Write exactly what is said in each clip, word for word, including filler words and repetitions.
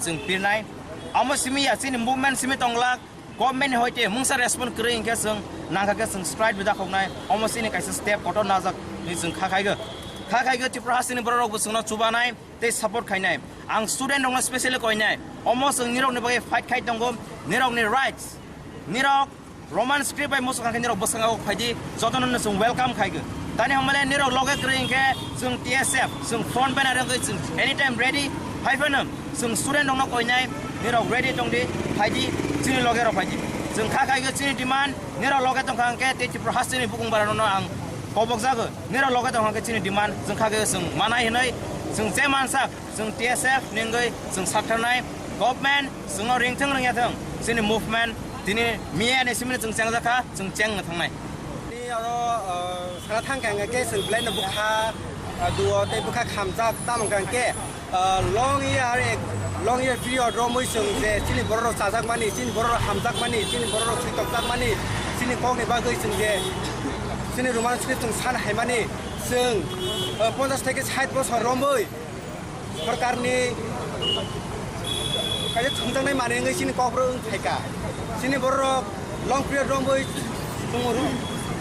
Chwng pirnai. Omo simi ya chini movement simi tonglak. Government ni hoite mungsa respond kwrwi hinkhe chwng nangkha khe chwng strike bo dakhoknai. Omo chini kaisa step kotor najak ni chwng kha khaigw. Kha khaigw Tripura hasteni borok rok bo chwngno chubanai tei support khainai. Ang student rokno specially koinai. Omo chwng nirok ni bagwi fight khai tongo. Nirok ni rights. Nirok Roman script bai muchung kha khe nirok bwskango phaidi, jotono no chwng welcome khaigwi. Tani hamale nirok loge kwrwi hinkhe chwng T S F, chwng front banner wngwi chwng anytime ready. Hai phano chwng student rokno koinai, nirok ready tongdi, phaidi, chini loge rok phaidi. Chwng kha khaigwi chini demand, nirok loge tongkha hinkhe tei Tripura hasteni bukung barano no ang kobok jago. Nirok loge tongkha hinkhe chini demand chwng kha khe chwng manai hinwi chwng je mansak. Chwng T S F ni wngwi chwng saktharnai, government chwngno ringthwng ringyathwng, chini movement tini miya ni simi chwng chengjakha, chwng chengno thangnai. Ni oro, ah, sana thang kha hwnkhe chwng belai no bwkha, ah, duo tei bwkha khamjak, tamo hwnkha hwnkhe, ah, long year, long year period romwi chwng je chini borok rok chajakmani, chini borok rok hamjakmani, chini borok rok switokjakmani, chini kokni bagwi chwng je chini Roman script chwng san haimani, chwng, ah, ponchash theke sait bosor romwi, sorkarni kaisa thumjaknai manwi wngwi chini kokborok wng phaikha. Chini bororok long period romwi tongo.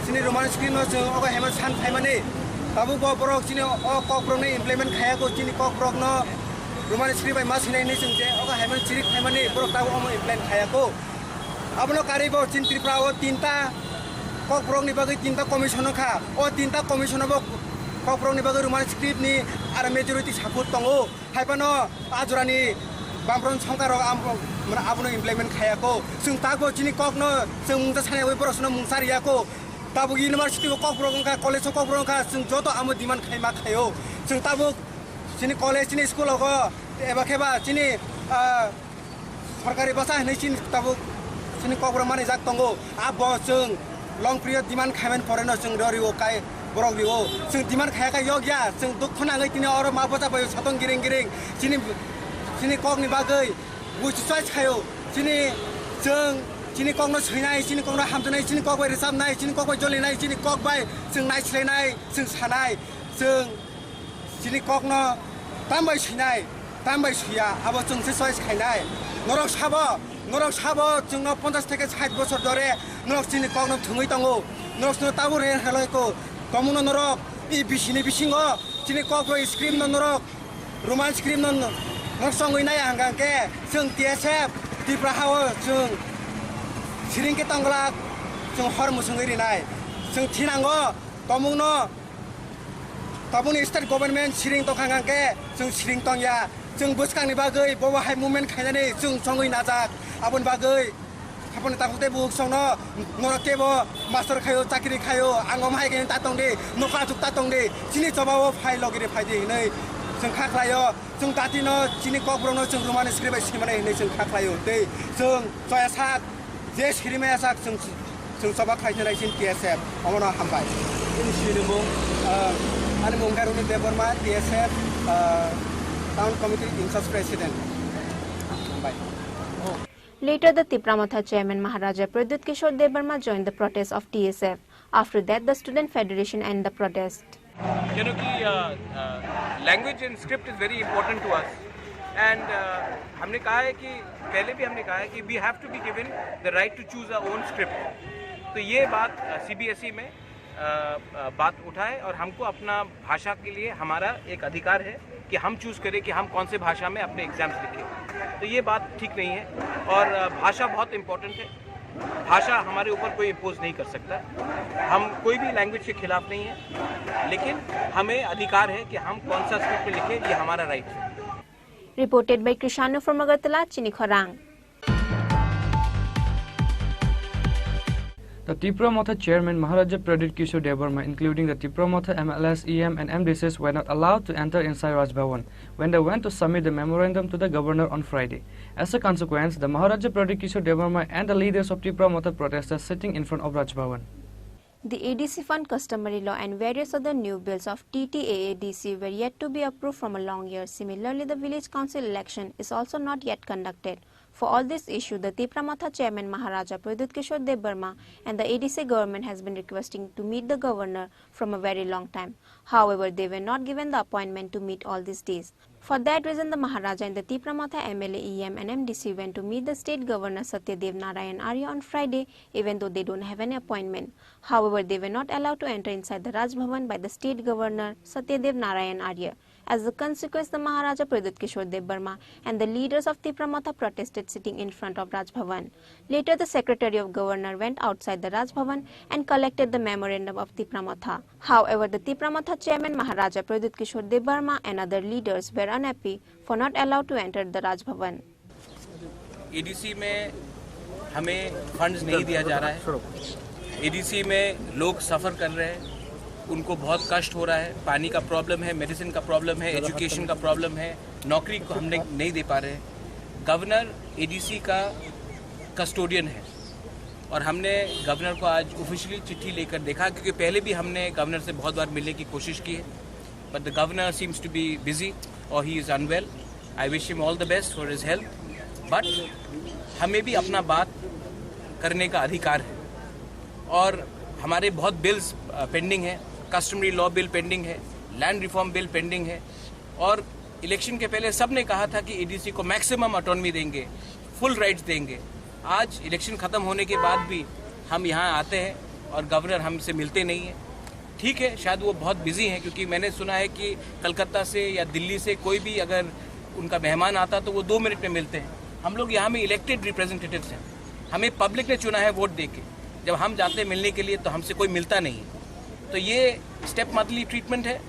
Chini Roman script no chwng ogo hema san phaimani. Tabuk bo borok chini o kokborokno implement khayakho, chini kokborokno Roman script bai ma swinai hinwi chwng je ogo hema chirik phaimani, borok tabuk omo implement khayakho. Abono karwi bo chini Tripura o tinta kokborokni bagwi tinta commission wngkha. O tinta commission o bo kokborokni bagwi Roman script ni aro majority support tongo. Hai phano a jorani bamfront songkar rok am-, mane abono implement khayakho. Chwng takbo chini kokno chwng mungsa sanai wi borok sono mungsa riyakho. Tabuk university o kokborok wngkha, college o kokborok wngkha, chwng joto amo demand khaima khaio. Chwng tabuk chini college, chini school rogo eba kheba chini, ah, sorkari bwsa hinwi chini tabuk chini kokborok manijak tongo. Abo chwng long period demand khaimani poreno chwng ro rio kai borok rio. Chwng demand khaya khe yokya, chwng dukhu nangwi tini oro ma bwsa bai satong giring giring. Chini, chini kokni bagwi buchi choice khaio. Chini chwng chini kokno swinai, chini kokno hamjaknai, chini kok bai rwchapnai, chini kok bai jolinai, chini kok bai chwng naislainai, chwng sanai. Chwng chini kokno tam bai swinai, tam bai swiya, abo chwng se choice khainai. Norok sabo, norok sabo chwngno ponchash theke sait bosor dore norok chini kokno thwngwi tongo. Norok chwngno tabuk re helai ko. Tomuno norok e B C ni bisingo chini kokborok script no norok Roman script no norok chongwi nai hwnkha khe chwng T S F Tripura hao chwng siring khe tongglak, chwng hor musungwi rinai. Chwng thinango tomungno. Tabukni state government siring tongkha hwnkha khe chwng siring tongya. Chwng bwskangni bagwi bobo hai movement khainani chwng chongwi najak. Aboni bagwi haponi takhuk tei bukhuk songno norok kebo master khaio, chakri khaio, ang omo hai khe ta tongdi, nokha achuk ta tongdi, chini chobao phai logiri phaidi hinwi chwng kha khlaio. Chwng datino chini kokborokno chwng Roman script bai swimani hinwi chwng kha khlaio. Tei chwng choya sak, je sirimaya sak chwng Chwng choba khlainai chini T S F, omono hambai. Chini sinimung, ah, ani mung khe Roni Debbarma, T S F, ah, Town Committee in charge President. Hambai. Later, the Tipra Motha chairman Maharaja Pradyut Kishore Debbarma joined the protest of T S F. After that, the Student Federation ended the protest. क्योंकि, uh, uh, language and script is very important to us, and, uh, हमने कहा है कि, पहले भी हमने कहा है कि we have to be given the right to choose our own script. तो ये बात, uh, C B S E में, uh, uh, बात उठाए और हमको अपना भाषा के लिए हमारा एक अधिकार है कि हम choose करें कि हम कौन से भाषा में अपने exams लिखें। तो ये बात ठीक नहीं है और, uh, भाषा बहुत important है। भाषा हमारे ऊपर कोई impose नहीं कर सकता। हम कोई भी language के खिलाफ नहीं है, लेकिन हमें अधिकार है कि हम कौन सा script में लिखें, ये हमारा right है। Reported by Krishanu from Agartala, Chini Khorang. The Tipra Motha chairman Maharaja Pradyut Kishore Debbarma, including the Tipra Motha M L As, E M and M D Cs, were not allowed to enter inside Raj Bhavan when they went to submit the memorandum to the governor on Friday. As a consequence, the Maharaja Pradyut Kishore Debbarma and the leaders of Tipra Motha protested sitting in front of Raj Bhavan. The A D C fund, customary law and various other new bills of T T A A D C were yet to be approved from a long year. Similarly, the village council election is also not yet conducted. For all this issue, the Tipra Motha chairman Maharaja Pradyut Kishore Debbarma and the A D C government has been requesting to meet the governor from a very long time. However, they were not given the appointment to meet all these days. For that reason, the Maharaja and the Tipra Motha M L A, E M, and M D C went to meet the state governor Satyadev Narayan Arya on Friday, even though they don't have an appointment. However, they were not allowed to enter inside the Raj Bhavan by the state governor Satyadev Narayan Arya. As a consequence, the Maharaja Pradyut Kishore Debbarma and the leaders of Tipra Motha protested sitting in front of Raj Bhavan. Later, the secretary of governor went outside the Raj Bhavan and collected the memorandum of Tipra Motha. However, the Tipra Motha chairman Maharaja Pradyut Kishore Debbarma and other leaders were unhappy for not allowed to enter the Raj Bhavan. ADC में हमें फंड्स नहीं दिया जा रहा है। एडीसी में लोग सफ़र कर रहे हैं, उनको बहुत कष्ट हो रहा है। पानी का प्रॉब्लम है, मेडिसिन का प्रॉब्लम है, एजुकेशन का प्रॉब्लम है, नौकरी को हमने नहीं दे पा रहे हैं। गवर्नर एडीसी का कस्टोडियन है और हमने गवर्नर को आज ऑफिशियली चिट्ठी लेकर देखा, क्योंकि पहले भी हमने गवर्नर से बहुत बार मिलने की कोशिश की है। But the governor seems to be busy or he is unwell. I wish him all the best for his health. But हमें भी अपना बात करने का अधिकार है और हमारे बहुत बिल्स पेंडिंग है। कस्टमरी लॉ बिल पेंडिंग है, लैंड रिफॉर्म बिल पेंडिंग है। और इलेक्शन के पहले सब ने कहा था कि एडीसी को मैक्सिमम ऑटोनॉमी देंगे, फुल राइट्स देंगे। आज इलेक्शन ख़त्म होने के बाद भी हम यहाँ आते हैं और गवर्नर हमसे मिलते नहीं हैं। ठीक है, शायद वो बहुत बिजी हैं, क्योंकि मैंने सुना है कि कलकत्ता से या दिल्ली से कोई भी अगर उनका मेहमान आता तो वो दो मिनट में मिलते हैं। हम लोग यहाँ में इलेक्टेड रिप्रेजेंटेटिव्स हैं, हमें पब्लिक ने चुना है वोट दे के। जब हम जाते हैं मिलने के लिए तो हमसे कोई मिलता नहीं है। तो ये स्टेप मदरली ट्रीटमेंट है।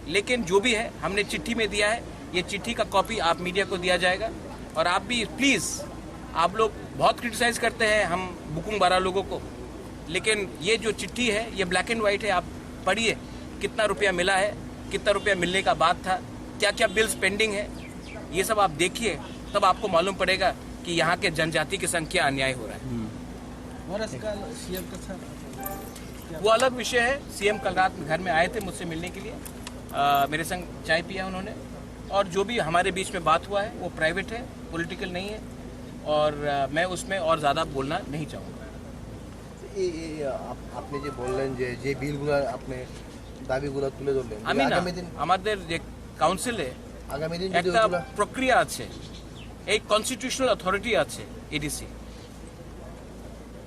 लेकिन जो भी है, हमने चिट्ठी में दिया है। ये चिट्ठी का कॉपी आप मीडिया को दिया जाएगा। और आप भी प्लीज़, आप लोग बहुत क्रिटिसाइज करते हैं हम बुकुंग बारा लोगों को, लेकिन ये जो चिट्ठी है, ये ब्लैक एंड वाइट है। आप पढ़िए, कितना रुपया मिला है, कितना रुपया मिलने का बात था, क्या क्या बिल्स पेंडिंग है, ये सब आप देखिए, तब आपको मालूम पड़ेगा कि यहाँ के जनजाति के संग क्या अन्याय हो रहा है। और इसका सीएम का सर वो अलग विषय है। सीएम कल रात में घर में आए थे मुझसे मिलने के लिए। अ, मेरे संग चाय पिया उन्होंने, और जो भी हमारे बीच में बात हुआ है वो प्राइवेट है, पॉलिटिकल नहीं है, और अ, मैं उसमें और ज़्यादा बोलना नहीं चाहूँगा। এই এই আপ- আপনি যে বললেন যে যে বিলগুলো আপনি দাবিগুলো তুলে ধরলেন আমি না, আগামী দিন আমাদের যে কাউন্সিলে আগামী দিন যদি একটা ওগুলো প্রক্রিয়া আছে, এই কনস্টিটিউশনাল অথরিটি আছে এডিসি,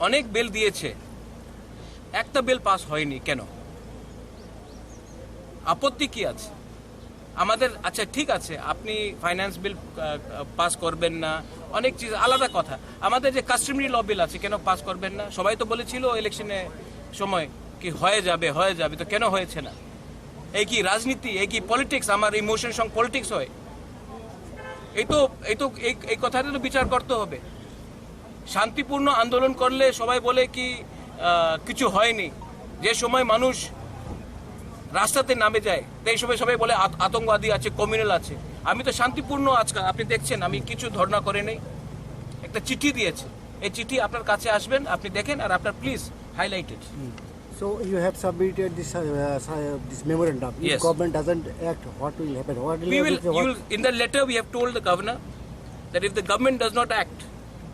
অনেক বিল দিয়েছে, একটা বিল পাস হয়নি কেন? আপত্তি কি আছে আমাদের? আচ্ছা, ঠিক আছে, আপনি ফাইন্যান্স বিল পাস করবেন না, অনেক চিজ আলাদা কথা। আমাদের যে কাস্টমারি ল বিল আছে, কেন পাস করবেন না? সবাই তো বলেছিল ইলেকশনে সময় কি হয়ে যাবে, হয়ে যাবে, তো কেন হয়েছে না? এই কি রাজনীতি, এই কি পলিটিক্স? আমার ইমোশন সঙ্গে পলিটিক্স হয়? এই তো এই তো এই এই কথাটা তো বিচার করতে হবে। শান্তিপূর্ণ আন্দোলন করলে সবাই বলে কি আহ, কিছু হয়নি। যে সময় মানুষ রাস্তাতে নামে যায়, সেই সময় সবাই বলে আত- আতঙ্কবাদী আছে, কমিউনাল আছে। আমি তো শান্তিপূর্ণ, আজকাল আপনি দেখছেন আমি কিছু ধর্ণা করে নেই, একটা চিঠি দিয়েছে। এই চিঠি আপনার কাছে আসবেন, আপনি দেখেন আর আপনার please highlighted. So you have submitted this uh, uh, this memorandum. If Yes. government doesn't act, what will happen? What will We will, happen? you will, in the letter we have told the governor that if the government does not act,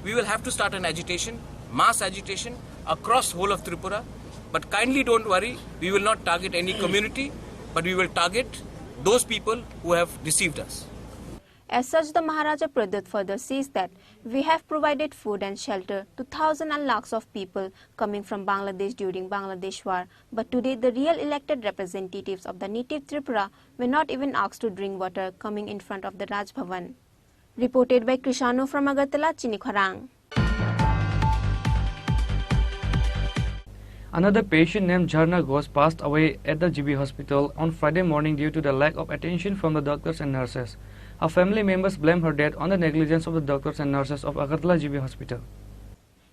we will have to start an agitation, mass agitation across whole of Tripura. But kindly don't worry, we will not target any community, but we will target those people who have deceived us. As such, the Maharaja Pradyut further says that we have provided food and shelter to thousands and lakhs of people coming from Bangladesh during Bangladesh war, but today the real elected representatives of the native Tripura were not even asked to drink water coming in front of the Raj Bhavan. Reported by Krishanu from Agartala, Chinikhorang. Another patient named Jharna Ghosh passed away at the G B hospital on Friday morning due to the lack of attention from the doctors and nurses. Her family members blame her death on the negligence of the doctors and nurses of Agartala G B hospital.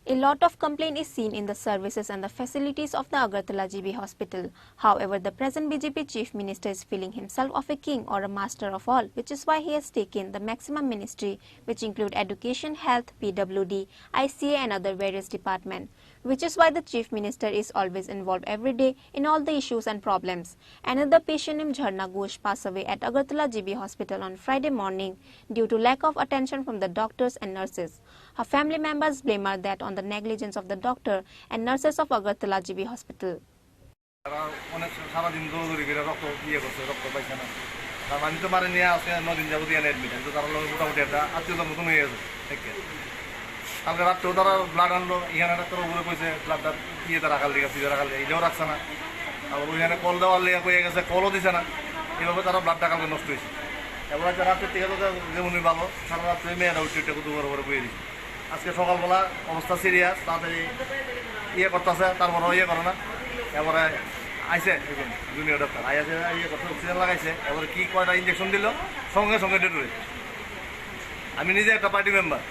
A lot of complaint is seen in the services and the facilities of the Agartala G B hospital. However, the present B J P chief minister is feeling himself of a king or a master of all, which is why he has taken the maximum ministry, which include education, health, P W D, I C A and other various department. Which is why the chief minister is always involved every day in all the issues and problems. Another patient named Jharna Ghosh passed away at Agartala G B hospital on Friday morning due to lack of attention from the doctors and nurses. Her family members blame her death on the negligence of the doctor and nurses of Agartala G B hospital. তারা অনেক সারাদিন দৌড়াদৌড়ি করে রক্ত ইয়ে করছে, রক্ত পাইছে না। তার মানে তো মারে নিয়ে আজকে নয় দিন যাবত এখানে অ্যাডমিট। আমি তো তার লগে মোটামুটি একটা আত্মীয়তার মতন হয়ে গেছে। ঠিক আছে। কালকে রাত্রেও তারা ব্লাড আনলো, এখানে ডাক্তার উপরে কইছে ব্লাডটা ইয়েতে রাখার লিগে, ফ্রিজে রাখার লিগে, এটাও রাখছে না। তারপর ওইখানে কল দেওয়ার লিগে কইয়া গেছে, কলও দিছে না। এইভাবে তারা ব্লাডটা কালকে নষ্ট হয়েছে। এবার আজকে রাত্রে ঠিক আছে, যেমনই ভালো, সারা রাত্রে মেয়েরা উঠে উঠে কত বড় বড় বইয়ে দিছে। আজকে সকালবেলা অবস্থা সিরিয়াস, তাড়াতাড়ি ইয়ে করতেছে, তারপরে ইয়ে করে না। এবারে আইছে জুনিয়র ডাক্তার, আইসে ইয়ে করতে অক্সিজেন লাগাইছে। এবারে কি কয়টা ইঞ্জেকশন দিল, সঙ্গে সঙ্গে ডেড হয়ে। আমি নিজে একটা পার্টি মেম্বার,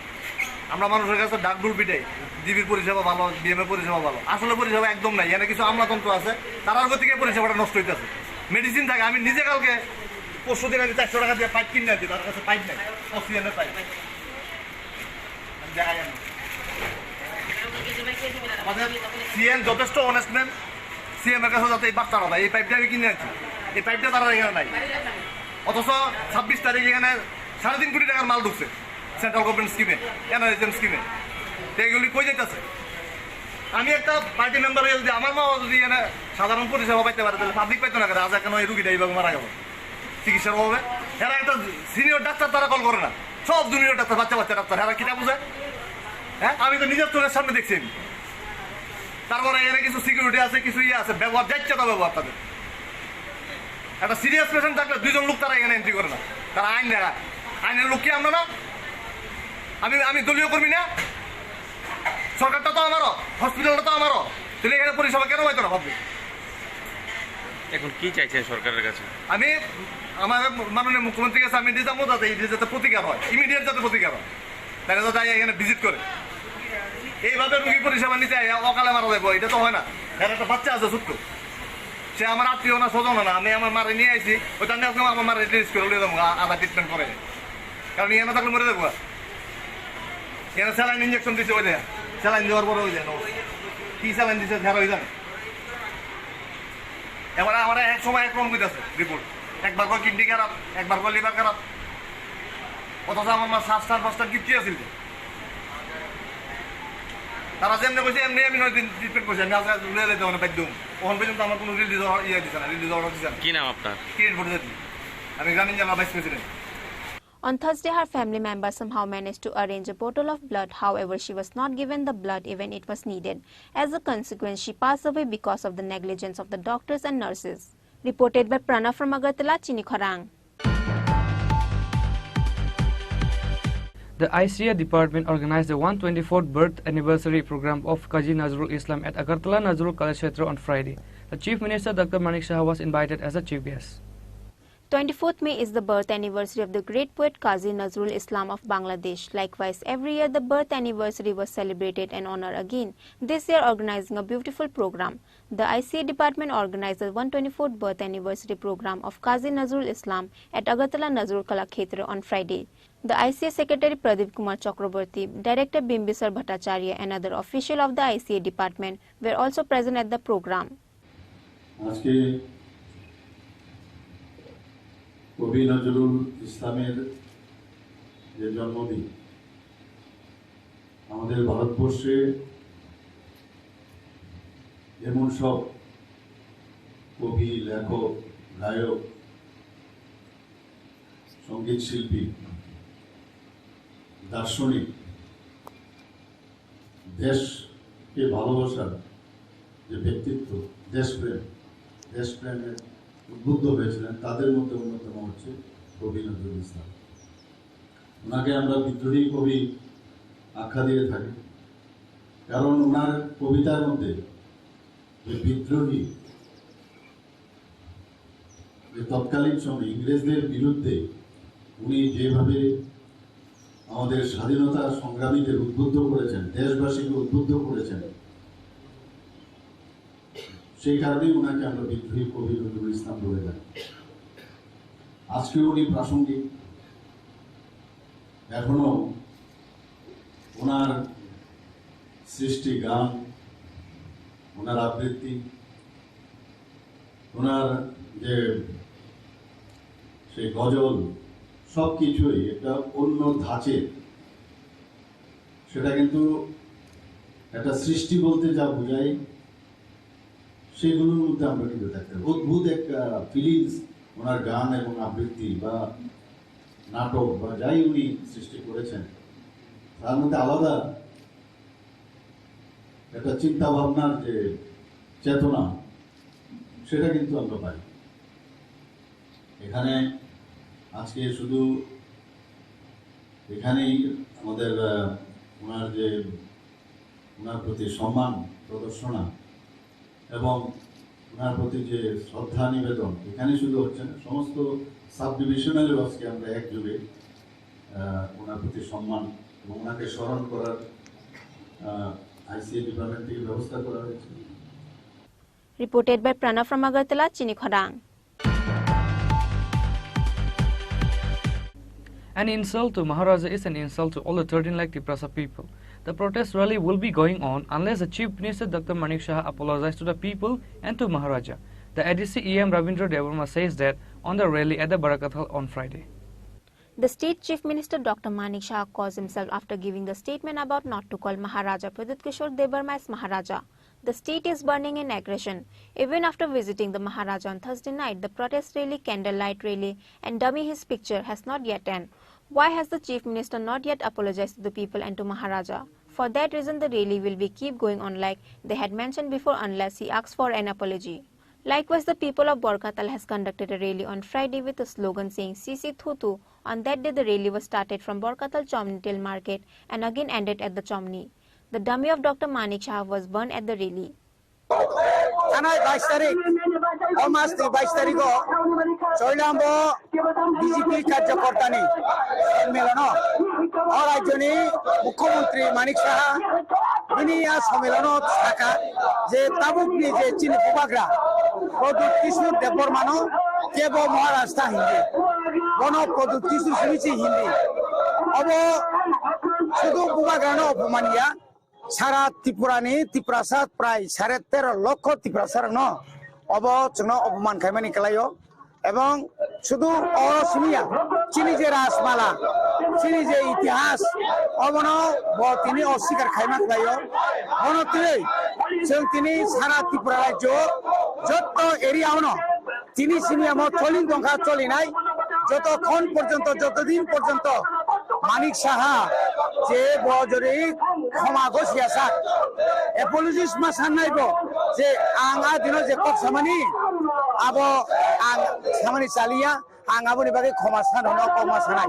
আমরা মানুষের কাছে ডাক ডুল পিটাই, জিবির পরিষেবা ভালো, বিএমএ পরিষেবা ভালো, আসলে পরিষেবা একদম নাই। এখানে কিছু আমলাতন্ত্র আছে, তারার গতিকে পরিষেবাটা নষ্ট হইতেছে। মেডিসিন থাকে, আমি নিজে কালকে পরশু দিন আমি চারশো টাকা দিয়ে পাইপ কিনে আনছি, তার কাছে পাইপ নাই, অক্সিজেনের পাইপ। দেখা যায় না। আমাদের সিএম যথেষ্ট অনেস্ট ম্যান, সিএম এর কাছে যাতে এই বার্তা না দেয়, এই পাইপটা আমি কিনে আনছি, এই পাইপটা তারা এখানে নাই। অথচ ছাব্বিশ তারিখ এখানে সাড়ে তিন কোটি টাকার মাল ঢুকছে সেন্ট্রাল গভর্নমেন্ট স্কিমে, এনআরএসএম স্কিমে। তো এগুলি কই যাইতেছে? আমি একটা পার্টি মেম্বার হয়ে যদি আমার মা যদি এখানে সাধারণ পরিষেবা পাইতে পারে, তাহলে পাবলিক পাইতো না কেন? আজ কেন এই রুগীটা এইভাবে মারা গেল চিকিৎসার অভাবে? এরা একটা সিনিয়র ডাক্তার, তারা কল করে না, সব জুনিয়র ডাক্তার, বাচ্চা বাচ্চা ডাক্তার, এরা কিতা বুঝে? হ্যাঁ, আমি তো নিজের চোখের সামনে দেখছি আমি। তারপরে এখানে কিছু সিকিউরিটি আছে, কিছু ইয়ে আছে, ব্যবহার যাচ্ছে তা ব্যবহার তাদের। একটা সিরিয়াস পেশেন্ট থাকলে দুইজন লোক তারা এখানে এন্ট্রি করে না, তারা আইন দেখা। আইনের লোক কি আমরা না? আমি আমি দলীয় কর্মী না? সরকারটা তো আমারও, হসপিটালটা তো আমারও, তাহলে এখানে পরিষেবা কেন পাইতো না পাবলিক? এখন কি চাইছেন সরকারের কাছে? আমি আমার মাননীয় মুখ্যমন্ত্রীর কাছে আমি এটা যাবো, যাতে এটা যাতে প্রতিকার হয়, ইমিডিয়েট যাতে প্রতিকার হয়। তারা যাতে আইয়া এখানে ভিজিট করে। এইভাবে রুগী পরিষেবা নিতে আইয়া অকালে মারা যাবো, এটা তো হয় না। এর একটা বাচ্চা আছে ছোট্ট, সে আমার আত্মীয় না, স্বজন না, আমি আমার মারে নিয়ে আইছি, ওই তার নিয়ে আমার মারে রিলিজ করে লিয়ে যাবো, আ- আধা ট্রিটমেন্ট করে। কারণ এখানে থাকলে মরে যাবো। এখানে স্যালাইন ইঞ্জেকশন দিছে, ওই দেয় স্যালাইন দেওয়ার পরে ওই দেয় কি স্যালাইন দিছে, ফেরা হয়ে যায়। এবার আমার এক সময় এক রকম কইতাছে রিপোর্ট, একবার কয় কিডনি খারাপ, একবার কয় লিভার খারাপ। অথচ আমার মা সাত স্টার পাঁচ স্টার কিচ্ছু আছিল যে। তারা যেমনি কইছে এমনি আমি নয় দিন ট্রিটমেন্ট করছি, আমি আজকে লয়ে যেতে মানে বাধ্য হবো। ওখান পর্যন্ত আমার কোনো রিলিজ ইয়ে দিছে না, রিলিজ অর্ডার দিছে না। কি নাম আপনার? কিরিট ভট্টাচার্য। আমি গ্রামীণ জেলা vice president. On Thursday, her family member somehow managed to arrange a bottle of blood. However, she was not given the blood even it was needed. As a consequence, she passed away because of the negligence of the doctors and nurses. Reported by Pranav from Agartala, Chinikhorang. The I C A department organized the one twenty-fourth birth anniversary program of Kazi Nazrul Islam at Agartala Nazrul Kalakshetra on Friday. The Chief Minister Doctor Manik Saha was invited as a chief guest. Twenty-fourth May is the birth anniversary of the great poet Kazi Nazrul Islam of Bangladesh. Likewise, every year the birth anniversary was celebrated and honored again, this year organizing a beautiful program. The I C A department organized the one twenty-fourth birth anniversary program of Kazi Nazrul Islam at Agartala Nazrul Kala Khetra on Friday. The I C A secretary Pradeep Kumar Chakraborty, director Bimbisar Bhattacharya and other official of the I C A department were also present at the program. আজকে কবি নজরুল ইসলামের যে জন্মদিন, আমাদের ভারতবর্ষে এমন সব কবি, লেখক, গায়ক, সঙ্গীত শিল্পী, দার্শনিক, দেশকে ভালোবাসার যে ব্যক্তিত্ব, দেশপ্রেম, দেশপ্রেমের উদ্বুদ্ধ হয়েছিলেন, তাদের মধ্যে অন্যতম হচ্ছে কবি নজরুল ইসলাম। ওনাকে আমরা বিদ্রোহী কবি আখ্যা দিয়ে থাকি, কারণ ওনার কবিতার মধ্যে যে বিদ্রোহী, যে তৎকালীন সময়ে ইংরেজদের বিরুদ্ধে উনি যেভাবে আমাদের স্বাধীনতা সংগ্রামীদের উদ্বুদ্ধ করেছেন, দেশবাসীকে উদ্বুদ্ধ করেছেন, সেই কারণেই ওনাকে আমরা বিদ্রোহী কবি নজরুল ইসলাম বলে জানি। আজকেও উনি প্রাসঙ্গিক, এখনো ওনার সৃষ্টি গান, ওনার আবৃত্তি, ওনার যে সেই গজল, সব কিছুই একটা অন্য ধাঁচের। সেটা কিন্তু একটা সৃষ্টি বলতে যা বোঝায়, সেগুলোর মধ্যে আমরা কিন্তু থাকতে পারি। অদ্ভুত একটা ফিলিংস ওনার গান এবং আবৃত্তি বা নাটক বা যাই উনি সৃষ্টি করেছেন, তার মধ্যে আলাদা একটা চিন্তা ভাবনার যে চেতনা, সেটা কিন্তু আমরা পাই। এখানে আজকে শুধু এখানেই আমাদের, আহ, ওনার যে, ওনার প্রতি সম্মান প্রদর্শনা এবং ওনার প্রতি যে শ্রদ্ধা নিবেদন, এখানে শুধু হচ্ছে না, সমস্ত সাব ডিভিশনালেও আজকে আমরা একযোগে, আহ, ওনার প্রতি সম্মান এবং ওনাকে স্মরণ করার, আহ, আইসিএ ডিপার্টমেন্ট থেকে ব্যবস্থা করা হয়েছে। Reported by Pranav from Agartala, Chini Khorang. An insult to Maharaja is an insult to all the thirteen lakh Tiprasa people. The protest rally will be going on unless the Chief Minister Doctor Manik Saha apologizes to the people and to Maharaja. The A D C E M Rabindra Debbarma says that on the rally at the Barakatal on Friday. The state Chief Minister Doctor Manik Saha calls himself after giving the statement about not to call Maharaja Pradyut Kishore Debbarma as Maharaja. The state is burning in aggression. Even after visiting the Maharaja on Thursday night, the protest rally, candlelight rally, and dummy his picture has not yet end. Why has the Chief Minister not yet apologized to the people and to Maharaja? For that reason, the rally will be keep going on like they had mentioned before unless he asks for an apology. Likewise, the people of Borkatal has conducted a rally on Friday with a slogan saying "C C Thutu." On that day, the rally was started from Borkatal Chomni till market and again ended at the Chomni. The dummy of Doctor Manik Saha was burned at the rally. Tanai bais tarik, o mas ni bais tarik o Choilambo B J P karyakorta ni sommilono o rajyo ni Mukhyamantri Manik Saha bini a sommilono saka je tabuk ni je chini bubagra Pradyut Kishore Debbarma no kebo Maharaj ta hindi, bono Pradyut Kishore simi si hindi. Obo sudu bubagra no opomania. Sara Tripura ni Tiprasa prai sare tero lokho Tiprasa rokno obo chwngno opoman khaimani kwlaio. Ebong sudu oro simiya, chini je rajmala, chini je itihas, obono bo tini oswikar khaima kwlaio. Bono twi chwng tini sara Tripura rajyo jotto area ono tini simi amo choli tongkha, cholinai joto khon porjonto, joto din porjonto Manik Saha je bo jori khoma gosiya sak, apologies ma sannai bo je ang a dino je kok samani abo ang samani chaliya, ang aboni bagwi khoma sano no kok ma sanai.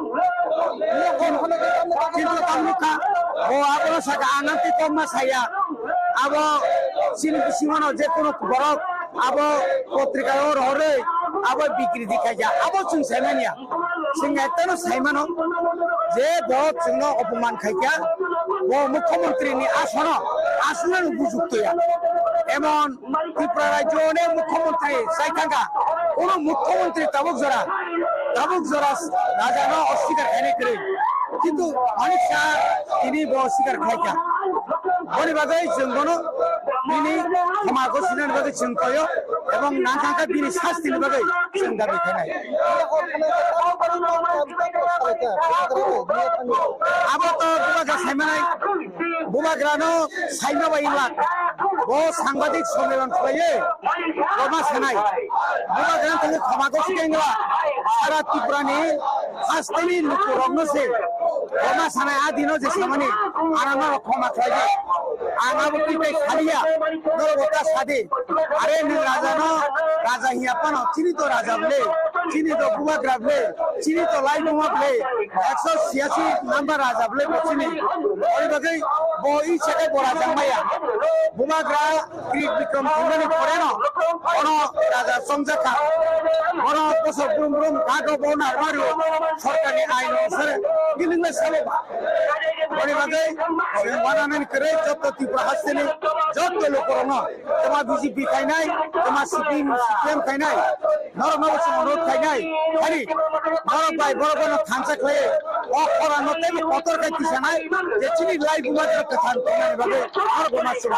Kintu tamukha bo abono saka ang amtwi kok ma saya, abo chini bisingono je kono borok abo potrika o rohorwi abo bikriti khaikha, abo chwng saimanya. Chwng ekta no saimano je bo chwngno opoman khaikha, bo mukhyamantri ni asono aswkno bujuktoya. Emon Tripura rajyo ni mukhyamantri sai thangkha, kono mukhyamantri tabuk jora, tabuk jora rajano oswikar khainai kwrwi. Kintu Manik Saha tini bo oswikar khaikha. Boni bagwi chwng bono bini khoma gosinani bagwi chwng koyo ebong nangkha khe bini sastini bagwi chwng dabi khainai. Abo to bubagra saimanai, bubagrano saima bai wngla. Bo sangbadik sommilan khlaiwi roma sanai. Bubagrano thangwi khoma gosi khe wngla. Sara Tripurani hasteni lukurokno se roma sanai, a dino je samani arangno khoma khlaidi. Ang abo twi tei saliya, norok bo ta sadi. Are nwng raja no, raja hiya phano, chini to raja ble, chini to bubagra ble, chini to laibuma ble, ekso siyasi number raja ble bo chini. Ori bagwi bo i saka bo raja maya. Bubagra Kri Bikram thangmani pore no, ono raja songjakha. Ono bosor brum brum kago bo narmaru, sorkarni ain no sere, giling le sabo ba. Ori bagwi, chwng wananani kwrwi jotto Tripura hasteni, jotto lukurokno. Tama B J P khainai, tama C P M, C P M khainai, norokno bo chwng onurodh khainai, khali norok bai borok bono thansa khlai, o khorang no teibo kotor khai tisanai, je chini lai buma jora kwthang tongnani bagwi norok bo ma chwng.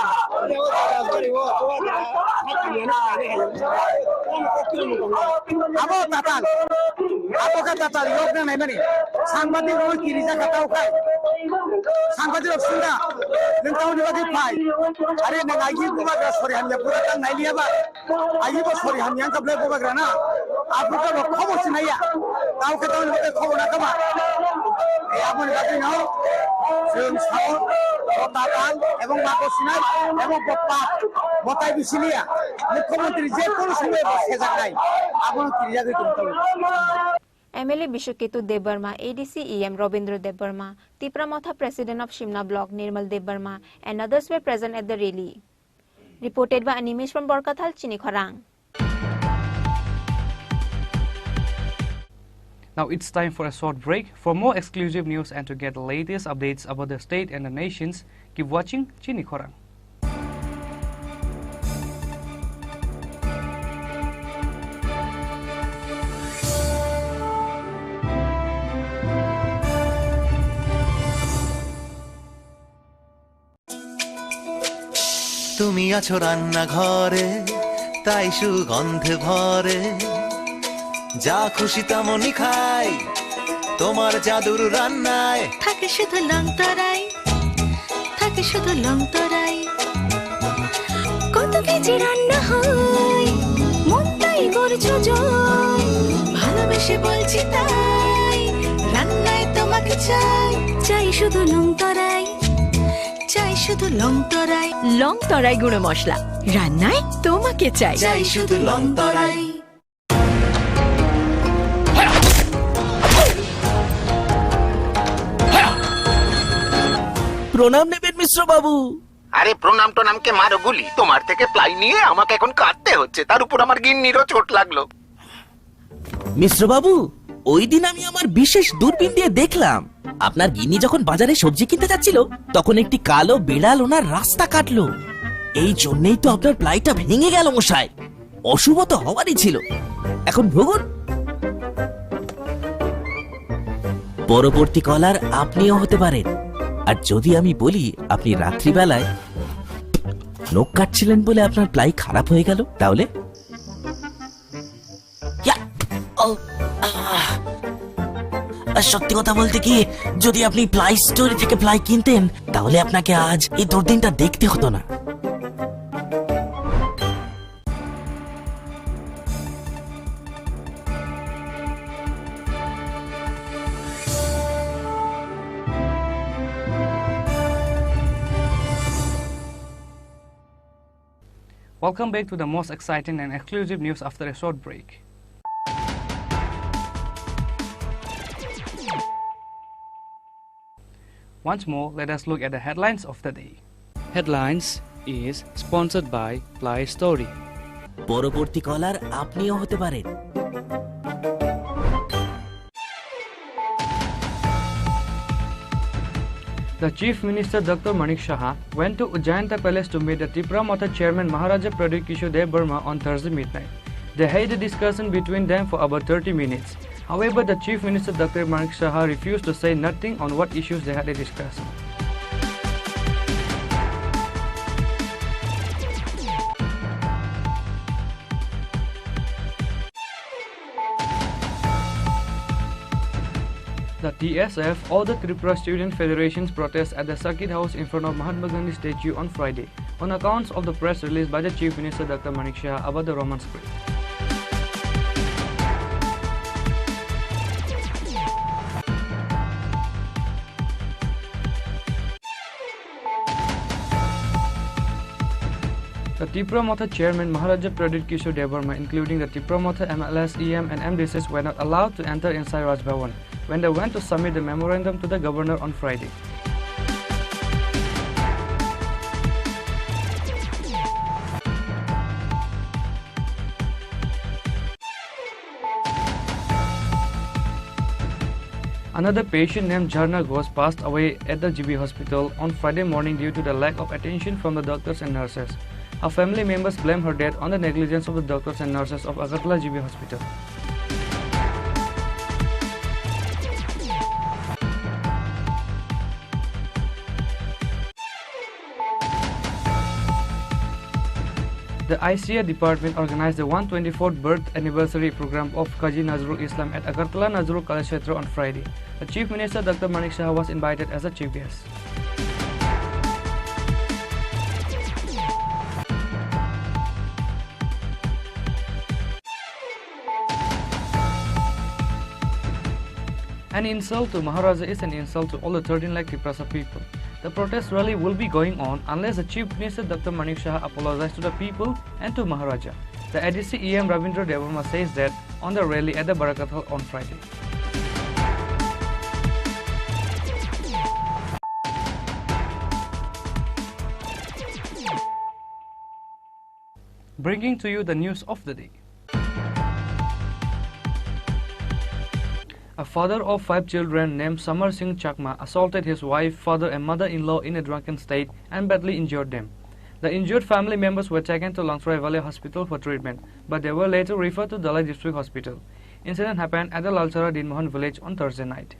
Abo tatal, abo khe tatal, yok na naimani, sangbadik rok kiri jakha tau khai, sangbadik rok sunda, nwng tamo ni bagwi phai, are nwng aigi bubagra sori hamya pura tang nai liya ba. Ayi bo sori hamya wngkha belai bubagra na. Aphuru bo khobor sinaiya. Tao khe tamoni bagwi khobor na kama. Ei aboni bagwi no chwng sao, o tatal ebong mago sinai ebong bo pap motai bisiliya. Mukhyamantri je kono somoy bo sejaknai. Abono kirijagwi tongtong. M L A Biswaketu Debbarma, A D C E M Robindra Debbarma, Tipra Motha President of Simna Block Nirmal Debbarma and others were present at the rally. Reported by Animesh from Borkathal, Chini Khorang. Now it's time for a short break. For more exclusive news and to get the latest updates about the state and the nations, keep watching Chini Khorang. তুমি আছো রান্নাঘরে, তাই সুগন্ধে ভরে। যা খুশি তেমনই খাই, তোমার জাদুর রান্নায়। থাকে শুধু লং তরাই, থাকে শুধু লং তরাই। কত কেজি রান্না হয়, মন তাই করছো জয়। ভালোবেসে বলছি তাই, রান্নায় তোমাকে চাই। চাই শুধু লং তরাই, চাই শুধু লং তরাই। লং তরাই গুঁড়ো মশলা, রান্নায় তোমাকে চাই। চাই শুধু লং তরাই। প্রণাম নেবেন মিশ্র বাবু। আরে প্রণাম টনামকে মারো গুলি, তোমার থেকে প্লাই নিয়ে আমাকে এখন কাটতে হচ্ছে, তার উপর আমার গিন্নিরও চোট লাগলো। মিশ্র বাবু, ওই দিন আমি আমার বিশেষ দূরবীন দিয়ে দেখলাম, আপনার গিন্নি যখন বাজারে সবজি কিনতে যাচ্ছিল, তখন একটি কালো বিড়াল ওনার রাস্তা কাটলো। এই জন্যই তো আপনার প্লাইটা ভেঙে গেল মশাই। অশুভ তো হওয়ারই ছিল। এখন ভুগুন। পরবর্তী কলার আপনিও হতে পারেন। আর যদি আমি বলি আপনি রাত্রিবেলায় নখ কাটছিলেন বলে আপনার প্লাই খারাপ হয়ে গেল, তাহলে? ইয়া! ও! আহ! আর সত্যি কথা বলতে কি, যদি আপনি প্লাই স্টোর থেকে প্লাই কিনতেন, তাহলে আপনাকে আজ এই দুর্দিনটা দেখতে হতো না। Welcome back to the most exciting and exclusive news after a short break. Once more, let us look at the headlines of the day. Headlines is sponsored by Play Story. পরবর্তী কলার আপনিও হতে পারেন। The Chief Minister Doctor Manik Saha went to Ujjayanta Palace to meet the Tipra Motha Chairman Maharaja Pradyut Kishore Dev Burma on Thursday midnight. They had a discussion between them for about thirty minutes. However, the Chief Minister Doctor Manik Saha refused to say nothing on what issues they had a discussion. The T S F ordered Tripura Student Federation's protest at the Circuit House in front of Mahatma Gandhi statue on Friday on accounts of the press release by the Chief Minister Doctor Manik Saha about the Roman script. The Tipra Motha chairman Maharaja Pradyut Kishore Debbarma, including the Tipra Motha M L As, E M and M D Cs, were not allowed to enter inside Raj Bhavan when they went to submit the memorandum to the governor on Friday. Another patient named Jharna Ghosh passed away at the G B hospital on Friday morning due to the lack of attention from the doctors and nurses. Her family members blame her death on the negligence of the doctors and nurses of Agartala G B hospital. The I C A department organized the one twenty-fourth birth anniversary program of Kazi Nazrul Islam at Agartala Nazrul Kalakshetra on Friday. The Chief Minister Doctor Manik Saha was invited as a chief guest. An insult to Maharaja is an insult to all the thirteen lakh Tiprasa people. The protest rally will be going on unless the Chief Minister Doctor Manik Saha apologizes to the people and to Maharaja. The A D C E M Rabindra Debbarma says that on the rally at the Barakhat Hall on Friday. Bringing to you the news of the day. A father of five children named Samar Singh Chakma assaulted his wife, father, and mother-in-law in a drunken state and badly injured them. The injured family members were taken to Langtrai Valley Hospital for treatment, but they were later referred to Dhalai District Hospital. Incident happened at the Lalchara Dinmohan village on Thursday night.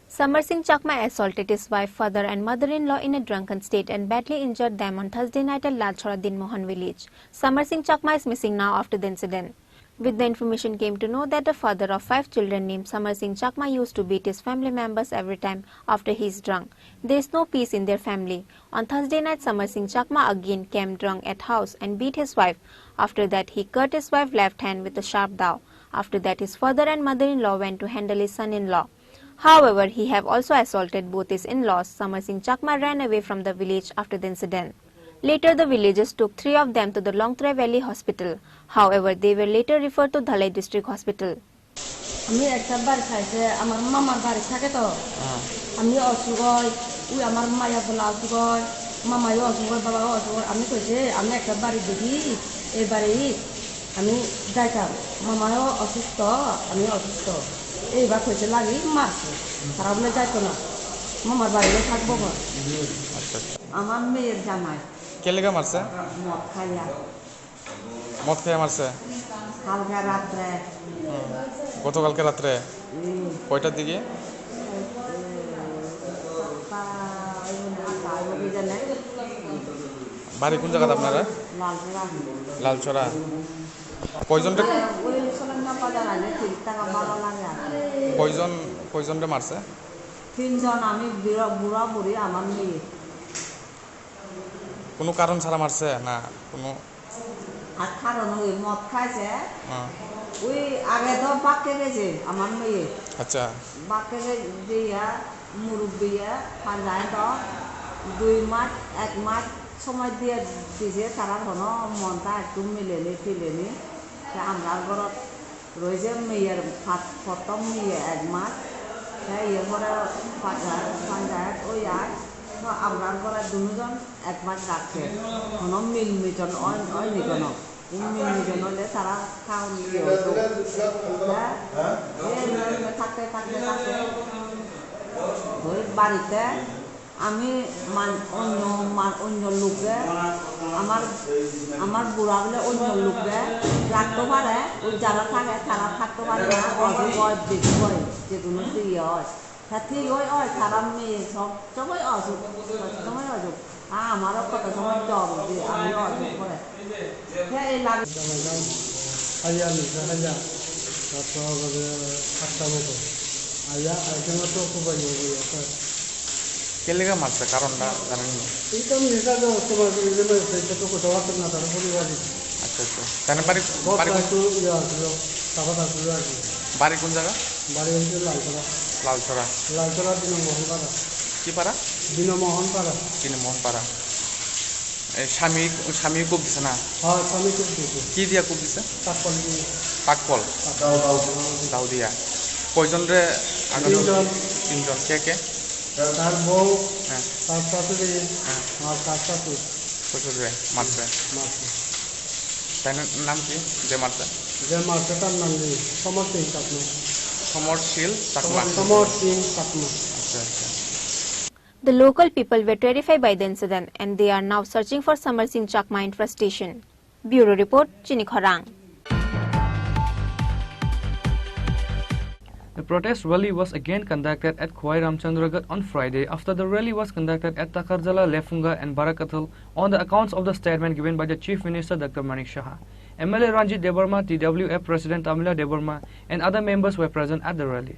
Samar Singh Chakma assaulted his wife, father, and mother-in-law in a drunken state and badly injured them on Thursday night at Lalchara Dinmohan village. Samar Singh Chakma is missing now after the incident. With the information came to know that the father of five children named Samar Singh Chakma used to beat his family members every time after he is drunk. There is no peace in their family. On Thursday night, Samar Singh Chakma again came drunk at house and beat his wife. After that, he cut his wife's left hand with a sharp dao. After that, his father and mother-in-law went to handle his son-in-law. However, he have also assaulted both his in-laws. Samar Singh Chakma ran away from the village after the incident. Later, the villagers took three of them to the Langtrai Valley Hospital. However, they were later referred to Dhalai District Hospital. আমি একটা বাড়ি খাইছে আমার মামার বাড়ি থাকে তো। হ্যাঁ। আমি অসুখ হয়, ওই আমার মায়া বলা অসুখ হয়, মামাইও অসুখ হয়, বাবাও অসুখ হয়। আমি কইছে আমি একটা বাড়ি দেখি, এই বাড়ি আমি যাইতাম, মামাও অসুস্থ, আমি অসুস্থ। এইবার কইছে লাগি মারছে, তারা বলে যাইতো না, মামার বাড়িতে থাকবো ঘর। আচ্ছা, আচ্ছা। আমার মেয়ের জামাই। কে লেগা মারছে? মদ খাইয়া। মদ খেয়ে মারছে? কালকে রাত্রে। হুম। গতকালকে রাত্রে? হুম। কয়টার দিকে? সাতটা, ওই মানে আটটা, ওই জানে। বাড়ি কোন জায়গাতে আপনারা? লালছড়া। লালছড়া। কয়জনরে? ওই সোনাঙ্গা বাজার আগে তিরিশ টাকা ভাড়া লাগে আর কি। কয়জন, কয়জনরে মারছে? তিনজন, আমি বুড়া, বুড়া বুড়ি, আমার মেয়ে। কোনো কারণ ছাড়া মারছে না কোনো? আর কারণ ওই মদ খাইছে। হ্যাঁ। ওই আগে তো বাক্কে গেছে আমার মেয়ে। আচ্ছা। বাক্কে গে-, গিয়া মুরব্বিয়া পাঞ্জায় তো দুই মাস, এক মাস সময় দিয়ে দিছে, তারা কোনো মনটা একটু মিলেনি, ফিলেনি। তা আমরা ঘরত রয়েছে মেয়ের ফাত-, প্রথম মেয়ে এক মাস, হ্যাঁ, এরপরে পাঞ্জা-, পাঞ্জায় ওই আর তো আমরা ঘরে দুজন এক মাস রাখছে, কোনো মিল মিটন অয়-, অয়নি কোনো। মিল মিটন হলে তারা খাওয়ানি ইয়ে হতো। হ্যাঁ, এই নিয়মে থাকতে, থাকতে, থাকতে ওই বাড়িতে আমি মান-, অন্য মা-, অন্য লোকে আমার, আমার বুড়া বলে অন্য লোকে রাখতে পারে, ওই যারা থাকে তারা থাকতে পারে না, অসুখ হয়, বেশি হয়, যে কোনো ইয়ে হয়। তা ঠিক ওই, ওই খারাপ মেয়ে সব সময় অসুখ, সব সময় অসুখ। আর আমারও কত সময় জ্বর উঠে, আমি অসুখ করে। হ্যাঁ, এই লাগে। Ayan, ayan. Tato, atta moto. Aya, ayan, to, ko, ba, yo, yo, ta. Kelega marsa, karon da, janen ni. Ito, mi, sa, do, to, ba, yo, yo, to, ko, to, wa, to, na, ta, ko, ni, wa, ni. Acha, acha. Tane bari, bari, ko, ta, to, ya, to, ta, ba, ta, to, ya, to. Bari kun jaga? Bari kun jaga, Lalchora. Lalchora. Lalchora, Dino Mohon Para. Ki para? Dino Mohon Para. Dino Mohon Para. E, sami, sami kuk disa na? Ha, sami kuk disa. Ki dia kuk disa? Takpal dia. Takpal? Takpal. Dau, dau. Dau dia. Koijon re agan? Tinjon. Tinjon. Ke, ke? Tar bou, ha, tar sasuri, ha, ar tar sasur. Sasur re, marse. Marse. Tar nam ki? Je marse? Je marse tar nam di Somar Singh Chakma. Somar Sil Chakma. Somar Singh Chakma. Acha, acha. The local people were terrified by the incident and they are now searching for Samar Singh Chakma in frustration. Bureau report, Chini Khorang. The protest rally was again conducted at Khowai Ramchandragarh on Friday after the rally was conducted at Takarjala, Lefunga and Barakathal on the accounts of the statement given by the Chief Minister Doctor Manik Saha. M L A Ranjit Debbarma, T W F President Tamila Debbarma and other members were present at the rally.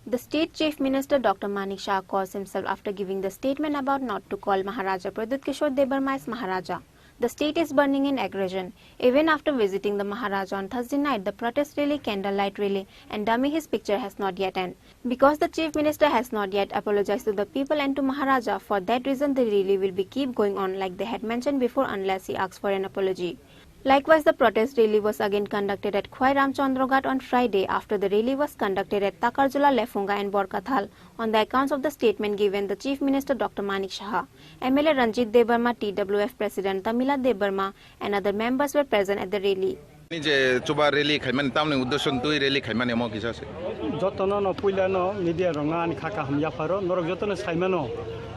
The state chief minister Doctor Manik Shah calls himself after giving the statement about not to call Maharaja Pradyut Kishore Debbarma as Maharaja. The state is burning in aggression. Even after visiting the Maharaja on Thursday night, the protest rally, candlelight rally, and dummy his picture has not yet ended. Because the Chief Minister has not yet apologized to the people and to Maharaja, for that reason the rally will be keep going on like they had mentioned before unless he asks for an apology. Likewise, the protest rally was again conducted at Khwai Ramchandra Ghat on Friday after the rally was conducted at Takarjula, Lefunga and Borkathal on the accounts of the statement given the Chief Minister Doctor Manik Saha, M L A Ranjit Debbarma, T W F President Tamila Debbarma and other members were present at the rally. Ni je chuba rally khaimani tamni uddesho twi rally khaimani omo kisa se. Jotono no puila no media rok no ani kha kaham yapharo norok jotono saimano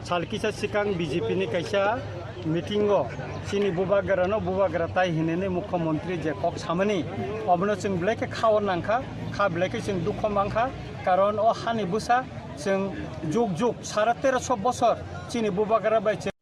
sal kisa sikang B J P ni kaisa meeting o chini bubagra no bubagra tai hinene mukhyamantri je kok samani obono chwng belai khe kha o nangkha kha belai khe chwng dukho mankha karon o hani bwsa chwng juk juk sara teroso bosor chini bubagra bai chwng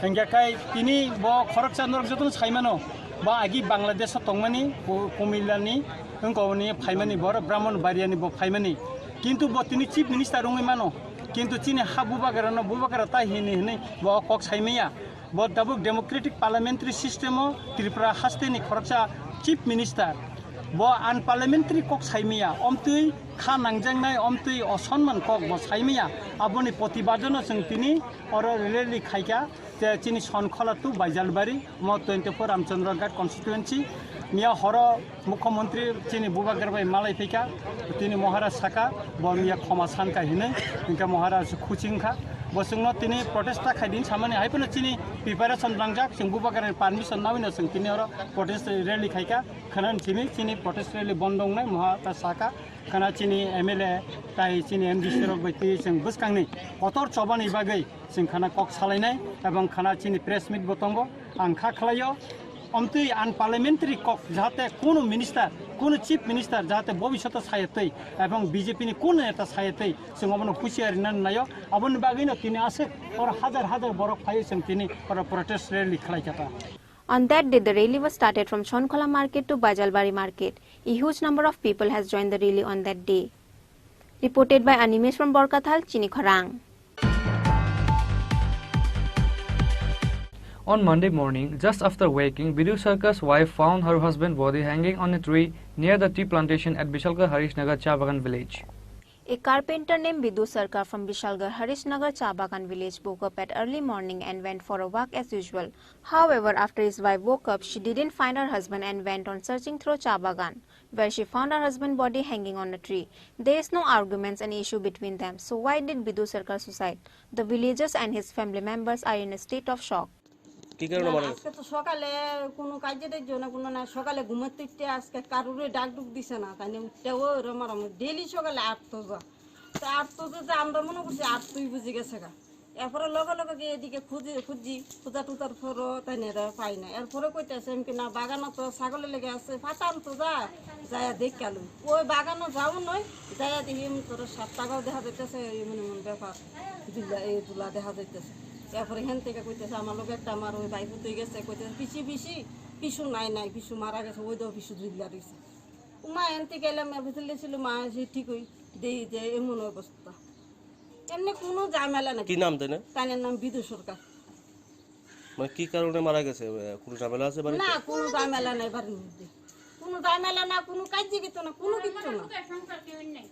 Hingkhe kai tini bo khoroksa norok jotono saimano, bo agi Bangladesh o tongmani, ku-, Kumilani, wngkoni phaimani, boro Brahmanbaria ni bo phaimani. Kintu bo tini chief minister wngwi mano. Kintu chini ha bubagra no bubagra tai hini hini bo kok saimaya. Bo tabuk democratic parliamentary system o Tripura haste ni khoroksa chief minister. Bo unparliamentary kok saimaya, omtwi kha nangjaknai, omtwi osonman kok bo saimaya. Aboni protibad no chwng tini oro rally khaikha. Te chini Sonkhola to Baijalbari, mo twenty-four Ramchandra Ghat constituency, miya horo Mukhyamantri chini bubagra bai malai phaikha, tini Maharaj saka, bo miya khoma sanka hinwi, hingkhe Maharaj khuching kha. Bo chwngno tini protest ta khaidi samani hai phano chini preparation nangjak, chwng bubagrani permission nawino chwng tini oro protest rally khaikha, khwnani simi chini protest rally bondo wngnai Maharaj saka, khwna chini M L A tai chini M D C rok bai twi chwng bwskangni kotor chobani bagwi Chwng khana kok salainai, ebong khana chini press meet bo tongo. Ang kha khlaio, omtwi unparliamentary kok, jahate kunu minister, kunu chief minister, jahate bobishoto sayatwi, ebong B J P ni kunu neta sayatwi, chwng obono husiari nani naio. Aboni bagwino tini aswk oro hajar hajar borok phaiwi chwng tini oro protest rally khlai kha ta. On that day, the rally was started from Shonkhola market to Baijalbari market. A huge number of people has joined the rally on that day. Reported by Animesh from Borkathal, Chini Khorang. On Monday morning, just after waking, Bidu Sarkar's wife found her husband's body hanging on a tree near the tea plantation at Bishalgarh Harishnagar Cha Bagan village. A carpenter named Bidu Sarkar from Bishalgarh Harishnagar Cha Bagan village woke up at early morning and went for a walk as usual. However, after his wife woke up, she didn't find her husband and went on searching through Cha Bagan, where she found her husband body hanging on a tree. There is no arguments and issue between them, so why did Bidu Sarkar suicide? The villagers and his family members are in a state of shock. কি কারণে না, মারা গেছে? আজকে তো সকালে কোনো কাজে টাজে না, কোনো না, সকালে ঘুমাতে উঠতে আজকে কারোরে ডাক ডুক দিছে না, তাই না? উঠতে ওই রমারম ডেইলি সকালে আটতো যা। তা আটতো যা, যা আমরা মনে করছি আটতোই বুঝি গেছে গা। এরপরে লগে লগে গিয়ে এদিকে খুঁজি, খুঁজি, খোঁজা টোজার পরও তাই না, এরা পাই না। এরপরে কইতেছে এমকি না, বাগানো তো ছাগলের লেগে আছে, ফাটান তো যা, যায়া দেখ গেল। ওই বাগানো যাও নয়, যায়া দেখি এমন তোর সাত টাকাও দেখা যাইতেছে, এমন এমন ব্যাপার, দুলা, এই দুলা দেখা যাইতেছে। এরপরে হেন থেকে কইতেছে, আমার লোক একটা আমার ওই ভাই পুতই গেছে, কইতেছে, "পিসি, পিসি, পিসু নাই, নাই, পিসু মারা গেছে, ওই দাও পিসু দুলা রইছে।" মা এনতে গেলাম, এ বুঝলে ছিল, মা এসে ঠিকই দেই যে এমন অবস্থা। এমনি কোনো ঝামেলা নাই। কি নাম তাই না? তাইনের নাম বিদু সরকার। মানে কি কারণে মারা গেছে? এ, কোনো ঝামেলা আছে বাড়িতে? না, কোনো ঝামেলা নাই বাড়ির মধ্যে। কোনো ঝামেলা না, কোনো কাজে গেত না, কোনো কিচ্ছু না।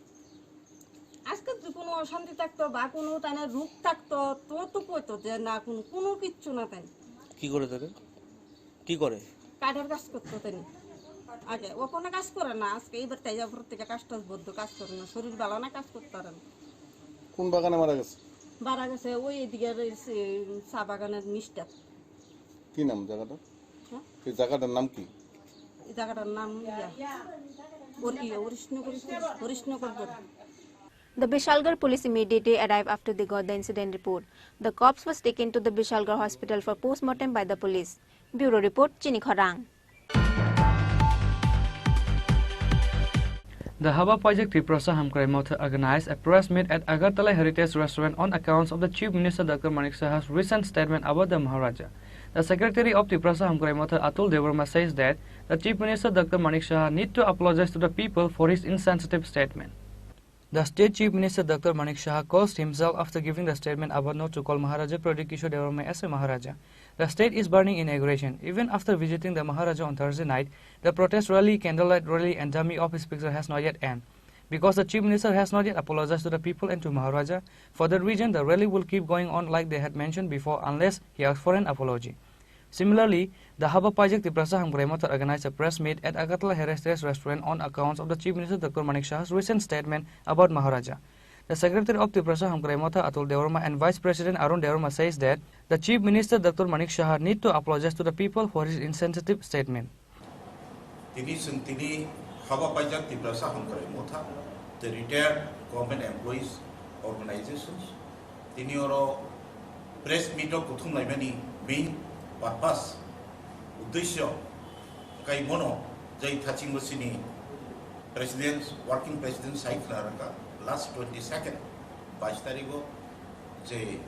আজকে যদি কোনো অশান্তি থাকতো বা কোনো তাইনের রোগ থাকতো, তো, তো কইতো যে না, কোনো, কোনো কিচ্ছু না তাই। কি করে তারা? কি করে? কাঠের কাজ করতো তাই। আগে ও কোনো কাজ করে না, আজকে এবার তাই যাওয়ার পর থেকে কাজ টাজ বন্ধ, কাজ করে না, শরীর ভালো না, কাজ করতে পারে না। কোন বাগানে মারা গেছে? মারা গেছে ওই এদিকে আর এই সে চা বাগানের নিচটা। কি নাম জায়গাটা? হ্যাঁ? এই জায়গাটার নাম কি? এই জায়গাটার নাম ইয়া, ওর ইয়ে, হরিশনগর, হরিশনগর বলে। The Bishalgarh police immediately arrived after they got the incident report. The corpse was taken to the Bishalgarh hospital for postmortem by the police. Bureau report, Chini Khorang. The Hawa Pajak Tiprasa Hamkrai Motha organized a press meet at Agartala Heritage Restaurant on accounts of the Chief Minister Doctor Manik Saha's recent statement about the Maharaja. The secretary of Tiprasa Hamkrai Motha Atul Debbarma says that the Chief Minister Doctor Manik Saha need to apologize to the people for his insensitive statement. The state chief minister Doctor Manik Saha calls himself after giving the statement about not to call Maharaja Pradyut Kishore Debbarma as a Maharaja. The state is burning in aggression. Even after visiting the Maharaja on Thursday night, the protest rally, candlelight rally and dummy of his picture has not yet end. Because the chief minister has not yet apologized to the people and to Maharaja, for that reason the rally will keep going on like they had mentioned before unless he asks for an apology. Similarly, the Habapaijak Tiprasa Hamkrai Motha organized a press meet at Agartala Heritage Restaurant on accounts of the Chief Minister Doctor Manik Saha's recent statement about Maharaja. The secretary of Tiprasa Hamkrai Motha Atul Debbarma and Vice President Arun Debbarma says that the Chief Minister Doctor Manik Saha need to apologize to the people for his insensitive statement. Tini chwng tini Habapaijak Tiprasa Hamkrai Motha, the retired government employees organizations, tini oro press meet o kuthum laimani main purpose, uddesyo, kai mono jai thaching bosini president, working president sai khna rwkha last twenty second, bais tarigo je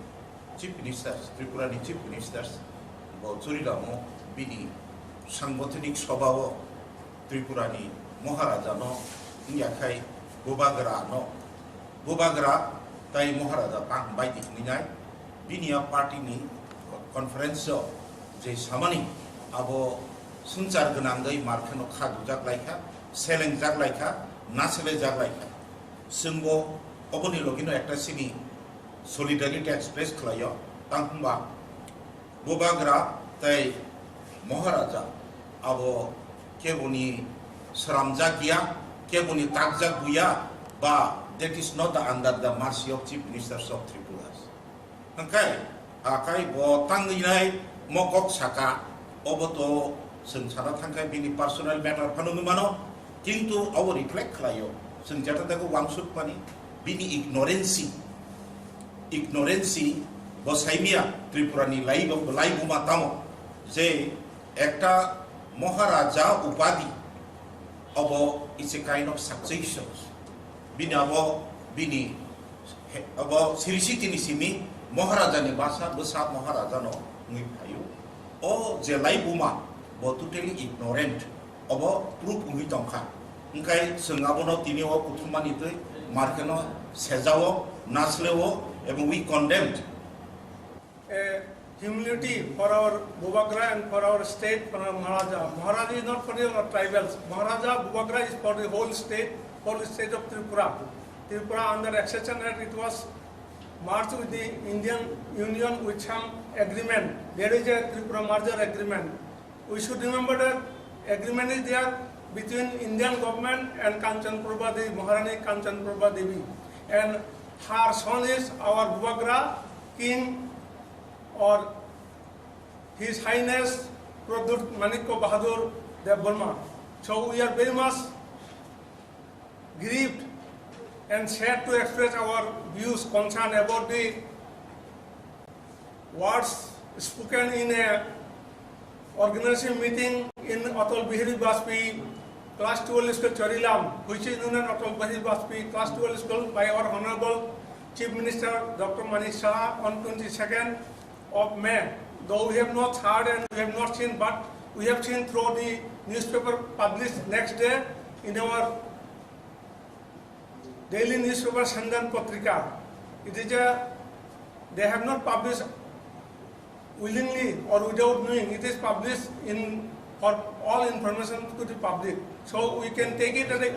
chief ministers, Tripura ni chief ministers bo Churilamo bini sangbothnik sobha o Tripura ni Maharaja no wngya khai Bubagra no Bubagra tai Maharaja tang bai di hwnwi nai. Bini a party ni conference o je samani abo swngchar gwnangwi mar kheno kha dujak lai kha, selengjak lai kha, naselejak lai kha. Chwngbo oboni logino ekta sini solidarity express khlaio, tang hwnba Bubagra tei Maharaja abo keboni sramjak ya, keboni takjak buya, ba that is not the under the mercy of Chief Ministers of Tripura. Hwnkhe, hakai bo tangwi nai mo kok saka, obo to chwng sana thangkhe bini personal matter phano wngwi mano, kintu abo reflect khlaio, chwng jeta dago wangsuk mani, bini ignorancy, ignorancy bo saimia Tripura ni lai bo, lai buma tamo, je ekta Maharaja upadi, obo is a kind of succession. Bini abo, bini, he, abo siri siti ni simi Maharaja ni basa, bwsa Maharaja no wngwi phaio. O je lai buma, bo totally ignorant. Obo proof wngwi tongkha. Hwnkhe chwng abono tini o kuthumani twi markeno sejao, nasleo, ebong we condemned. A humility for our Bubagra and for our state, for our Maharaja. Maharaja is not for the, our tribals. Maharaja Bubagra is for the whole state, whole state of Tripura. Tripura under Accession Act, it was merged with the Indian Union with some agreement. There is a Tripura merger agreement. We should remember that agreement is there between Indian government and Kanchan Prabha Devi, Maharani Kanchan Prabha Devi. And her son is our Bubagra king or His Highness Pradyut Manikya Bahadur Debbarma. So we are very much grieved and sad to express our views, concern about the words spoken in a organizing meeting in Atal Bihari Vajpayee Class twelve School Charilam, which is known as Atal Bihari Vajpayee Class twelve School by our Honorable Chief Minister Doctor Manik Saha on twenty-second of May. Though we have not heard and we have not seen, but we have seen through the newspaper published next day in our daily newspaper Sandan Patrika. It is a, they have not published willingly or without knowing. It is published in, for all information to the public. So we can take it as a,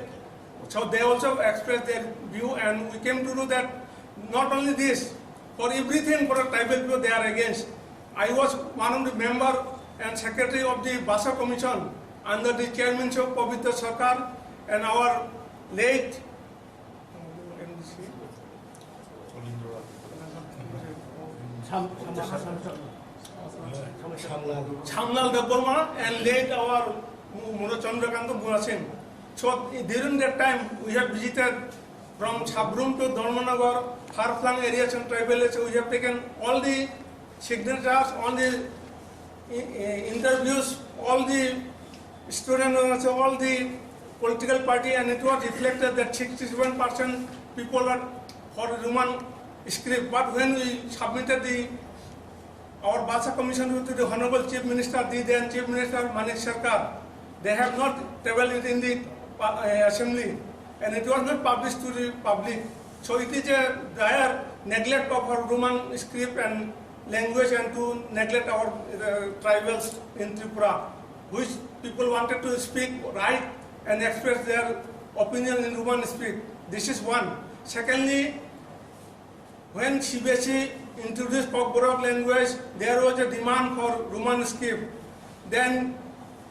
so they also express their view, and we came to know that not only this, for everything for a tribal people they are against. I was one of the member and secretary of the Basa Commission under the chairmanship of Pabitra Sarkar and our late Shyamlal Debbarma and late our Mura Chandrakanta Mura Singh. So during that time we have visited from Sabrum to Dharmanagar, far-flung areas and tribal areas. We have taken all the signatures, all the i-, i-, interviews, all the students, all the political party, and it was reflected that sixty-seven percent people are for Roman script. But when we submitted the, our Basa Commission to the Honorable Chief Minister, the then Chief Minister Manik Sarkar, they have not tabled it in the pa-, uh, assembly. And it was not published to the public. So it is a dire neglect of our Roman script and language and to neglect our uh, tribals in Tripura, which people wanted to speak right and express their opinion in Roman script. This is one. Secondly, when C B S E introduced Kokborok language, there was a demand for Roman script. Then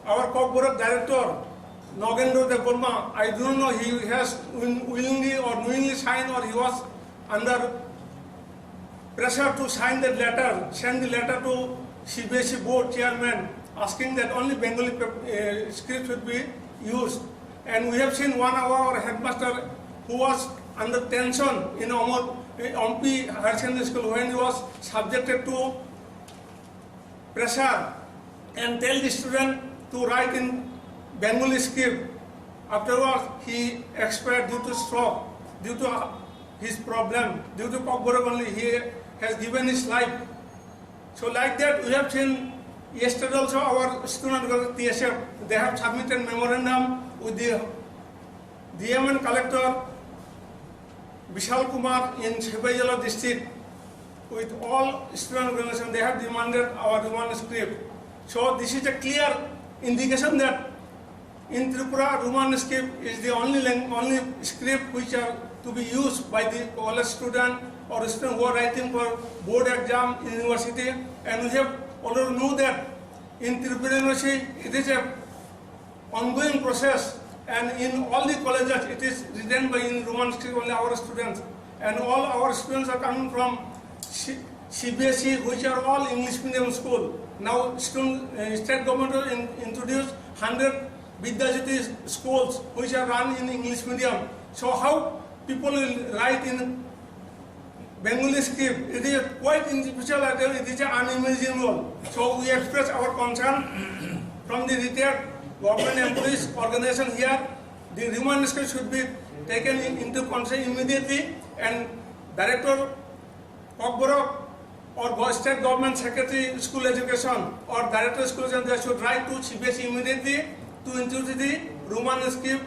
our Kokborok director, Nagendra Debbarma, I don't know, he has win- willingly or knowingly signed or he was under pressure to sign that letter, send the letter to C B S E board chairman asking that only Bengali pap- uh, script should be used. And we have seen one of our headmaster who was under tension in Omor, uh, Ompi Higher Secondary School when he was subjected to pressure and tell the student to write in Bengali script. Afterwards, he expired due to stroke, due to his problem, due to Kokborok only, he has given his life. So like that, we have seen yesterday also our student T S F, they have submitted memorandum with the D M and collector Bishal Kumar in Sipaijala district with all student organization, they have demanded our Roman script. So this is a clear indication that in Tripura, Roman script is the only lang- only script which are to be used by the college student or student who are writing for board exam in university. And we have already know that in Tripura University, it is a ongoing process, and in all the colleges it is written by in Roman script only our students, and all our students are coming from C- C B S E, which are all English medium school. Now student, uh, state government will in- introduce hundred Vidyajyoti schools which are run in English medium. So how people will write in Bengali script, it is quite individual, it is unimaginable. So we express our concern from the retired government employees organization here. The Roman script should be taken in- into consideration immediately, and director Kokborok or go- state government secretary school education or director school education, they should write to C B S E immediately to introduce the Roman script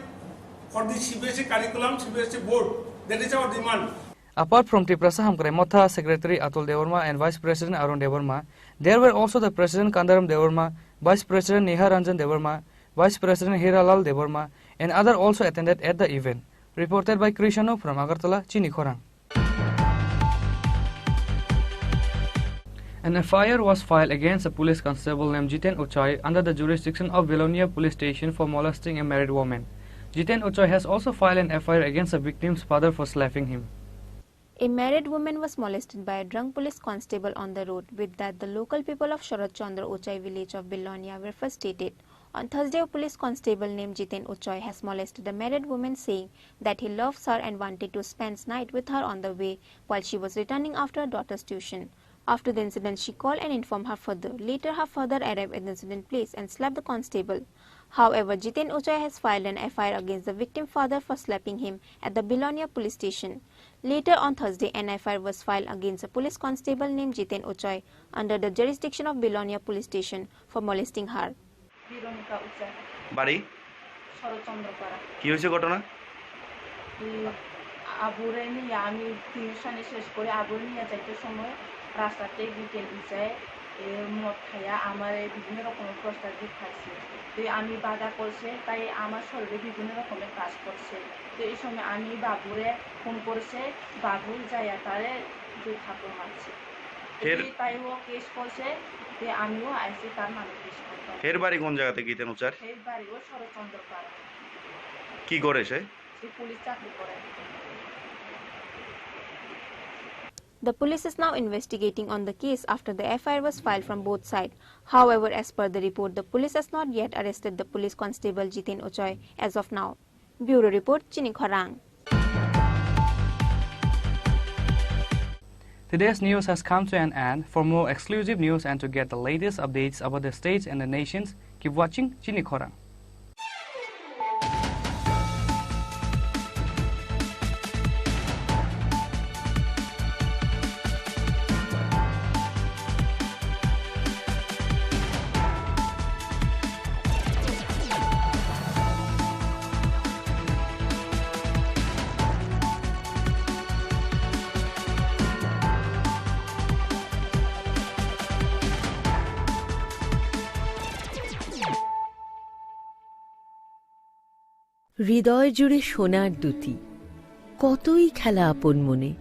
for the C B S E curriculum, C B S E board. That is our demand. Apart from Tiprasa Hamkrai Motha, Secretary Atul Debbarma and Vice President Arun Debbarma, there were also the President Kandaram Debbarma, Vice President Neha Ranjan Debbarma, Vice President Hiralal Debbarma, and other also attended at the event. Reported by Krishanu from Agartala, Chini Khorang. An F I R was filed against a police constable named Jiten Ochai under the jurisdiction of Belonia Police Station for molesting a married woman. Jiten Ochai has also filed an F I R against the victim's father for slapping him. A married woman was molested by a drunk police constable on the road. With that, the local people of Sharat Chandra Ochai village of Belonia were frustrated. On Thursday, a police constable named Jiten Ochai has molested a married woman, saying that he loves her and wanted to spend night with her on the way while she was returning after her daughter's tuition. After the incident, she called and informed her father. Later, her father arrived at the incident place and slapped the constable. However, Jiten Ochai has filed an F I R against the victim father for slapping him at the Belonia police station. Later on Thursday, an F I R was filed against a police constable named Jiten Ochai under the jurisdiction of Belonia police station for molesting her. বিরোনিকা উচ্চারণ। বাড়ি? শরৎচন্দ্রপাড়া। কি হয়েছে ঘটনা? এই আবুরে নিয়ে আমি টিউশনে শেষ করে আবুরে নিয়ে যাইতে সময় রাস্তাতে বিকেল উচায়, এ, মদ খাইয়া আমার বিভিন্ন রকমের প্রস্তাব দিয়ে খাইছে। তো আমি বাধা করছে, তাই আমার শরীরে বিভিন্ন রকমের কাজ করছে। তো এই সময় আমি বাবুরে ফোন করছে, বাবু যাইয়া তারে দুই থাপ্পড় মারছে। ফের? এই তাইও কেস করছে, যে আমিও আইছি তার নামে কেস করতাম। ফের বাড়ি কোন জায়গাতে গীতেন উচার? ফের বাড়ি ও শরৎচন্দ্র পাড়া। কি করে সে? সে পুলিশ চাকরি করে। The police is now investigating on the case after the F I R was filed from both sides. However, as per the report, the police has not yet arrested the police constable Jiten Ochoi as of now. Bureau report, Chini Khorang. Today's news has come to an end. For more exclusive news and to get the latest updates about the states and the nations, keep watching Chini Khorang. হৃদয় জুড়ে সোনার দুতি, কতই খেলা আপন মনে।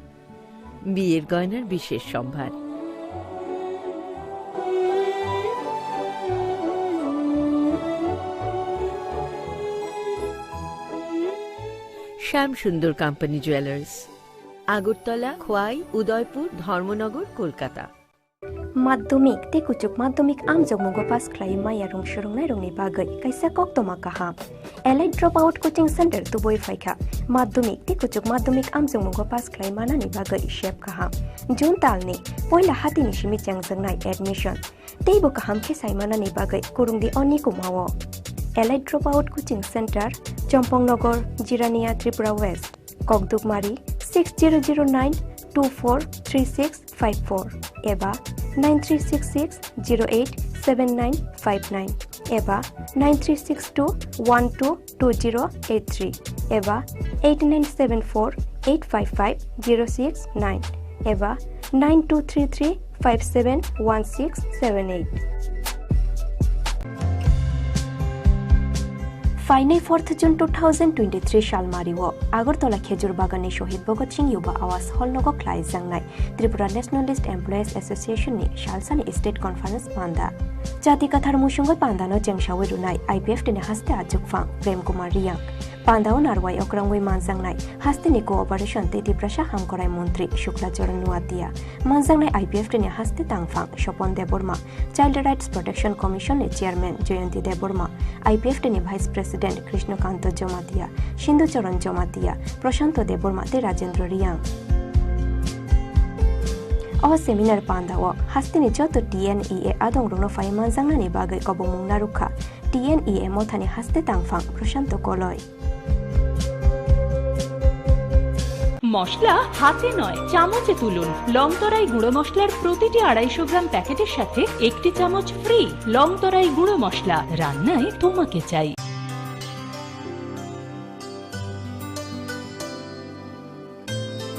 বিয়ের গয়নার বিশেষ সম্ভার। শ্যাম সুন্দর কোম্পানি জুয়েলার্স, আগরতলা, খোয়াই, উদয়পুর, ধর্মনগর, Kolkata. Madhyamik tei kuchuk madhyamik amjokmungo pass khlai maya rung swrwngnairokni bagwi kaisa koktwma kaham. Elite Dropout Coaching Center tubui phaikha. Madhyamik tei kuchuk madhyamik amjokmungo pass khlai manani bagwi sep kaham. June talni poila hatini simi chengjaknai admission. Teibo kaham khe sai manani bagwi kwrwngdi o nikumao. Elite Dropout Coaching Center, Chompong Nogor, Jirania, Tripura West. Kokdukmari six zero zero nine two four three six five four eba nine three six six zero eight seven nine five nine eba nine three six two one two two zero eight three eba eight nine seven four eight five five zero six nine eba nine two three three five seven one six seven eight. Phainai fourth June two thousand twenty-three salmario Agartala Khejur Baganni Shohid Bhagat Singh Yuba Awas Hall nogo khlaijaknai Tripura Nationalist Employees Association ni salsani State Conference panda. Jati kathar musungwi pandano chengsawi rwnai I P F T ni haste achukphang Prem Kumar Riyang. Pandao narwai okrangwi manjaknai hasteni cooperation tei Tiprasa hamkorai montri Shukla Charan Nuatia, manjaknai I P F T ni haste tangphang Sopon Debbarma, Child Rights Protection Commission ni Chairman Jayanti Debbarma, I P F T ni Vice President Krishna Kanto Jamatia, Sindhu Charan Jamatia, Prashanto Debbarma tei Rajendra Riyang. O seminar pandao hasteni joto T N E A adongrokno phai manjaknani bagwi kobongmung narwkha T N E A mothani haste tangphang Prashanto Koloi. মশলা হাতে নয়, চামচে তুলুন। লংতরাই গুঁড়ো মশলার প্রতিটি আড়াইশো গ্রাম প্যাকেটের সাথে একটি চামচ ফ্রি। লংতরাই গুঁড়ো মশলা, রান্নায় তোমাকে চাই।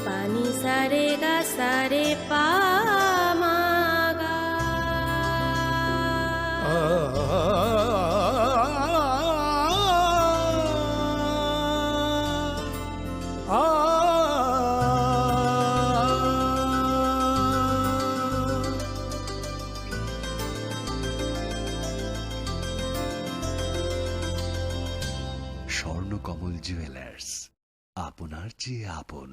Pani sare ga sare pa ma ga. Swarnakamal jewellers, আপনার চেয়ে আপন।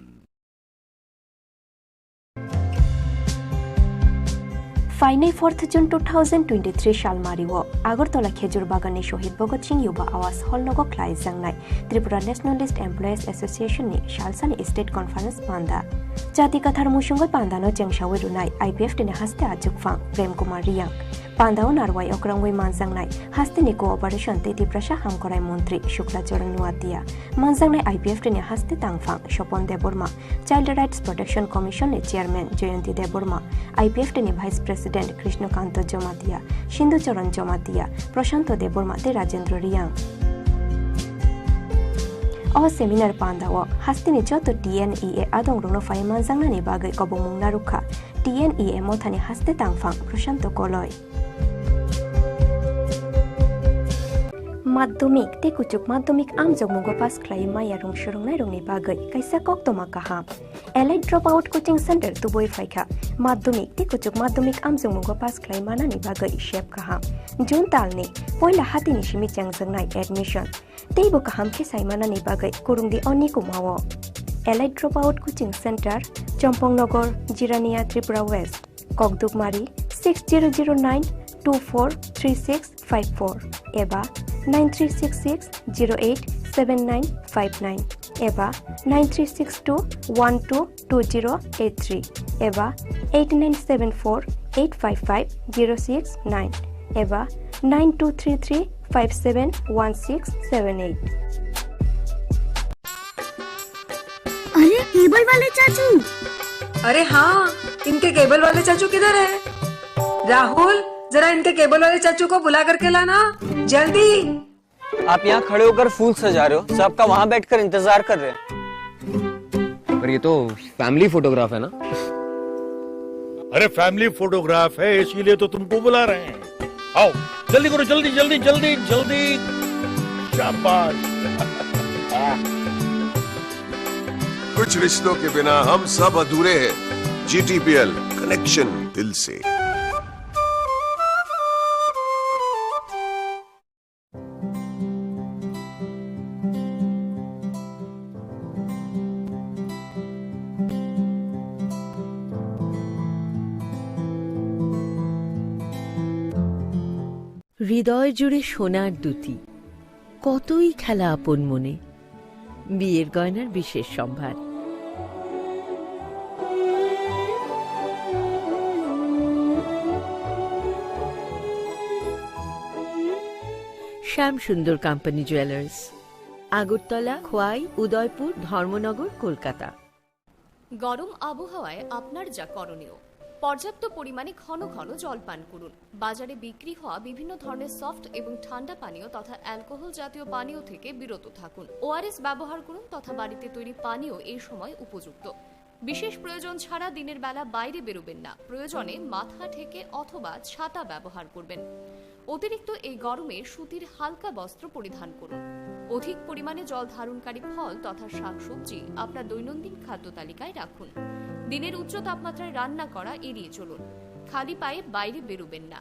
Phainai fourth June two thousand twenty-three salmario Agartala Khejur Baganni Shohid Bhagat Singh Yuba Awas Hall nogo khlaijaknai Tripura Nationalist Employees Association ni salsani State Conference panda. Jati kathar musungwi pandano chengsawi rwnai I P F T ni haste achukphang Prem Kumar Riyang. Pandao narwai okrangwi manjaknai hasteni cooperation tei Tiprasa hamkorai montri Shukla Charan Nuatia, manjaknai I P F T ni haste tangphang Sopon Debbarma, Child Rights Protection Commission ni Chairman Jayanti Debbarma, I P F T ni Vice President Krishna Kanto Jamatia, Sindhu Charan Jamatia, Prashanto Debbarma tei Rajendra Riyang. O seminar pandao hasteni joto T N E A adongrokno phai manjaknani bagwi kobongmung narwkha T N E A mothani haste tangphang Prashanto Koloi. Madhyamik tei kuchuk madhyamik amjokmungo pass khlai maya rung swrwngnairokni bagwi kaisa koktwma kaham. Elite Dropout Coaching Center tubui phaikha. Madhyamik tei kuchuk madhyamik amjokmungo pass khlai manani bagwi sep kaham. June talni poila hatini simi chengjaknai admission. Teibo kaham khe sai manani bagwi kwrwngdi o nikumao. Elite Dropout Coaching Center, Chompong Nogor, Jirania, Tripura West. Kokdukmari six zero zero nine two four three six five four eba nine three six six zero eight seven nine five nine eba nine three six two one two two zero eight three eba eight nine seven four eight five five zero six nine eba nine two three three five seven one six seven eight. अरे, केबल वाले चाचू। अरे हाँ, इनके केबल वाले चाचू किधर है? राहुल, जरा इनके केबल वाले चाचू को बुला करके लाना, जल्दी। आप यहाँ खड़े होकर फूल सजा रहे हो, सबका वहाँ बैठकर इंतजार कर रहे हैं। पर ये तो फैमिली फोटोग्राफ है ना? अरे, फैमिली फोटोग्राफ है, इसीलिए तो तुमको बुला रहे हैं। आओ, जल्दी करो, जल्दी, जल्दी, जल्दी, जल्दी। शाबाश। कुछ रिश्तों के बिना हम सब अधूरे हैं। जीटीपीएल, कनेक्शन दिल से। হৃদয় জুড়ে সোনার দুতি, কতই খেলা আপন মনে। বিয়ের গয়নার বিশেষ সম্ভার। শ্যাম সুন্দর কোম্পানি জুয়েলার্স, আগরতলা, খোয়াই, উদয়পুর, ধর্মনগর, কলকাতা। গরম আবহাওয়ায় আপনার যা করণীয়, পর্যাপ্ত পরিমাণে ঘন ঘন জল পান করুন। বাজারে বিক্রি হওয়া বিভিন্ন ধরনের সফট এবং ঠান্ডা পানীয় তথা অ্যালকোহল জাতীয় পানীয় থেকে বিরত থাকুন। ওআরএস ব্যবহার করুন তথা বাড়িতে তৈরি পানীয় এই সময় উপযুক্ত। বিশেষ প্রয়োজন ছাড়া দিনের বেলা বাইরে বেরোবেন না। প্রয়োজনে মাথা ঢেকে অথবা ছাতা ব্যবহার করবেন। অতিরিক্ত এই গরমে সুতির হালকা বস্ত্র পরিধান করুন। অধিক পরিমাণে জল ধারণকারী ফল তথা শাকসবজি আপনার দৈনন্দিন খাদ্য তালিকায় রাখুন। দিনের উচ্চ তাপমাত্রায় রান্না করা এড়িয়ে চলুন। খালি পায়ে বাইরে বেরোবেন না।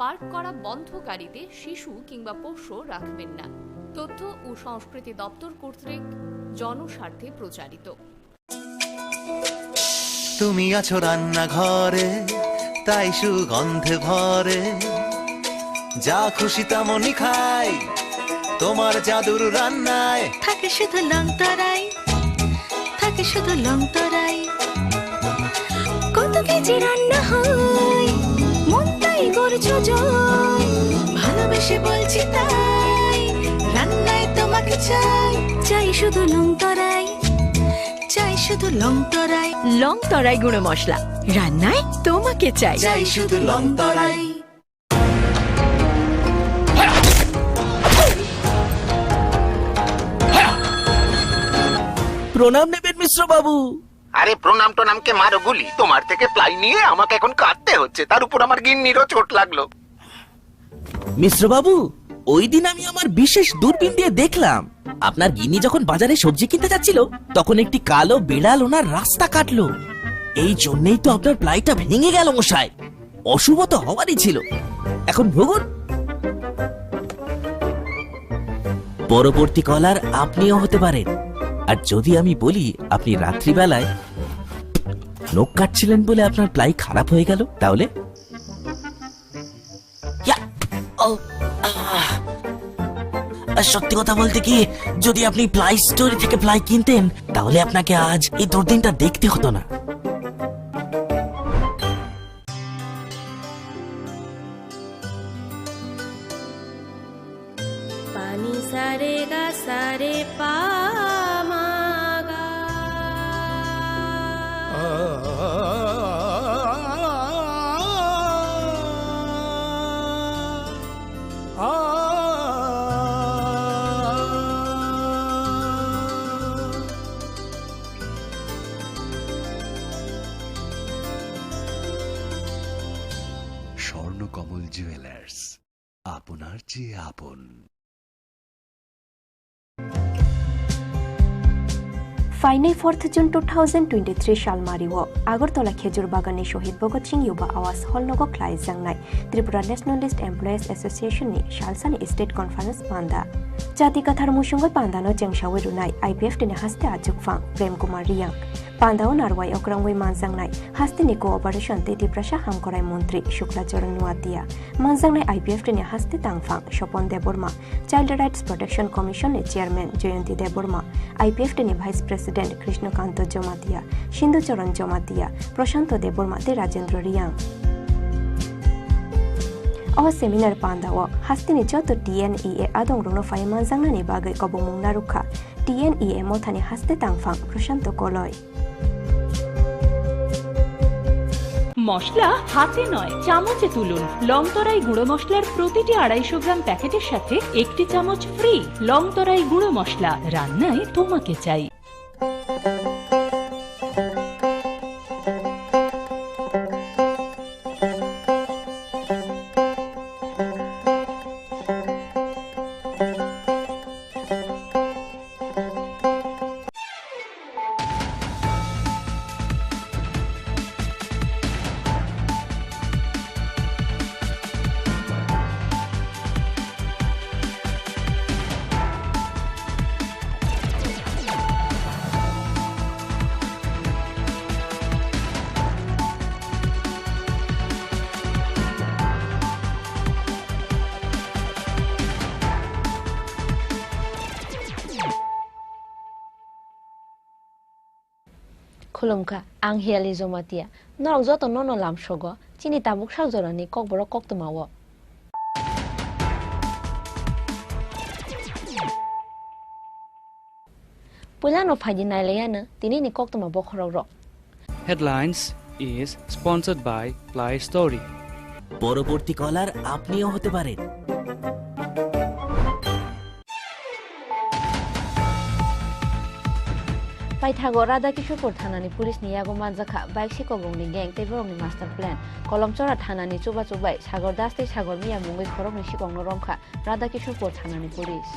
পার্ক করা বন্ধ গাড়িতে শিশু কিংবা পোষ্য রাখবেন না। তথ্য ও সংস্কৃতি দপ্তর কর্তৃক জনস্বার্থে প্রচারিত। তুমি আছো রান্নাঘরে, তাই সুগন্ধে ভরে। যা খুশি তেমনই খাই, তোমার জাদুর রান্নায়। থাকে শুধু লং তরাই, থাকে শুধু লং তরাই। কত কেজি রান্না হয়, মন তাই করছো জয়। ভালোবেসে বলছি তাই, রান্নায় তোমাকে চাই। চাই শুধু লং তরাই, চাই শুধু লং তরাই। লং তরাই গুঁড়ো মশলা, রান্নায় তোমাকে চাই। চাই শুধু লং তরাই। প্রণাম নেবেন মিশ্র বাবু। আরে প্রণাম টনামকে মারো গুলি, তোমার থেকে প্লাই নিয়ে আমাকে এখন কাঁদতে হচ্ছে, তার উপর আমার গিন্নিরও চোট লাগলো। মিশ্র বাবু, ওই দিন আমি আমার বিশেষ দূরবীন দিয়ে দেখলাম, আপনার গিন্নি যখন বাজারে সবজি কিনতে যাচ্ছিল, তখন একটি কালো বিড়াল ওনার রাস্তা কাটলো। এই জন্যই তো আপনার প্লাইটা ভেঙে গেল মশাই। অশুভ তো হওয়ারই ছিল। এখন ভুগুন। পরবর্তী কলার আপনিও হতে পারেন। আর যদি আমি বলি আপনি রাত্রিবেলায় নখ কাটছিলেন বলে আপনার প্লাই খারাপ হয়ে গেল, তাহলে? ইয়া! ও! আহ! আর সত্যি কথা বলতে কি, যদি আপনি প্লাই স্টোর থেকে প্লাই কিনতেন, তাহলে আপনাকে আজ এই দুর্দিনটা দেখতে হতো না। Pani sare ga sare pa ma ga. Swarnakamal jewellers, আপনার চেয়ে আপন। Phainai fourth June two thousand twenty-three salmari o Agartala Khejur Bagan ni Shohid Bhagat Singh Yuba Awas Hall nogo khlai jaknai Tripura Nationalist Employees Association ni salsani State Conference panda. Jati kathar musungwi pandano chengsawi rwnai I P F T ni haste achukphang Prem Kumar Riyang. Pandao narwai okrangwi manjaknai hasteni cooperation tei Tiprasa hamkrai montri Shukla Charan Noatia, manjaknai I P F T ni haste tangphang Sopon Debbarma, Child Rights Protection Commission ni Chairman Jayanti Debbarma, I P F T ni Vice President Krishnakanto Jamatia, Sindhu Charan Jamatia, Prashanto Debbarma tei Rajendra Riyang. O seminar pandao hasteni joto T N E A adongrokno phai manjaknani bagwi kobongmung narwkha T N E A mothani haste tangphang Prashanto Koloi. মশলা হাতে নয়, চামচে তুলুন। লংতরাই গুঁড়ো মশলার প্রতিটি আড়াইশো গ্রাম প্যাকেটের সাথে একটি চামচ ফ্রি। লংতরাই গুঁড়ো মশলা, রান্নায় তোমাকে চাই। Khulumkha, ang Hiali Jomatia. Norok joto nono lamsogo, chini tabuk sak jorani kokborok koktwmao. Puilano phaidi nailaiyano tinini koktwma bokhorok rok. Headlines is sponsored by Play Story. পরবর্তী কলার আপনিও হতে পারেন। Paithago Radha Kishorpur thanani police ni yago manjakha bike sikokrokni gang tei borokni master plan. Kolomchora thanani chubachu bai Sagor Das tei Sagor Miya mungwi khoroknwi sikokno romkha Radha Kishorpur thanani police.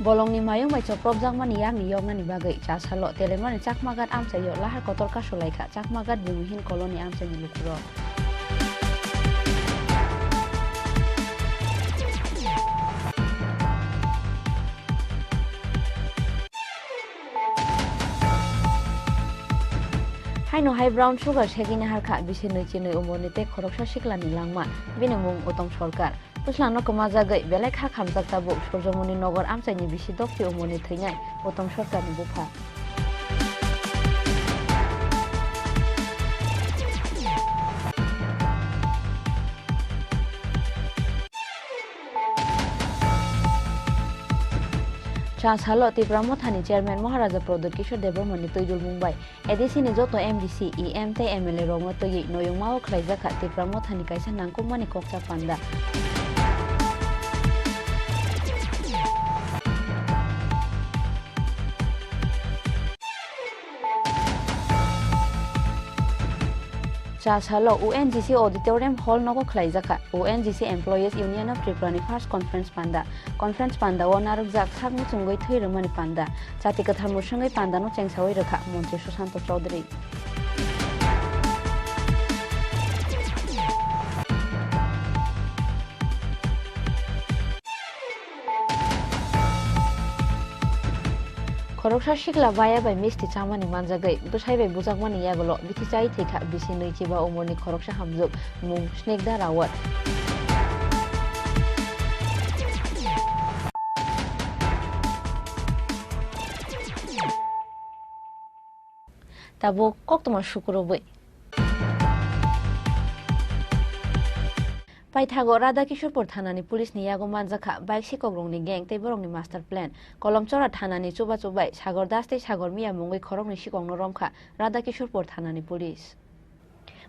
Bolongni mayung bai chopropjakmani yakni yoknani bagwi Chasalo Telemani Chakmaghat amchaio lahar kotor kasulaikha Chakmaghat Bhumihin Colony amchaini lukurok. Haino hai brown sugar segwi naharkha bisi nwi chinwi umorni tei khoroksa siklani langma, bini mung Uttom Sarkar. Bwswlangno kwmajagwi belai kha khamjak tabuk Surjomoni Nogor amchaini bisi dokti umorni thwinai Uttom Sarkarni bupha. Chasalo Tipra Mothani chairman Maharaja Pradyot Kishore Debbarmani twi dulmung bai A D C ni joto M D C, E M tei M L A rokno twiwi noyungmao khlaijakha Tipra Mothani kaisa nangkukmani kokcha panda. Chasalo O N G C Auditorium Hall nogo khlaijakha O N G C Employees Union of Tripura ni first conference panda. Conference panda o narwkjak sak muchungwi thwi rwmani panda. Chati kwthar mwswngwi panda no chengsawi rwkha Montri Susanto Chowdhury. Khoroksa sikla baya bai misti chamani manjagwi bwsai bai bujakmani yagulo bithi chai thwikha bisi nwi chiba umorni khoroksa hamjwk mung Snigdha Rawat. Tabuk koktwma sukurubwi. Paithago Radha Kishorpur thanani police ni yago manjakha bike sikokrokni gang tei borokni master plan. Kolomchora thanani chubachu bai Sagor Das tei Sagor Miya mungwi khoroknwi sikokno romkha Radha Kishorpur thanani police.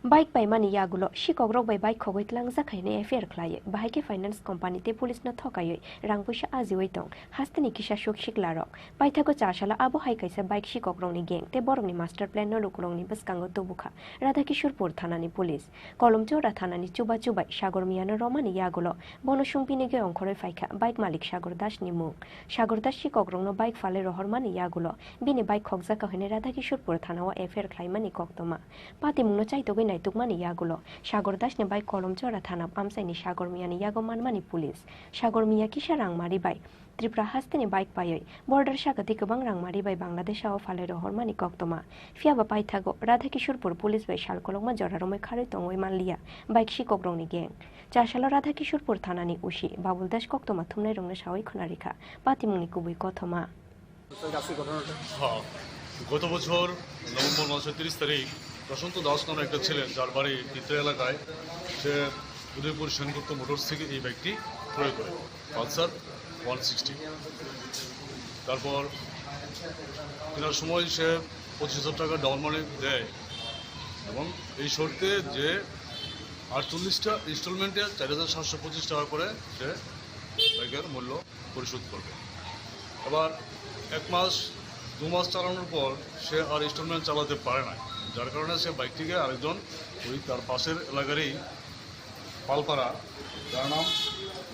Bike paimani yagulo sikokrok bai bike khogwi tlangjak hai hwnwi F I R khlaiwi, bahai khe finance company tei police no thokaiwi rang puisa ajiwi tong hasteni kisa suk siklarok. Paithago Chasalo abo hai kaisa bike sikokrokni gang tei borokni master plan no lukurokni bwskango tubukha Radha Kishorpur thanani police. Kolomchora thanani chubachu bai Sagor Miyano romani yagulo bono sungpinigwi ongkhorwi phaikha bike malik Sagor Das ni mung. Sagor Das sikokrokno bike phalwi rohormani yagulo bini bike khokjakha hwnwi Radha Kishorpur thanao F I R khlaimani koktwma. Patimungno chaitogwi naitukmani yagulo Sagor Dasni bike Kolomchora thana amchaini Sagor Miyani yago manmani police. Sagor Miya kisa rangmari bai Tripura hasteni bike paiwi border sakati kwbang rangmari bai Bangladeshao phalwi rohormani koktwma. Phiyaba paithago Radha Kishorpur police bai sal kolokma jora romwi kharwi tongwi manliya bike sikokrokni gang. Chasalo Radha Kishorpur thanani O C Babul Das koktwma thumnairokno sawi khwnarikha patimungni kubui kothoma. হ্যাঁ, গত বছর নভেম্বর মাসের তিরিশ তারিখ প্রশান্ত দাস নামে একটা ছেলে, যার বাড়ি পিত্রা এলাকায়, সে উদয়পুর সেনগুপ্ত মোটরস থেকে এই বাইকটি ক্রয় করে, পালসার ওয়ান সিক্সটি। তারপর কেনার সময় সে পঁচিশ হাজার টাকা ডাউন মানি দেয় এবং এই শর্তে যে আটচল্লিশটা ইনস্টলমেন্টে চার হাজার সাতশো পঁচিশ টাকা করে সে বাইকের মূল্য পরিশোধ করবে। আবার এক মাস, দু মাস চালানোর পর সে আর ইনস্টলমেন্ট চালাতে পারে না, যার কারণে সে বাইকটিকে আরেকজন, ওই তার পাশের এলাকারই পালপাড়া, যার নাম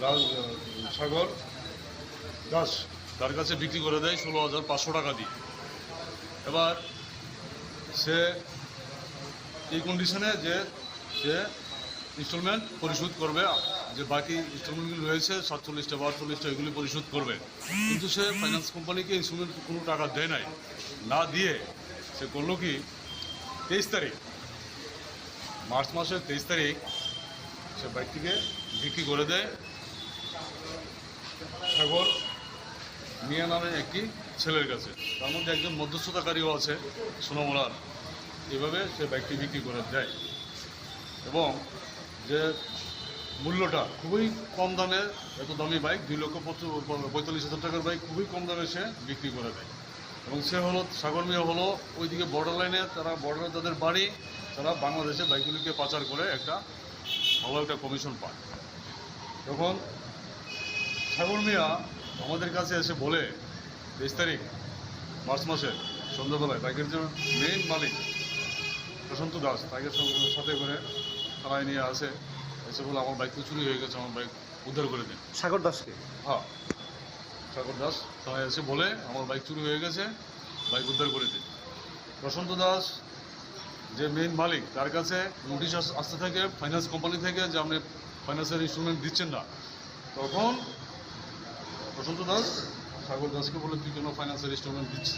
রাজ-, সাগর দাস, তার কাছে বিক্রি করে দেয় ষোলো হাজার পাঁচশো টাকা দিয়ে। এবার সে এই কন্ডিশনে যে, যে ইনস্টলমেন্ট পরিশোধ করবে, যে বাকি ইনস্টলমেন্টগুলি রয়েছে সাতচল্লিশটা বা আটচল্লিশটা, এগুলি পরিশোধ করবে, কিন্তু সে ফাইন্যান্স কোম্পানিকে ইনস্টলমেন্ট কোনো টাকা দেয় নাই। না দিয়ে সে করলো কি, তেইশ তারিখ মার্চ মাসের তেইশ তারিখ সে বাইকটিকে বিক্রি করে দেয় সাগর মিয়া নামে একটি ছেলের কাছে। তার মধ্যে একজন মধ্যস্থতাকারীও আছে, সোনামুড়ার। এভাবে সে বাইকটি বিক্রি করে দেয় এবং যে মূল্যটা খুবই কম দামে, এত দামি বাইক, দুই লক্ষ পঁয়তাল্লিশ হাজার টাকার বাইক খুবই কম দামে সে বিক্রি করে দেয়। এবং সে হলো, সাগর মিয়া হলো ওইদিকে বর্ডার লাইনে, তারা বর্ডারে তাদের বাড়ি, তারা বাংলাদেশে বাইকগুলিকে পাচার করে একটা ভালো একটা কমিশন পায়। তখন সাগর মিয়া আমাদের কাছে এসে বলে, তেইশ তারিখ মার্চ মাসে সন্ধ্যাবেলায় বাইকের যে মেইন মালিক প্রশান্ত দাস, তাকে সঙ্গে সাথে করে থানায় নিয়ে আসে, এসে বলে, "আমার বাইক তো চুরি হয়ে গেছে, আমার বাইক উদ্ধার করে দিন।" সাগর দাসকে? হ্যাঁ, সাগর দাস থানায় এসে বলে, "আমার বাইক চুরি হয়ে গেছে, বাইক উদ্ধার করে দিন।" প্রশান্ত দাস যে মেইন মালিক, তার কাছে নোটিশ আস-, আসতে থাকে ফাইন্যান্স কোম্পানি থেকে যে আপনি ফাইন্যান্সের ইনস্টলমেন্ট দিচ্ছেন না। তখন প্রশান্ত দাস সাগর দাসকে বলে, "তুই কেন ফাইন্যান্সের ইনস্টলমেন্ট দিচ্ছিস,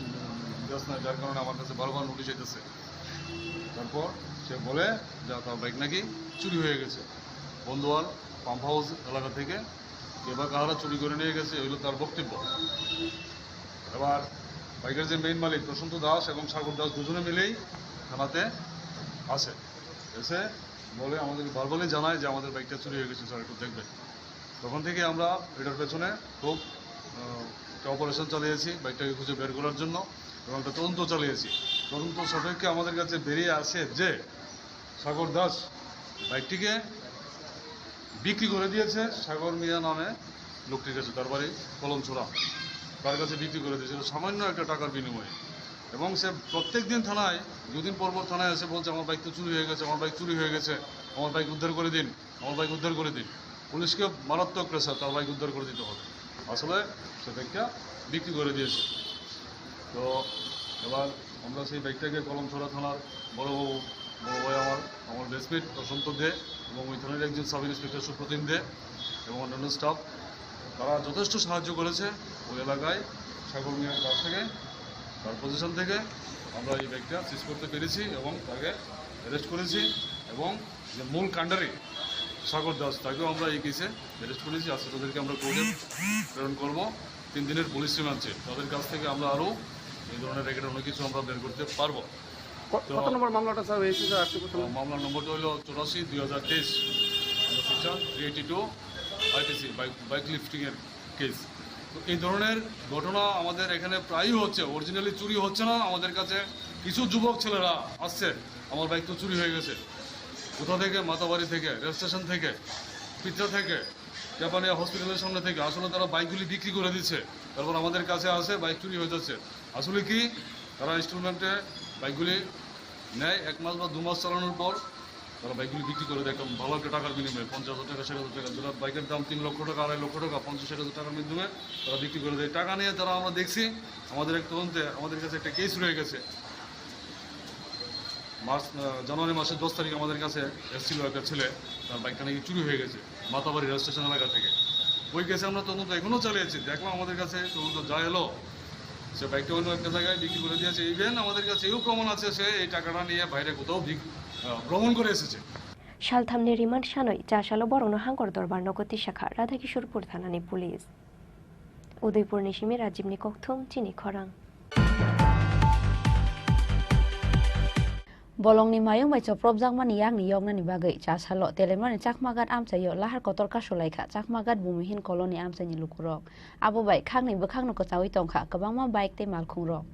দিস না, যার কারণে আমার কাছে বারবার নোটিশ আইতেছে।" তারপর সে বলে যে তার বাইক নাকি চুরি হয়ে গেছে বন্দোয়াল পাম্প হাউস এলাকা থেকে। কে বা কাহারা চুরি করে নিয়ে গেছে, এগুলো তার বক্তব্য। এবার বাইকের যে মেইন মালিক প্রশান্ত দাস এবং সাগর দাস দুজনে মিলেই থানাতে আসে, এসে বলে, আমাদের ভার্বালি জানায় যে, "আমাদের বাইকটা চুরি হয়ে গেছে স্যার, একটু দেখবেন।" তখন থেকে আমরা এটার পেছনে খুব, আহ, একটা অপারেশন চালিয়েছি বাইকটাকে খুঁজে বের করার জন্য, এবং একটা তদন্ত চালিয়েছি। তদন্ত সাপেক্ষে আমাদের কাছে বেরিয়ে আসে যে সাগর দাস বাইকটিকে বিক্রি করে দিয়েছে সাগর মিয়া নামে লোকটির কাছে, তার বাড়ি কলমছড়া। তার কাছে বিক্রি করে দিয়েছিল সামান্য একটা টাকার বিনিময়ে। এবং সে প্রত্যেক দিন থানায়, দুদিন পর পর থানায় এসে বলছে, "আমার বাইক তো চুরি হয়ে গেছে, আমার বাইক চুরি হয়ে গেছে, আমার বাইক উদ্ধার করে দিন, আমার বাইক উদ্ধার করে দিন।" পুলিশকে মারাত্মক প্রেশার, তার বাইক উদ্ধার করে দিতে হবে। আসলে সে বাইকটা বিক্রি করে দিয়েছে। তো এবার আমরা সেই বাইকটাকে কলমছড়া থানার বড়বাবু, বড় ভাই আমার, আমার বেস্টমেট প্রশান্ত দে এবং ওই থানার একজন সাব ইন্সপেক্টর সুপ্রতিম দে এবং অন্যান্য স্টাফ, তারা যথেষ্ট সাহায্য করেছে। ওই এলাকায় সাগর মিয়ার কাছ থেকে, তার পজিশন থেকে আমরা এই বাইকটা সিজ করতে পেরেছি এবং তাকে অ্যারেস্ট করেছি। এবং যে মূল কাণ্ডারি সাগর দাস, তাকেও আমরা এই কেসে অ্যারেস্ট করেছি। আজকে তাদেরকে আমরা কোর্টে প্রেরণ করব। তিন দিনের পুলিশ রিমান্ড চেয়ে তাদের কাছ থেকে আমরা আরও এই ধরনের র্যাকেটের অনেক কিছু আমরা বের করতে পারবো। ক-, তো কত নম্বর মামলাটা স্যার হয়েছে স্যার, আজকে প্রথমে? মামলার নম্বরটা হলো চুরাশি দুই হাজার তেইশ, three eighty two IPC, bike, bike লিফটিংয়ের কেস। তো এই ধরনের ঘটনা আমাদের এখানে প্রায়ই হচ্ছে, অরিজিনালি চুরি হচ্ছে না। আমাদের কাছে কিছু যুবক ছেলেরা আসছে, "আমার বাইক তো চুরি হয়ে গেছে।" কোথা থেকে? মাতাবাড়ি থেকে, রেল স্টেশন থেকে, পিত্রা থেকে, জাপানিয়া হসপিটালের সামনে থেকে। আসলে তারা বাইকগুলি বিক্রি করে দিচ্ছে, তারপর আমাদের কাছে আসে বাইক চুরি হয়ে যাচ্ছে। আসলে কি, তারা ইনস্টলমেন্টে বাইকগুলি নেয়, এক মাস বা দু মাস চালানোর পর তারা বাইকগুলি বিক্রি করে দেয় একটা ভালো একটা টাকার বিনিময়ে, পঞ্চাশ হাজার টাকা, ষাট হাজার টাকা। যেটা বাইকের দাম তিন লক্ষ টাকা, আড়াই লক্ষ টাকা, পঞ্চাশ ষাট হাজার টাকার মাধ্যমে তারা বিক্রি করে দেয়। টাকা নিয়ে তারা, আমরা দেখছি, আমাদের এক তদন্তে আমাদের কাছে একটা কেস রয়ে গেছে। মার্চ, আহ, জানুয়ারি মাসের দশ তারিখ আমাদের কাছে এসেছিল একটা ছেলে, তার বাইকটা নাকি চুরি হয়ে গেছে মাতাবাড়ি রেল স্টেশন এলাকা থেকে। ওই কেসে আমরা তদন্ত এখনও চালিয়েছি। দেখলাম, আমাদের কাছে তদন্ত যা এলো, সে বাইকটা অন্য একটা জায়গায় বিক্রি করে দিয়েছে। ইভেন আমাদের কাছে এও প্রমাণ আছে, সে এই টাকাটা নিয়ে বাইরে কোথাও ভিক-, আহ, ভ্রমণ করে এসেছে। Salthamni remand sanwi chasalo borokno hangkor dorbar nogo tisakha Radhakishorpur thanani police. Udaipurni simi Rajibni kokthum chini khorang. Bolongni mayung bai chopropjakmani yakni yoknani bagwi chasalo Teliamurani Chakmaghat amchaio lahar kotor kasulaikha Chakmaghat Bhumihin Colony amchaini lukurok. Abo bai khakni bwkhakno kwchaui tongkha kwbangma bike tei malkhungrok.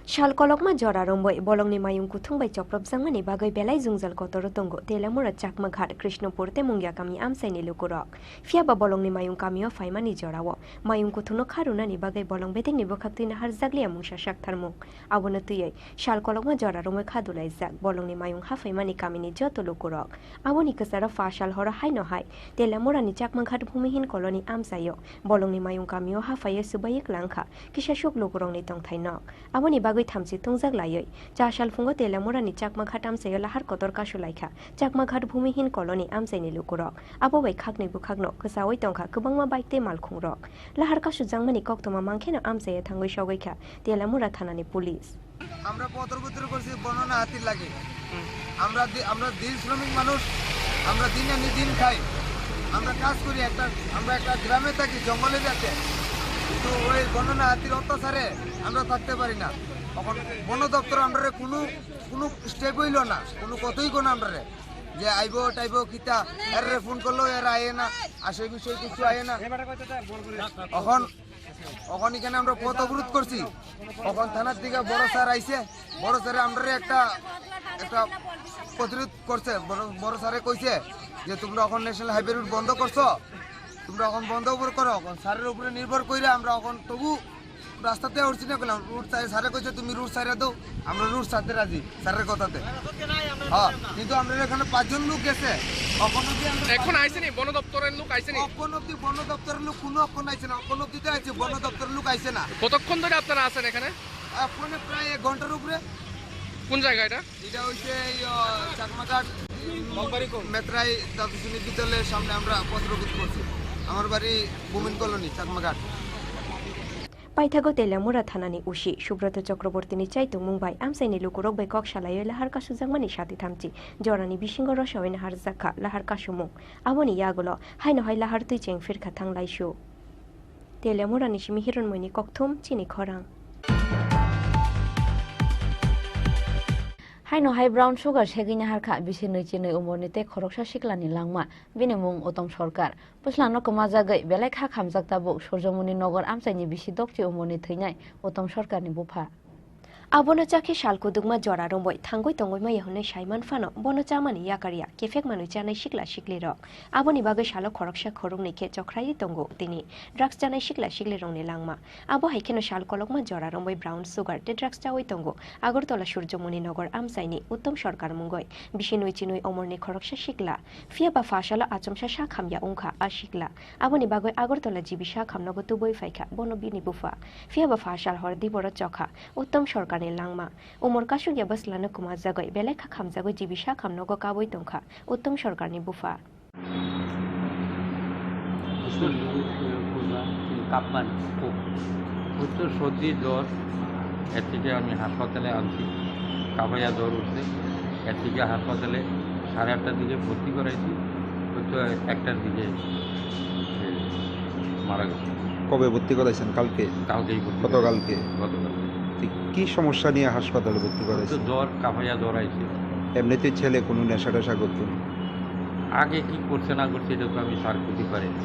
Sal kolokma jora romwi bolongni mayung kuthung bai chopropjakmani bagwi belai jwngjal kotoro tongo Teliamura Chakmaghat, Krishnopur tei Mungiakami amchaini lukurok. Phiyaba bolongni mayung kamio phaimani jorao mayung kuthungno kha rwnani bagwi bolong bedekni bwkhaktwi naharjakliya mungsa saktharmung. Abono twiwi sal kolokma jora romwi kha dulaijak bolongni mayung haphaimani kamini joto lukurok. Aboni kwcharo pha sal horo haino hai Teliamurani Chakmaghat Bhumihin Colony amchaio bolongni mayung kamio haphaiwi swbaiwi kwlangkha kisasuk lukurokni tongthai nok. Aboni bagwi Thamchi tungjak laiwi cha salphungo Teliamurani Chakmaghat amchaio lahar kotor kasu laikha Chakmaghat Bhumihin Colony amchaini lukurok. Abo bai khaknwi bwkhakno kwchaui tongkha kwbangma bike tei malkhungrok. Lahar kasujakmani koktwma mankheno amchaio thangwi sogwi kha Teliamura thanani police. আমরা পত্র বিতরণ করছি বন্য হাতির লাগে। আমরা দি- আমরা দিন শ্রমিক মানুষ, আমরা দিন আনি দিন খাই, আমরা কাজ করি, একটা আমরা একটা গ্রামে থাকি, জঙ্গলে যাতে, কিন্তু ওই বন্য হাতির অত্যাচারে আমরা থাকতে পারি না। এখন বন দপ্তর আমরা কোনো কোনো স্টেপ হইল না, কোনো কথাই কোনো আমরা যে আইবো টাইবো কিতা, এর ফোন করলেও এরা আয় না, আসে বিষয়ে কিছু আয় না। এখন এখন এখানে আমরা পথ অবরোধ করছি। এখন থানার দিকে বড় স্যার আইছে, বড় স্যারে আমরা একটা একটা প্রতিরোধ করছে। বড় বড় স্যারে কইছে যে তোমরা এখন ন্যাশনাল হাইওয়ে রুট বন্ধ করছো, তোমরা এখন বন্ধ উপরে করো। এখন স্যারের উপরে নির্ভর করে আমরা এখন তবু রাস্তাতে উঠছি না কেন? রুট সাইড স্যারে কইছে তুমি রুট সাইডে দাও, আমরা রুট সাইডে রাজি স্যারের কথাতে। হ্যাঁ, কিন্তু আমরা এখানে পাঁচজন লোক গেছে, এখন অব্দি আমরা এখন আইছেনি বন দপ্তরের লোক আইছেনি? এখন অব্দি বন দপ্তরের লোক কোনো এখন আইছে না, এখন অব্দি তো আইছে, বন দপ্তরের লোক আইছে না। কতক্ষণ ধরে আপনারা আছেন এখানে? এখন প্রায় এক ঘন্টার উপরে। কোন জায়গা এটা? এটা হইছে এই, আহ, চাকমাঘাট মেত্রাই দ্বাদশ শ্রেণী বিদ্যালয়ের সামনে আমরা পথ অবরোধ করছি। আমার বাড়ি বুমিন কলোনি, Chakmaghat. Paithago Teliamura thanani usi Subroto Chakrabortini chaitongmung bai amchaini lukurok bai kok salaiwi lahar kasukjakmani sati thamchi jorani bisingo rosawino harjakha lahar kasumung. Aboni yagulo haino hai lahar twi cheng phirkha thang laisu. Teliamurani simi Hironmoini kokthum chini khorang. Haino hai brown sugar segwini harkha bisi nwi chinwi umorni tei khoroksa siklani langma, bini mung Uttom Sarkar. Puslano kwmajagwi belai kha khamjak tabuk Surjomoni Nogor amchaini bisi dokchi umorni thwinai Uttom Sarkarni bupha. Abono chakhe sal kudukma jora romwi thangwi tongwi maya hwnwi saiman phano bono chamani yakarya kephek manwi chanai sikla siklirok. Aboni bagwi salo khoroksa khoroknwi khe chokhraiwi tongo tini drugs chanai sikla siklirokni langma. Abo hai kheno sal kolokma jora romwi brown sugar tei drugs chawi tongo Agartala Surjomoni Nogor amchaini Uttom Sarkar mungwi. Bisi nwi chinwi omorni khoroksa sikla. Phiya ba pha salo achomsa sak hamya wngkha a sikla. Aboni bagwi Agartala G B sak hamnogo tubui phaikha bono bini bupha. Phiya ba pha sal hor diboro chokha Uttom Sarkarni langma. Umor kasukya bwslano kwmajagwi belai kha khamjagwi G B sak hamnogo kabui tongkha Uttom Sarkarni bupha. উত্তর প্রধান তাপমান খুব উচ্চ সর্দি জ্বর, এর থেকে আমি হাসপাতালে আনছি, কাঁপাইয়া জ্বর উঠছে, এর থেকে হাসপাতালে সাড়ে আটটার দিকে ভর্তি করাইছি, হয়তো একটার দিকে সে মারা গেছে। কবে ভর্তি করাইছেন? কালকে? কালকেই ভর্তি করাইছি। গতকালকে? গতকালকে। ঠিক কি সমস্যা নিয়ে হাসপাতালে ভর্তি হয়তো করাইছেন? জ্বর, কাঁপাইয়া জ্বর আইছে। এমনিতে ছেলে কোনো নেশা টেশা করতো না? আগে কি করছে না করছে এটা তো আমি স্যার বলতে পারি না,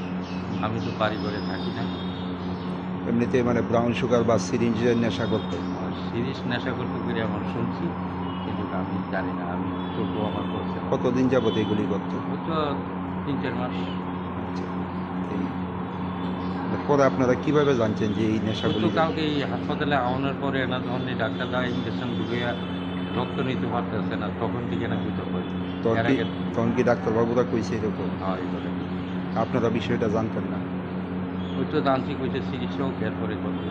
আমি তো বাড়ি ঘরে থাকি না। এমনিতে মানে ব্রাউন সুগার বা সিরিঞ্জের নেশা করতো? আর সিরিঞ্জ নেশা করতে করে আমার শুনছি, কিন্তু আমি জানি না, আমি চোখও আমার করছে না। কতদিন যাবত এগুলি করতো? ওই তো তিন চার মাস। আচ্ছা। এই, পরে আপনারা কিভাবে জানছেন যে এই ওই নেশাগুলি তো যে কালকে এই হাসপাতালে আনার পরে না যখন এই ডাক্তাররা ইঞ্জেকশন ঢুকে রক্ত নিতে পারতেছে না, তখন থেকে না বুঝতে পারি। তখন এর কি, আগে তখন কি ডাক্তারবাবুরা কইছে এরকম? হ্যাঁ, এই করে। আপনারা বিষয়টা জানতেন না? ওই তো জানছি, কইছে চিকিৎসা হোক, এরপরে করবে।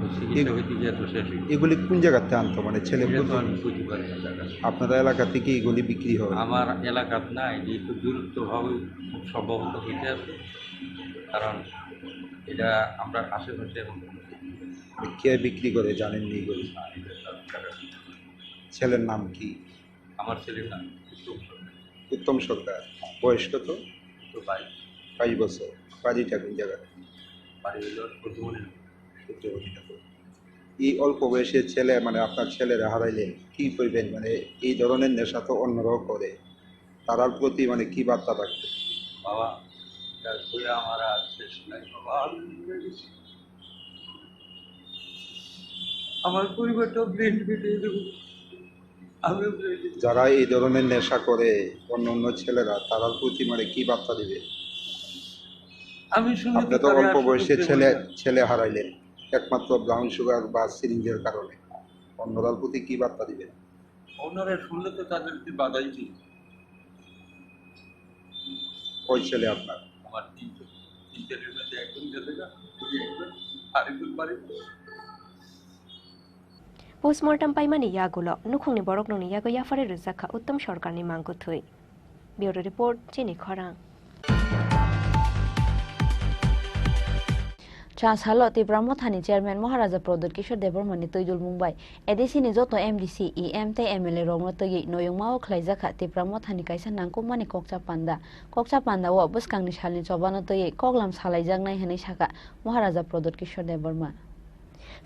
ওই চিকিৎসা এগ-, হইতে গিয়ে তো শেষ হইল। এগুলি কোন জায়গাতে আনতো? মানে ছেলে এগুলো তো কোন আমি বুঝতে পারি না জায়গা। আপনারা এলাকা থেকে এগুলি বিক্রি হয়? আমার এলাকাত না, এটি একটু দূরত্ব হবে, খুব সম্ভবত হইতে আছে। কারণ এটা আমরা আশেপাশে এখন কোনো কে বিক্রি করে জানেননি এগুলি? ছেলের নাম কি? আমার ছেলের নাম উত্তম সরকার। উত্তম সরকার। বয়স কত? তো বাইশ। বাইশ বছর। বাড়িটা কোন জায়গায়? বাড়ি হলো সূর্যমণি নগর। সূর্যমণি নগর। এই অল্প বয়সে ছেলে, মানে আপনার ছেলেরা হারাইলেন, কি করবেন? মানে এই ধরনের নেশা তো অন্যরাও করে, তারার প্রতি মানে কি বার্তা রাখবেন? বাবা, এটা করে আমার আর শেষ নাই বাবা, আমি মরে গেছি। আমার পরিবারটা ব্রেন ফেটে দেবো। আমি ব্রেন যারা এই ধরনের নেশা করে, অন্য অন্য ছেলেরা, তারার প্রতি মানে কি বার্তা দিবে? আমি শুনতে আপনি তো পারি অল্প আর বয়সে শুনতে ছেলে, পারি না। ছেলে হারাইলেন একমাত্র ব্রাউন সুগার বা সিরিঞ্জের কারণে, অন্যরার প্রতি কি বার্তা দিবেন? ওনারা শুনলে তো তাদেরকে বাধাই দিই। কয় ছেলে আপনার? আমার তিনজন। তিনজনের মধ্যে একজন গেছে গা, ওই একজন আরেকজন বাড়ি। Postmortem paimani yagulo nukhungni boroknokni yago yaphari rwjak kha Uttom Sarkarni mangkwthwi. Bureau Report, Chini Khorang. Cha salo Tipra Mothani Chairman Maharaja Pradyut Kishore Debbarmani twi dulmung bai A D C ni joto M D C, E M tei M L A rokno twiwi noyungmao khlaijak kha Tipra Mothani kaisa nangkukmani kokcha panda. Kokcha panda o bwskangni salni chobano twiwi koklam salaijaknai hwnwi sakha Maharaja Pradyut Kishore Debbarma.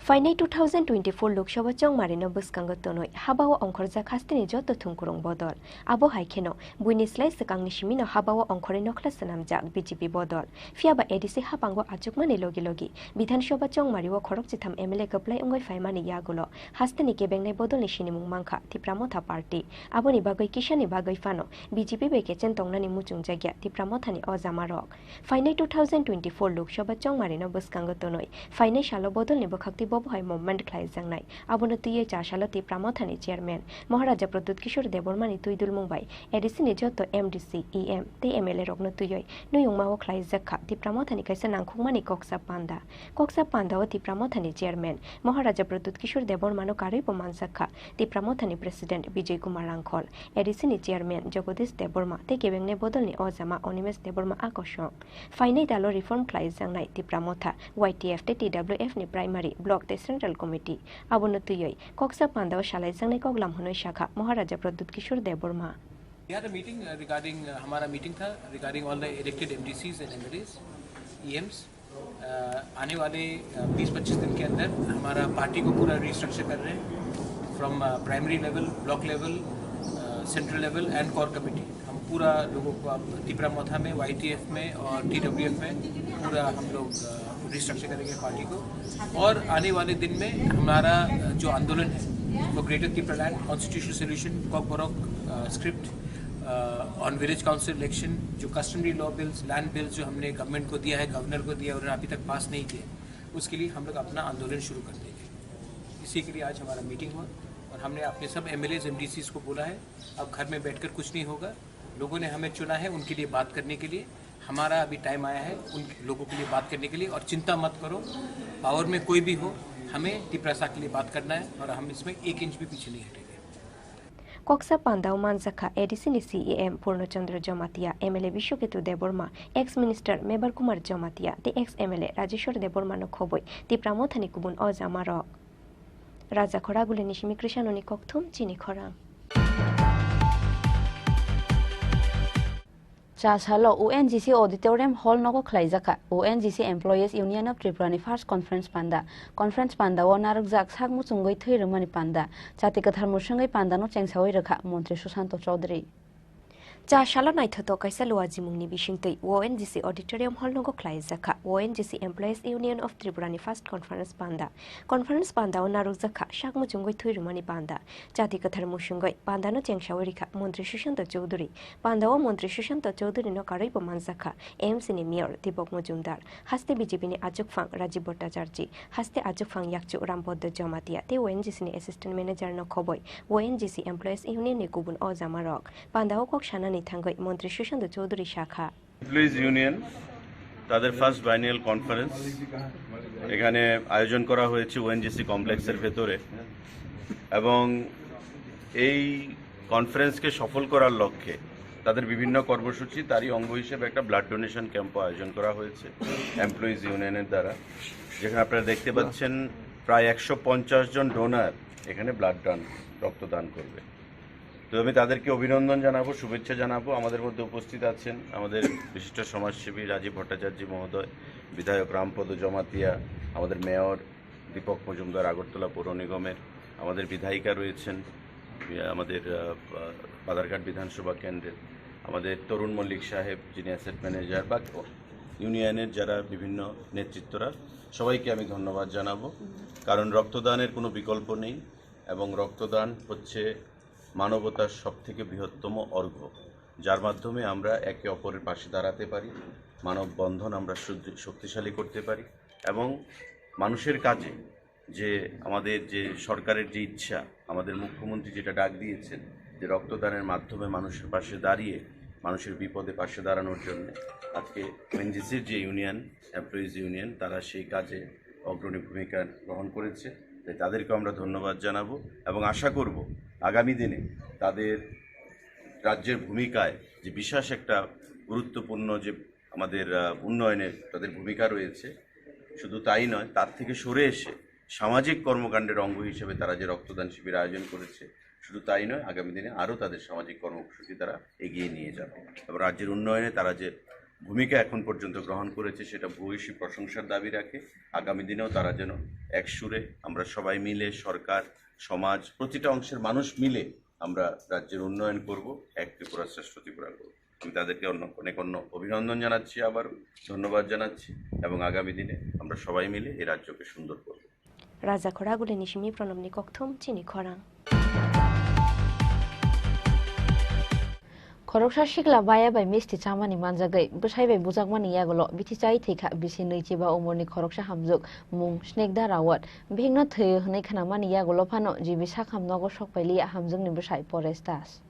Phainai two thousand twenty-four Lok Sabha chongmarino bwskango tonwi habao ongkhorjak hasteni joto thumkurung bodol. Abo hai kheno buini slai swkangni simino habao ongkhorwi nokhla swnamjak B J P bodol. Phiyaba A D C habango achukmani logi logi Bidhan Sabha chongmario khorokchitham M L A kwplai wngwi phaimani yagulo hasteni kebengnai bodolni sinimung mankha Tipra Motha Party. Aboni bagwi kisani bagwi phano B J P bai kechen tongnani muchungjakya Tipra Mothani o jamarok. Phainai two thousand twenty-four Lok Sabha chongmarino bwskango tonwi phainai salo bodolni bwkhaktwi bobo hai movement khlaijaknai. Abono twiwi cha salo Tipra Mothani Chairman Maharaja Pradyut Kishore Debbarmani twi dulmung bai A D C ni joto M D C, E M tei M L A rokno twiwi noyungmao khlaijak kha Tipra Mothani kaisa nangkukmani koksa panda. Koksa pandao Tipra Mothani Chairman Maharaja Pradyut Kishore Debbarmano karwibo manjak kha Tipra Mothani President Bijoy Kumar Rangkhol, A D C ni Chairman Jagadish Debbarma tei kebengnai bodolni o jama Animesh Debbarma a kosong. Phainai dalo reform khlaijaknai Tipra Motha, Y T F tei T W F ni Primary, Block tei Central Committee. Abono twiwi koksa pandao salaijaknai koklam hwnwi sakha Maharaja Pradyut Kishore Debbarma. We had a meeting, uh, regarding, uh, हमारा meeting था regarding all the elected M D Cs and M L As, E Ms. Uh, आने वाले, uh, बीस पच्चीस दिन के अंदर हमारा पार्टी को पूरा रीस्ट्रक्चर कर रहे हैं, from, uh, primary level, block level, uh, central level and core committee। हम पूरा लोगों को अब तिपरा मोथा में, Y T F में और T W F में पूरा हम लोग, uh, रीस्ट्रक्चर करेंगे पार्टी को। और आने वाले दिन में हमारा, uh, जो आंदोलन है, वो ग्रेटर तिपरालैंड कॉन्स्टिट्यूशनल सॉल्यूशन, कॉकबरक, uh, script, uh, on village council election, जो customary law bills, land bills जो हमने गवर्नमेंट को दिया है, गवर्नर को दिया, उन्होंने अभी तक पास नहीं किया, उसके लिए हम लोग अपना आंदोलन शुरू कर देंगे। इसी के लिए आज हमारा मीटिंग हुआ और हमने अपने सब M L As, M D Cs को बोला है, अब घर में बैठकर कुछ नहीं होगा। लोगों ने हमें चुना है उनके लिए बात करने के लिए, हमारा अभी टाइम आया है उन लोगों के लिए बात करने के लिए। और चिंता मत करो, पावर में कोई भी हो, हमें तिपरासा के लिए बात करना है और हम इसमें एक इंच भी पीछे नहीं हटेंगे। Koksa pandao manjakha A D C ni C E M Purno Chandra Jamatia, M L A Biswaketu Debbarma, ex minister Mebar Kumar Jamatia tei ex M L A Rajeshwar Debbarma no khobwi Tipra Mothani kubun o jamarok. Raja Khoragulini simi Krishanoni kokthum chini khorang. Cha salo O N G C Auditorium Hall nogo khlaijakha O N G C Employees Union of Tripura ni first conference panda. Conference panda o narwkjak sak muchungwi thwi rwmani panda. Chati kwthar musungwi panda no chengsawi rwkha Montri Sushanto Chowdhury. Cha salo naithotok kaisa luajimungni bisingtwi O N G C Auditorium Hall nogo khlaijakha O N G C Employees Union of Tripura ni first conference panda. Conference panda o narwkjakha sak muchungwi thwi rwmani panda. Chati kwthar musungwi panda no chengsawi rikha Montri Sushanto Chowdhury. Panda o Montri Sushanto Chowdhury no karwi bo manjakha A M C ni Mayor Deepak Majumdar, haste B J P ni achukphang Rajiv Bhattacharjee, haste achukphang yakchu Ramboddo Jamatia tei O N G C ni Assistant Manager no khoboi O N G C Employees Union ni kubun o jamarok. Panda o kok sanani thangwi Montri Sushanto Chowdhury sakha. Employees union তাদের ফার্স্ট বাইনিয়াল কনফারেন্স এখানে আয়োজন করা হয়েছে ওএনজিসি কমপ্লেক্সের ভেতরে, এবং এই কনফারেন্সকে সফল করার লক্ষ্যে তাদের বিভিন্ন কর্মসূচি, তারই অঙ্গ হিসেবে একটা ব্লাড ডোনেশন ক্যাম্পও আয়োজন করা হয়েছে এমপ্লয়িজ ইউনিয়নের দ্বারা, যেখানে আপনারা দেখতে পাচ্ছেন প্রায় একশো পঞ্চাশ জন ডোনার এখানে ব্লাড দান, রক্তদান করবে। তো আমি তাদেরকে অভিনন্দন জানাবো, শুভেচ্ছা জানাবো। আমাদের মধ্যে উপস্থিত আছেন আমাদের বিশিষ্ট সমাজসেবী রাজীব ভট্টাচার্য মহোদয়, বিধায়ক রামপদ জমাতিয়া, আমাদের মেয়র দীপক মজুমদার আগরতলা পৌর নিগমের, আমাদের বিধায়িকা রয়েছেন, ইয়ে, আমাদের, আহ, আহ, বাধারঘাট বিধানসভা কেন্দ্রের, আমাদের তরুণ মল্লিক সাহেব, যিনি অ্যাসেট ম্যানেজার, বা ইউনিয়নের যারা বিভিন্ন নেতৃত্বরা, সবাইকে আমি ধন্যবাদ জানাবো। কারণ রক্তদানের কোনো বিকল্প নেই, এবং রক্তদান হচ্ছে মানবতার সবথেকে বৃহত্তম অর্ঘ্য, যার মাধ্যমে আমরা একে অপরের পাশে দাঁড়াতে পারি, মানব বন্ধন আমরা শুদ্ধ-, শক্তিশালী করতে পারি, এবং মানুষের কাজে যে আমাদের যে সরকারের যে ইচ্ছা, আমাদের মুখ্যমন্ত্রী যেটা ডাক দিয়েছেন যে রক্তদানের মাধ্যমে মানুষের পাশে দাঁড়িয়ে মানুষের বিপদে পাশে দাঁড়ানোর জন্য, আজকে ওএনজিসির যে ইউনিয়ন, এমপ্লয়িজ ইউনিয়ন, তারা সেই কাজে অগ্রণী ভূমিকা গ্রহণ করেছে। তাই তাদেরকেও আমরা ধন্যবাদ জানাবো এবং আশা করব আগামী দিনে তাদের রাজ্যের ভূমিকায় যে বিশেষ একটা গুরুত্বপূর্ণ যে আমাদের, আহ, উন্নয়নে তাদের ভূমিকা রয়েছে। শুধু তাই নয়, তার থেকে সরে এসে সামাজিক কর্মকাণ্ডের অঙ্গ হিসেবে তারা যে রক্তদান শিবির আয়োজন করেছে, শুধু তাই নয়, আগামী দিনে আরও তাদের সামাজিক কর্মসূচি তারা এগিয়ে নিয়ে যাবে এবং রাজ্যের উন্নয়নে তারা যে ভূমিকা এখন পর্যন্ত গ্রহণ করেছে, সেটা ভূয়সী প্রশংসার দাবি রাখে। আগামী দিনেও তারা যেন এক সুরে, আমরা সবাই মিলে, সরকার, সমাজ, প্রতিটা অংশের মানুষ মিলে আমরা রাজ্যের উন্নয়ন করব, এক ত্রিপুরা শ্রেষ্ঠ ত্রিপুরা করব। আমি তাদেরকে অন্য, অনেক অন্য অভিনন্দন জানাচ্ছি, আবার ধন্যবাদ জানাচ্ছি এবং আগামী দিনে আমরা সবাই মিলে এই রাজ্যকে সুন্দর করব। Raja Khoragulini simi Pranamni kokthum chini khorang. Khoroksa sikla baya bai misti chamani manjagwi bwsai bai bujakmani yagulo bithi chai thwikha bisi nwi chiba umorni khoroksa hamjwk mung Snigdha Rawat. Bihikno thwi hwnwi khnamani yagulo phano G B sakham nogo sokpailiya hamjwkni bwsai Paresh Das.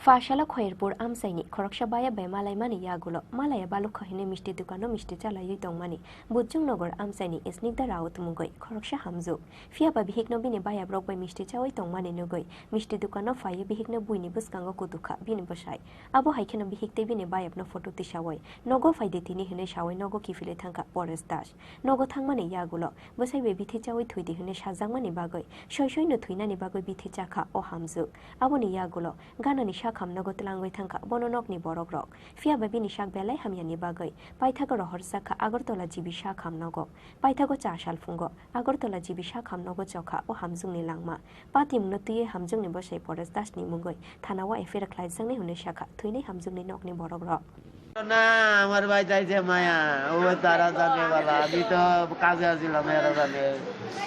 Pha salo Khoyerpur amchaini khoroksa baya bai malaimani yagulo malaya balukha hinwi misti dukano misti chalaiwi tongmani Bujung Nagar amchaini Snigdha Rawat mungwi khoroksa hamjwk. Phiya ba bihikno bini bayabrok bai misti chawi tongmani nugwi misti dukano phaiwi bihikno buini bwskango kutukha bini bwsai. Abo hai kheno bihik tei bini bayapno photo tisawi nogo phaidi tini hinwi sawi nogo kiphilwi thangkha Paresh Das. Nogo thangmani yagulo bwsai bai bithi chawi thwidi hinwi sajakmani bagwi soi soino thwinani bagwi bithi chakha o hamjwk. Aboni yagulo ganani sakham nogo twlangwi thangkha bono nokni borokrok. Phiya ba bini sak belai hamyani bagwi paithago rohorjakha Agartala G B sakham nogo. Paithago cha salphungo Agartala G B sakham nogo chokha o hamjwkni langma. Patimungno twiwi hamjwkni bwsai Paresh Dasni mungwi thanao F I R khlaijaknai hwnwi sakha thwinai hamjwkni nokni borokrok. না, আমার ভাই চাইছে মায়া, ও তারা জানে বালা, আমি তো কাজে আছিলাম, এরা জানে।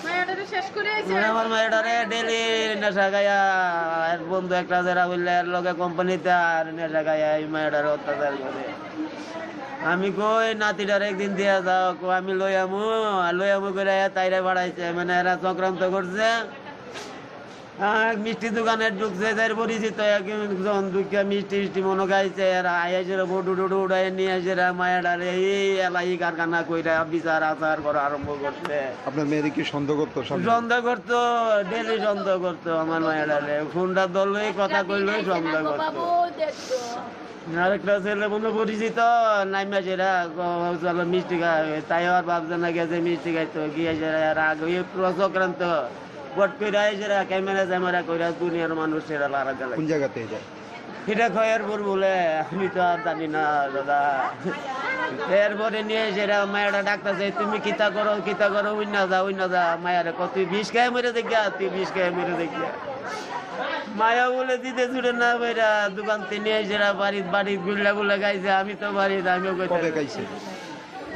মায়াটারে শেষ করে আইছে। মানে আমার মায়াটারে ডেইলি নেশা খাইয়া, এর বন্ধু একটা যারা হইলে এর লগে কোম্পানিতে আর নেশা খাইয়া এই মায়াটারে অত্যাচার করে। আমি কই নাতিটারে একদিন দিয়া যাও, কো আমি লই আমু, আর লই আমু করে তাইরে বাড়াইছে, মানে এরা চক্রান্ত করছে। আর মিষ্টি দোকানে ঢুকছে, যার পরিচিত একজন ঢুকিয়া মিষ্টি টিষ্টি মনে খাইছে, আর আয়া সেরা বডু ডুডু উড়াই নিয়ে সেরা মায়াটারে এই এলাই কারখানা কইরা বিচার আচার করা আরম্ভ করছে। আপনার মেয়েরে কি সন্দেহ করতো সামনে? সন্দেহ করতো, ডেইলি সন্দেহ করতো আমার মায়াটারে। ফোনটা ধরলেই কথা কইলেই সন্দেহ করতো। আরেকটা ছেলে বন্ধু পরিচিত, নাইমা সেরা, ক-, চলো মিষ্টি খাই, তাই আর বাপ জানা গেছে মিষ্টি খাইতো, গিয়ে সেরা আর আগে ওই পুরো চক্রান্ত। বট কইরা আইসেরা, ক্যামেরা জ্যামেরা কইরা দুনিয়ার মানুষ এরা লারা গেলে। কোন জায়গাতে এটা? এটা খয়েরপুর বলে, আমি তো আর জানি না দাদা। এরপরে নিয়ে এসেরা মায়াটা ডাকতেছে, "তুমি কিতা করো, কিতা করো, উইন্না যা, উইন্না যা।" মায়ারে কত, "তুই বিষ খেয়ে মরে দেখিয়া, তুই বিষ খেয়ে মরে দেখিয়া।" মায়া বলে দিতে ছুটে না বেরা, দোকান থেকে নিয়ে এসেরা বাড়িত, বাড়িত গুল্লা গুল্লা খাইছে, আমি তো বাড়িত, আমিও কইতে কবে খাইছে?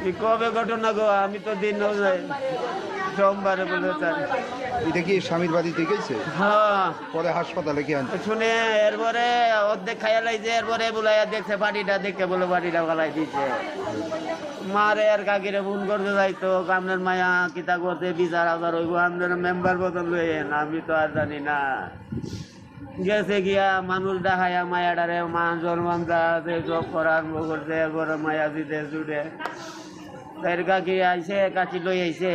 এই কবে ঘটনা গো? আমি তো দিন নয়, সোমবারে বলে তার। এটা কি স্বামীর বাড়িতে গেছে? হ্যাঁ। পরে হাসপাতালে কি আনছে? শুনে এরপরে অর্ধেক খাইয়া লাইছে, এরপরে বুলাইয়া দেখছে বাড়িটা, দেখে বলে বাড়িটা ফালাই দিছে। মারে আর কাকিরে ফোন করতে যাইতো, আপনার মায়া কিতা করতে বিচার আবার হইব, আপনার মেম্বার বদল হয়ে, আমি তো আর জানি না। গেছে গিয়া মানুষ ডাহাইয়া মায়াটারে মান সম্মান যা আছে সব করা আরম্ভ করছে। এরপরে মায়া জিতে ছুটে, তাইর কাকি আইছে, কাকি লই আইছে।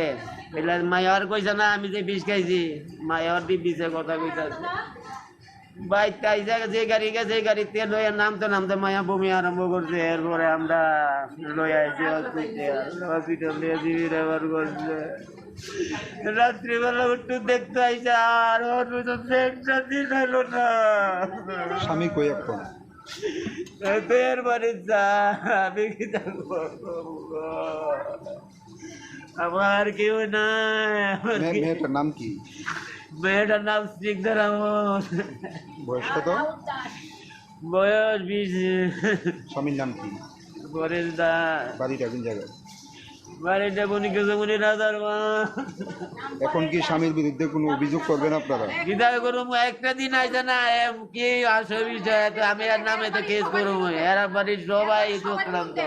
এলা মায়ার কইছে না আমি যে বিষ খাইছি, মায়ার দি বিষে কথা কইতাছে। বাইতে আইছে, যে গাড়ি গেছে, এই গাড়িতে লইয়া নামতে নামতে মায়া বমি আরম্ভ করছে। এরপরে আমরা লই আইছি হসপিটাল, হসপিটাল দিয়ে জিবি রেফার করছে। রাত্রিবেলা উঠতে দেখতে আইসা আর ওর মতো পেটটা দিন হলো না। স্বামী কই এখন? তোর বাড়ি যা, আমি কি যাবো? আমার কেউ নাই। আমার মে-, কি-, মেয়েটার নাম কি? মেয়েটার নাম স্নিগ্ধা রামন। বয়স কত? বয়স বিশ। স্বামীর নাম কি? পরেশ দাস। বাড়িটা কোন জায়গায়? বাড়িটা বনি গেছে, বনি রাজার মা। এখন কি স্বামীর বিরুদ্ধে কোনো অভিযোগ করবেন আপনারা? কিতা করুম, একটা দিন আইছে না, এম কি আসল বিষয়, তো আমি এর নামে তো কেস করুম, এরা বাড়ির সবাই চক্রান্ত।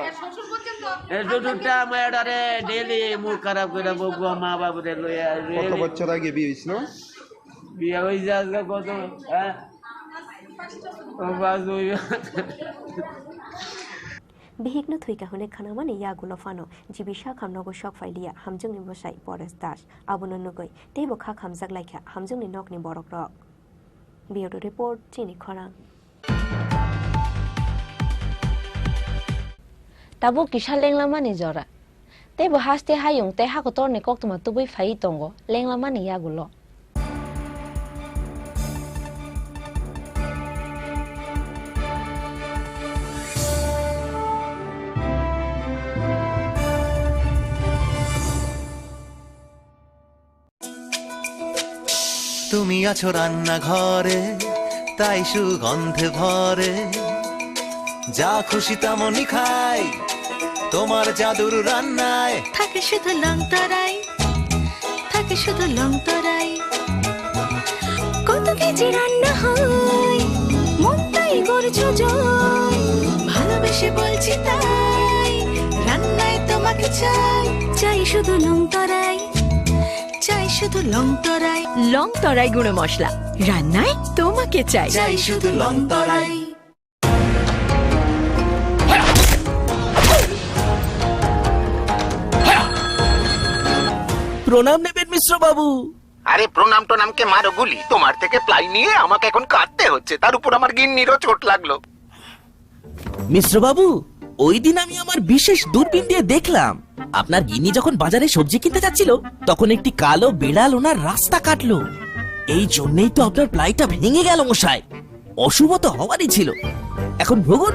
এ শ্বশুরটা আমার এটারে ডেইলি মুখ খারাপ করে বকবো, মা বাবুরে লইয়া কত ডেইলি। বছর আগে বিয়ে হয়েছিল? বিয়ে হয়েছে আজকে কত, হ্যাঁ? ও বাস ওই। Bihikno thwikha hwnwi khnamani yagulo phano G B Sakham nogo sok phailiya Hamjwngni bwsai Paresh Das. Abono nugwi teibo kha khamjak laikha Hamjwngni nokni borokrok. Bureau Report, Chini Khorang. Tabuk kisa lenglamani jora. Teibo haste hayung tei hakotorni koktwma tubui phaiwi tongo lenglamani yagulo. তুমি আছো রান্নাঘরে, তাই সুগন্ধে ভরে। যা খুশি তেমনই খাই, তোমার জাদুর রান্নায়। থাকে শুধু লং তরাই, থাকে শুধু লং তরাই। কত কেজি রান্না হয়, মনটাই করছো জয়। ভালোবেসে বলছি তাই, রান্নায় তোমাকে চাই। চাই শুধু লং তরাই, চাই শুধু লং তরাই। লং তরাই গুঁড়ো মশলা, রান্নায় তোমাকে চাই। চাই শুধু লং তরাই। প্রণাম নেবেন মিশ্র বাবু। আরে প্রণাম টনামকে মারো গুলি, তোমার থেকে প্লাই নিয়ে আমাকে এখন কাঁদতে হচ্ছে, তার উপর আমার গিন্নিরও চোট লাগলো। মিশ্র বাবু, ওই দিন আমি আমার বিশেষ দূরবীন দিয়ে দেখলাম, আপনার গিন্নি যখন বাজারে সবজি কিনতে যাচ্ছিল, তখন একটি কালো বিড়াল ওনার রাস্তা কাটলো। এই জন্যই তো আপনার প্লাইটা ভেঙে গেল মশাই। অশুভ তো হওয়ারই ছিল। এখন ভুগুন।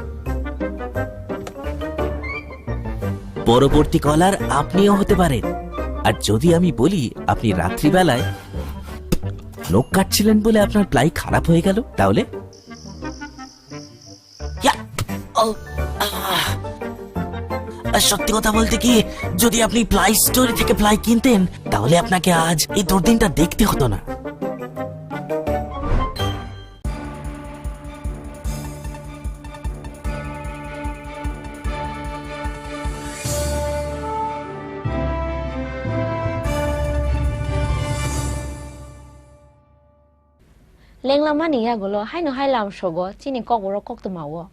পরবর্তী কলার আপনিও হতে পারেন। আর যদি আমি বলি আপনি রাত্রিবেলায় নখ কাটছিলেন বলে আপনার প্লাই খারাপ হয়ে গেল, তাহলে? ইয়া! ও, আহ! আর সত্যি কথা বলতে কি, যদি আপনি প্লাই স্টোরে থেকে প্লাই কিনতেন, তাহলে আপনাকে আজ এই দুর্দিনটা দেখতে হতো না। Lenglamani yagulo haino hai lamsogo chini kokborok koktwmao.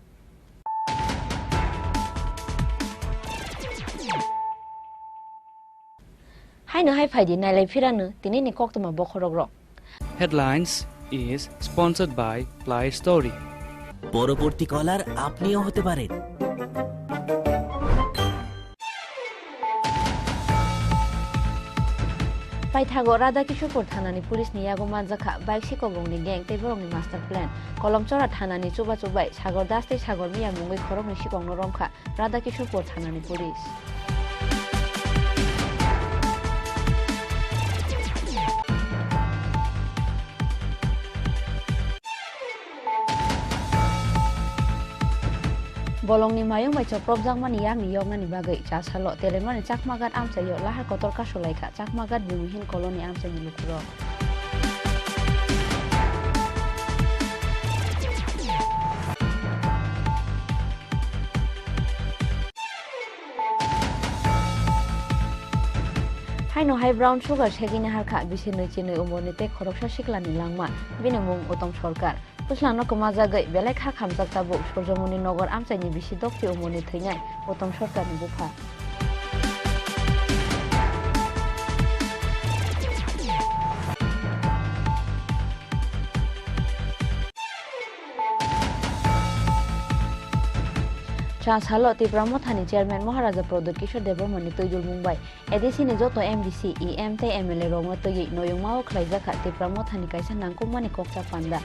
Haino hai phaidi nailai phirano tinini koktwma bokhorokrok. Headlines is sponsored by Play Story. পরবর্তী কলার আপনিও হতে পারেন। Paithago Radha Kishorpur thanani police ni yago manjakha bike sikobongni gang tei borokni master plan. Kolomchora thanani chubachu bai Sagor Das tei Sagor Miya mungwi khoroknwi sikokno romkha Radha Kishorpur thanani police. Bolongni mayung bai chopropjakmani yakni yoknani bagwi chasalo Telemani Chakmagat amchaio lahar kotor kasulaikha Chakmagat Bhumiheen Colony amchaini lukurok. Haino hai brown sugar segwini harkha bisi nwi chinwi umorni tei khoroksa siklani langma, bini mung Uttom Sarkar. Puslano kwmajagwi belai kha khamjak tabuk Surjomoni Nogor amchaini bisi dokti umorni thwinai Uttom Sarkarni bupha. Cha salo Tipra Mothani Chairman Maharaja Pradyot Kishore Debbarmani twi dulmung bai A D C ni joto M D C, E M tei M L A rokno twiwi noyungmao khlaijakha Tipra Mothani kaisa nangkukmani kokcha panda.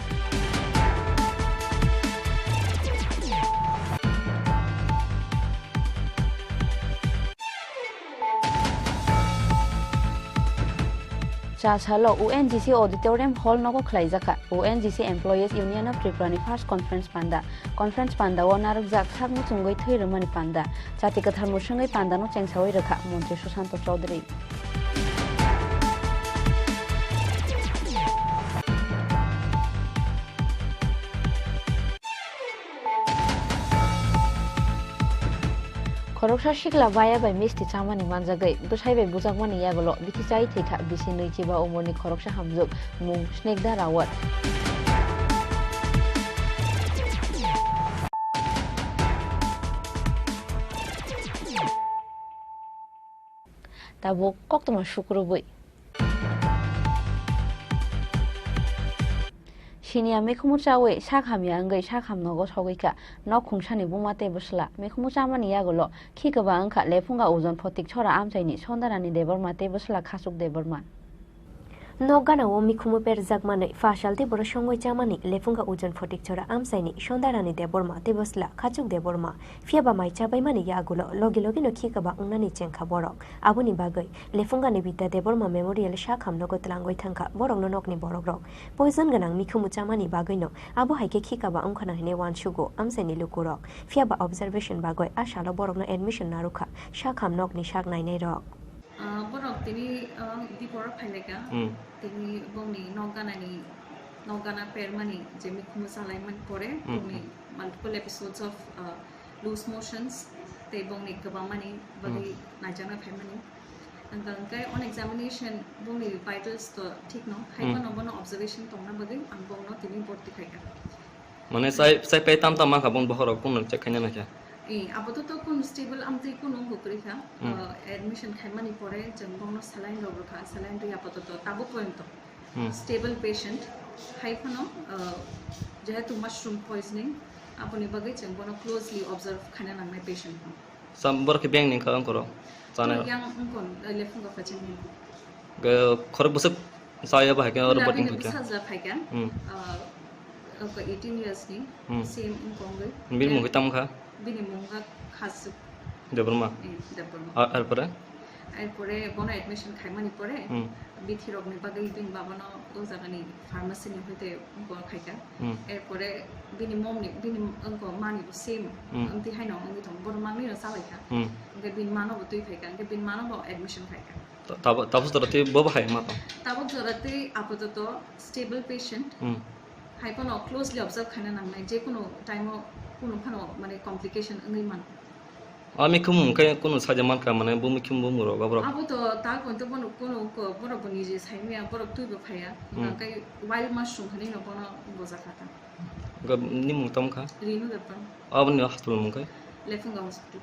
Cha salo O N G C Auditorium Hall nogo khlaijakha O N G C Employees Union of Tripura ni first conference panda. Conference panda o narwkjak sak muchungwi thwi rwmani panda. Chati kwthar mwswngwi panda no chengsawi rwkha Montri Sushanta Chowdhury. Khoroksa sikla baya bai misti chamani manjagwi bwsai bai bujakmani yagulo bithi chai thwikha bisi nwi chiba umorni khoroksa hamjwk mung Snigdha Rawat. tabuk koktwma sukrubwi. Siniya mikhumu chawi sak hamya wngwi sak hamnogo sogwi kha nok khungsani buma tei bwsla. Mikhumu chamani yagulo khi kwbang wngkha Lephunga Ujon Photik Chora amchaini Sondarani Debbarma tei bwsla Khachuk Debbarma. Nok gana o mikhumu perjak manwi, phasal tei borok songwi chamani Lephunga Ujon Photik Chora amchaini Sondarani Debbarma tei bwsla Khachuk Debbarma. Phiya ba mai chabaimani yagulo logi logi no khi kwbang wngnani chengkha borok. Aboni bagwi Lephungani Bidya Debbarma Memorial sak hamnogo twlangwi thangkha borokno nokni borokrok. Poison gwnang mikhumu chamani bagwino abo hai khe khi kwbang wngkhana hwnwi uansugo amchaini lukurok. Phiya ba observation bagwi a salo borokno admission narwkha sak ham nokni sak nainairok. Ah, borok tini, ah, dipor phailaika. Hmm. Tini bongni nok ganani, nok gana permani je mikhumu chalaimani pore, hmm, bongni, hmm, multiple episodes of, ah, loose motions tei bongni kwbangmani bagwi, hmm, naijakna phaimani. Ang hwnkhe on examination bongni vitals to thik no, hai, hmm, phano bono observation tongna bagwi ang bongno tini borti khaika. Mane sai, sai pai tam tam mankha bong bokhorok kunu check khaina naikha. Eh, apatot to kunu stable amtwi kunu wngwi kwrwi kha. Hmm. Ah, admission khaimani pore chwng bongno saline rok rwkha, saline rwi apatot to tabuk porjonto. Hmm. Stable patient, hai phano, ah, jehetu mushroom poisoning, aboni bagwi chwng bono closely observe khaina nangnai patient no. Sam borok khe beng ni wngkha wngkoro. Chana. Yang wngkon, eh, Lephunga Pacheng ni. Ge khorok bwswk chaya ba hai khe oro. Bini boarding bini kha. Bwsajla phaikha. Hmm. Ah, oko eighteen years ni. Hmm. Same wngkong gwi. Bini mung khe tam kha? Bini mung kha Khachuk. Debbarma. Eh, Debbarma. A-, arpore? Arpore bono admission khaimani pore, hmm, bithirokni bagwi bini babano o jagani pharmacy ni hoite wngkor khaikha. Hmm. Erpore bini momni, bini wngkor mani bo same, hmm, wngtwi haino wngwi tongo, bono manwi no chalaikha. Hmm. Hwnkhe bini mano bo twi phaikha, hwnkhe bini mano bo admission khaikha. Ta-, tabo-, tabuk jora twi bo bo hai ma tong? Tabuk jora twi apatot stable patient. Hmm. Hai phano closely observe khaina nangnai, je kunu time o kunu phano mane complication wngwi mano. A mikhumu hwnkhe kunu saja mankha, mane bo mikhumu bo muro ba borok. Abo to ta kon to bono kono ko borok bo nije sai maya, borok twi bo phaya. Hmm. Hwnkhe wild mushroom hinwi no bono bojakha ta. Ga ni mung tam kha? Rinu Debbarma. Aboni hospital mung khe? Lephunga hospital.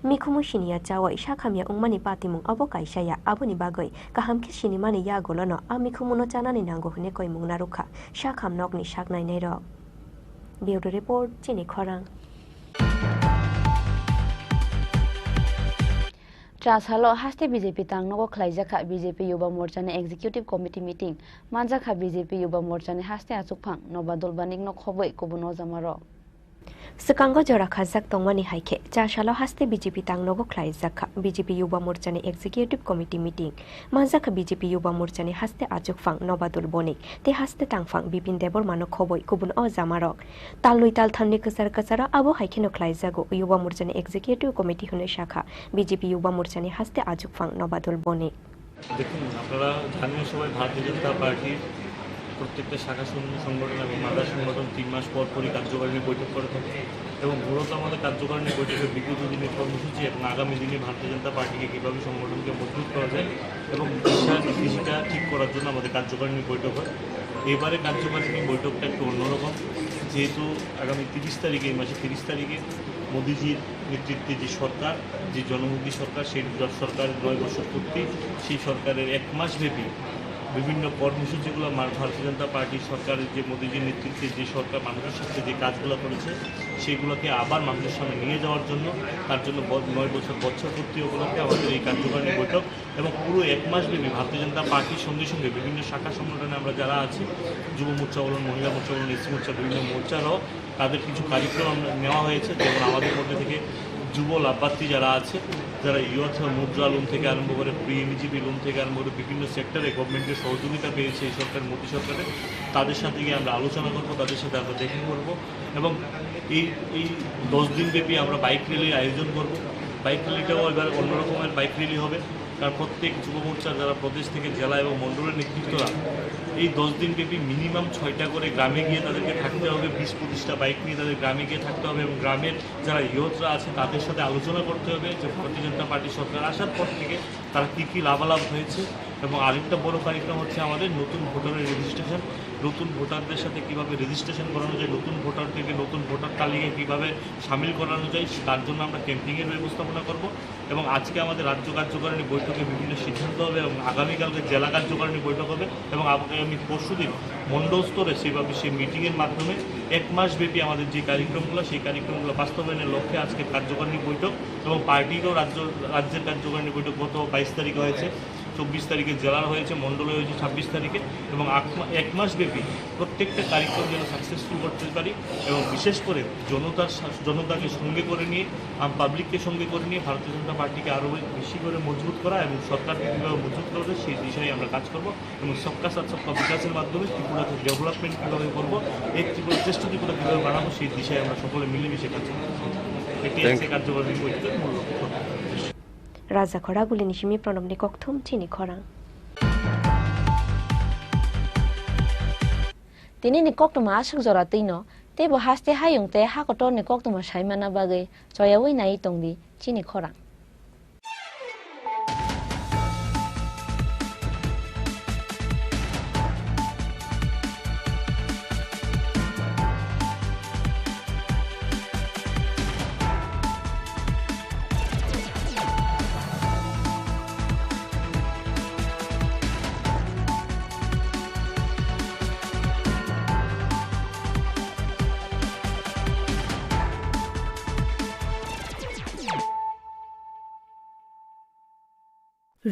Mikhumu siniya chawai sakhamya wngmani patimung abo kaisa ya, aboni bagwi kaham khe sinimani yagulono a mikhumuno chanani nango hwnwi koimung narwkha sakham nokni sak nainairok. Bureau Report, Chini Khorang. Chasalo haste B J P tangnogo khlaijakha B J P Yuba Morchani Executive Committee meeting, manjakha B J P Yuba Morchani haste achukphang Nobadul Banikno khobwi kubun ojamarok. Swkango jora khajak tongmani hai khe, Chasalo haste B J P tangnogo khlaijak kha. B J P Yuba Morchani Executive Committee meeting manjakha B J P Yuba Morchani haste achukphang Nobadul Bonik tei haste tangphang Bipin Debbarmano khobwi kubun ojamarok. Talnwi talthamni kwchar kwcharo abo hai kheno khlaijago Yuba Morchani Executive Committee hwnwi sakha B J P Yuba Morchani haste achukphang Nobadul Bonik. দেখুন, আপনারা জানেন সবাই, ভারতীয় জনতা পার্টির প্রত্যেকটা শাখা সং-, সংগঠন এবং মাদার সংগঠন তিন মাস পর পরই কার্যকারিণী বৈঠক করে থাকে এবং মূলত আমাদের কার্যকারিণী বৈঠকের বিগত দিনের কর্মসূচি এবং আগামী দিনে ভারতীয় জনতা পার্টিকে কীভাবে সংগঠনকে মজবুত করা যায় এবং দিশা নির্দেশিকা ঠিক করার জন্য আমাদের কার্যকারিণী বৈঠক হয়। এবারে কার্যকারিণী বৈঠকটা একটু অন্যরকম, যেহেতু আগামী তিরিশ তারিখে, এই মাসের তিরিশ তারিখে মোদিজির নেতৃত্বে যে সরকার, যে জনমুখী সরকার, সেই সরকার নয় বছর পূর্তি, সেই সরকারের এক মাস ব্যাপী বিভিন্ন কর্মসূচিগুলো মা-, ভারতীয় জনতা পার্টির সরকারের যে মোদিজির নেতৃত্বে যে সরকার মানুষের সাথে যে কাজগুলো করেছে, সেইগুলোকে আবার মানুষের সামনে নিয়ে যাওয়ার জন্য, তার জন্য ব-, নয় বছর বছর পূর্তি উপলক্ষে আমাদের এই কার্যকারিণী বৈঠক। এবং পুরো এক মাস ব্যাপী ভারতীয় জনতা পার্টির সঙ্গে সঙ্গে বিভিন্ন শাখা সংগঠনে আমরা যারা আছি, যুব মোর্চা বলুন, মহিলা মোর্চা বলুন, এসসি মোর্চা, বিভিন্ন মোর্চারও তাদের কিছু কার্যক্রম আমরা নেওয়া হয়েছে। যেমন আমাদের মধ্যে থেকে যুব লাভার্থী যারা আছে, যারা ইয়থ মুদ্রা লোন থেকে আরম্ভ করে, ফ্রি এমইজিপি লোন থেকে আরম্ভ করে বিভিন্ন সেক্টরে গভর্নমেন্টের সহযোগিতা পেয়েছে এই সরকার, মোদী সরকারের, তাদের সাথে গিয়ে আমরা আলোচনা করব, তাদের সাথে আমরা দেখা করব। এবং এই, এই দশ দিনব্যাপী আমরা বাইক র্যালির আয়োজন করব। বাইক র্যালিটাও এবার অন্যরকমের বাইক র্যালি হবে, কারণ প্রত্যেক যুব মোর্চার যারা প্রদেশ থেকে জেলা এবং মণ্ডলের নেতৃত্বরা এই দশ দিনব্যাপী মিনিমাম ছয়টা করে গ্রামে গিয়ে তাদেরকে থাকতে হবে, বিশ পঁচিশটা বাইক নিয়ে তাদের গ্রামে গিয়ে থাকতে হবে এবং গ্রামের যারা ইয়থরা আছে তাদের সাথে আলোচনা করতে হবে যে ভারতীয় জনতা পার্টি সরকার আসার পর থেকে তারা কী কী লাভালাভ হয়েছে, এবং আরেকটা বড় কারিক্রম হচ্ছে আমাদের নতুন ভোটারের রেজিস্ট্রেশন। নতুন ভোটারদের সাথে কীভাবে রেজিস্ট্রেশন করানো যায়, নতুন ভোটারদেরকে নতুন ভোটার তালিকায় কীভাবে সামিল করানো যায়, তার জন্য আমরা ক্যাম্পেইনের ব্যবস্থাপনা করব। এবং আজকে আমাদের রাজ্য কার্যকারিণী বৈঠকে বিভিন্ন সিদ্ধান্ত হবে এবং আগামীকালকে জেলা কার্যকারিণী বৈঠক হবে এবং আগামী পরশুদিন মণ্ডল স্তরে সেভাবে সেই মিটিংয়ের মাধ্যমে এক মাস ব্যাপী আমাদের যে কার্যক্রমগুলো, সেই কার্যক্রমগুলো বাস্তবায়নের লক্ষ্যে আজকে কার্যকারিণী বৈঠক এবং পার্টিরও রাজ্য, রাজ্যের কার্যকারিণী বৈঠক গত বাইশ তারিখে হয়েছে। চব্বিশ তারিখে জেলার হয়েছে, মণ্ডলে হয়েছে ছাব্বিশ তারিখে, এবং আক-, এক মাস ব্যাপী প্রত্যেকটা কার্যক্রম যেন সাকসেসফুল করতে পারি এবং বিশেষ করে জনতার সা-, জনতাকে সঙ্গে করে নিয়ে, আম, পাবলিককে সঙ্গে করে নিয়ে ভারতীয় জনতা পার্টিকে আরও বেশি করে মজবুত করা এবং সরকারকে কীভাবে মজবুত করা যায় সেই দিশায় আমরা কাজ করব এবং সবকা সাথ সবকা বিকাশের মাধ্যমে ত্রিপুরাকে ডেভেলপমেন্ট কীভাবে করব, এক ত্রিপুরা, শ্রেষ্ঠ ত্রিপুরা কীভাবে বানাবো সেই দিশায় আমরা সকলে মিলেমিশে কাজ করব। এটি Thank আজকে you. কার্যকরী বৈঠকের মূল লক্ষ্য। Raja Khoraguli ni simi Pranobni kokthum chini khorang. Tini ni koktwma aswk jora twino, teibo haste hayung tei ha kotor ni koktwma sai manna bagwi choyaui nai tongdi chini khorang.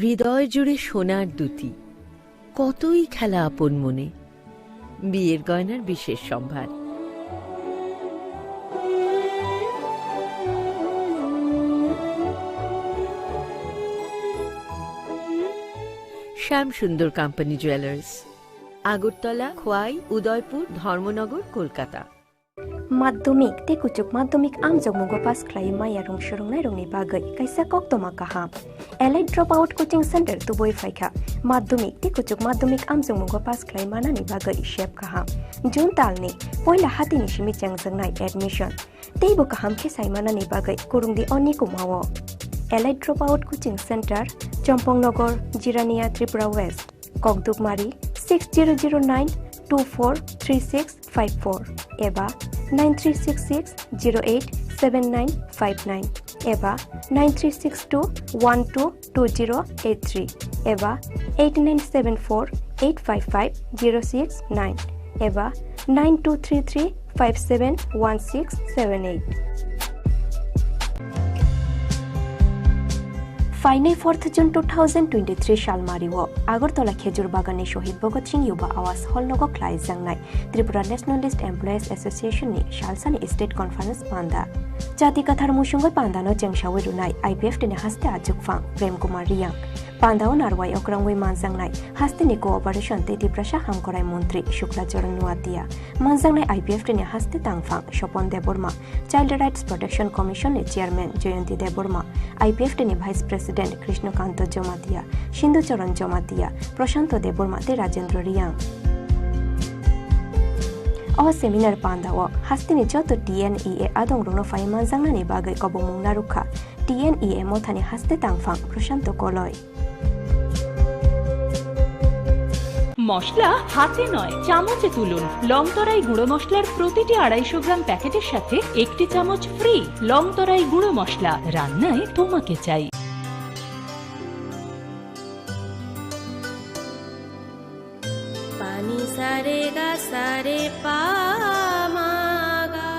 হৃদয় জুড়ে সোনার দুতি, কতই খেলা আপন মনে, বিয়ের গয়নার বিশেষ সম্ভার। শ্যাম সুন্দর কোম্পানি জুয়েলার্স, আগরতলা, খোয়াই, উদয়পুর, ধর্মনগর, Kolkata. Madhyamik tei kuchuk madhyamik amjokmungo pass khlaiwi maya rwng swrwngnairokni bagwi kaisa koktwma kaham. Elite Dropout Coaching Center tubui phaikha. Madhyamik tei kuchuk madhyamik amjokmungo pass khlai manani bagwi sep kaham. June talni poila hatini simi chengjaknai admission. Teibo kaham khe sai manani bagwi kwrwngdi o nikumao. Elite Dropout Coaching Center, Chompong Nogor, Jirania, Tripura West. Kokdukmari six zero zero nine two four three six five four eba nine three six six zero eight seven nine five nine eba nine three six two one two two zero eight three eba eight nine seven four eight five five zero six nine eba nine two three three five seven one six seven eight. Phainai fourth June two thousand twenty-three salmario Agartala Khejur Baganni Shohid Bhagat Singh Yuba Awas Hall nogo khlaijaknai Tripura Nationalist Employees Association ni salsani State Conference panda. Jati kathar musungwi pandano chengsawi rwnai I P F T ni haste achukphang Prem Kumar Riyang. Pandao narwai okrangwi manjaknai hasteni cooperation tei Tiprasa hamkrai montri Shukla Charan Noatia, manjaknai I P F T ni haste tangphang Sopon Debbarma, Child Rights Protection Commission ni Chairman Jayanti Debbarma, I P F T ni Vice President Krishnakanto Jomatia, Sindhu Charan Jomatia, Prashanto Debbarma tei Rajendra Riyang. O seminar pandao hasteni joto T N E A adongrokno phai manjaknani bagwi kobongmung narwkha T N E A mothani haste tangphang Prashanto Koloi. মশলা হাতে নয়, চামচে তুলুন। লংতরাই গুঁড়ো মশলার প্রতিটি আড়াইশো গ্রাম প্যাকেটের সাথে একটি চামচ ফ্রি। লংতরাই গুঁড়ো মশলা, রান্নায় তোমাকে চাই। Pani sare ga sare pa ma ga.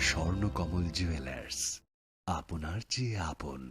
Swarnakamal jewellers, আপনার চেয়ে আপন।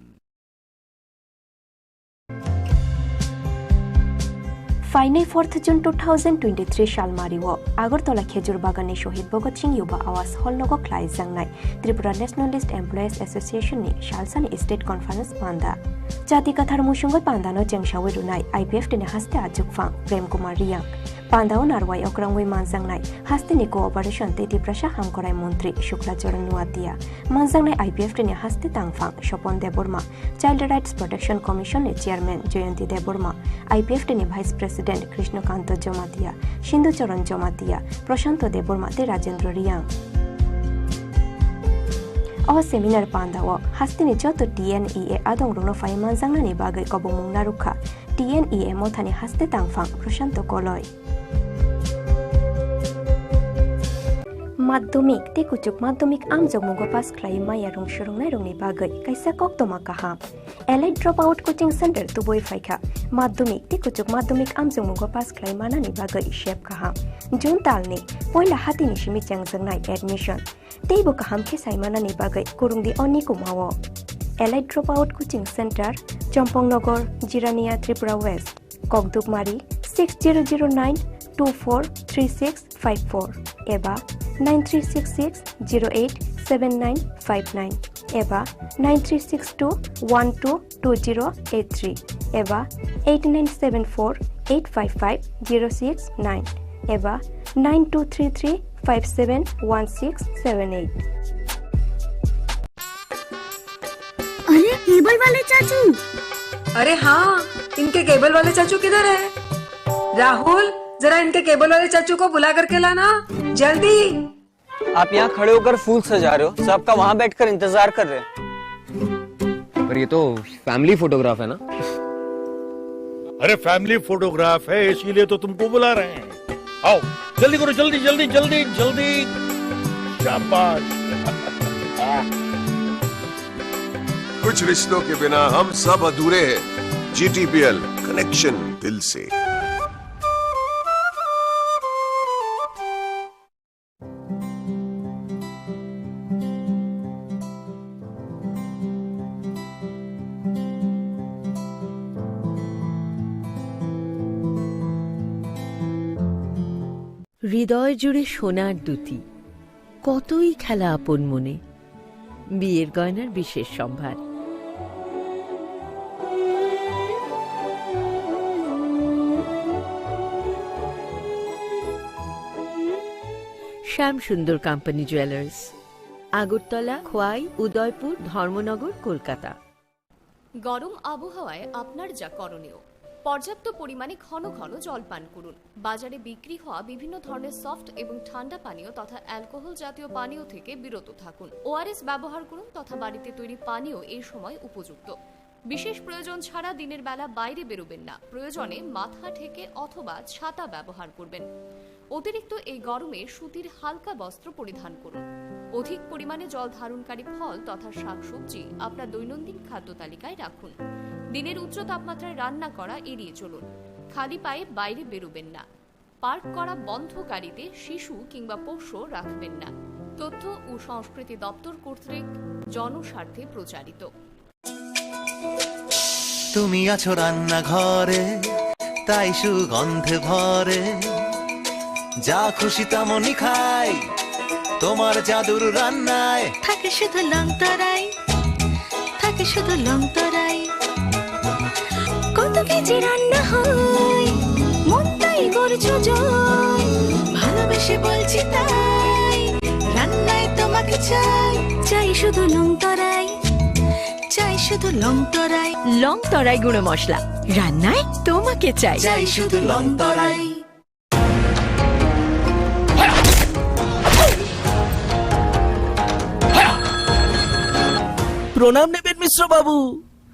Phainai fourth June two thousand twenty-three salmario Agartala Khejur Baganni Shohid Bhagat Singh Yuba Awas Hall nogo khlaijaknai Tripura Nationalist Employees Association ni salsani state conference panda. Chati kathar musungwi pandano chengsawi rwnai I P F T ni haste achukphang Prem Kumar Riyang. Pandao narwai okrangwi manjaknai hasteni cooperation tei Tiprasa hamkrai montri Shukla Charan Nuatia. Manjaknai I P F T ni haste tangphang Sopon Debbarma, Child Rights Protection Commission ni Chairman Jayanti Debbarma, I P F T ni Vice President Krishna Kanto Jamatia, Sindhu Charan Jamatia, Prashanto Debbarma tei Rajendra Riyang. O seminar pandao hasteni joto T N E A adongrokno phai manjaknani bagwi kobongmung narwkha T N E A mothani haste tangphang Prashanto Koloi. Madhyamik tei kuchuk madhyamik amjokmungo pass khlai maya rung swrwngnairokni bagwi kaisa koktwma kaham. Elite Dropout Coaching Center tubui phaikha. Madhyamik tei kuchuk madhyamik amjokmungo pass khlai manani bagwi sep kaham. June talni poila hatini simi chengjaknai admission. Teibo kaham khe sai manani bagwi kurungdi o nikumao. Elite Dropout Coaching Center, Chompong Nogor, Jirania, Tripura West. Kokdukmari six zero zero nine two four three six five four eba nine three six six zero eight seven nine five nine eba nine three six two one two two zero eight three eba eight nine seven four eight five five zero six nine eba nine two three three five seven one six seven eight. अरे, केबल वाले चाचू। अरे हाँ, इनके केबल वाले चाचू किधर है? राहुल, जरा इनके केबल वाले चाचू को बुला करके लाना, जल्दी। आप यहाँ खड़े होकर फूल सजा रहे हो, सबका वहाँ बैठकर इंतजार कर रहे हैं। पर ये तो फैमिली फोटोग्राफ है ना? अरे, फैमिली फोटोग्राफ है, इसीलिए तो तुमको बुला रहे हैं। आओ, जल्दी करो, जल्दी, जल्दी, जल्दी, जल्दी। शाबाश। कुछ रिश्तों के बिना हम सब अधूरे हैं। G T P L, connection दिल से। হৃদয় জুড়ে সোনার দ্যুতি, কতই খেলা আপন মনে। বিয়ের গয়নার বিশেষ সম্ভার। শ্যাম সুন্দর কোম্পানি জুয়েলার্স, আগরতলা, খোয়াই, উদয়পুর, ধর্মনগর, কলকাতা। গরম আবহাওয়ায় আপনার যা করণীয়, পর্যাপ্ত পরিমাণে ঘন ঘন জল পান করুন। বাজারে বিক্রি হওয়া বিভিন্ন ধরনের সফট এবং ঠান্ডা পানীয় তথা অ্যালকোহল জাতীয় পানীয় থেকে বিরত থাকুন। ওআরএস ব্যবহার করুন তথা বাড়িতে তৈরি পানীয় এই সময় উপযুক্ত। বিশেষ প্রয়োজন ছাড়া দিনের বেলা বাইরে বেরোবেন না। প্রয়োজনে মাথা ঢেকে অথবা ছাতা ব্যবহার করবেন। অতিরিক্ত এই গরমে সুতির হালকা বস্ত্র পরিধান করুন। অধিক পরিমাণে জল ধারণকারী ফল তথা শাকসবজি আপনার দৈনন্দিন খাদ্য তালিকায় রাখুন। দিনের উচ্চ তাপমাত্রায় রান্না করা এড়িয়ে চলুন। খালি পায়ে বাইরে বেরোবেন না। পার্ক করা বন্ধ গাড়িতে শিশু কিংবা পোষ্য রাখবেন না। তথ্য ও সংস্কৃতি দপ্তর কর্তৃক জনস্বার্থে প্রচারিত। তুমি আছো রান্নাঘরে, তাই সুগন্ধে ভরে। যা খুশি তেমনই খাই, তোমার জাদুর রান্নায়। থাকে শুধু লং তরাই, থাকে শুধু লং তরাই। কত কেজি রান্না হয়, মন তাই করছো জয়। ভালোবেসে বলছি তাই, রান্নায় তোমাকে চাই, চাই শুধু লং তরাই। চাই শুধু লং তরাই। লং তরাই গুঁড়ো মশলা, রান্নায় তোমাকে চাই। চাই শুধু লং তরাই। প্রণাম নেবেন মিশ্র বাবু।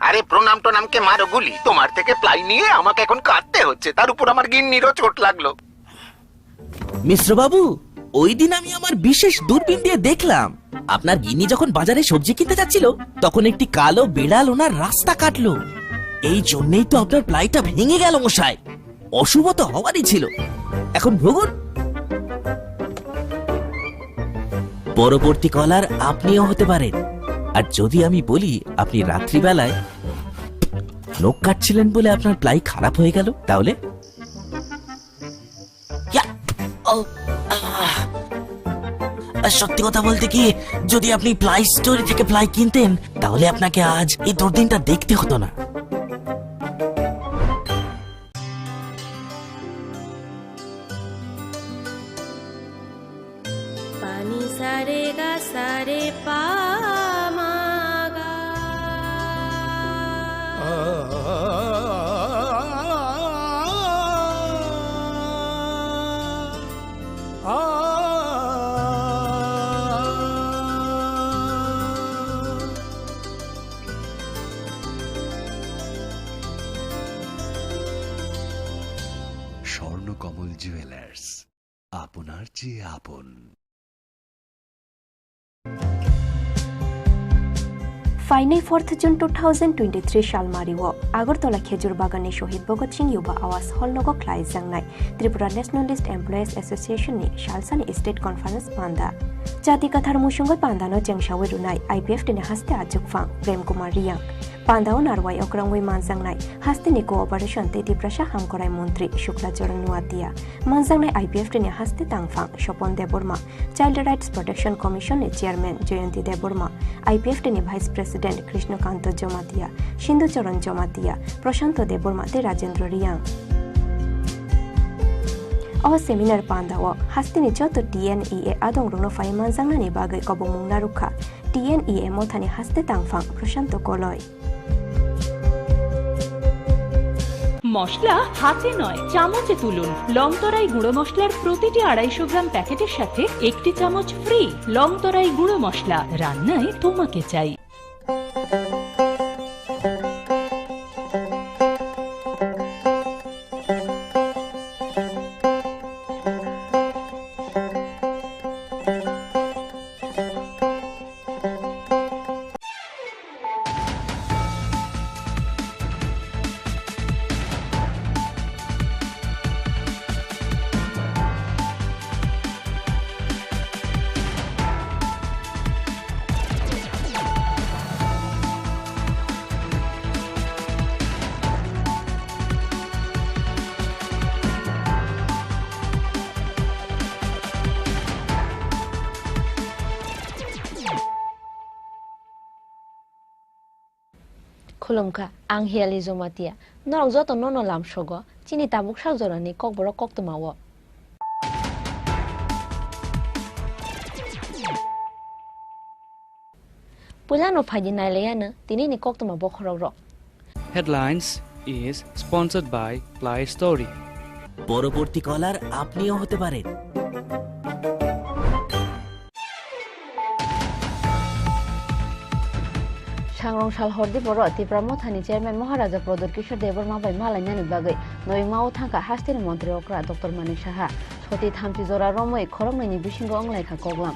আরে প্রণাম টোনামকে মারো গুলি, তোমার থেকে প্লাই নিয়ে আমাকে এখন কাঁদতে হচ্ছে, তার উপর আমার গিন্নিরও চোট লাগলো। মিশ্র বাবু, ওই দিন আমি আমার বিশেষ দূরবীন দিয়ে দেখলাম, আপনার গিন্নি যখন বাজারে সবজি কিনতে যাচ্ছিল, তখন একটি কালো বিড়াল ওনার রাস্তা কাটলো। এই জন্যই তো আপনার প্লাইটা ভেঙে গেল মশাই। অশুভ তো হওয়ারই ছিল। এখন ভুগুন। পরবর্তী কলার আপনিও হতে পারেন। আর যদি আমি বলি আপনি রাত্রিবেলায় নখ কাটছিলেন বলে আপনার প্লাই খারাপ হয়ে গেল, তাহলে সত্যি কথা বলতে কি, যদি আপনি প্লাই স্টোরে থেকে প্লাই কিনতেন, তাহলে আপনাকে আজ এই দুর্দিনটা দেখতে হতো না। Pani sa re ga sa re pa ma ga. Swarnakamal jewellers, আপনার চেয়ে আপন। Phainai fourth June two thousand twenty-three salmario Agartala Khejur Baganni Shohid Bhagat Singh Yuba Awas Hall nogo khlaijaknai Tripura Nationalist Employees Association ni salsani State Conference panda. Jati kathar musungwi pandano chengsawi rwnai I P F T ni haste achukphang Prem Kumar Riyang. Pandao narwai okrangwi manjaknai hasteni cooperation tei Tiprasa hamkrai montri Shukla Charan Nuatia, manjaknai I P F T ni haste tangphang Sopon Debbarma, Child Rights Protection Commission ni Chairman Jayanti Debbarma, I P F T ni Vice President Krishna Kanto Jamatia, Sindhu Charan Jamatia, Prashanto Debbarma tei Rajendra Riyang. O seminar pandao hasteni joto T N E A adongrokno phai manjaknani bagwi kobongmung narwkha T N E A mothani haste tangphang Prashanto Koloi. মশলা হাতে নয়, চামচে তুলুন। লংতরাই গুঁড়ো মশলার প্রতিটি আড়াইশো গ্রাম প্যাকেটের সাথে একটি চামচ ফ্রি। লংতরাই গুঁড়ো মশলা, রান্নায় তোমাকে চাই। Khulumkha, ang Hiali Jomatia. Norok joto nono lamsogo, chini tabuk sak jorani kokborok koktwmao. Puilano phaidi nailayano tinini koktwma bokhorokrok. Headlines is sponsored by Play Story. পরবর্তী কলার আপনিও হতে পারেন। Sangrong sal hordi boro Tipra Mothani Chairman Maharaja Pradyot Kishore Debbarma bai malainani bagwi Noyungmao thangkha hasteni montri okra Doctor Manik Saha. Soti thamchi jora romwi khoroknwini bisingo wnglaikha koklam.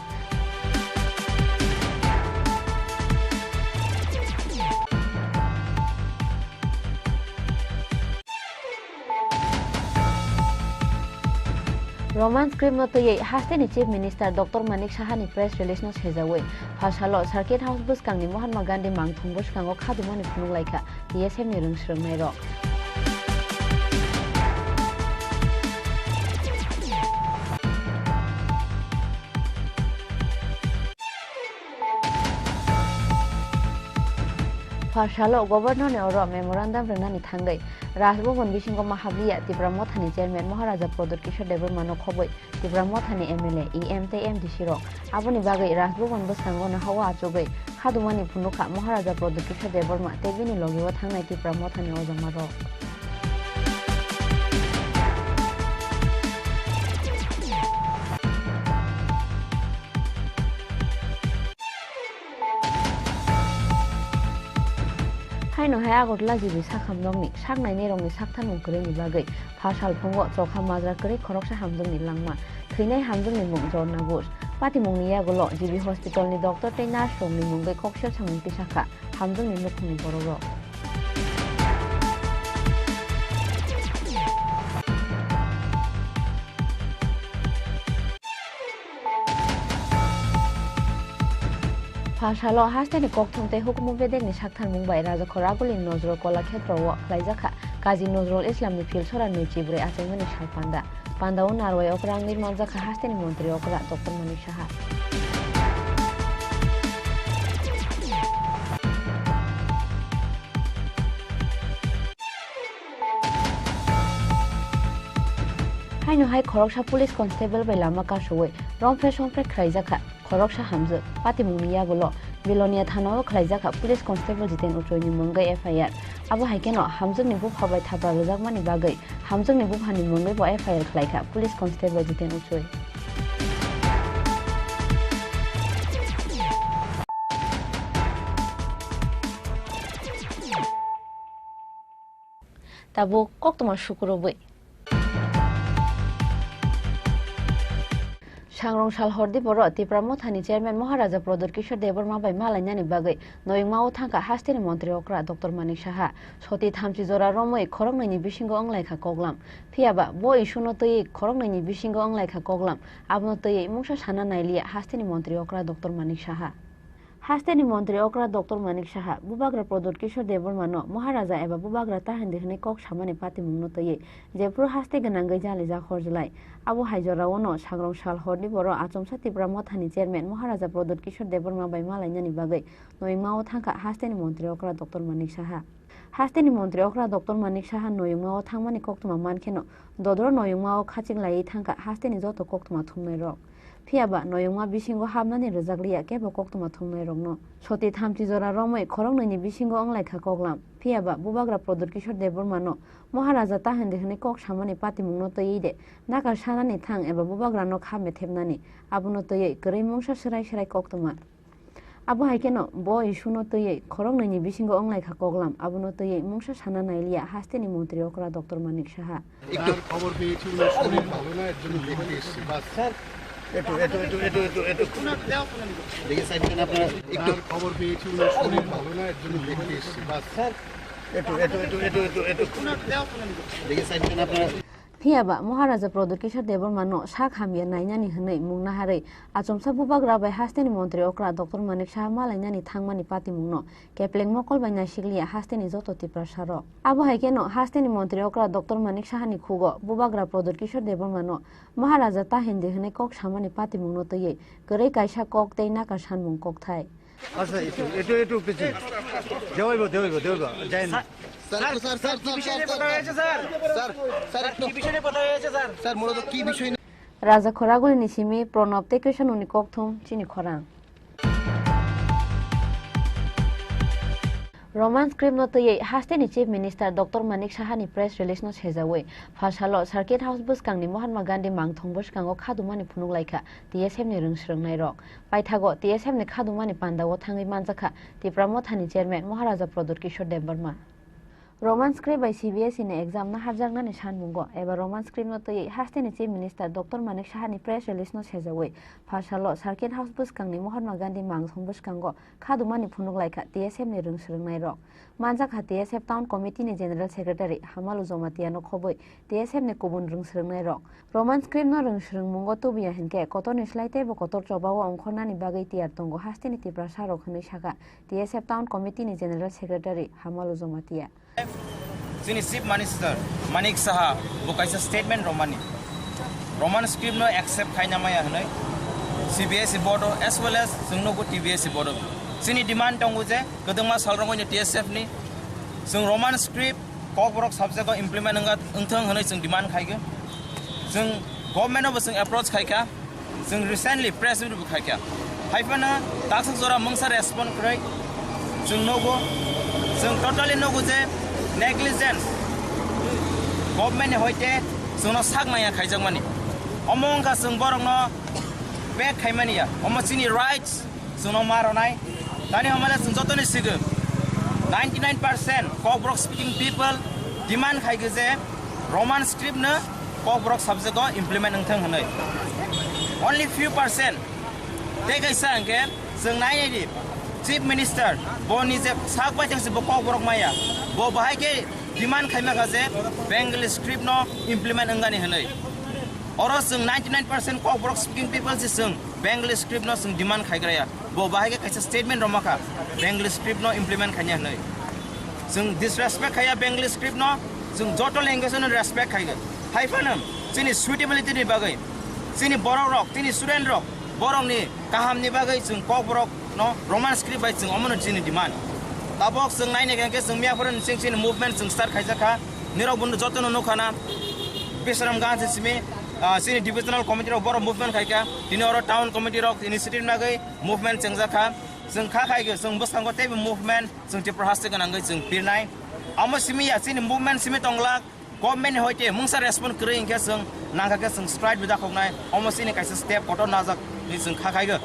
Roman script no twiwi hasteni Chief Minister Doctor Manik Saha ni press release no sejawi, phalsalo Circuit House bwskangni Mahatma Gandhi mangthung bwskango khadumani phunuk laikha T S F ni rwngswrwngnairok. Phalsalo Governor ni oro memorandum rwnani thangwi Raj Bhavan bisingo ma habliya Tipra Mothani Chairman Maharaja Pradyot Kishore Debbarma no khobwi Tipra Mothani M L A, E M tei M D C rok. Aboni bagwi Raj Bhavan bwskango no hawa achugwi khadumani phunukha Maharaja Pradyot Kishore Debbarma tei bini logio thangnai Tipra Mothani ojama rok. Haino hai Agartala G B sak hamjokni sak nainai rokni sak thanmung kwrwini bagwi pha salphungo chokha majra kwrwi khoroksa hamjokni langma thwinai hamjokni mung Jorna Bush. Patimungni yagulo G B hospitalni doctor tei nurse rokni mungwi koksil samung tisakha hamjokni nukhungni borokrok. Pha salo hasteni kokthum tei hukumu bedekni saktharmung bai Rajakhor Agulini Nojrol Kolakhetro o khlaijakha Kazi Nojrol Islamni Philsora nwi chibrwi achaimani sal panda. Pandao narwai okra wngwi manjakha hasteni montri okra Doctor Manik Saha. Haino hai khoroksa police constable bai lama kasowi romphre somphre khlaijakha khoroksa hamjwk. Patimungni yagulo Belonia thanao khlaijakha police constable Jiten Uchoini mungwi F I R. Abo hai kheno hamjwkni bupha bai thapra rwjakmani bagwi hamjwkni buphani mungwi bo F I R khlaikha police constable Jiten Uchoi. Tabuk koktwma sukurubwi. Sangrong sal hordi boro Tipra Mothani Chairman Maharaja Pradyut Kishore Debbarma bai malainani bagwi noyungmao thangkha hasteni montri okra Doctor Manik Saha. Soti thamchi jora romwi khoroknwini bisingo wnglaikha koklam. Phiyaba bo issue no twiwi khoroknwini bisingo wnglaikha koklam. Abono twiwi mungsa sana nailiya hasteni montri okra Doctor Manik Saha. Hasteni montri okra Doctor Manik Saha, Bubagra Pradyut Kishore Debbarmano Maharaja eba Bubagra ta hindi hwnwi kok samani patimungno twiwi jephuru haste gwnangwi jalijak horjlai. Abo hai joraono sangrong sal horni boro achomsa Tipra Mothani Chairman Maharaja Pradyut Kishore Debbarma bai malainani bagwi noyungmao thangkha hasteni montri okra Doctor Manik Saha. Hasteni montri okra Doctor Manik Saha noyungmao thangmani koktwma mankheno dodro noyungmao khachik laiwi thangkha hasteni joto koktwma thumnairok. Phiyaba noyungma bisingo habnani rwjakliya kebo koktwma thumnairokno. Soti thamchi jora romwi khoroknwini bisingo wnglaikha koklam. Phiyaba Bubagra Pradyut Kishore Debbarmano Maharaja ta hindi hwnwi kok samani patimungno twiwi de nakar sanani thang eba Bubagrano kha methepnani, abono twiwi kwrwi mungsa swrai swrai koktwma. Abo hai kheno bo issue no twiwi khoroknwini bisingo wnglaikha koklam, abono twiwi mungsa sana nailiya hasteni montri okra Doctor Manik Saha. একটু খবর পেয়েছি, ওনার শরীর ভালো না, এর জন্য দেখতে এসেছি, বাস। স্যার, একটু, একটু, একটু, একটু, একটু, একটু। দেখে সাইড দেন আপনারা। একটু খবর পেয়েছি, ওনার শরীর ভালো না, এর জন্য দেখতে এসেছি, বাস। স্যার, একটু, একটু, একটু, একটু, একটু, একটু। দেখে সাইড দেন আপনারা। Phiyaba Maharaja Pradyut Kishore Debbarmano sak hamya nainani hwnwi mung naharwi achomsa Bubagra bai hasteni montri okra Doctor Manik Saha malainani thangmani patimungno kepleng mokol bai naisikliya hasteni joto Tiprasarok. Abo hai kheno hasteni montri okra Doctor Manik Sahani khugo Bubagra Pradyut Kishore Debbarmano Maharaja ta hindi hwnwi kok samani patimungno twiwi kwrwi kaisa kok tei nakar sanmung kokthai. আচ্ছা, একটু, একটু, একটু পিছনে। দেওয়াইবো, দেওয়াইবো, দেওয়াইবো। যায় না। স্যার, স্যার, স্যার, স্যার, কি বিষয় নিয়ে কথা হয়েছে, স্যার? স্যার, স্যার, স্যার, একটু। কি বিষয় নিয়ে কথা হয়েছে, স্যার? স্যার, মূলত কি বিষয় নিয়ে? Raja khoragulini simi Pranab tei Krishanoni kokthum chini khorang. Roman script no twiwi hasteni Chief Minister Doctor Manik Sahani press release no sejawi, phalsalo Circuit House bwskangni Mahatma Gandhi mangthong bwskango khadumani phunuk laikha T S F ni rwng swrwngnairok. Paithago T S F ni khadumani pandao thangwi manjakha Tipra Mothani Chairman Maharaja Pradyut Kishore Debbarma. Roman script bai C B S E ni exam naharjaknani sanmungo eba Roman script no twiwi hasteni Chief Minister Doctor Manik Sahani press release no sejawi, phalsalo Circuit House bwskangni Mahatma Gandhi mangthong bwskango khadumani phunuk laikha T S F ni rwng swrwngnairok. Manjakha T S F Town Committee ni General Secretary Hamalu Jamatia no khobwi T S F ni kubun rwng swrwngnairok. Roman script no rwng swrwngmungo tubuya hinkhe kotorni slai teibo kotor chobao ongkhornani bagwi tiyar tongo hasteni Tiprasarok, hwnwi sakha T S F Town Committee ni General Secretary Hamalu Jamatia. Chini Chief Minister Manik Saha bo kaisa statement romani, Roman script no accept khaina maya hwnwi C B S E board o as well as chwng nugo T B S E board o. Chini demand tongo je kwdwngma salrogwi no T S F ni chwng Roman script Kokborok subject o implement wngkha, wngthung hwnwi chwng demand khaikha. Chwng government no bo chwng approach khaikha. Chwng recently press meet bo khaikha. Haiphano taksuk jora mungsa respond kwrwi chwng nugo. Chwng totally nugo je negligence government ni hoite chwngno sak maya khaijakmani. Omo wngkha chwng borokno back khaimani ya. Omo chini rights. Chwngno ma rwnai. Tani hamale chwng jotoni sigw ninety nine percent Kokborok speaking people demand khaikha je Roman script no Kokborok subject o implement wngthung hwnwi. Only few percent. Tei kaisa hwnkhe chwng nainai di Chief Minister bo nije sak bai thangsi bo Kokborok maya. Bo bahai khe demand khaima kha je Bengali script no implement wngani hwnwi. Oro chwng ninety nine percent Kokborok speaking people se chwng Bengali script no chwng demand khaigraya. Bo bahai khe kaisa statement rwma kha, Bengali script no implement khaina hwnwi. Chwng disrespect khaiya Bengali script no, chwng joto language no respect khaigo. Haiphano chini suitability ni bagwi, chini borok rok, chini student rok, borok ni kaham ni bagwi chwng Kokborok no Roman script bai chwng omono chini demand. Tabok chwng naina hwnkhe chwng miyaphoro ni chwng chini movement chwng start khaijak kha. Nirok bundo joto no nukha na Bisram Ganj simi Ah, chini divisional committee rok borok movement khai kha, tini oro town committee rok initiative nagwi movement chengjak kha. Chwng kha khai khe chwng bwskango teibo movement chwng Tripura haste gwnangwi chwng pirnai. Amo simi ya chini movement simi tonglak, government ni hoite mungsa respond kwrwi hinkhe chwng nangkha khe chwng strike bo dakhoknai. Omo chini kaisa step kotor najak hinwi chwng kha khai khe.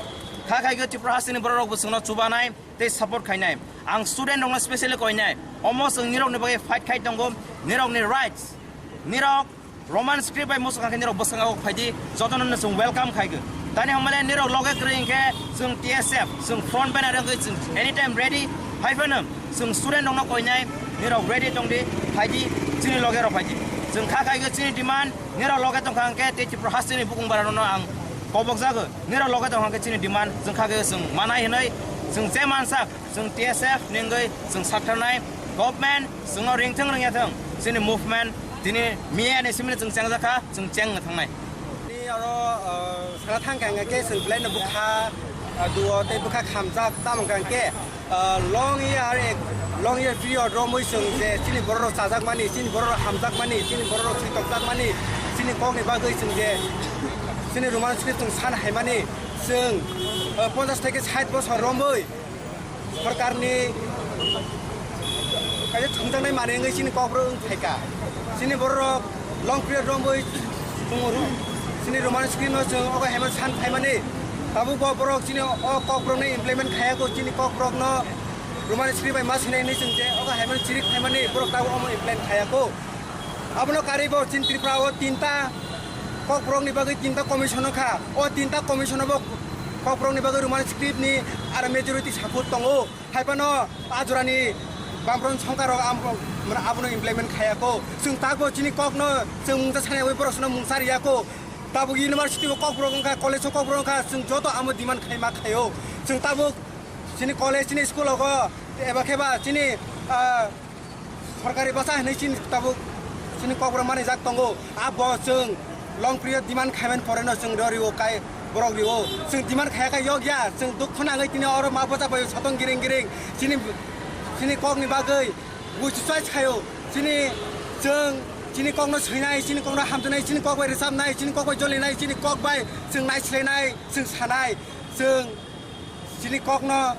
Kha khai khe Tripura hasteni borok rok bo chwngno chubanai tei support khainai. Ang student rokno specially koinai. Omo chwng nirokni bagwi fight khai tongo. Nirokni rights, nirok Roman script bai muchung kha khe nirok bwskango phaidi, jotono no chwng welcome khai khe. Tani hamale nirok loge kwrwi hinkhe chwng T S F, chwng front banner wngwi chwng anytime ready. Hai phano chwng student rokno koinai, nirok ready tongdi, phaidi, chini loge rok phaidi. Chwng kha khai khe chini demand, nirok loge tongkha hinkhe tei Tripura hasteni bukung bara no ang kobok jago. Nirok loge tongkha hinkhe chini demand chwng kha khe chwng manai hinwi chwng je mansak. Chwng T S F ni wngwi chwng saktharnai, government chwngno ringthwng ringyathwng, chini movement tini miya ni simi chwng chengjak kha, chwng chengno thangnai. Ni oro, ah, sana thang kha hwnkhe chwng belai no bwkha, ah, duo tei bwkha khamjak, tamo hwnkhe, ah, long year, long year period romwi chwng je chini borok rok chajakmani, chini borok rok hamjakmani, chini borok rok thwitokjakmani, chini kokni bagwi chwng je chini Roman script chwng san haimani, chwng, ah, ponchash theke sait bosor romwi, sorkarni kaisa thumjaknai manwi wngwi chini kokborok wng phaikha. Chini bororok long period romwi tongo ro-, chini Roman script no chwng ogo haimano san phaimani. Tabuk bo borok chini o kokborokno implement khayakho, chini kokborokno Roman script bai ma sinai hinwi chwng je ogo haimano chirik phaimani borok tabuk omo implement khayakho. Abono karwi bo chini Tripura o tinta kokborokni bagwi tinta commission wngkha. O tinta commission o bo kokborokni bagwi Roman script ni aro majority support tongo. Hai phano a jorani Bamfront sorkar rok am-, mane abono implement khayakho. Chwng tabuk chini kokno chwng mungsa sanaiwi borok sono mungsa riyakho. Tabuk university o kokborok wngkha, college o kokborok wngkha, chwng joto amo demand khai ma khaio. Chwng tabuk chini college, chini school rogo eba khe ba chini, ah, sorkari bwsa hinwi chini tabuk chini kokborok manijak tongo. Abo chwng long period demand khaimani poreno chwng ro rio kai borok rio. Chwng demand khaya khe yokya, chwng dukho nangwi tini oro ma bwsa bai sotong giring giring chini, chini kokni bagwi buisu choice khaio. Chini chwng chini kokno swinai, chini kokno hamjaknai, chini kok bai rwchapnai, chini kok bai jolinai, chini kok bai chwng naislainai, chwng sanai, chwng chini kokno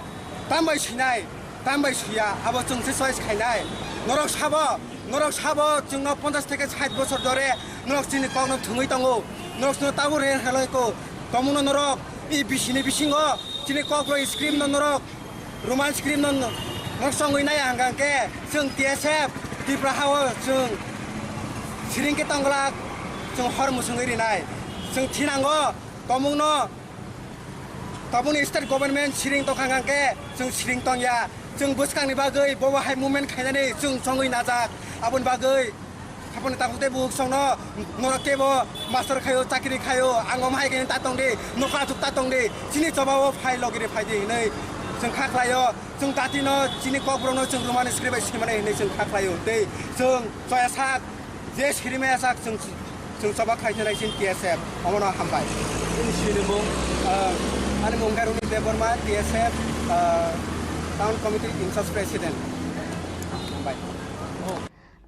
tam bai swinai, tam bai swiya, abo chwng se choice khainai. Norok sabo, norok sabo chwngno ponchash theke sait bochor dore norok chini kokno thwngwi tongo. Norok chwngno tabuk reng heloi ko. Tomungno norok i bisini bisingo chini kokborok script no norok Roman script no norok chongwi nai hwnkha khe chwng T S F Tripura hao chwng siring khe tongglak, chwng hor musungwi rinai. Chwng thinango tomungno. Tabukni state government siring tongkha hwnkha khe chwng siring tongya. Chwng bwskangni bagwi bobo hai movement khainani chwng chongwi najak. Aboni bagwi haponi takhuk tei bukhuk songno norok kebo master khaio, chakri khaio, ang omo hai khe ta tongdi, nokha achuk ta tongdi, chini chobao phai logiri phaidi hinwi chwng kha khlaio. Chwng datino chini kokborokno chwng Roman script bai swimani hinwi chwng kha khlaio. Tei chwng choya sak je sirimaya sak chwng, chwng choba khlai thanai chini T S F. Omono hambai. Chini sinimung, ah, ani mung khe Roni Debbarma, T S F, ah, Town Committee in charge President. Hambai.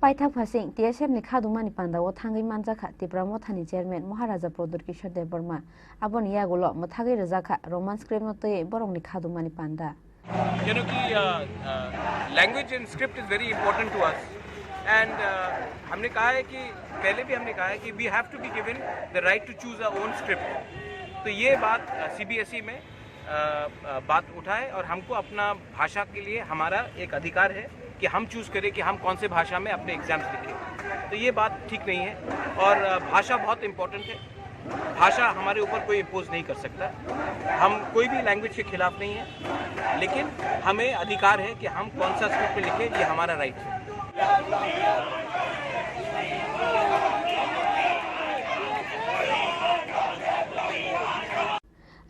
Paithak phasing T S F ni khadumani panda o thangwi manjakha Tipra Mothani Chairman Maharaja Pradyut Kishore Debbarma. Aboni yagulo mwthagwi rwjakha Roman script no twiwi borokni khadumani panda. क्योंकि language and script is very important to us and हमने कहा है कि पहले भी हमने कहा है कि we have to be given the right to choose our own script। तो ये बात सीबीएसई में अ, अ, बात उठाए और हमको अपना भाषा के लिए हमारा एक अधिकार है कि हम चूज करें कि हम कौन से भाषा में अपने एग्जाम्स लिखें। तो ये बात ठीक नहीं है और अ, भाषा बहुत इंपॉर्टेंट है। भाषा हमारे ऊपर कोई इम्पोज नहीं कर सकता। हम कोई भी लैंग्वेज के खिलाफ नहीं है, लेकिन हमें अधिकार है कि हम कौन सा स्क्रिप्ट में लिखें, ये हमारा राइट है।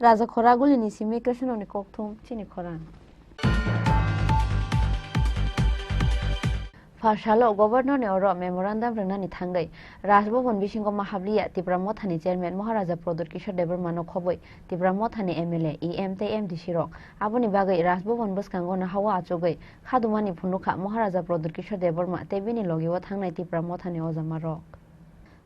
Raja Khoragulini simi kwrwngni kokthum chini khorang. Pharsalo Governor ni oro memorandum rwnani thangwi Raj Bhavan bisingo ma habliya Tipra Mothani Chairman Maharaja Pradyut Kishore Debbarma no khobwi Tipra Mothani M L A, E M tei M D C rok. Aboni bagwi Raj Bhavan bwskango no hawa achugwi khadumani phunukha Maharaja Pradyut Kishore Debbarma tei bini logio thangnai Tipra Mothani ojama rok.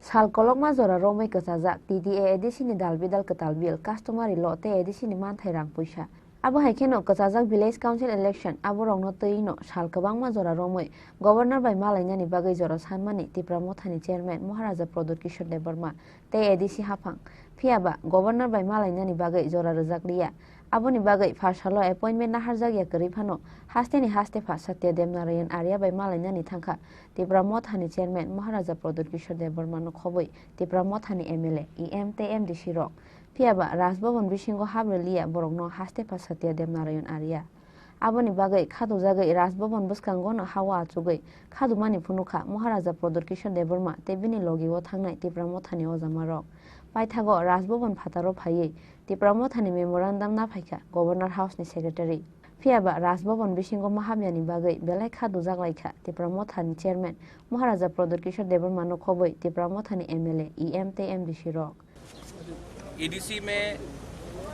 Sal kolokma jora romwi kwchajak T T A A D C ni dal bidal kwtal bill, customary law tei A D C ni manthai rang puisa. Abo hai kheno kwchajak Village Council election, aborokno twiwi'-no sal kwbangma jora romwi Governor bai malainani bagwi jora sanmani Tipra Mothani Chairman Maharaja Pradyot Kishore Debbarma tei A D C haphang. Phiya ba Governor bai malainani bagwi jora rwjak liya. Aboni bagwi pharsalo appointment naharjakya kwrwi phano hasteni haste pha Satya Dev Narayan Arya bai malainani thangkha Tipra Mothani Chairman Maharaja Pradyot Kishore Debbarmano khobwi Tipra Mothani M L A, E M tei M D C rok. Phiya ba Raj Bhavan bisingo hap rwliya borokno haste pha Satya Dev Narayan Arya. Aboni bagwi khatujagwi Raj Bhavan bwskango no ha-o achugwi khatumani phunukha Maharaja Pradyot Kishore Debbarma tei bini logi-o thangnai Tipra Mothani ojamarok. Paithago Raj Bhavan phataro phaiwi Tipra Mothani memorandum naphaikha Governor House ni Secretary. Phiya ba Raj Bhavan bisingo mahamyani bagwi belai khatujak laikha Tipra Mothani Chairman Maharaja Pradyot Kishore Debbarmano khobwi Tipra Mothani M L A, E M tei M D C rok. ADC में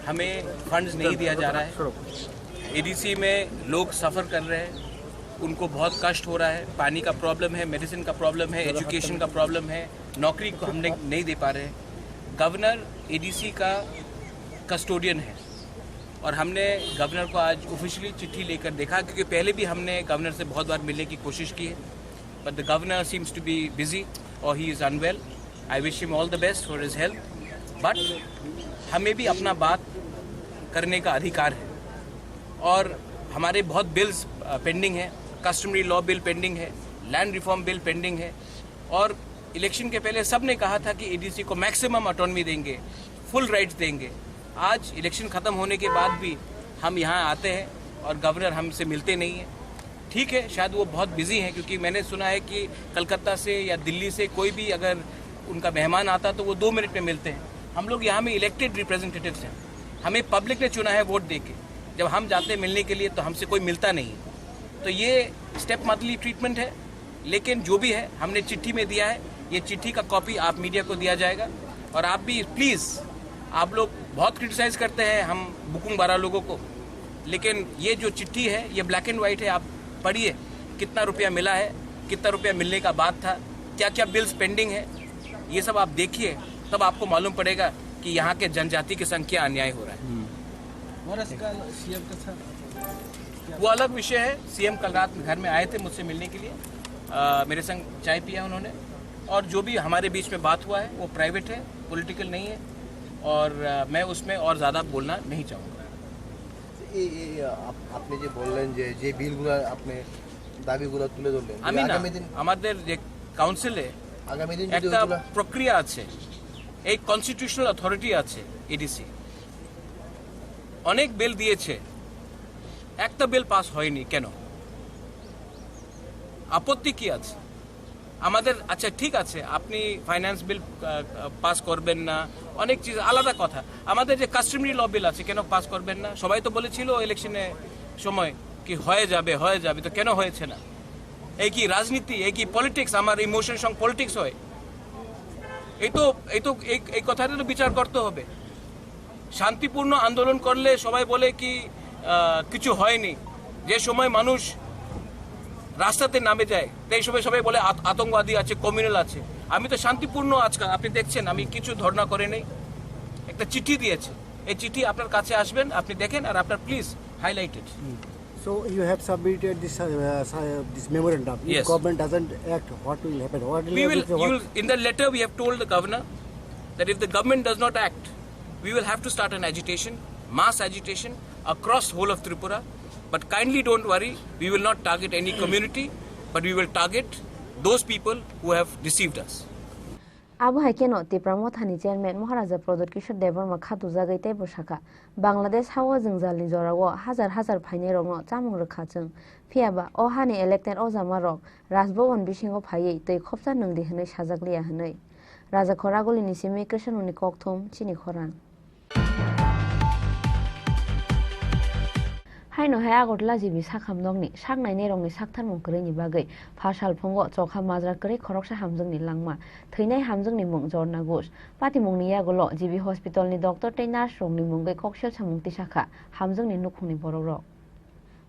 हमें फंड्स नहीं दिया जा रहा है। एडीसी में लोग सफ़र कर रहे हैं, उनको बहुत कष्ट हो रहा है। पानी का प्रॉब्लम है, मेडिसिन का प्रॉब्लम है, एजुकेशन का प्रॉब्लम है, नौकरी को हमने नहीं दे पा रहे हैं। गवर्नर एडीसी का कस्टोडियन है और हमने गवर्नर को आज ऑफिशियली चिट्ठी लेकर देखा, क्योंकि पहले भी हमने गवर्नर से बहुत बार मिलने की कोशिश की है। But the governor seems to be busy or he is unwell. I wish him all the best for his health. But हमें भी अपना बात करने का अधिकार है और हमारे बहुत बिल्स पेंडिंग है। कस्टमरी लॉ बिल पेंडिंग है, लैंड रिफॉर्म बिल पेंडिंग है और इलेक्शन के पहले सब ने कहा था कि एडीसी को मैक्सिमम ऑटोनॉमी देंगे, फुल राइट्स देंगे। आज इलेक्शन ख़त्म होने के बाद भी हम यहाँ आते हैं और गवर्नर हमसे मिलते नहीं हैं। ठीक है, शायद वो बहुत बिजी हैं, क्योंकि मैंने सुना है कि कलकत्ता से या दिल्ली से कोई भी अगर उनका मेहमान आता तो वो दो मिनट में मिलते हैं। हम लोग यहाँ में इलेक्टेड रिप्रेजेंटेटिव्स हैं, हमें पब्लिक ने चुना है वोट दे के। जब हम जाते हैं मिलने के लिए तो हमसे कोई मिलता नहीं है। तो ये स्टेप मदरली ट्रीटमेंट है, लेकिन जो भी है हमने चिट्ठी में दिया है। ये चिट्ठी का कॉपी आप मीडिया को दिया जाएगा और आप भी प्लीज, आप लोग बहुत क्रिटिसाइज करते हैं हम बुकुंग बारा लोगों को, लेकिन ये जो चिट्ठी है ये ब्लैक एंड व्हाइट है। आप पढ़िए कितना रुपया मिला है, कितना रुपया मिलने का बात था, क्या क्या बिल्स पेंडिंग है, ये सब आप देखिए, तब आपको मालूम पड़ेगा कि यहाँ के जनजाति के संग क्या अन्याय हो रहा है। और इसका सीएम के साथ वो अलग विषय है। सीएम कल रात घर में आए थे मुझसे मिलने के लिए, अ, मेरे संग चाय पिया उन्होंने, और जो भी हमारे बीच में बात हुआ है वो प्राइवेट है, पॉलिटिकल नहीं है, और अ, मैं उसमें और ज़्यादा बोलना नहीं चाहूँगा। এই এই আপ- আপনি যে বললেন যে যে বিলগুলো আপনি দাবিগুলো তুলে ধরলেন আমি না, আগামী দিন আমাদের যে কাউন্সিলে আগামী দিন যদি একটা ওইগুলো প্রক্রিয়া আছে, এই কনস্টিটিউশনাল অথরিটি আছে এডিসি, অনেক বিল দিয়েছে, একটা বিল পাস হয়নি কেন? আপত্তি কি আছে আমাদের? আচ্ছা, ঠিক আছে, আপনি ফাইন্যান্স বিল পাস করবেন না, অনেক চিজ আলাদা কথা। আমাদের যে কাস্টমারি ল বিল আছে, কেন পাস করবেন না? সবাই তো বলেছিল ইলেকশনে সময় কি হয়ে যাবে, হয়ে যাবে, তো কেন হয়েছে না? এই কি রাজনীতি? এই কি পলিটিক্স? আমার ইমোশন সঙ্গে পলিটিক্স হয়? এই তো এই তো এই এই কথাটা তো বিচার করতে হবে। শান্তিপূর্ণ আন্দোলন করলে সবাই বলে কি আহ, কিছু হয়নি। যে সময় মানুষ রাস্তাতে নামে যায়, সেই সময় সবাই বলে আত- আতঙ্কবাদী আছে, কমিউনাল আছে। আমি তো শান্তিপূর্ণ আজকাল, আপনি দেখছেন আমি কিছু ধর্ণা করে নেই, একটা চিঠি দিয়েছে। এই চিঠি আপনার কাছে আসবেন, আপনি দেখেন আর আপনার please highlighted. So you have submitted this uh, uh, this memorandum. If Yes. government doesn't act, what will happen? What will We will, happen? you will, in the letter we have told the governor that if the government does not act, we will have to start an agitation, mass agitation across whole of Tripura. But kindly don't worry, we will not target any community, but we will target those people who have deceived us. Abo hai kheno Tipra Mothani Chairman Maharaja Pradyot Kishore Debbarma khatujagwi teibo sakha, Bangladesh ha-o jwngjalni jorao hajar hajar phainairokno chamung rwkha chwng, phiya ba o hani elected ojamarok Raj Bhavan bisingo phaiwi twi khopsa nwng di hwnwi sajak liya hwnwi. Raja Khoragulini simi kwswngrokni kokthum chini khorang. Haino hai Agartala G B sakham nokni sak nainairokni sak tharmung kwrwini bagwi pha salphungo chokha majra kwrwi khoroksa hamjwkni langma thwinai hamjwkni mung Jorna Ghosh. Patimungni yagulo G B hospitalni doctor tei nurse rokni mungwi koksil samung tisakha hamjwkni nukhungni borokrok.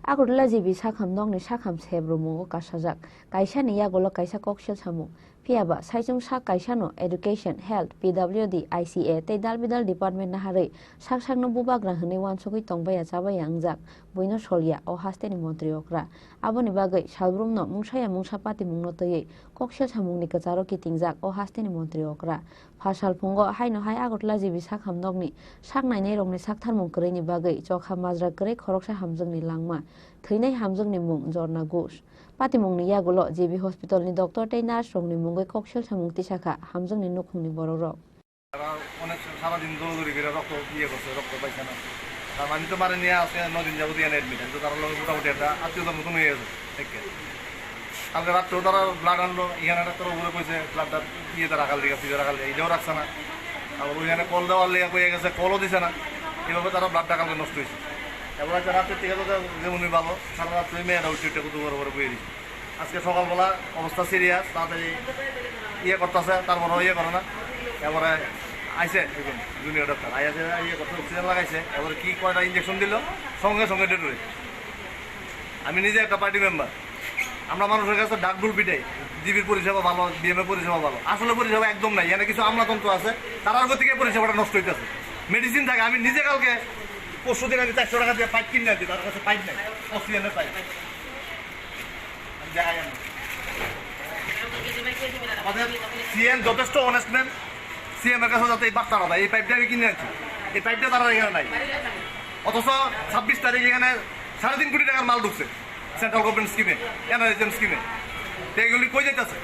Agartala G B sakham nokni sakham sep rwmungo kasajak kaisani yagulo kaisa koksil samung. Phiya ba saichung sak kaisano education, health, P W D, I C A tei dal bidal department naharwi sak sakno bubagra hwnwi uansugwi tongbaiya chabaiya wngjak buino solya o hasteni montri okra. Aboni bagwi salbrumno mungsaya mungsa patimungno twiwi koksil samungni kwcharo kitingjak o hasteni montri okra. Pha salphungo haino hai Agartala G B sakham nokni sak nainairokni saktharmung kwrwini bagwi chokha majra kwrwi khoroksa hamjwkni langma thwinai hamjwkni mung Jorna Ghosh. Patimungni yagulo G B hospitalni doctor tei nurse rokni mungwi koksil samung tisakha hamjwkni nukhungni borokrok. তারা অনেক সারাদিন দৌড়াদৌড়ি করে রক্ত ইয়ে করছে, রক্ত পাইছে না। তার মানে তো মারে নিয়ে আসে নয় দিন যাবত এখানে অ্যাডমিট। আমি তো তার লগে মোটামুটি একটা আত্মীয়তার মতন হয়ে গেছে। ঠিক আছে। কালকে রাত্রেও তারা ব্লাড আনলো, এখানে ডাক্তার উপরে কইছে ব্লাডটা ইয়েতে রাখার লিগে, ফ্রিজে রাখার লিগে, এটাও রাখছে না। তারপর ওইখানে কল দেওয়ার লিগে কইয়া গেছে, কলও দিছে না। এইভাবে তারা ব্লাডটা কালকে নষ্ট হয়েছে। এবার আজকে রাত্রের থেকে তো যেমনই ভালো, সারা রাত্রে মেয়েরা উঠে উঠে কত বড় বড় বইয়ে দিচ্ছে। আজকে সকালবেলা অবস্থা সিরিয়াস, তাড়াতাড়ি ইয়ে করতেছে, তারপরেও ইয়ে করে না। এবারে আইছে একজন জুনিয়র ডাক্তার, আইয়া যে ইয়ে করতে অক্সিজেন লাগাইছে, এবারে কি কয়টা ইঞ্জেকশন দিল, সঙ্গে সঙ্গে ডেড হয়ে। আমি নিজে একটা পার্টি মেম্বার, আমরা মানুষের কাছে ডাক ডুল পিটাই, জিবির পরিষেবা ভালো, বিএমএ পরিষেবা ভালো, আসলে পরিষেবা একদম নাই। এখানে কিছু আমলাতন্ত্র আছে, তারার গতিকে পরিষেবাটা নষ্ট হইতেছে। মেডিসিন থাকে, আমি নিজে কালকে পরশু দিন আমি চারশো টাকা দিয়ে পাইপ কিনে আনছি, তার কাছে পাইপ নাই, অক্সিজেনের পাইপ। আমাদের সিএম যথেষ্ট অনেস্ট ম্যান, সিএম এর কাছে যাতে এই বার্তাটা দেয়, এই পাইপটা আমি কিনে আনছি, এই পাইপটা তারা এখানে নাই। অথচ ছাব্বিশ তারিখ এখানে সাড়ে তিন কোটি টাকার মাল ঢুকছে সেন্ট্রাল গভর্নমেন্ট স্কিমে, এনআরএইচএম স্কিমে। তো এগুলি কই যাইতেছে?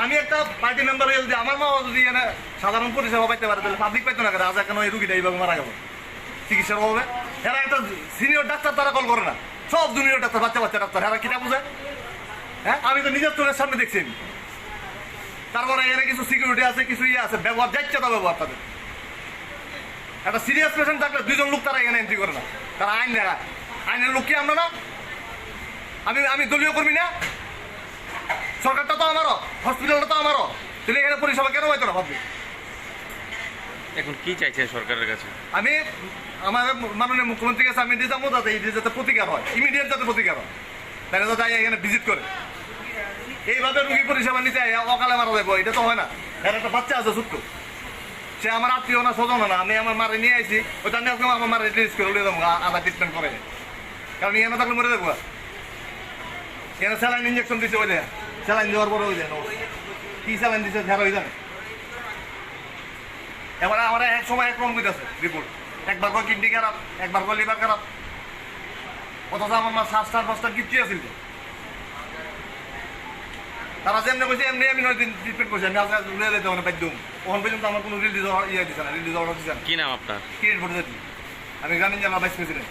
আমি একটা পার্টি মেম্বার হয়ে যদি আমার মা যদি এখানে সাধারণ পরিষেবা পাইতে পারে, তাহলে পাবলিক পাইতো না কেন? আজ কেন এই রুগীটা এইভাবে মারা গেল চিকিৎসার অভাবে? এরা একটা সিনিয়র ডাক্তার, তারা কল করে না। সব জুনিয়র ডাক্তার, বাচ্চা বাচ্চা ডাক্তার, এরা কিতা বুঝে? হ্যাঁ, আমি তো নিজের চোখের সামনে দেখছি। তারপরে এখানে কিছু সিকিউরিটি আছে, কিছু ইয়ে আছে, ব্যবহার যাচ্ছে তা ব্যবহার তাদের। একটা সিরিয়াস পেশেন্ট থাকলে দুইজন লোক তারা এখানে এন্ট্রি করে না, তারা আইন দেখায়। আইনের লোক কি আমরা না? আমি আমি দলীয় কর্মী না? সরকারটা তো আমারও, হসপিটালটা তো আমারও, তাহলে এখানে পরিষেবা কেন হইতো না ভাবি? এখন কি চাইছেন সরকারের কাছে? আমি আমার মাননীয় মুখ্যমন্ত্রীর কাছে আমি এটা যাবো, যাতে এই যাতে প্রতিকার হয়, ইমিডিয়েট যাতে প্রতিকার হয়। তারা যাতে আইয়া এখানে ভিজিট করে। এইভাবে রুগী পরিষেবা নিতে আইয়া অকালে মারা যাবো, এটা তো হয় না। এর একটা বাচ্চা আছে ছোট্ট, সে আমার আত্মীয় না, স্বজন না, আমি আমার মারে নিয়ে আইছি, ওইটা আমি আজকে আমার মারে রিলিজ করে লিয়ে যাবো, আ- আধা ট্রিটমেন্ট করে। কারণ এখানে থাকলে মরে যাবো। এখানে স্যালাইন ইঞ্জেকশন দিছে, ওই দেখ, স্যালাইন দেওয়ার পরে ওই দেখ, কি স্যালাইন দিছে, ঝাড়া ওই জানে। এবার আমার এক সময় এক রকম কইতাছে রিপোর্ট, একবার কয় কিডনি খারাপ, একবার কয় লিভার খারাপ, অথচ আমার মা সাত সাত পাঁচটা কিচ্ছু আছিল যে। তারা যেমনি কইছে এমনি আমি নয় দিন ট্রিটমেন্ট করছি, আমি আজকে লয়ে যেতে মানে বাধ্য হবো। ওখান পর্যন্ত আমার কোনো রিলিজ ইয়ে দিছে না, রিলিজ অর্ডার দিছে না। কি নাম আপনার? কিরিট ভট্টাচার্য, আমি গ্রামীণ জেলা vice president.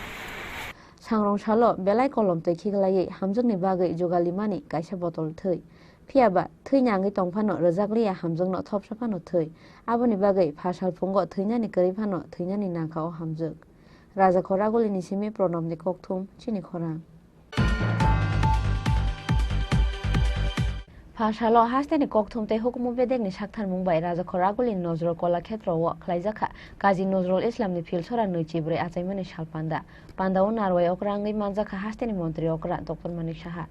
Sangrong salo belai kolom twi khiklaiwi hamjwkni bagwi jugalimani kaisa botol thwi. Phiya ba thwi nangwi tong phano rwjak liya hamjwkno thopsa phano thwi. Aboni bagwi pha salphungo thwinani kwrwi phano thwinani nangkha o hamjwk. Raja Khoragulini simi Pranabni kokthum chini khorang. Pha salo hasteni kokthum tei hukumu bedekni saktharmung bai Raja Khoragulini Nojrol Kola Khetrao khlaijakha Kazi Nojrol Islamni Philsora nwi chibrwi achaimani sal panda. Pandao narwai okra wngwi manjakha hasteni montri okra Doctor Manik Saha.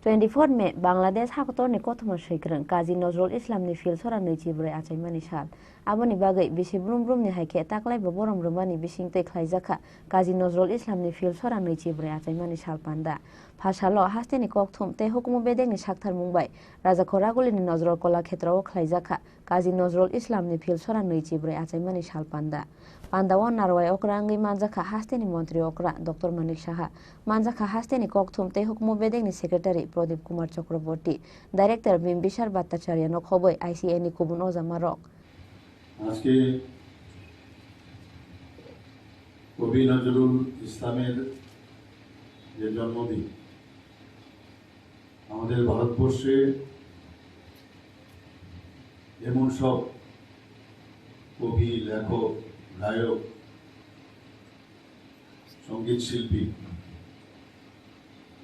Twenty four May, Bangladesh hakotorni kothoma swikrwng Kazi Nojrol Islamni Philsora nwi chibrwi achaimani sal. Aboni bagwi bisi brum brumni hai khe taklaibo borom rwmani bisingtwi khlaijakha Kazi Nojrol Islamni Philsora nwi chibrwi achaimani sal panda. Pha salo hasteni kokthum tei hukumu bedekni saktharmung bai Raja Khoragulini Nojrol Kola Khetrao khlaijakha Kazi Nojrol Islamni Philsora nwi chibrwi achaimani sal panda. Pandao narwai okra wngwi manjakha hasteni montri okra Doctor Manik Saha. Manjakha hasteni kokthum tei hukumu bedekni secretary Pradip Kumar Chakraborty, director Bimbisar Bhattacharya no khobwi I C A ni kubun ojamarok. আজকে কবি নজরুল ইসলামের যে জন্মদিন, আমাদের ভারতবর্ষে এমন সব কবি, লেখক, গায়ক, সঙ্গীত শিল্পী,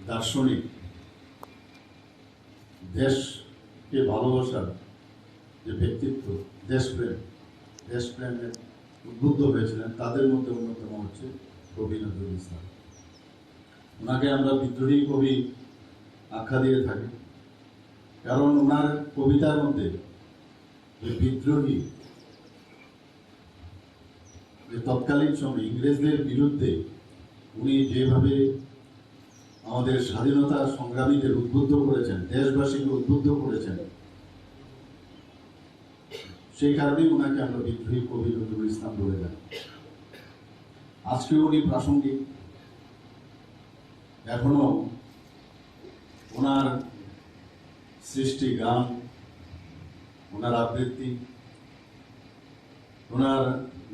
দার্শনিক, দেশকে ভালোবাসার যে ব্যক্তিত্ব, দেশপ্রেম, দেশপ্রেমে উদ্বুদ্ধ হয়েছিলেন, তাদের মধ্যে অন্যতম হচ্ছে কবি নজরুল ইসলাম। ওনাকে আমরা বিদ্রোহী কবি আখ্যা দিয়ে থাকি। কারণ ওনার কবিতার মধ্যে যে বিদ্রোহী, যে তৎকালীন সময় ইংরেজদের বিরুদ্ধে উনি যেভাবে আমাদের স্বাধীনতা সংগ্রামীদের উদ্বুদ্ধ করেছেন, দেশবাসীকে উদ্বুদ্ধ করেছেন, সেই কারণেই ওনাকে আমরা বিদ্রোহী কবি নজরুল ইসলাম বলে জানি। আজকেও উনি প্রাসঙ্গিক। এখনো ওনার সৃষ্টি গান, ওনার আবৃত্তি, ওনার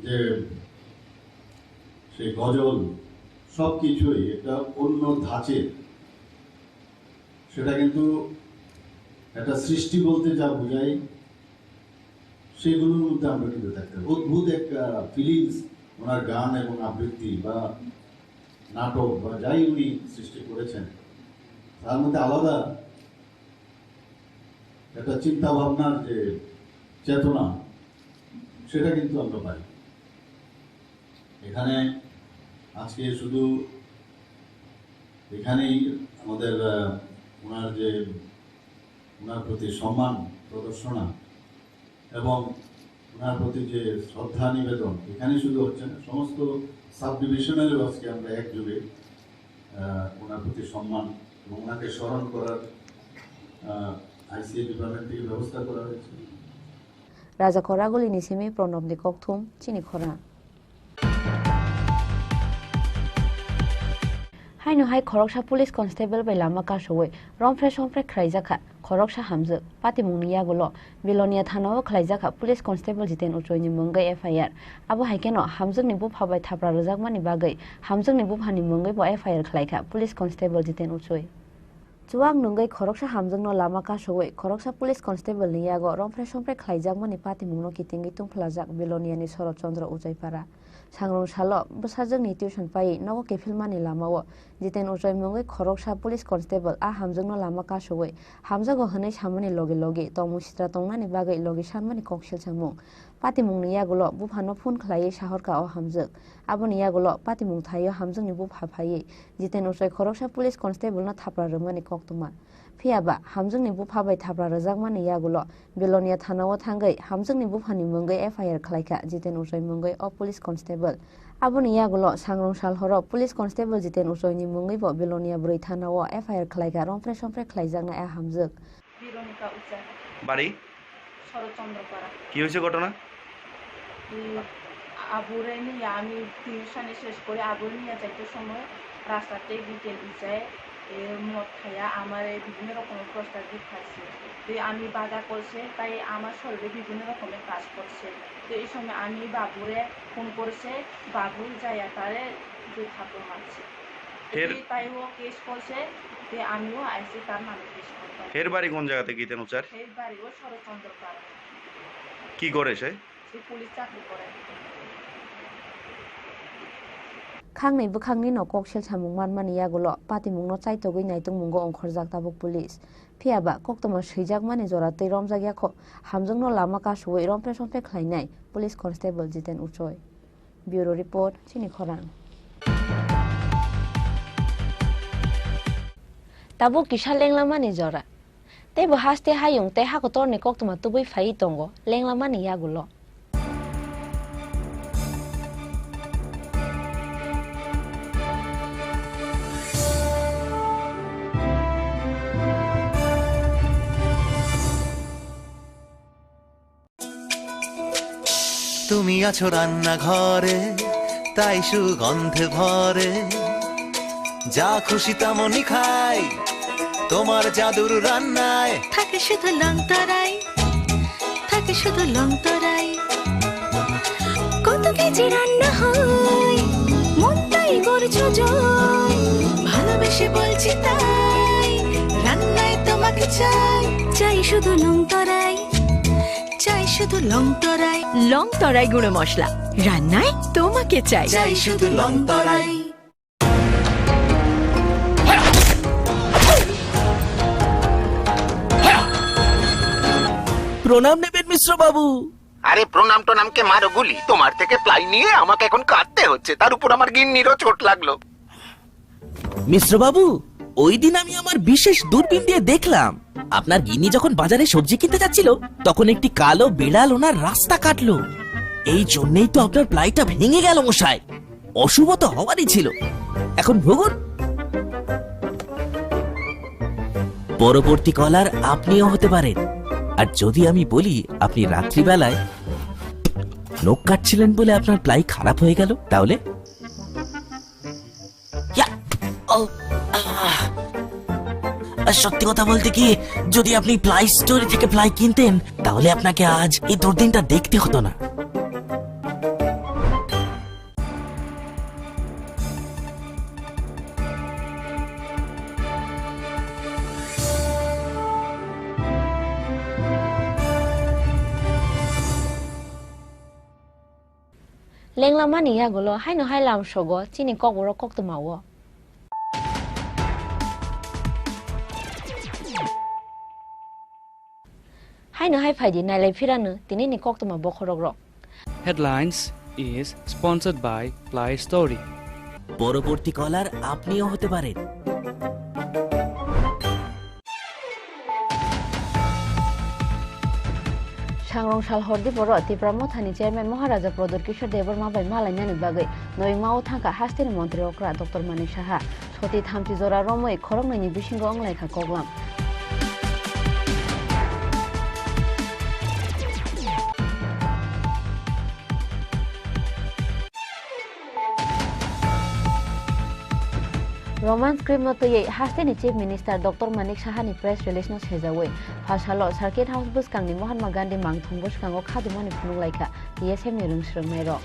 যে সেই গজল, সব কিছুই একটা অন্য ধাঁচের। সেটা কিন্তু একটা সৃষ্টি বলতে যা বোঝায়, সেগুলোর মধ্যে আমরা কিন্তু দেখতে পাই। অদ্ভুত একটা ফিলিংস ওনার গান এবং আবৃত্তি বা নাটক বা যাই উনি সৃষ্টি করেছেন, তার মধ্যে আলাদা একটা চিন্তা ভাবনার যে চেতনা, সেটা কিন্তু আমরা পাই। এখানে আজকে শুধু এখানেই আমাদের, আহ, ওনার যে, ওনার প্রতি সম্মান প্রদর্শনা এবং ওনার প্রতি যে শ্রদ্ধা নিবেদন এখানে শুধু হচ্ছে না, সমস্ত সাব ডিভিশনালেও আজকে আমরা একযোগে, আহ, ওনার প্রতি সম্মান এবং ওনাকে স্মরণ করার, আহ, আইসিএ ডিপার্টমেন্ট থেকে ব্যবস্থা করা হয়েছে। Raja Khoraguli ni simi Pranab ni kokthum chini khorang. Haino hai khoroksa police constable bai lama kasugwi romphre somphre khlaijak kha khoroksa hamjwk. Patimungni yagulo Belonia thanao khlaijak kha police constable Jiten Uchoi ni mungwi F I R. Abo hai kheno hamjwkni bupha bai thapra rwjakmani bagwi hamjwkni buphani mungwi bo F I R khlai kha police constable Jiten Uchoi. Chuwak nungwi khoroksa hamjwkno lama kasugwi khoroksa police constable ni yago romphre somphre khlaijakmani patimungno kitingwi tungphlajak Beloniani Shorot Chandra Uchaipara. Sangrong salo bwsajwkni tuition paiwi nogo kiphilmani lamao Jiten Uchai mungwi khoroksa police constable a hamjwkno lama kasugwi hamjago hwnwi samani logi logi tongmung sitra tongnani bagwi logi sanmani kok silsamung. Patimungni yagulo buphano phone khlaiwi sahorkha o hamjwk. Aboni yagulo patimung thaio hamjwkni bupha phaiwi Jiten Uchai khoroksa police constable no thapra rwmani koktwma. Phiyaba hamjwkni bupha bai thapra rwjakmani yagulo Belonia thanao thangwi hamjwkni buphani mungwi F I R khlaikha Jiten Uchai mungwi o police constable. Aboni yagulo sangrong sal horo police constable Jiten Uchai ni mungwi bo Belonia bwrwi thanao F I R khlaikha romphre somphre khlaijaknai a hamjwk. Veronica Uchai. বাড়ি? শরৎচন্দ্রপাড়া। কি হয়েছে ঘটনা? উম, আবুরে নিয়ে আমি টিউশনে শেষ করে আবুরে নিয়ে যাইতে সময় রাস্তাতে বিকেল উচায়, এ, মদ খাইয়া আমারে বিভিন্ন রকমের প্রস্তাব দিয়ে খাইছে। তো আমি বাধা করছে, তাই আমার শরীরে বিভিন্ন রকমের কাজ করছে। তো এই সময় আমি বাবুরে ফোন করছে, বাবু যাইয়া তারে দুই থাপ্পড় মারছে। ফের? এই তাই ও কেস করছে, তো আমিও আইছি তার নামে কেস করতে। ফের বাড়ি কোন জায়গাতে গীতেন উচার? ফের বাড়ি ও শরৎচন্দ্র পাড়া। কি করে সে? সে পুলিশ চাকরি করে। Khangni bwkhangni no kok sel samung manmani yagulo patimungno chaitogwi naitongmungo ongkhorjak tabuk police. Phiyaba koktwma swijakmani jora twi romjak yakho hamjwkno lama kasugwi romphre somphre khlainai police constable Jiten Uchoi. Bureau report, chini khorang. Tabuk kisa lenglamani jora. Teibo haste hayung tei hakotorni koktwma tubui phaiwi tongo lenglamani yagulo. তুমি আছো রান্নাঘরে, তাই সুগন্ধে ভরে। যা খুশি তেমনই খাই, তোমার জাদুর রান্নায়। থাকে শুধু লংতরাই, থাকে শুধু লংতরাই। কত কেজি রান্না হয়, মনটাই করছো জয়। ভালোবেসে বলছি তাই, রান্নায় তোমাকে চাই। চাই শুধু লংতরাই, চাই শুধু লংতরাই। লংতরাই গুঁড়ো মশলা, রান্নায় তোমাকে চাই। চাই শুধু লংতরাই। প্রণাম নেবেন মিশ্র বাবু। আরে প্রণাম টনামকে মারো গুলি, তোমার থেকে প্লাই নিয়ে আমাকে এখন কাঁদতে হচ্ছে, তার উপর আমার গিন্নিরও চোট লাগলো। মিশ্র বাবু, ওই দিন আমি আমার বিশেষ দূরবীন দিয়ে দেখলাম, আপনার গিন্নি যখন বাজারে সবজি কিনতে যাচ্ছিল, তখন একটি কালো বিড়াল ওনার রাস্তা কাটলো। এই জন্যই তো আপনার প্লাইটা ভেঙে গেল, মশাই। অশুভ তো হওয়ারই ছিল। এখন ভুগুন। পরবর্তী কলার আপনিও হতে পারেন। আর যদি আমি বলি আপনি রাত্রিবেলায় নখ কাটছিলেন বলে আপনার প্লাই খারাপ হয়ে গেল, তাহলে? ইয়া! ও! আহ! আর সত্যি কথা বলতে কি, যদি আপনি প্লাই স্টোরি থেকে প্লাই কিনতেন, তাহলে আপনাকে আজ এই দুর্দিনটা দেখতে হতো না। Lenglamani yagulo haino hai lam sogo chini kokborok koktwma o. Haino hai phaidi nailai phirano tinini koktwma bokhorok rok. Headlines is sponsored by Play Story. পরবর্তী কলার আপনিও হতে পারেন। Sangrong sal hordi boro Tipra Mothani chairman Maharaja Pradyut Kishore Debbarma bai malainani bagwi Noima o thangkha hasteni montri okra Doctor Manik Saha. Soti thamchi jora romwi khoroknwini bisingo wnglaikha koklam. Roman script no twiwi hasteni Chief Minister Doctor Manik Saha ni press release no sejawi, phasalo Circuit House bwskangni Mahatma Gandhi mangthung bwskango khadumani phunuglaikha T S F ni rwngswrwngnairok.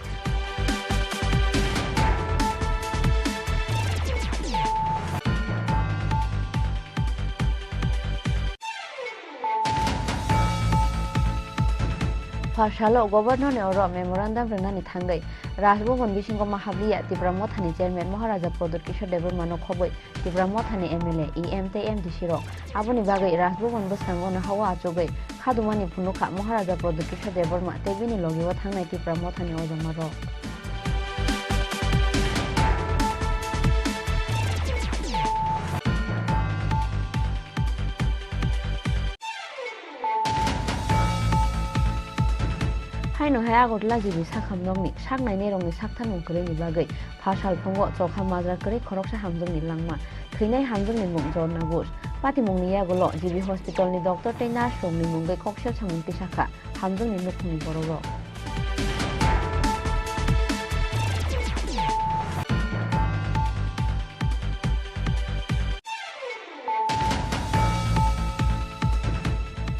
Phasalo Governor ni oro memorandum rwnani thangwi Raj Bhavan bisingo ma habliya Tipra Mothani chairman Maharaja Pradyut Kishore Debbarma no khobwi Tipra Mothani M L A, E M tei M D C rok. Aboni bagwi Raj Bhavan bwskango no hawa achugwi khadumani phunukha Maharaja Pradyut Kishore Debbarma tei bini logi o thangnai Tipra Mothani ojama rok. Haino hai Agartala G B sakham nokni saknai nerokni saktharmung kwrwini bagwi phasal phungo chokha majra kwrwi khoroksa hamjwkni langma. Thwinai hamjwkni mung Jorna Bush. Patimungni yagulo G B hospitalni doctor tei nurse rokni mungwi koksil samung tisakha hamjwkni nukhungni borokrok.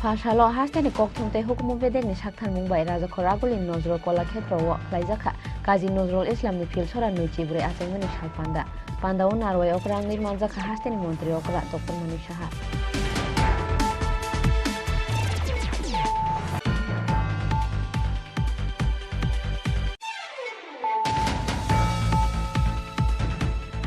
Phasalo hasteni kokthum tei hukumu bedekni saktharmung bai Rajakhor Aguli Nojrol Kolakhetro o khlaijakha Kazi Nojrol Islamni Philsora nwi chibrwi achaimani sal panda. Pandao narwai okra wngwi manjakha hasteni montri okra Doctor Manik Saha.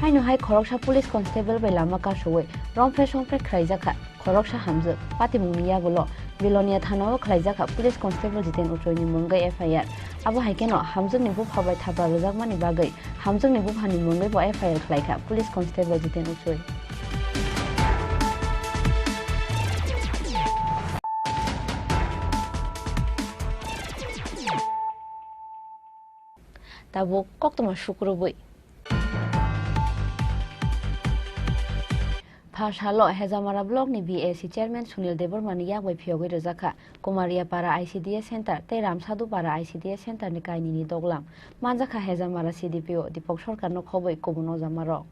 Haino hai khoroksa police constable bai lama kasowi romphre somphre khlaijakha khoroksa hamjwk. Patimungni yagulo Bilonia thanao khlaijakha police constable Jiten Uchoini mungwi F I R. Abo hai kheno hamjwkni bupha bai thapra rwjakmani bagwi hamjwkni buphani mungwi bo F I R khlaikha police constable Jiten Uchoi. Tabuk koktwma sukrubwi. Phasalo Hejamara block ni B A C chairman Sunil Debbarma ni yak bai phiyogwi rwjakha Kumariapara I C D S center tei Ramsadupara I C D S center ni kainwi ni doglam. Manjakha Hejamara C D P O Dipak Sarkar no khobwi kubun ojama rok.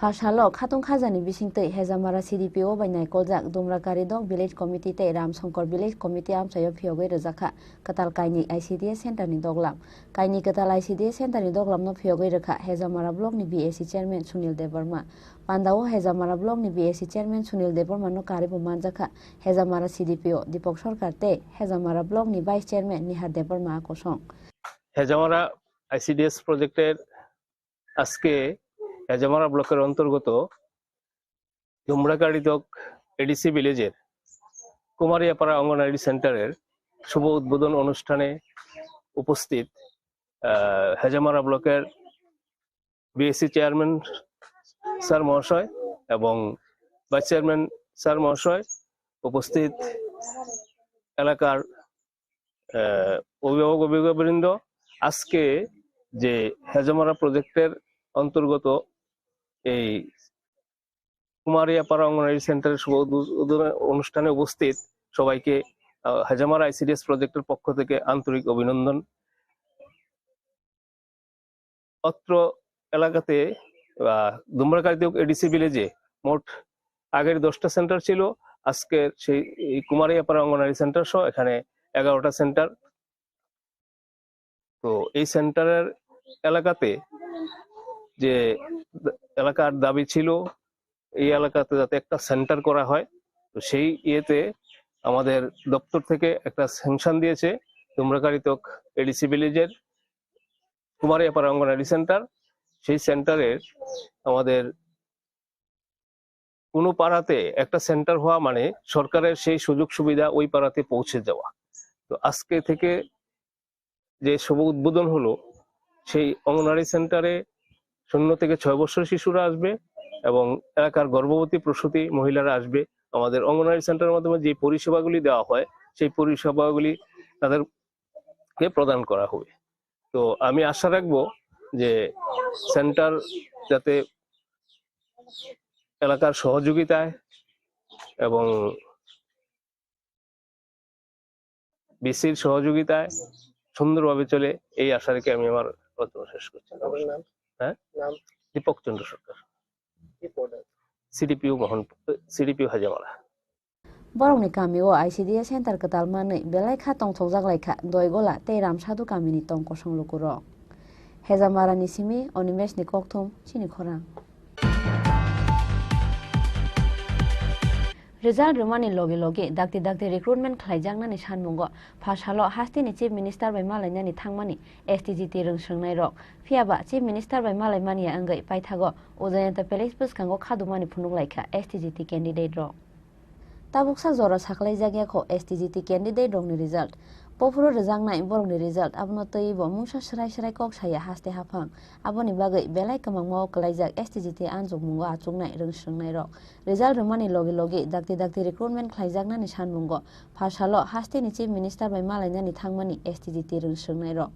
Phasalo khatung khajani bisingtwi Hejamara C D P O bai naikoljak Dumrakari Dok Village Committee tei Ramsongkor Village Committee amchaio phiyogwi rwjakha kwtal kainwi I C D S center ni doglam. Kainwi kwtal I C D S center ni doglam no phiyogwi rwkha Hejamara block ni B A C chairman Sunil Debbarma. Pandao Hejamara block ni B A C chairman Sunil Debbarma no karwi bo manjakha Hejamara C D P O Dipak Sarkar tei Hejamara block ni vice chairman Nihar Debbarma a kosong. Hezamara ICDS প্রজেক্টের আজকে হেজামারা ব্লকের অন্তর্গত দুমড়াকাড়িদক এডিসি ভিলেজের কুমারিয়াপাড়া অঙ্গনওয়াড়ি সেন্টারের শুভ উদ্বোধন অনুষ্ঠানে উপস্থিত, আহ, হেজামারা ব্লকের বিএসসি চেয়ারম্যান স্যার মহাশয় এবং ভাইস চেয়ারম্যান স্যার মহাশয়, উপস্থিত এলাকার আহ, অভিভাবক অভিভাবকবৃন্দ, আজকে যে হেজামারা প্রজেক্টের অন্তর্গত এই কুমারিয়াপাড়া অঙ্গনওয়াড়ি সেন্টারের শুভ উদ্বোধন অনুষ্ঠানে উপস্থিত সবাইকে, আহ, হেজামারা আইসিডিএস প্রজেক্টের পক্ষ থেকে আন্তরিক অভিনন্দন। অত্র এলাকাতে বা দুমরাকারিতক এডিসি ভিলেজে মোট আগের দশটা সেন্টার ছিল, আজকের সেই এই কুমারিয়াপাড়া অঙ্গনওয়াড়ি সেন্টার সহ এখানে এগারোটা সেন্টার। তো এই সেন্টারের এলাকাতে যে এলাকার দাবি ছিল এই এলাকাতে যাতে একটা সেন্টার করা হয়, তো সেই ইয়েতে আমাদের দপ্তর থেকে একটা স্যাংশন দিয়েছে দুমরাকারিতক এডিসি ভিলেজের কুমারিয়াপাড়া অঙ্গনওয়াড়ি সেন্টার। সেই সেন্টারের আমাদের কোনো পাড়াতে একটা সেন্টার হওয়া মানে সরকারের সেই সুযোগ সুবিধা ওই পাড়াতে পৌঁছে যাওয়া। তো আজকে থেকে যে শুভ উদ্বোধন হলো, সেই অঙ্গনওয়াড়ি সেন্টারে শূন্য থেকে ছয় বছর শিশুরা আসবে এবং এলাকার গর্ভবতী প্রসূতি মহিলারা আসবে। আমাদের অঙ্গনওয়াড়ি সেন্টারের মাধ্যমে যে পরিষেবাগুলি দেওয়া হয়, সেই পরিষেবাগুলি তাদেরকে প্রদান করা হবে। তো আমি আশা রাখবো যে সেন্টার যাতে এলাকার সহযোগিতায় এবং ভিসির সহযোগিতায় সুন্দরভাবে চলে, এই আশা রেখে আমি আমার বক্তব্য শেষ করছি। আপনার নাম? হ্যাঁ? নাম? দীপক চন্দ্র সরকার। কি পদ আছে? সিডিপিও মোহন, সিডিপিও হাজামারা। Borokni kamio I C D S center kwtal manwi belai kha tongthokjak lai kha Doigola tei Ramsadhu kamini tong kosong lukurok. Hejamarani simi Animeshni kokthum chini khorang. Result rwmani logi logi dakti dakti recruitment khlaijaknani sanmungo pha salo hasteni Chief Minister bai malainani thangmani S T G T rwngswrwngnairok. Phiyaba Chief Minister bai malaimaniya wngwi paithago Ujayanta Palace bwskango khadumani phunuk laikha S T G T candidate rok. Tabuksa jora saklaijak ya kho S T G T candidate rokni result. Pophuru rwjaknai borokni result abono twiwi bo mungsa swrai swrai kok saya haste haphang. Aboni bagwi belai kwmangma o kwlaijak S T G T anchukmungo achuknai rwngswrwngnairok. Result rwmani logi logi dakti dakti recruitment khlaijaknani sanmungo pha salo hasteni Chief Minister bai malainani thangmani S T G T rwngswrwngnairok.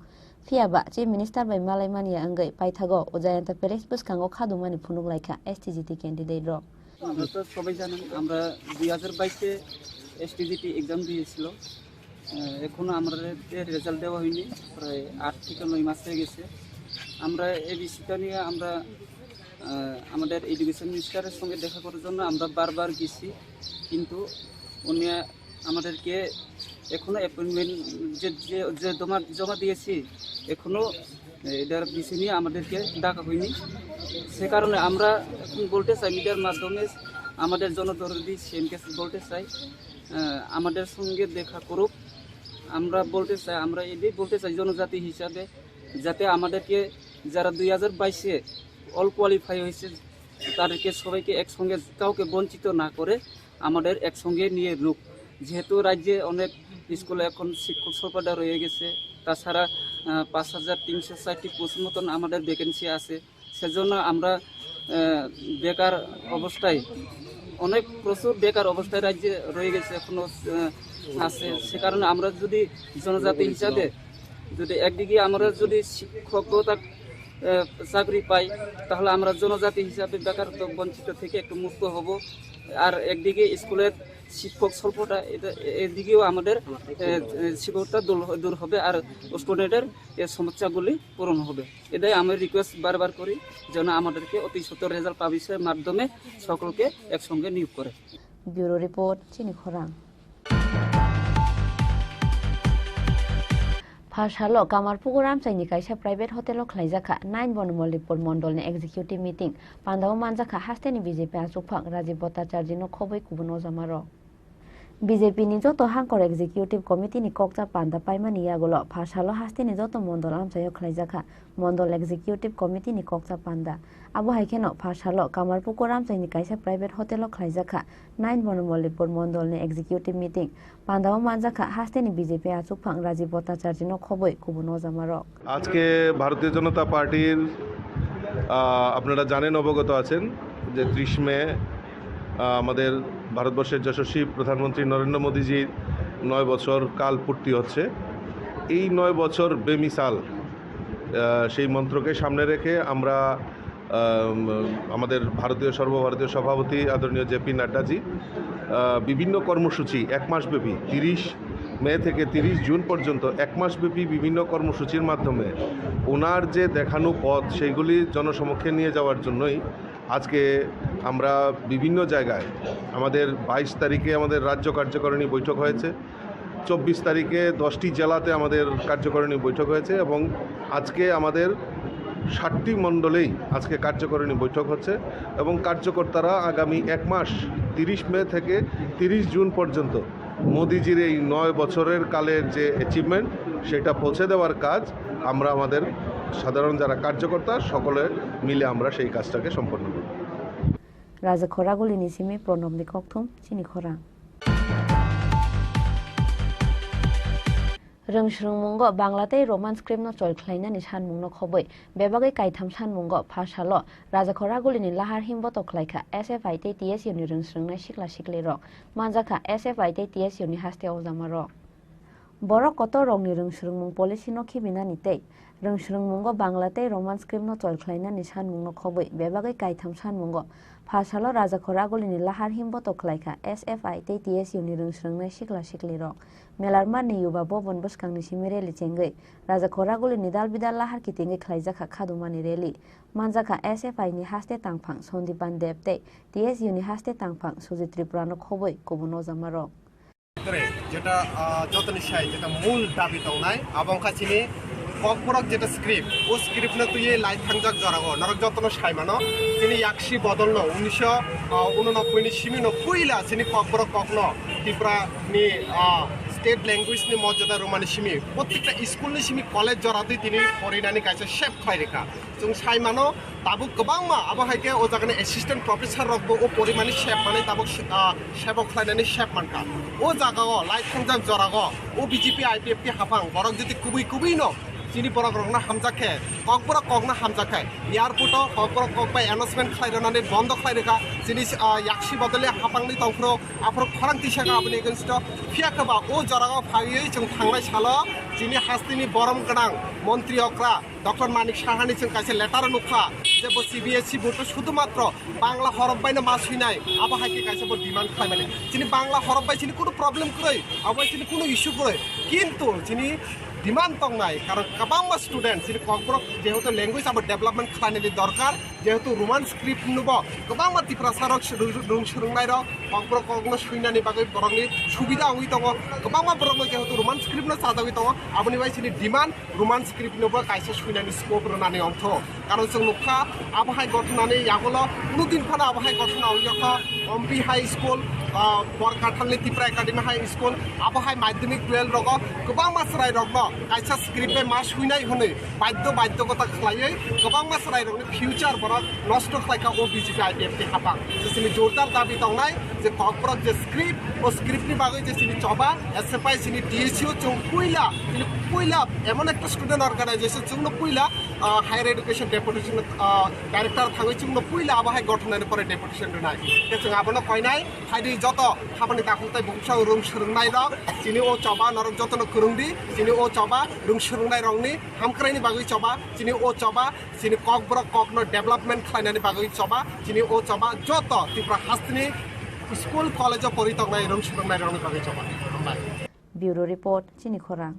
Phiyaba Chief Minister bai malaimaniya wngwi paithago Ujayanta Palace bwskango khadumani phunuk laikha S T G T candidate rok. আমরা তো সবাই জানেন, আমরা দুই হাজার বাইশে STGT exam দিয়েছিল। আহ, এখনো আমাদেরকে রেজাল্ট দেওয়া হয়নি, প্রায় আট থেকে নয় মাস হয়ে গেছে। আমরা এই বিষয়টা নিয়ে আমরা, আহ, আমাদের এডুকেশন মিনিস্টারের সঙ্গে দেখা করার জন্য আমরা বারবার গেছি, কিন্তু উনি আমাদেরকে এখনো অ্যাপয়েন্টমেন্ট যে, যে, যে জমা, জমা দিয়েছি, এখনো এটার বিষয় নিয়ে আমাদেরকে ডাকা হয়নি। সে কারণে আমরা এখন বলতে চাই, মিডিয়ার মাধ্যমে আমাদের জনদরদি সিএমকে বলতে চাই, আহ, আমাদের সঙ্গে দেখা করুক। আমরা বলতে চাই, আমরা এটাই বলতে চাই জনজাতি হিসাবে, যাতে আমাদেরকে যারা দুই হাজার বাইশে অল কোয়ালিফাই হয়েছে, তাদেরকে সবাইকে একসঙ্গে, কাউকে বঞ্চিত না করে আমাদের একসঙ্গে নিয়ে রুক। যেহেতু রাজ্যে অনেক স্কুলে এখন শিক্ষক স্বল্পতা রয়ে গেছে, তাছাড়া, আহ, পাঁচ হাজার তিনশো চারটি পোস্ট মতন আমাদের ভ্যাকেন্সি আছে। সেজন্য আমরা, আহ, বেকার অবস্থায়, অনেক প্রচুর বেকার অবস্থায় রাজ্যে রয়ে গেছে, এখনো, আহ, আছে। সে কারণে আমরা যদি জনজাতি হিসাবে যদি একদিকে আমরা যদি শিক্ষকতা, আহ, চাকরি পাই, তাহলে আমরা জনজাতি হিসাবে বেকারত্ব বঞ্চিত থেকে একটু মুক্ত হব। আর একদিকে স্কুলের শিক্ষক স্বল্পতা, এটা, এদিকেও আমাদের, আহ, শিক্ষকতা দূর, দূর হবে, আর স্টুডেন্টের এই সমস্যাগুলি পূরণ হবে। এটাই আমি রিকোয়েস্ট বারবার করি, যেন আমাদেরকে অতি সত্বর রেজাল্ট পাবলিশের মাধ্যমে সকলকে একসঙ্গে নিয়োগ করে। Bureau report, chini khorang. Pharsalo Kamarpukur Ramchaini kaisa private hotel o khlaijakha nine Bonomallipur mondolni executive meeting. Pandao manjakha hasteni B J P achukphang Rajiv Bhattacharjee no khobwi kubun ojamarok. B J P ni joto hangkor executive committee ni kokcha panda paimani yagulo pharsalo hasteni joto mondol amchaio khlaijakha mondol executive committee ni kokcha panda. Abo hai kheno pharsalo Kamarpukur Ramchaini kaisa private hotel o khlaijakha nine Bonomallipur mondol ni executive meeting. Pandao manjakha hasteni B J P achukphang Rajiv Bhattacharjee no khobwi kubun ojamarok. আজকে ভারতীয় জনতা পার্টির, আহ, আপনারা জানেন, অবগত আছেন যে ত্রিশ মে, আহ, আমাদের ভারতবর্ষের যশস্বী প্রধানমন্ত্রী নরেন্দ্র মোদীজির নয় বছর কাল পূর্তি হচ্ছে। এই নয় বছর বেমিসাল, আহ, সেই মন্ত্রকে সামনে রেখে আমরা, আম, আমাদের ভারতীয়, সর্বভারতীয় সভাপতি আদরণীয় জে পি নাড্ডাজি, আহ, বিভিন্ন কর্মসূচি এক মাসব্যাপী, তিরিশ মে থেকে তিরিশ জুন পর্যন্ত এক মাসব্যাপী বিভিন্ন কর্মসূচির মাধ্যমে ওনার যে দেখানো পথ, সেইগুলি জনসমক্ষে নিয়ে যাওয়ার জন্যই আজকে আমরা বিভিন্ন জায়গায় আমাদের বাইশ তারিখে আমাদের রাজ্য কার্যকারিণী বৈঠক হয়েছে, চব্বিশ তারিখে দশটি জেলাতে আমাদের কার্যকারিণী বৈঠক হয়েছে এবং আজকে আমাদের সাতটি মণ্ডলেই আজকে কার্যকারিণী বৈঠক হচ্ছে এবং কার্যকর্তারা আগামী এক মাস, তিরিশ মে থেকে তিরিশ জুন পর্যন্ত মোদিজির এই নয় বছরের কালের যে অ্যাচিভমেন্ট, সেটা পৌঁছে দেওয়ার কাজ আমরা আমাদের সাধারণ যারা কার্যকর্তা, সকলে মিলে আমরা সেই কাজটাকে সম্পন্ন করব। Raja Khoraguli ni simi Pranab ni kokthum chini khorang. Rwngswrwngmungo Bangla tei Roman script no chol khlainani sanmungno khobwi bebagwi kaitham sanmungo pha salo Raja Khoraguli ni lahar himboto khlaikha S F I tei T S U ni rwngswrwngnai sikla siklirok, manjakha S F I tei T S U ni haste ojamarok. Borok kotor rokni rwngswrwngmung policy no khibinani tei rwngswrwngmungo Bangla tei Roman script no chol khlainani sanmungno khobwi bebagwi kaitham sanmungo pha salo Raja Khoraguli ni lahar himboto khlaikha S F I tei T S U ni rwngswrwngnai sikla siklirok. Melarma ni Yuba Bhavan bwskangni simi rally chengwi Raja Khoraguli ni dal bidal lahar kitingwi khlaijakha khadumani rally. Manjakha S F I ni haste tangphang Sandipan Deb tei T S U ni haste tangphang Sujit Tripura no khobwi kubun ojamarok. যেটা, আহ, যতনি সাই যেটা মূল দাবি tongnai, abo wngkha chini Kokborok যেটা script, o script no twiwi lai thangjak jorao norok jotono sai mano, chini yaksi bodol no উনিশশো ঊননব্বই ni simi no puila chini Kokborok kokno Tripura ni, ah, state language ni mojada romani simi, prottekta school ni simi college jora twi tini porinani kaisa shape khlai rikha. Chwng sai mano, tabuk kwbangma abo hai khe o jagani assistant professor rokbo o porimani shape manwi tabuk, ah, shape o khlainani shape mankha. O jagao lai thangjak jorao o B J P I P F T haphang borok jodi kubui kubui no chini borok rokno hamjak khe, Kokborok kokno hamjak khe, airport o Kokborok kok bai announcement khlai rwnani bondo khlai rwkha. Chini, ah, yaksi bodole haphangni tongphuru aphuru khorang tisa kha aboni against o. Phiya khe ba o jorao phaiwi chwng thangnai salo chini hasteni borom gwnang montri okra Doctor Manik Sahani chwng kaisa letter nukha je bo C B S E board o sudhumatro Bangla horop baino ma swinai, abo hai khe kaisa bo demand khlaimani. Chini Bangla horop bai chini kunu problem kwrwi, abo bai chini kunu issue kwrwi. Kintu chini demand tongnai, karon kwbangma student chini Kokborok jehetu language abo development khlainani dorkar, jehetu Roman script no bo kwbangma Tiprasa rok rung, rung swrwngnairok, Kokborok kokno swinani bagwi borokni subida wngwi tongo, kwbangma borokno jehetu Roman script no chajagwi tongo, aboni bai chini demand Roman script no bo kaisa swinani scope rwnani ongtho. Karon chwng nukha, abo hai gothonani yagulo kunu din phano abo hai gothona wngya kha. Ompi High School, ah, Borkathalni Tipra Academy High School, abo hai madhyamik twelve rogo kwbangma chwrairokno kaisa script bai ma swinai hwnwi badhyo badhyokota khlaiwi kwbangma chwrairokni future borok nosto khlai kha o B J P I P F T haphang. Je chini jordar dabi tongnai je Kokborok je script, o script ni bagwi je chini choba, S F I chini D S U chwng puila, chini puila emon ekta student organization chwngno puila, ah, higher education deputation, ah, director thangwi chwngno puila abo hai gothonani pore deputation rwnai. Khe chwng abono koinai, phaidi joto habani takhuk tei bukhuksao rung swrwngnairok, chini o choba norok jotono kwrwngdi, chini o choba rung swrwngnairokni hamkraini bagwi choba, chini o choba, chini Kokborok kokno development khlainani bagwi choba, chini o choba joto Tripura hasteni school, college o pori tongnai rung swrwngnairokni bagwi choba. Hambai. Bureau Report, chini khorang.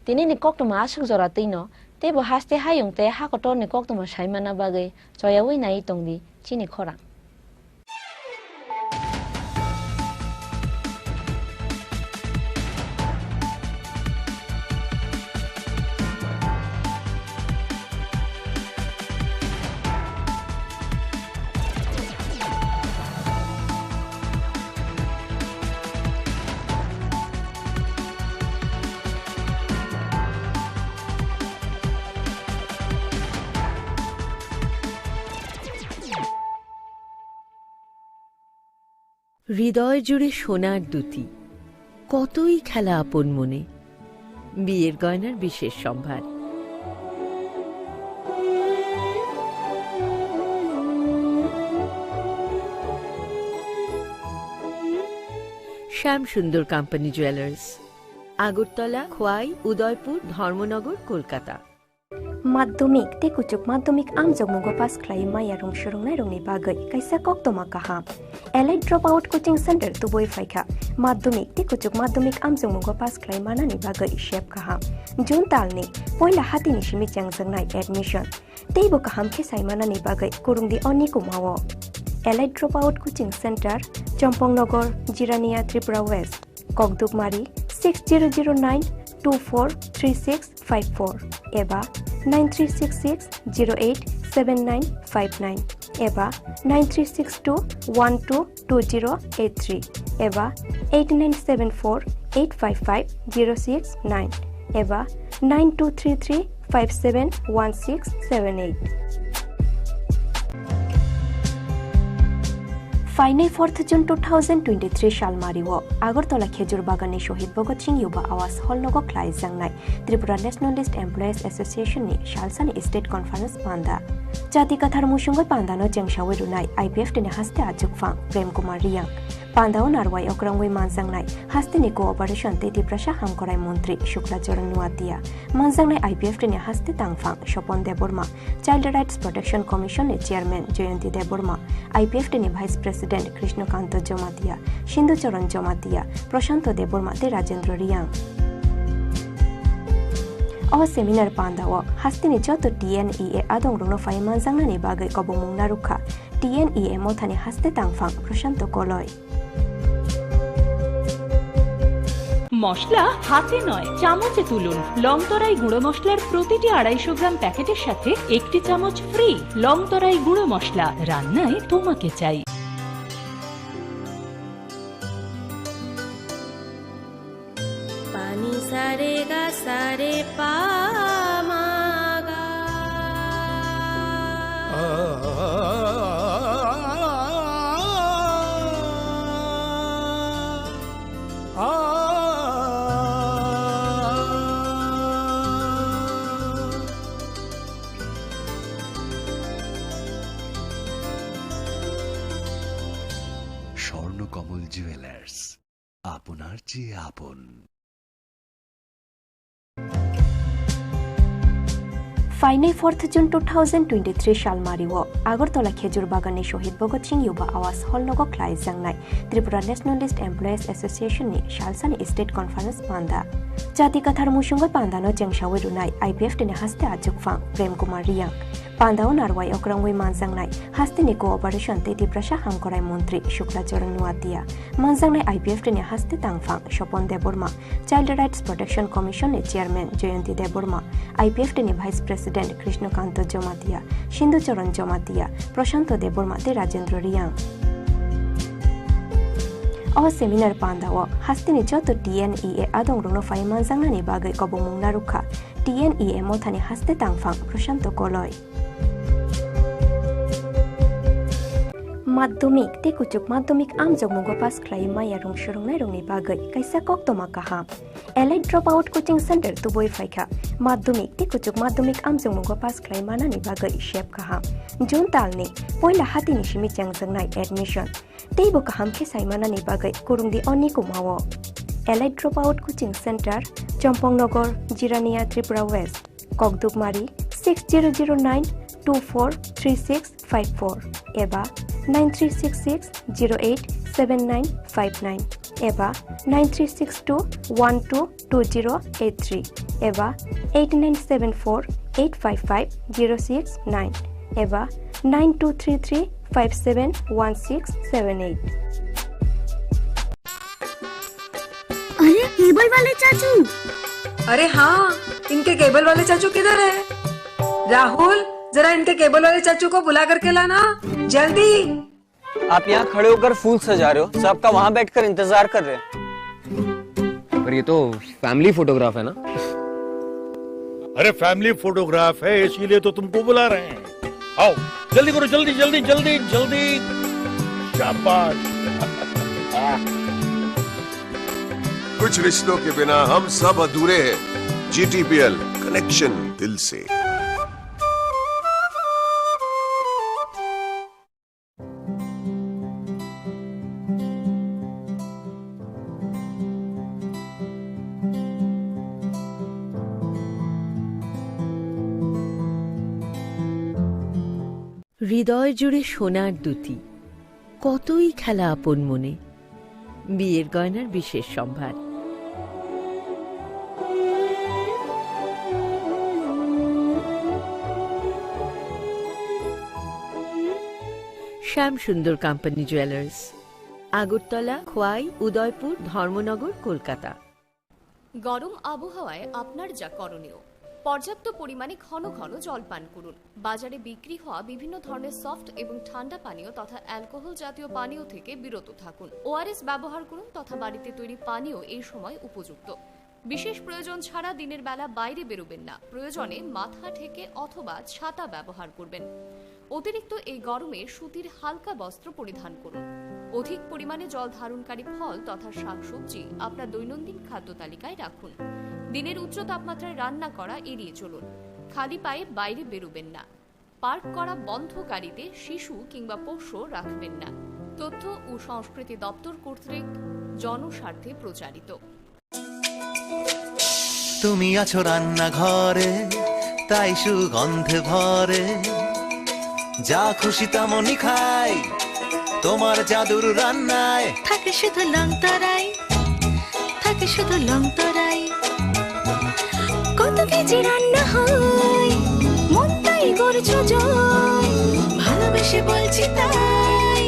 Tini ni koktwma aswk jora twino, teibo haste hayung tei hakotor ni koktwma saimana bagwi choyawi nai tongdi chini khorang. হৃদয় জুড়ে সোনার দুতি, কতই খেলা আপন মনে। বিয়ের গয়নার বিশেষ সম্ভার। শ্যাম সুন্দর কোম্পানি জুয়েলার্স, আগরতলা, খোয়াই, উদয়পুর, ধর্মনগর, Kolkata. Madhyamik tei kuchuk madhyamik amjokmungo pass khlai maya rung swrwngnairokni bagwi kaisa koktwma kaham. Elite Dropout Coaching Center tubui phaikha. Madhyamik tei kuchuk madhyamik amjokmungo pass khlai manani bagwi sep kaham. June talni poila hatini simi chengjaknai admission. Teibo kaham khe sai manani bagwi kwrwngdi o nikumao. Elite Dropout Coaching Center, Chompong Nogor, Jirania, Tripura West. Kokdukmari six zero zero nine two four three six five four eba nine three six six zero eight seven nine five nine eba nine three six two one two two zero eight three eba eight nine seven four eight five five zero six nine eba nine two three three five seven one six seven eight. Phainai fourth June two thousand twenty-three salmario Agartala Khejur Baganni Shohid Bhagat Singh Yuba Awas Hall nogo khlaijaknai Tripura Nationalist Employees Association ni salsani state conference panda. Jati kathar musungwi pandano chengsawi rwnai I P F T ni haste achukphang Prem Kumar Riyang. Pandao narwai okrangwi manjaknai hasteni cooperation tei Tiprasa hamkrai montri Shukla Charan Nuatia, manjaknai I P F T ni haste tangphang Sopon Debbarma, Child Rights Protection Commission ni Chairman Jayanti Debbarma, I P F T ni Vice President Krishnakanto Jamatia, Sindhu Charan Jamatia, Prashanto Debbarma tei Rajendra Riyang. O seminar pandao hasteni joto T N E A adongrokno phai manjaknani bagwi kobongmung narwkha T N E A mothani haste tangphang Prashanto Koloi. মশলা হাতে নয়, চামচে তুলুন। লংতরাই গুঁড়ো মশলার প্রতিটি আড়াইশো গ্রাম প্যাকেটের সাথে একটি চামচ ফ্রি। লংতরাই গুঁড়ো মশলা, রান্নায় তোমাকে চাই। Pani sare ga sare pa ma ga. Swarnakamal jewellers, আপনার চেয়ে আপন। Phainai fourth June two thousand twenty-three salmario Agartala Khejur Baganni Shohid Bhagat Singh Yuba Awas Hall nogo khlaijaknai Tripura Nationalist Employees Association ni salsani state conference panda. Jati kathar musungwi pandano chengsawi rwnai I P F T ni haste achukphang Prem Kumar Riyang. Pandao narwai okrangwi manjaknai hasteni cooperation tei Tiprasa hamkrai montri Shukla Charan Nuatia, manjaknai I P F T ni haste tangphang Sopon Debbarma, Child Rights Protection Commission ni Chairman Jayanti Debbarma, I P F T ni Vice President Krishnakanto Jamatia, Sindhu Charan Jamatia, Prashanto Debbarma tei Rajendra Riyang. O seminar pandao hasteni joto T N E A adongrokno phai manjaknani bagwi kobongmung narwkha T N E A mothani haste tangphang Prashanto Koloi. Madhyamik tei kuchuk madhyamik amjokmungo pass khlai maya rung swrwngnairokni bagwi kaisa koktwma kaham. Elite Dropout Coaching Center tubui phaikha. Madhyamik tei kuchuk madhyamik amjokmungo pass khlai manani bagwi sep kaham. June talni poila hatini simi chengjaknai admission. Teibo kaham khe sai manani bagwi kwrwngdi o nikumao. Elite Dropout Coaching Center, Chompong Nogor, Jirania, Tripura West. Kokdukmari six zero zero nine two four three six five four eba nine three six six zero eight seven nine five nine eba nine three six two one two two zero eight three eba eight nine seven four eight five five zero six nine eba nine two three three five seven one six seven eight. अरे केबल वाले चाचू। अरे हाँ, इनके केबल वाले चाचू किधर है? राहुल, जरा इनके केबल वाले चाचू को बुला करके लाना, जल्दी। आप यहाँ खड़े होकर फूल सजा रहे हो, सबका वहाँ बैठकर इंतजार कर रहे हैं। पर ये तो फैमिली फोटोग्राफ है ना? अरे फैमिली फोटोग्राफ है, इसीलिए तो तुमको बुला रहे हैं। आओ, जल्दी करो, जल्दी, जल्दी, जल्दी, जल्दी। शाबाश। कुछ रिश्तों के बिना हम सब अधूरे हैं। G T P L, connection दिल से। হৃদয় জুড়ে সোনার দ্যুতি, কতই খেলা আপন মনে। বিয়ের গয়নার বিশেষ সম্ভার। শ্যাম সুন্দর কোম্পানি জুয়েলার্স, আগরতলা, খোয়াই, উদয়পুর, ধর্মনগর, কলকাতা। গরম আবহাওয়ায় আপনার যা করণীয়, পর্যাপ্ত পরিমাণে ঘন ঘন জল পান করুন। বাজারে বিক্রি হওয়া বিভিন্ন ধরনের সফট এবং ঠান্ডা পানীয় তথা অ্যালকোহল জাতীয় পানীয় থেকে বিরত থাকুন। ওআরএস ব্যবহার করুন তথা বাড়িতে তৈরি পানীয় এই সময় উপযুক্ত। বিশেষ প্রয়োজন ছাড়া দিনের বেলা বাইরে বেরোবেন না। প্রয়োজনে মাথা ঢেকে অথবা ছাতা ব্যবহার করবেন। অতিরিক্ত এই গরমে সুতির হালকা বস্ত্র পরিধান করুন। অধিক পরিমাণে জল ধারণকারী ফল তথা শাকসবজি আপনার দৈনন্দিন খাদ্য তালিকায় রাখুন। দিনের উচ্চ তাপমাত্রায় রান্না করা এড়িয়ে চলুন। খালি পায়ে বাইরে বেরোবেন না। পার্ক করা বন্ধ গাড়িতে শিশু কিংবা পোষ্য রাখবেন না। তথ্য ও সংস্কৃতি দপ্তর কর্তৃক জনস্বার্থে প্রচারিত। তুমি আছো রান্নাঘরে, তাই সুগন্ধে ভরে। যা খুশি তেমনই খাই, তোমার জাদুর রান্নায়। থাকে শুধু লংতরাই, থাকে শুধু লংতরাই। কত কেজি রান্না হয়, মন তাই করছো জয়। ভালোবেসে বলছি তাই,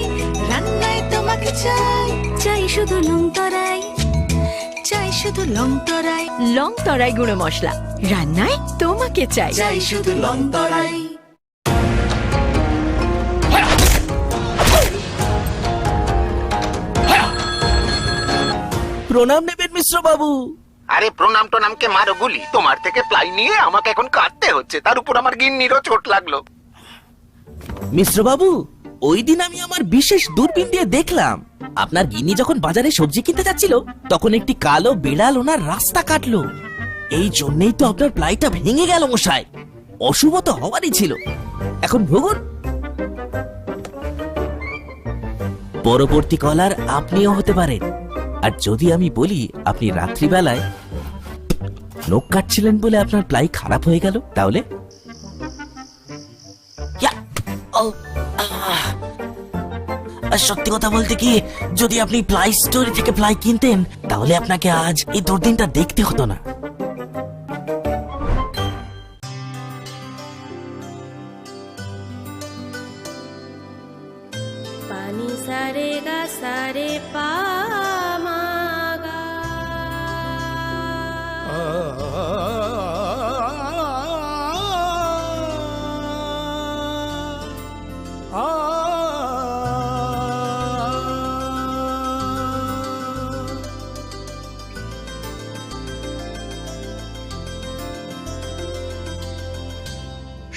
রান্নায় তোমাকে চাই। চাই শুধু লংতরাই, চাই শুধু লংতরাই। লংতরাই গুঁড়ো মশলা, রান্নায় তোমাকে চাই। চাই শুধু লংতরাই। প্রণাম নেবেন মিশ্র বাবু। আরে প্রণাম টোনামকে মারো গুলি, তোমার থেকে প্লাই নিয়ে আমাকে এখন কাটতে হচ্ছে, তার উপর আমার গিন্নিরও চোট লাগলো। মিশ্র বাবু, ওই দিন আমি আমার বিশেষ দূরবীন দিয়ে দেখলাম, আপনার গিন্নি যখন বাজারে সবজি কিনতে যাচ্ছিল, তখন একটি কালো বিড়াল ওনার রাস্তা কাটলো। এই জন্যই তো আপনার প্লাইটা ভেঙে গেল মশাই। অশুভ তো হওয়ারই ছিল। এখন ভুগুন। পরবর্তী কলার আপনিও হতে পারেন। আর যদি আমি বলি আপনি রাত্রিবেলায় নখ কাটছিলেন বলে আপনার প্লাই খারাপ হয়ে গেল, তাহলে? ইয়া! ও! আহ! আর সত্যি কথা বলতে কি, যদি আপনি প্লাই স্টোর থেকে প্লাই কিনতেন, তাহলে আপনাকে আজ এই দুর্দিনটা দেখতে হতো না। Pani sare ga sare pa ma ga.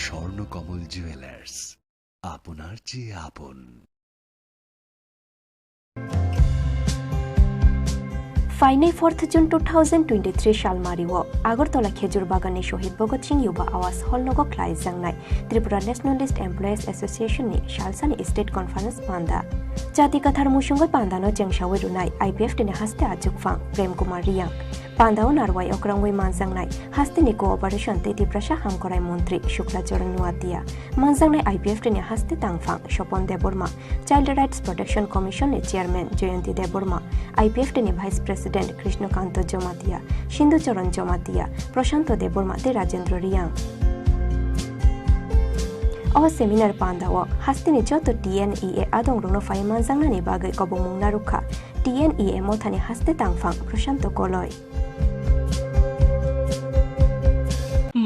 Swarnakamal jewellers, আপনার চেয়ে আপন। Phainai fourth June two thousand twenty-three salmario Agartala Khejur Bagani Shohid Bhagat Singh Yuba Awas Hall nogo khlaijaknai Tripura Nationalist Employees Association ni salsani State Conference panda. Jati kathar musungwi pandano chengsawi rwnai I P F T ni haste achukphang Prem Kumar Riyang. Pandao narwai okrangwi manjaknai hasteni cooperation tei Tiprasa hamkrai montri Shukla Charan Noatia. Manjaknai I P F T ni haste tangphang Sopon Debbarma, Child Rights Protection Commission ni Chairman Jayanti Debbarma, I P F T ni Vice President Krishna Kanto Jomatia, Sindhu Charan Jomatia, Prashanto Debbarma tei Rajendra Riyang. O seminar pandao hasteni joto T N E A adongrokno phai manjaknani bagwi kobongmung narwkha T N E A mothani haste tangphang Prashanto Koloi.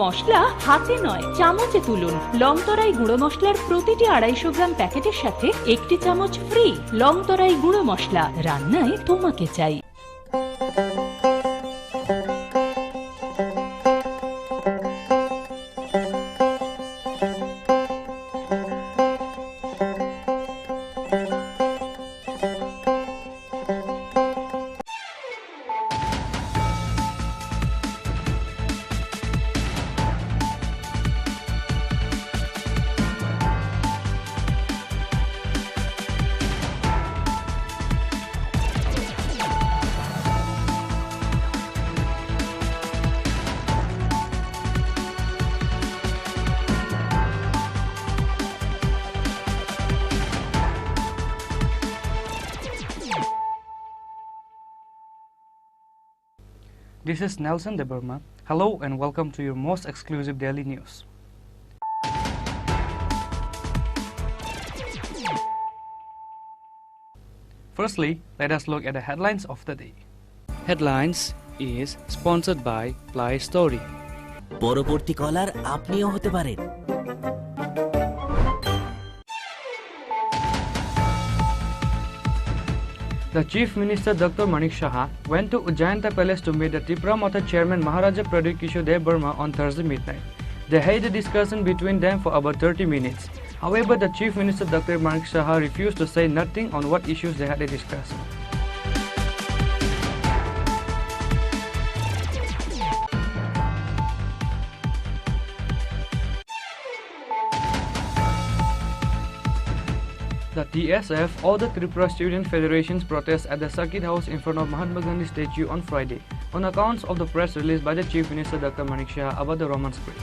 মশলা হাতে নয়, চামচে তুলুন। লংতরাই গুঁড়ো মশলার প্রতিটি আড়াইশো গ্রাম প্যাকেটের সাথে একটি চামচ ফ্রি। লংতরাই গুঁড়ো মশলা, রান্নায় তোমাকে চাই। This is Nelson Debbarma. Hello and welcome to your most exclusive daily news. Firstly, let us look at the headlines of the day. Headlines is sponsored by Play Story. পরবর্তী কলার আপনিও হতে পারেন। The Chief Minister Doctor Manik Saha went to Ujjayanta Palace to meet the Tipra Motha Chairman Maharaja Pradyut Kishore Dev Barma on Thursday midnight. They had a discussion between them for about thirty minutes. However, the Chief Minister Doctor Manik Saha refused to say nothing on what issues they had a discussion. The T S F or the Tripura Student Federation's protest at the Circuit House in front of Mahatma Gandhi statue on Friday on accounts of the press release by the Chief Minister Doctor Manik Saha about the Roman script.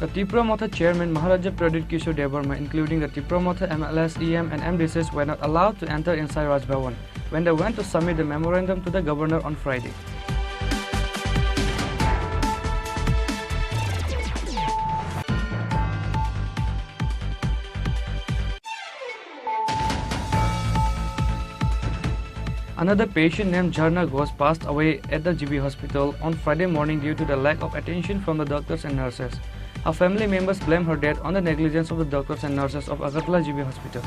The Tipra Motha Chairman Maharaja Pradyut Kishore Debbarma, including the Tipra Motha M L As, E M and M D Cs, were not allowed to enter inside Raj Bhavan when they went to submit the memorandum to the governor on Friday. Another patient named Jharna Ghosh passed away at the G B hospital on Friday morning due to the lack of attention from the doctors and nurses. Her family members blame her death on the negligence of the doctors and nurses of Agartala G B hospital.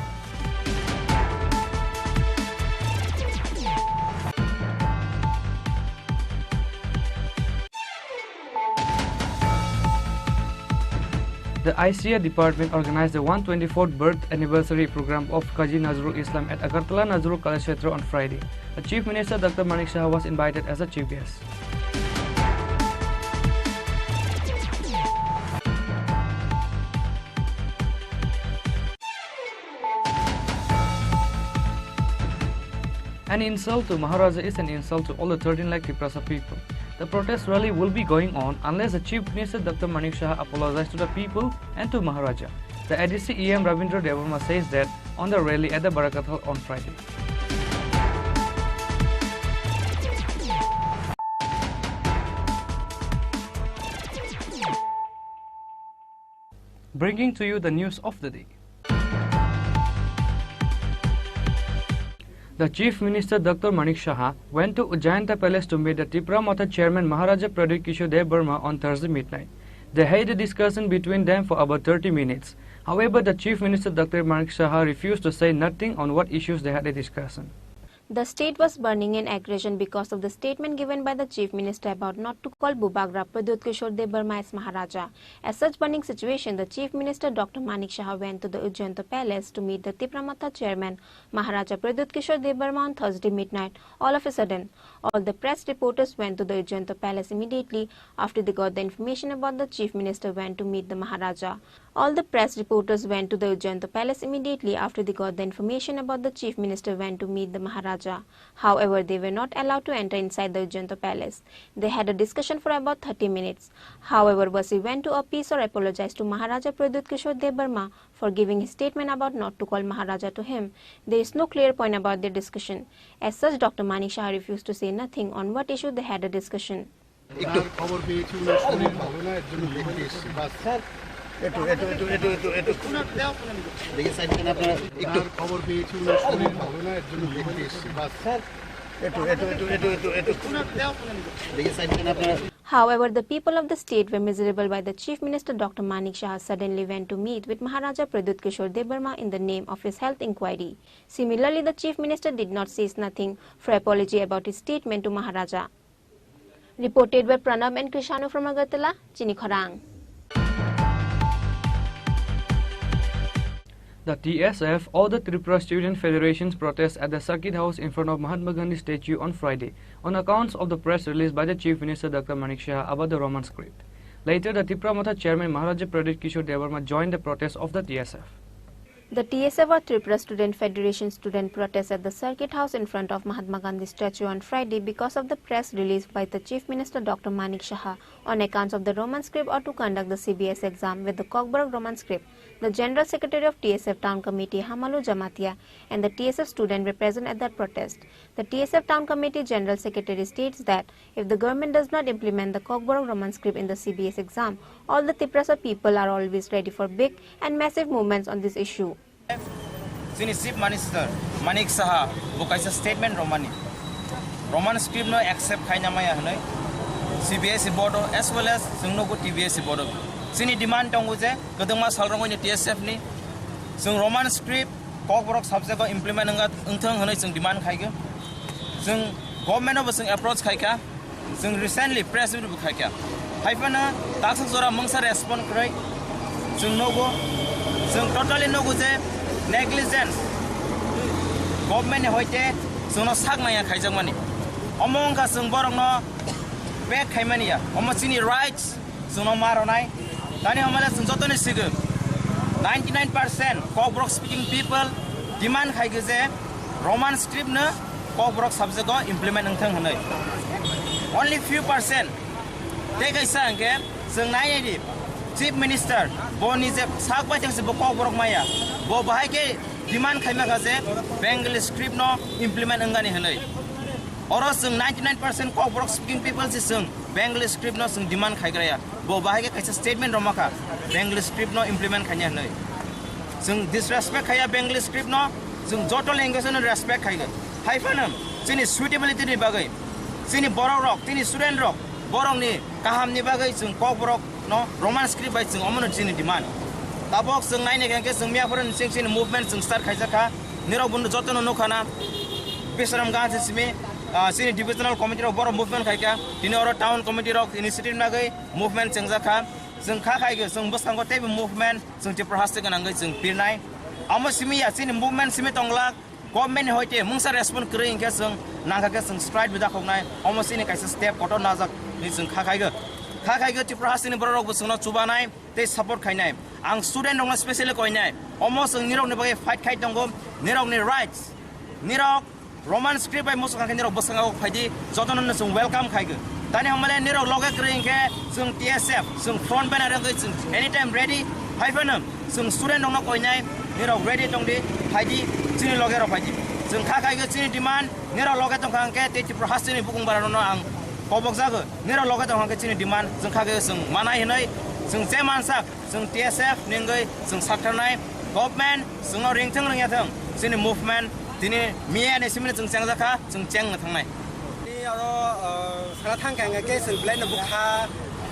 The I C A department organized the one twenty-fourth birth anniversary program of Kazi Nazrul Islam at Agartala Nazrul Kalakshetra on Friday. The Chief Minister Doctor Manik Saha was invited as a chief guest. An insult to Maharaja is an insult to all the thirteen lakh Tiprasa people. The protest rally will be going on unless the Chief Minister Doctor Manik Saha apologizes to the people and to Maharaja. The A D C E M Rabindra Debbarma says that on the rally at the Barakat Hall on Friday. Bringing to you the news of the day. The Chief Minister Doctor Manik Saha went to Ujjayanta Palace to meet the Tipra Motha Chairman Maharaja Pradyut Kishore Dev Barma on Thursday midnight. They had a discussion between them for about thirty minutes. However, the Chief Minister Doctor Manik Saha refused to say nothing on what issues they had a discussion. The state was burning in aggression because of the statement given by the Chief Minister about not to call Bubagra Pradyut Kishore Debbarma as Maharaja. As such burning situation, the Chief Minister Doctor Manik Saha went to the Ujjayanta Palace to meet the Tipra Motha Chairman Maharaja Pradyut Kishore Debbarma on Thursday midnight. All of a sudden, all the press reporters went to the Ujjayanta Palace immediately after they got the information about the Chief Minister went to meet the Maharaja. All the press reporters went to the Ujjayanta Palace immediately after they got the information about the Chief Minister went to meet the Maharaja. However, they were not allowed to enter inside the Ujjayanta Palace. They had a discussion for about thirty minutes. However, Wasi went to appease or apologize to Maharaja Pradyut Kishore Debbarma for giving his statement about not to call Maharaja to him. There is no clear point about their discussion. As such, Doctor Manik Saha refused to say nothing on what issue they had a discussion. একটু ওনার খবর পেয়েছি, ওনার শরীর ভালো না, এর জন্য দেখতে এসেছি, বাস। স্যার, একটু, একটু, একটু, একটু, একটু, একটু। দেখি সাইড দেন আপনারা, একটু। ওনার খবর পেয়েছি, ওনার শরীর ভালো না, এর জন্য দেখতে এসেছি, বাস। স্যার, একটু, একটু, একটু, একটু, একটু, একটু। দেখি সাইড দেন আপনারা। However, the people of the state were miserable by the Chief Minister Doctor Manik Saha suddenly went to meet with Maharaja Pradyut Kishore Debbarma in the name of his health inquiry. Similarly, the Chief Minister did not say nothing for apology about his statement to Maharaja. Reported by Pranab and Krishanu from Agartala, Chini Khorang. The T S F or the Tripura Student Federation's protest at the Circuit House in front of Mahatma Gandhi statue on Friday on accounts of the press release by the Chief Minister Doctor Manik Saha about the Roman script. Later, the Tipra Motha Chairman Maharaja Pradyut Kishore Debbarma joined the protest of the T S F. The T S F or Tripura Student Federation student protest at the Circuit House in front of Mahatma Gandhi statue on Friday because of the press release by the Chief Minister Doctor Manik Saha on accounts of the Roman script or to conduct the C B S exam with the Kokborok Roman script. The General Secretary of T S F Town Committee Hamalu Jamatia and the T S F student were present at that protest. The T S F Town Committee General Secretary states that if the government does not implement the Kokborok Roman script in the C B S exam, all the Tiprasa people are always ready for big and massive movements on this issue. Chini Chief Minister Manik Saha bo kaisa statement romani, Roman script no accept khaina maya hwnwi C B S E board o as well as chwng nugo T B S E board o. Chini demand tongo je kwdwngma salrogwi ni T S F ni chwng Roman script Kokborok subject o implement wngthang hwnwi chwng demand khaigwi. Chwng government o bo chwng approach khaikha. Chwng recently press meet bo khaikha. Haiphano taksa jora mungsa respond kwrwi. Chwng nogo, chwng totally nogo je negligence government ni hoite chwngno sak nangya khaijakmani. Omo wngkha chwng borokno back khaimani ya. Omo chini rights. Chwngno ma rwnai. Tani hamale chwng jotoni sigw ninety nine percent Kokborok speaking people demand khaigwi je Roman script no Kokborok subject o implement wngthang hwnwi. Only few percent. Tei kaisa hwnkhe chwng nai nai di Chief Minister bo ni je sak bai thangsi bo Kokborok maya. Bo bahai khe demand khaima kha je Bengali script no implement wngani hwnwi. Oro chwng ninety nine percent Kokborok speaking people se chwng Bengali script no chwng demand khaigraya. Bo bahai khe kaisa statement rwma kha Bengali script no implement khaina hwnwi. Chwng disrespect khaiya Bengali script no, chwng joto language no respect khaigo. Haiphano chini suitability ni bagwi, chini borok rok, chini student rok, borok ni kaham ni bagwi chwng Kokborok no Roman script bai chwng omono chini demand. Tabok chwng naina hwnkhe chwng miyapore ni chwng chini movement chwng start khaijak kha. Nirok bono jotono nukha na Bisram Ganj simi, ah, chini divisional committee rok borok movement khaikha. Tini oro town committee rok initiative nagwi movement chengjakha. Chwng kha khaigwi chwng bwskango teibo movement chwng Tripura haste gwnangwi chwng pirnai. Amo simi ya chini movement simi tonglak government ni hoite mungsa respond kwrwi hinkhe chwng nangkha khe chwng strike bo dakhoknai. Omo chini kaisa step kotor najak hinwi chwng kha khaigwi. Kha khaigwi Tripura hasteni borok rokbo chwngno chubanai tei support khainai. Ang student rokno specially koinai, omo chwng nirokni bagwi fight khai tongo, nirokni rights, nirok Roman script bai muchung kha khe nirok bwskango phaidi, jotono no chwng welcome khai khe. Tani hamale nirok loge kwrwi hinkhe chwng T S F, chwng front banner wngwi chwng anytime ready. Haiphano chwng student rokno koinai, nirok ready tongdi, phaidi, chini loge rok phaidi. Chwng kha khai khe chini demand, nirok loge tongkha hinkhe tei Tripura hasteni bukung baranono ang kobok jago. Nirok loge tongkha khe chini demand chwng kha khe chwng manai hinwi chwng je mansak chwng T S F ningwi chwng sakthar nai government chwngno ringthwng rwngya thwng chini movement tini miya ni simi chwng chengjakha chwng chengna thangnai. Ni oro, uh, sana thang kha hingkhe chwng belai no bwkha,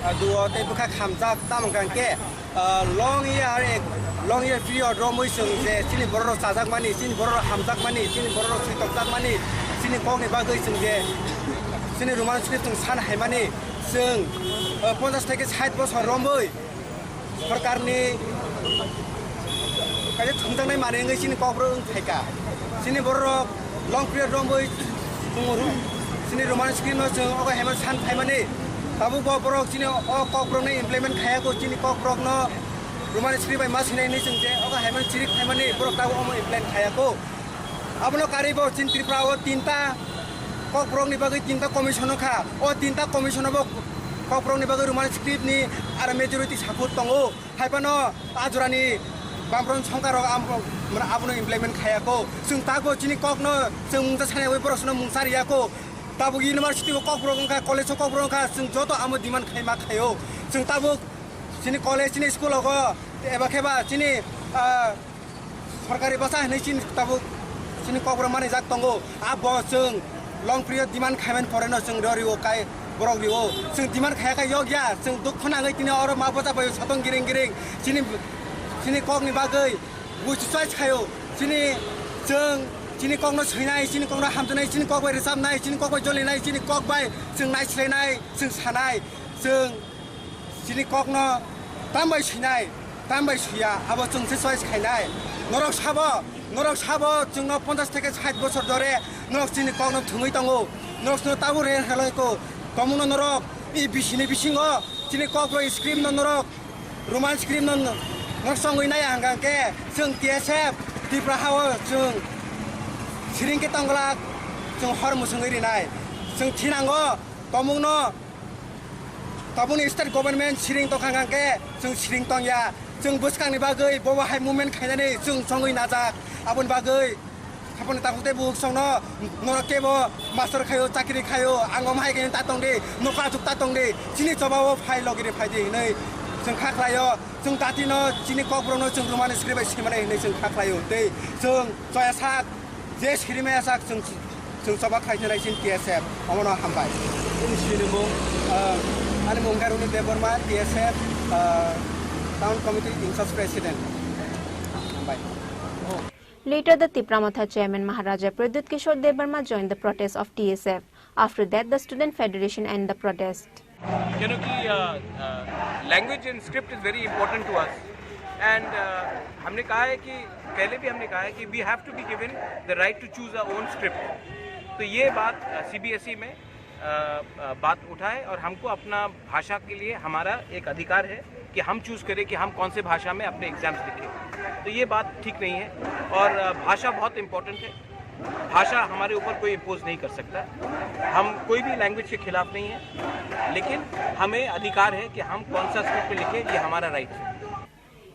uh, duo tei bwkha khamjak tamo hingkhe, uh, long year, long year period romwi chwng je chini borok rok chajakmani, chini borok rok hamjakmani, chini borok rok switokjakmani, chini kokni bagwi chwng je chini Roman script chwng san haimani, chwng, uh, ponchash theke sait bosor romwi sorkarni kaisa thumjaknai manwi wngwi chini kokborok wng phaikha. Chini borok long period romwi chini Roman script no chwng ogo hemel san phaimani. Tabuk bo borok chini o kokborokno implement khayako, chini kokborokno Roman script bai ma swinai hinwi chwng je ogo hemel chirik phaimani borok tabuk omo implement khayako. Abono karwi bo chini Tripura o tinta kokborokni bagwi tinta commission wngkha. O tinta commission o bo kokborokni bagwi Roman script ni aro majority support tongo. Haiphano a jorani Bamfront songkar rok amo-, mane abono implement khayako. Chwng tabuk chini kokno chwng mungsa sanaiwi borok sono mungsa riyako. Tabuk university o kokborok wngkha, college o kokborok wngkha, chwng joto amo demand khaima khaio. Chwng tabuk chini college, chini school rogo eba kheba chini, ah, sorkari bwsa hinwi chini tabuk chini kokborok manijak tongo. Abo chwng long period demand khaimani poreno chwng rio rio kai borok rio. Chwng demand khaya khe yokya, chwng dukhu nangwi tini oro ma bwsa bai satong giring giring. Chini, chini kokni bagwi buisu choice khaio. Chini, chwng chini kokno swinai, chini kokno hamjaknai, chini kok bai rwchapnai, chini kok bai jolinai, chini kok bai chwng naislainai, chwng sanai. Chwng chini kokno tambai swinai, tambai swiya, abo chwng se choice khainai. Norok sabo, norok sabo chwngno ponchash theke sait bosor dore norok chini kokno thwngwi tongo. Norok chwngno tabuk re heloi ko. Tomungno norok e bisini bisingo chini kokborok script no norok Roman script no Nok songwi nai hangkha khe chwng T S F Tripura hao chwng siring khe tongglak, chwng hor musungwi rinai. Chwng thinango tomungno, tabukni state government siring tongkha hangkha khe chwng siring tongya. Chwng bwskangni bagwi bobo hai movement khainani chwng songwi najak. Aboni bagwi Haponi tabuk tei buk songno norok kebo master khayo, chakri khayo, ang omo hai khe ta tong di, nokha achuk ta tong di, chini choba o phai logi ri phai di hinwi chwng kha khlaio, chwng dati no chini kokborok no chwng rumani sri bai simani hinwi chwng kha khlaio, tei chwng choya sak, je siri maya sak chwng, chwng choba khlai thanai chini T S F, omo no hambai. Chini siri mung, ah, ani mung khe Roni Debbarma, T S F, ah, Town Committee in charge President. Hambai. Later, the Tipra Motha chairman Maharaja Pradyut Kishore Debbarma joined the protest of T S F. After that, the Student Federation ended the protest. क्योंकि language and script is very important to us and हमने कहा है कि पहले भी हमने कहा है कि we have to be given the right to choose our own script। तो ये बात सीबीएसई में अ, अ, बात उठाए और हमको अपना भाषा के लिए हमारा एक अधिकार है कि हम चूज़ करें कि हम कौन से भाषा में अपने एग्जाम्स लिखें। तो ये बात ठीक नहीं है और अ, भाषा बहुत इम्पोर्टेंट है। भाषा हमारे ऊपर कोई इम्पोज नहीं कर सकता। हम कोई भी लैंग्वेज के खिलाफ नहीं है, लेकिन हमें अधिकार है कि हम कौन सा स्क्रिप्ट लिखें, ये हमारा राइट है।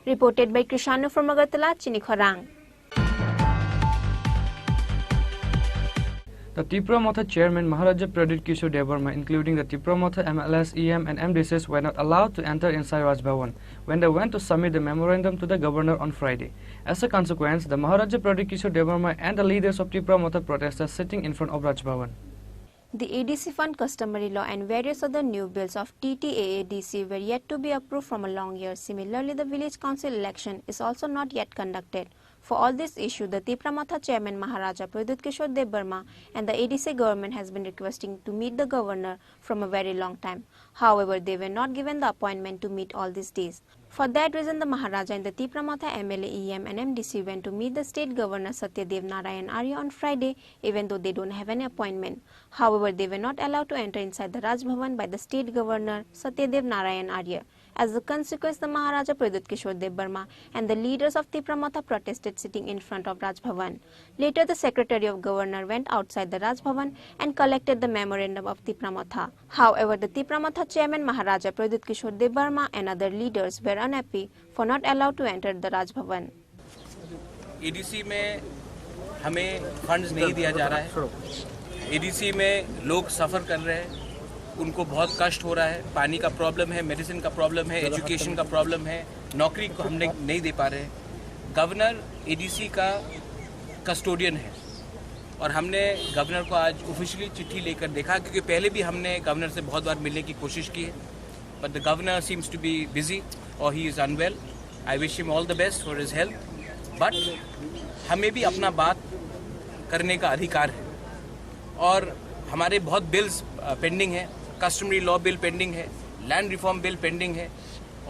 Reported by Krishanu from Agartala, Chini Khorang. The Tipra Motha chairman Maharaja Pradyut Kishore Debbarma, including the Tipra Motha M L As, E M and M D Cs, were not allowed to enter inside Raj Bhavan when they went to submit the memorandum to the governor on Friday. As a consequence, the Maharaja Pradyut Kishore Debbarma and the leaders of Tipra Motha protesters sitting in front of Raj Bhavan. The A D C fund, customary law and various other new bills of T T A A D C were yet to be approved from a long year. Similarly, the village council election is also not yet conducted. For all this issue, the Tipra Motha chairman Maharaja Pradyut Kishore Debbarma and the A D C government has been requesting to meet the governor from a very long time. However, they were not given the appointment to meet all these days. For that reason, the Maharaja and the Tipra Motha M L A, E M and M D C went to meet the state governor Satyadev Narayan Arya on Friday, even though they don't have any appointment. However, they were not allowed to enter inside the Raj Bhavan by the state governor Satyadev Narayan Arya. As a consequence, the Maharaja Pradyut Kishore Debbarma and the leaders of Tipra Motha protested sitting in front of Raj Bhavan. Later, the secretary of governor went outside the Raj Bhavan and collected the memorandum of Tipra Motha. However, the Tipra Motha chairman Maharaja Pradyut Kishore Debbarma and other leaders were unhappy for not allowed to enter the Raj Bhavan. ADC में हमें फंड्स नहीं दिया जा रहा है। एडीसी में लोग सफ़र कर रहे हैं, उनको बहुत कष्ट हो रहा है। पानी का प्रॉब्लम है, मेडिसिन का प्रॉब्लम है, एजुकेशन का प्रॉब्लम है, नौकरी को हमने नहीं दे पा रहे। गवर्नर एडीसी का कस्टोडियन है और हमने गवर्नर को आज ऑफिशियली चिट्ठी लेकर देखा, क्योंकि पहले भी हमने गवर्नर से बहुत बार मिलने की कोशिश की है। But the governor seems to be busy or he is unwell. I wish him all the best for his health. But हमें भी अपना बात करने का अधिकार है और हमारे बहुत बिल्स पेंडिंग है। कस्टमरी लॉ बिल पेंडिंग है, लैंड रिफॉर्म बिल पेंडिंग है।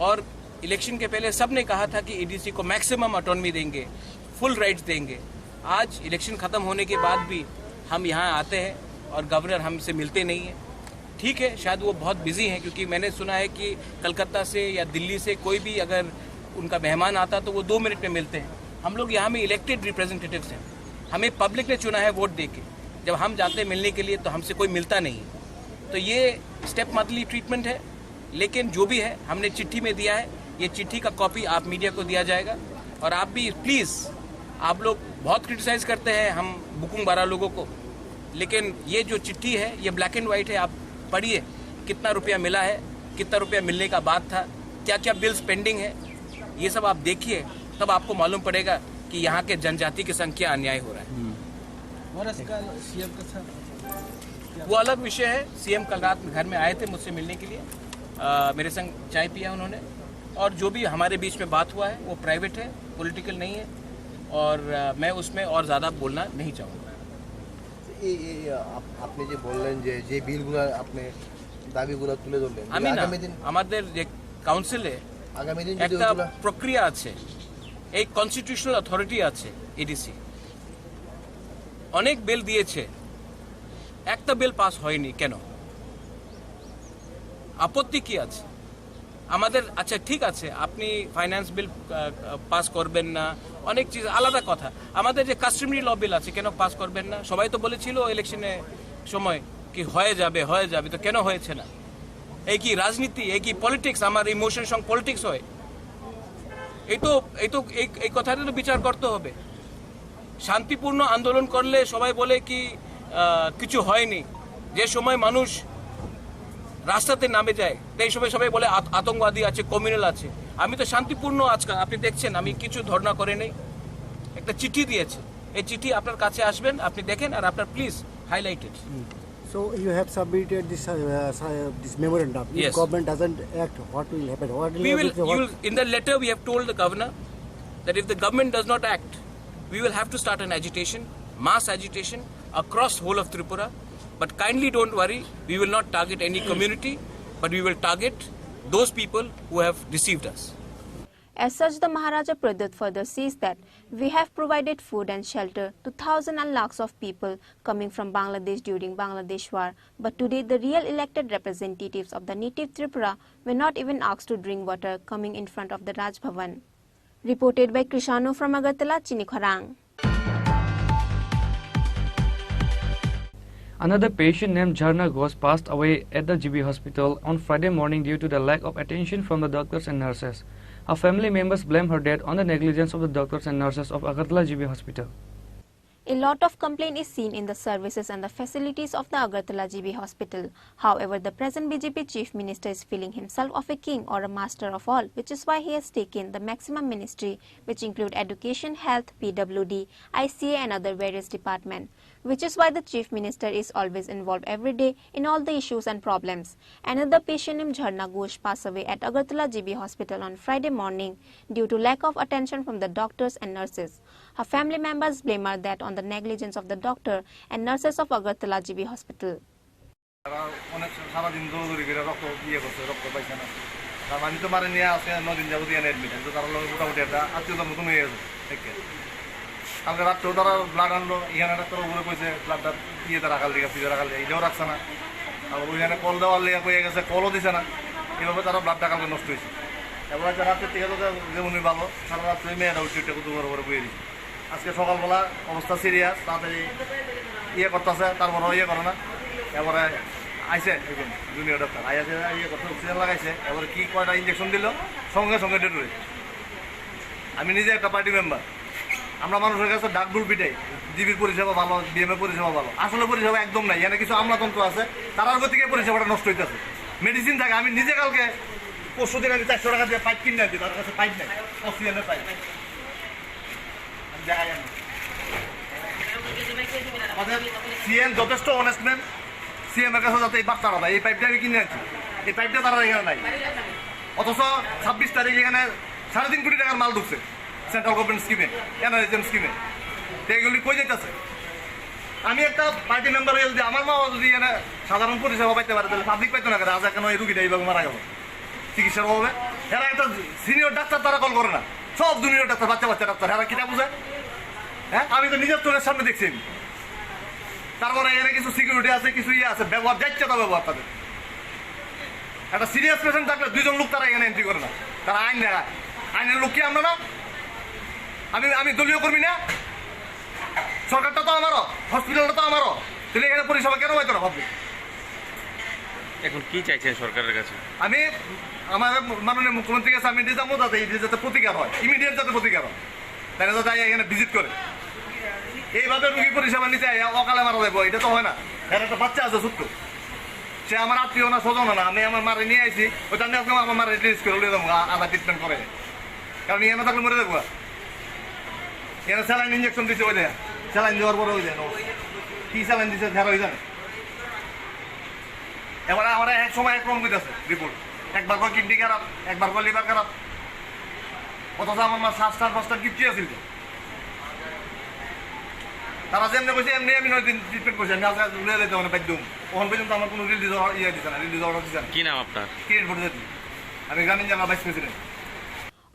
और इलेक्शन के पहले सब ने कहा था कि एडीसी को मैक्सिमम ऑटोनॉमी देंगे, फुल राइट्स देंगे। आज इलेक्शन ख़त्म होने के बाद भी हम यहाँ आते हैं और गवर्नर हमसे मिलते नहीं है। ठीक है, शायद वो बहुत बिजी हैं, क्योंकि मैंने सुना है कि कलकत्ता से या दिल्ली से कोई भी अगर उनका मेहमान आता तो वो दो मिनट में मिलते हैं। हम लोग यहाँ में इलेक्टेड रिप्रेजेंटेटिव्स हैं, हमें पब्लिक ने चुना है वोट दे के। जब हम जाते हैं मिलने के लिए तो हमसे कोई मिलता नहीं है। तो ये स्टेप मदरली ट्रीटमेंट है, लेकिन जो भी है हमने चिट्ठी में दिया है। ये चिट्ठी का कॉपी आप मीडिया को दिया जाएगा। और आप भी प्लीज़, आप लोग बहुत क्रिटिसाइज करते हैं हम बुकुंग बारा लोगों को, लेकिन ये जो चिट्ठी है ये ब्लैक एंड वाइट है। आप पढ़िए कितना रुपया मिला है, कितना रुपया मिलने का बात था, क्या क्या बिल्स पेंडिंग है, ये सब आप देखिए, तब आपको मालूम पड़ेगा कि यहाँ के जनजाति के संग क्या अन्याय हो रहा है। वो अलग विषय है। सीएम कल रात में घर में आए थे मुझसे मिलने के लिए। अ, मेरे संग चाय पिया उन्होंने, और जो भी हमारे बीच में बात हुआ है वो प्राइवेट है, पॉलिटिकल नहीं है, और अ, मैं उसमें और ज़्यादा बोलना नहीं चाहूँगा। এই, এই, আপ-, আপনি যে বললেন যে, যে বিলগুলা আপনি দাবিগুলা তুলে ধরলেন, যে আমি না, আগামী দিন আমাদের যে কাউন্সিলে আগামী দিন যদি একটা ওগুলা প্রক্রিয়া আছে, এই কনস্টিটিউশনাল অথরিটি আছে এডিসি। অনেক বিল দিয়েছে, একটা বিল পাস হয়নি কেন? আপত্তি কি আছে? আমাদের, আচ্ছা, ঠিক আছে, আপনি ফাইন্যান্স বিল পাস করবেন না, অনেক চিজ আলাদা কথা। আমাদের যে কাস্টমারি ল বিল আছে, কেন পাস করবেন না? সবাই তো বলেছিল ইলেকশনে সময় কি হয়ে যাবে, হয়ে যাবে, তো কেন হয়েছে না? এই কি রাজনীতি, এই কি পলিটিক্স? আমার ইমোশন সঙ্গে পলিটিক্স হয়? এই তো, এই তো, এই এই কথাটা তো বিচার করতে হবে। শান্তিপূর্ণ আন্দোলন করলে সবাই বলে কি আহ, কিছু হয়নি। যে সময় মানুষ রাস্তাতে নামে যায়, সেই সময় সবাই বলে আত- আতঙ্কবাদী আছে, কমিউনাল আছে। আমি তো শান্তিপূর্ণ, আজকাল আপনি দেখছেন আমি কিছু ধর্ণা করে নেই, একটা চিঠি দিয়েছে। এই চিঠি আপনার কাছে আসবেন, আপনি দেখেন, আর আপনার please highlighted. So you have submitted this, uh, uh, this memorandum. If Yes. Government doesn't act, what will happen? What will We will, happen? you will, in the letter we have told the governor that if the government does not act, we will have to start an agitation, mass agitation across whole of Tripura. But kindly don't worry, we will not target any community, but we will target those people who have deceived us. As such, the Maharaja Pradyut further says that we have provided food and shelter to thousands and lakhs of people coming from Bangladesh during Bangladesh war, but today the real elected representatives of the native Tripura were not even asked to drink water coming in front of the Raj Bhavan. Reported by Krishanu from Agartala, Chinikhorang. Another patient named Jharna Ghosh passed away at the G B hospital on Friday morning due to the lack of attention from the doctors and nurses. Her family members blame her death on the negligence of the doctors and nurses of Agartala G B hospital. A lot of complaint is seen in the services and the facilities of the Agartala G B hospital. However, the present B J P chief minister is feeling himself of a king or a master of all, which is why he has taken the maximum ministry, which include education, health, P W D, I C A and other various department, which is why the chief minister is always involved every day in all the issues and problems. Another patient named Jharna Ghosh passed away at Agartala G B hospital on Friday morning due to lack of attention from the doctors and nurses. Her family members blame her death on the negligence of the doctor and nurses of Agartala G B hospital. তারা অনেক সারাদিন দৌড়াদৌড়ি করে রক্ত ইয়ে করছে, রক্ত পাইছে না। তার মানে তো মারে নিয়ে আজকে নয় দিন যাবত এখানে অ্যাডমিট। আমি তো তার লগে মোটামুটি একটা আত্মীয়তার মতন হয়ে গেছে। ঠিক আছে। কালকে রাত্রেও তারা ব্লাড আনলো, এখানে ডাক্তার উপরে কইছে ব্লাডটা ইয়েতে রাখার লিগে, ফ্রিজে রাখার লিগে, এটাও রাখছে না। তারপর ওইখানে কল দেওয়ার লিগে কইয়া গেছে, কলও দিছে না। এইভাবে তারা ব্লাডটা কালকে নষ্ট হয়েছে। এবার আজকে রাত্রের থেকে তো যেমনই ভালো, সারা রাত্রে মেয়েটা উঠে উঠে কত বড় বড় বইয়ে দিচ্ছে। আজকে সকালবেলা অবস্থা সিরিয়াস, তাড়াতাড়ি ইয়ে করতেছে, তারপরও ইয়ে করে না। এবারে আইছে একজন জুনিয়র ডাক্তার, আইসে ইয়ে করতে অক্সিজেন লাগাইছে, এবারে কি কয়টা ইঞ্জেকশন দিল, সঙ্গে সঙ্গে ডেড হয়ে। আমি নিজে একটা পার্টি মেম্বার, আমরা মানুষের কাছে ডাক ডুল পিটাই, জিবির পরিষেবা ভালো, বিএমএ পরিষেবা ভালো, আসলে পরিষেবা একদম নাই। এখানে কিছু আমলাতন্ত্র আছে, তারার গতিকে পরিষেবাটা নষ্ট হইতেছে। মেডিসিন থাকে, আমি নিজে কালকে পরশু দিন আমি চারশো টাকা দিয়ে পাইপ কিনে আনছি, তার কাছে পাইপ নাই, অক্সিজেনের পাইপ। আমাদের সিএম যথেষ্ট অনেস্ট ম্যান, সিএম এর কাছে যাতে এই বার্তাটা দেয়, এই পাইপটা আমি কিনে আনছি, এই পাইপটা তারা এখানে নাই। অথচ ছাব্বিশ তারিখ এখানে সাড়ে তিন কোটি টাকার মাল ঢুকছে সেন্ট্রাল গভর্নমেন্ট স্কিমে, এনআরএইচএম স্কিমে। তো এগুলি কই যাইতেছে? আমি একটা পার্টি মেম্বার হয়ে যদি আমার মা যদি এখানে সাধারণ পরিষেবা পাইতে পারে, তাহলে পাবলিক পাইতো না কেন? আজ কেন এই রুগীটা এইভাবে মারা গেল চিকিৎসার অভাবে? এরা একটা সিনিয়র ডাক্তার তারা কল করে না, সব জুনিয়র ডাক্তার, বাচ্চা বাচ্চা ডাক্তার, এরা কিটা বুঝে? হ্যাঁ, আমি তো নিজের চোখের সামনে দেখছি আমি। তার মানে এখানে কিছু সিকিউরিটি আছে, কিছু ইয়ে আছে, ব্যবহার যাচ্ছে তা ব্যবহার তাদের। একটা সিরিয়াস পেশেন্ট থাকলে দুইজন লোক তারা এখানে এন্ট্রি করে না, তারা আইন দেখায়। আইনের লোক কি আমরা না? আমি আমি দলীয় কর্মী না? সরকারটা তো আমারও, হসপিটালটা তো আমারও, তাহলে এখানে পরিষেবা কেন পাইতো না পাবলিক? এখন কি চাইছেন সরকারের কাছে? আমি আমার মাননীয় মুখ্যমন্ত্রীর কাছে আমি এটা যাবো, যাতে এটা যাতে প্রতিকার হয়, ইমিডিয়েট যাতে প্রতিকার হয়, তারা যাতে আইয়া এখানে ভিজিট করে। এইভাবে রুগী পরিষেবা নিতে আইয়া অকালে মারা যাবো, এটা তো হয় না। এর একটা বাচ্চা আছে ছোট্ট, সে আমার আত্মীয় না, স্বজন না, আমি আমার মারে নিয়ে আইছি, ওইটা আমি আজকে আমার মারে রিলিজ করে লিয়ে যাবো, আ- আধা ট্রিটমেন্ট করে, কারণ এখানে থাকলে মরে যাবো। এখানে স্যালাইন ইঞ্জেকশন দিছে, ওই দেখ, স্যালাইন দেওয়ার পরে ওই দেখ, কি স্যালাইন দিছে, ফেরা হয়ে যাবে। এবার আমার এক সময় এক রকম হইতেছে রিপোর্ট, একবার কয় কিডনি খারাপ, একবার কয় লিভার খারাপ, অথচ আমার মা সাত সাত পাঁচটা কিচ্ছু আছিল যে। তারা যেমনি কইছে এমনি আমি নয় দিন ট্রিটমেন্ট করছি, আমি আজকে লইয়া যাইতে মানে বাধ্য হবো। ওখান পর্যন্ত আমার কোনো রিলিজ ইয়ে দিছে না, রিলিজ অর্ডার দিছে না। কি নাম আপনার? কিরিট ভট্টাচার্য, আমি গ্রামীণ জেলা vice president.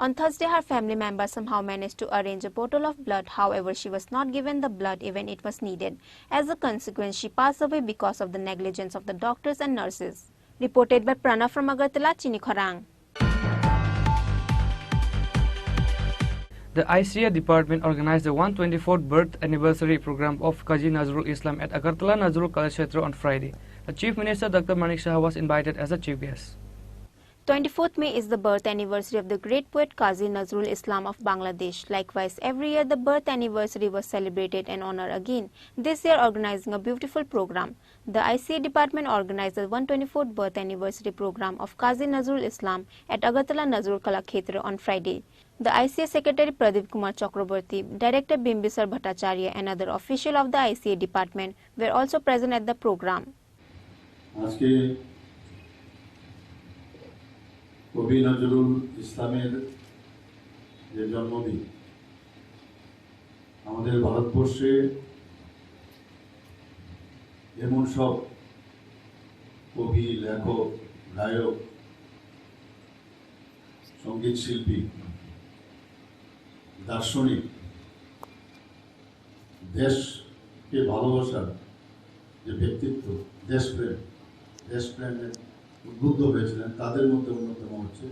On Thursday, her family members somehow managed to arrange a bottle of blood. However, she was not given the blood even it was needed. As a consequence, she passed away because of the negligence of the doctors and nurses. Reported by Pranav from Agartala, Chinikhorang. The I C A department organized the one twenty-fourth birth anniversary program of Kazi Nazrul Islam at Agartala Nazrul Kalakshetra on Friday. The Chief Minister Doctor Manik Saha was invited as a chief guest. Twenty-fourth May is the birth anniversary of the great poet Kazi Nazrul Islam of Bangladesh. Likewise, every year the birth anniversary was celebrated and honored again, this year organizing a beautiful program. The I C A department organized the one twenty-fourth birth anniversary program of Kazi Nazrul Islam at Agartala Nazrul Kalakshetra on Friday. The I C A secretary Pradeep Kumar Chakraborty, director Bimbisar Bhattacharya and other official of the I C A department were also present at the program. আজকে কবি নজরুল ইসলামের যে জন্মদিন, আমাদের ভারতবর্ষে এমন সব কবি, লেখক, গায়ক, সঙ্গীত শিল্পী, দার্শনিক, দেশকে ভালোবাসার যে ব্যক্তিত্ব, দেশপ্রেম, দেশপ্রেমে উদ্বুদ্ধ হয়েছিলেন, তাদের মধ্যে অন্যতম হচ্ছে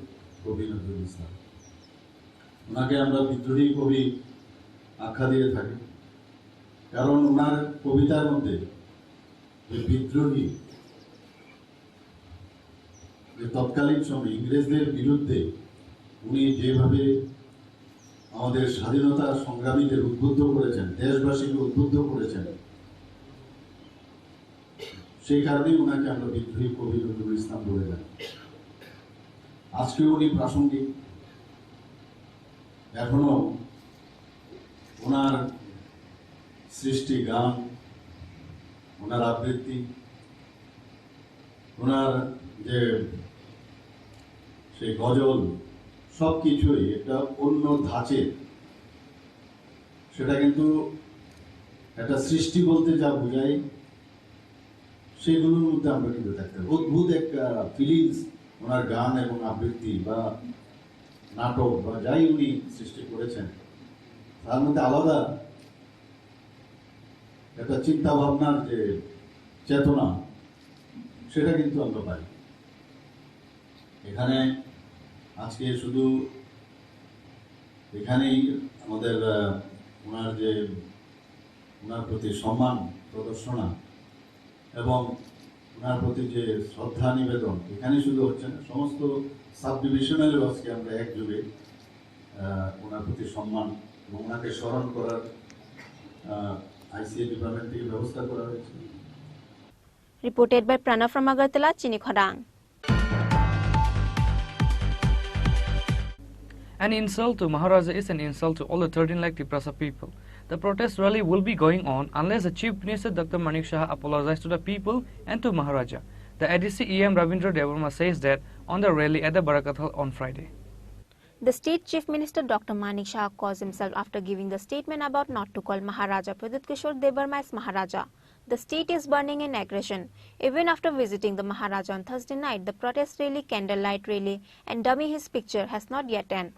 কবি নজরুল ইসলাম। ওনাকে আমরা বিদ্রোহী কবি আখ্যা দিয়ে থাকি, কারণ ওনার কবিতার মধ্যে যে বিদ্রোহী, যে তৎকালীন সময়ে ইংরেজদের বিরুদ্ধে উনি যেভাবে আমাদের স্বাধীনতা সংগ্রামীদের উদ্বুদ্ধ করেছেন, দেশবাসীকে উদ্বুদ্ধ করেছেন, সেই কারণেই ওনাকে আমরা বিদ্রোহী কবি নজরুল ইসলাম বলে জানি। আজকেও উনি প্রাসঙ্গিক, এখনো ওনার সৃষ্টি গান, ওনার আবৃত্তি, ওনার যে সেই গজল, সব কিছুই একটা অন্য ধাঁচের। সেটা কিন্তু একটা সৃষ্টি বলতে যা বোঝায়, সেগুলোর মধ্যে আমরা কিন্তু থাকতে পারি। অদ্ভুত একটা ফিলিংস ওনার গান এবং আবৃত্তি বা নাটক বা যাই উনি সৃষ্টি করেছেন, তার মধ্যে আলাদা একটা চিন্তা ভাবনার যে চেতনা, সেটা কিন্তু আমরা পাই। এখানে আজকে শুধু এখানেই আমাদের, আহ, ওনার যে, ওনার প্রতি সম্মান প্রদর্শনা এবং ওনার প্রতি যে শ্রদ্ধা নিবেদন, এখানে শুধু হচ্ছে না, সমস্ত সাব ডিভিশনালেও আজকে আমরা একযোগে, আহ, ওনার প্রতি সম্মান এবং ওনাকে স্মরণ করার, আহ, আইসিএ ডিপার্টমেন্ট থেকে ব্যবস্থা করা হয়েছে। Reported by Pranav from Agartala, Chini Khorang. An insult to Maharaja is an insult to all the thirteen lakh Tiprasa people. The protest rally will be going on unless the Chief Minister Doctor Manik Saha apologizes to the people and to Maharaja. The A D C E M Rabindra Debbarma says that on the rally at the Barakatal on Friday. The state Chief Minister Doctor Manik Saha calls himself after giving the statement about not to call Maharaja Pradyut Kishore Debbarma as Maharaja. The state is burning in aggression. Even after visiting the Maharaja on Thursday night, the protest rally, candlelight rally, and dummy his picture has not yet end.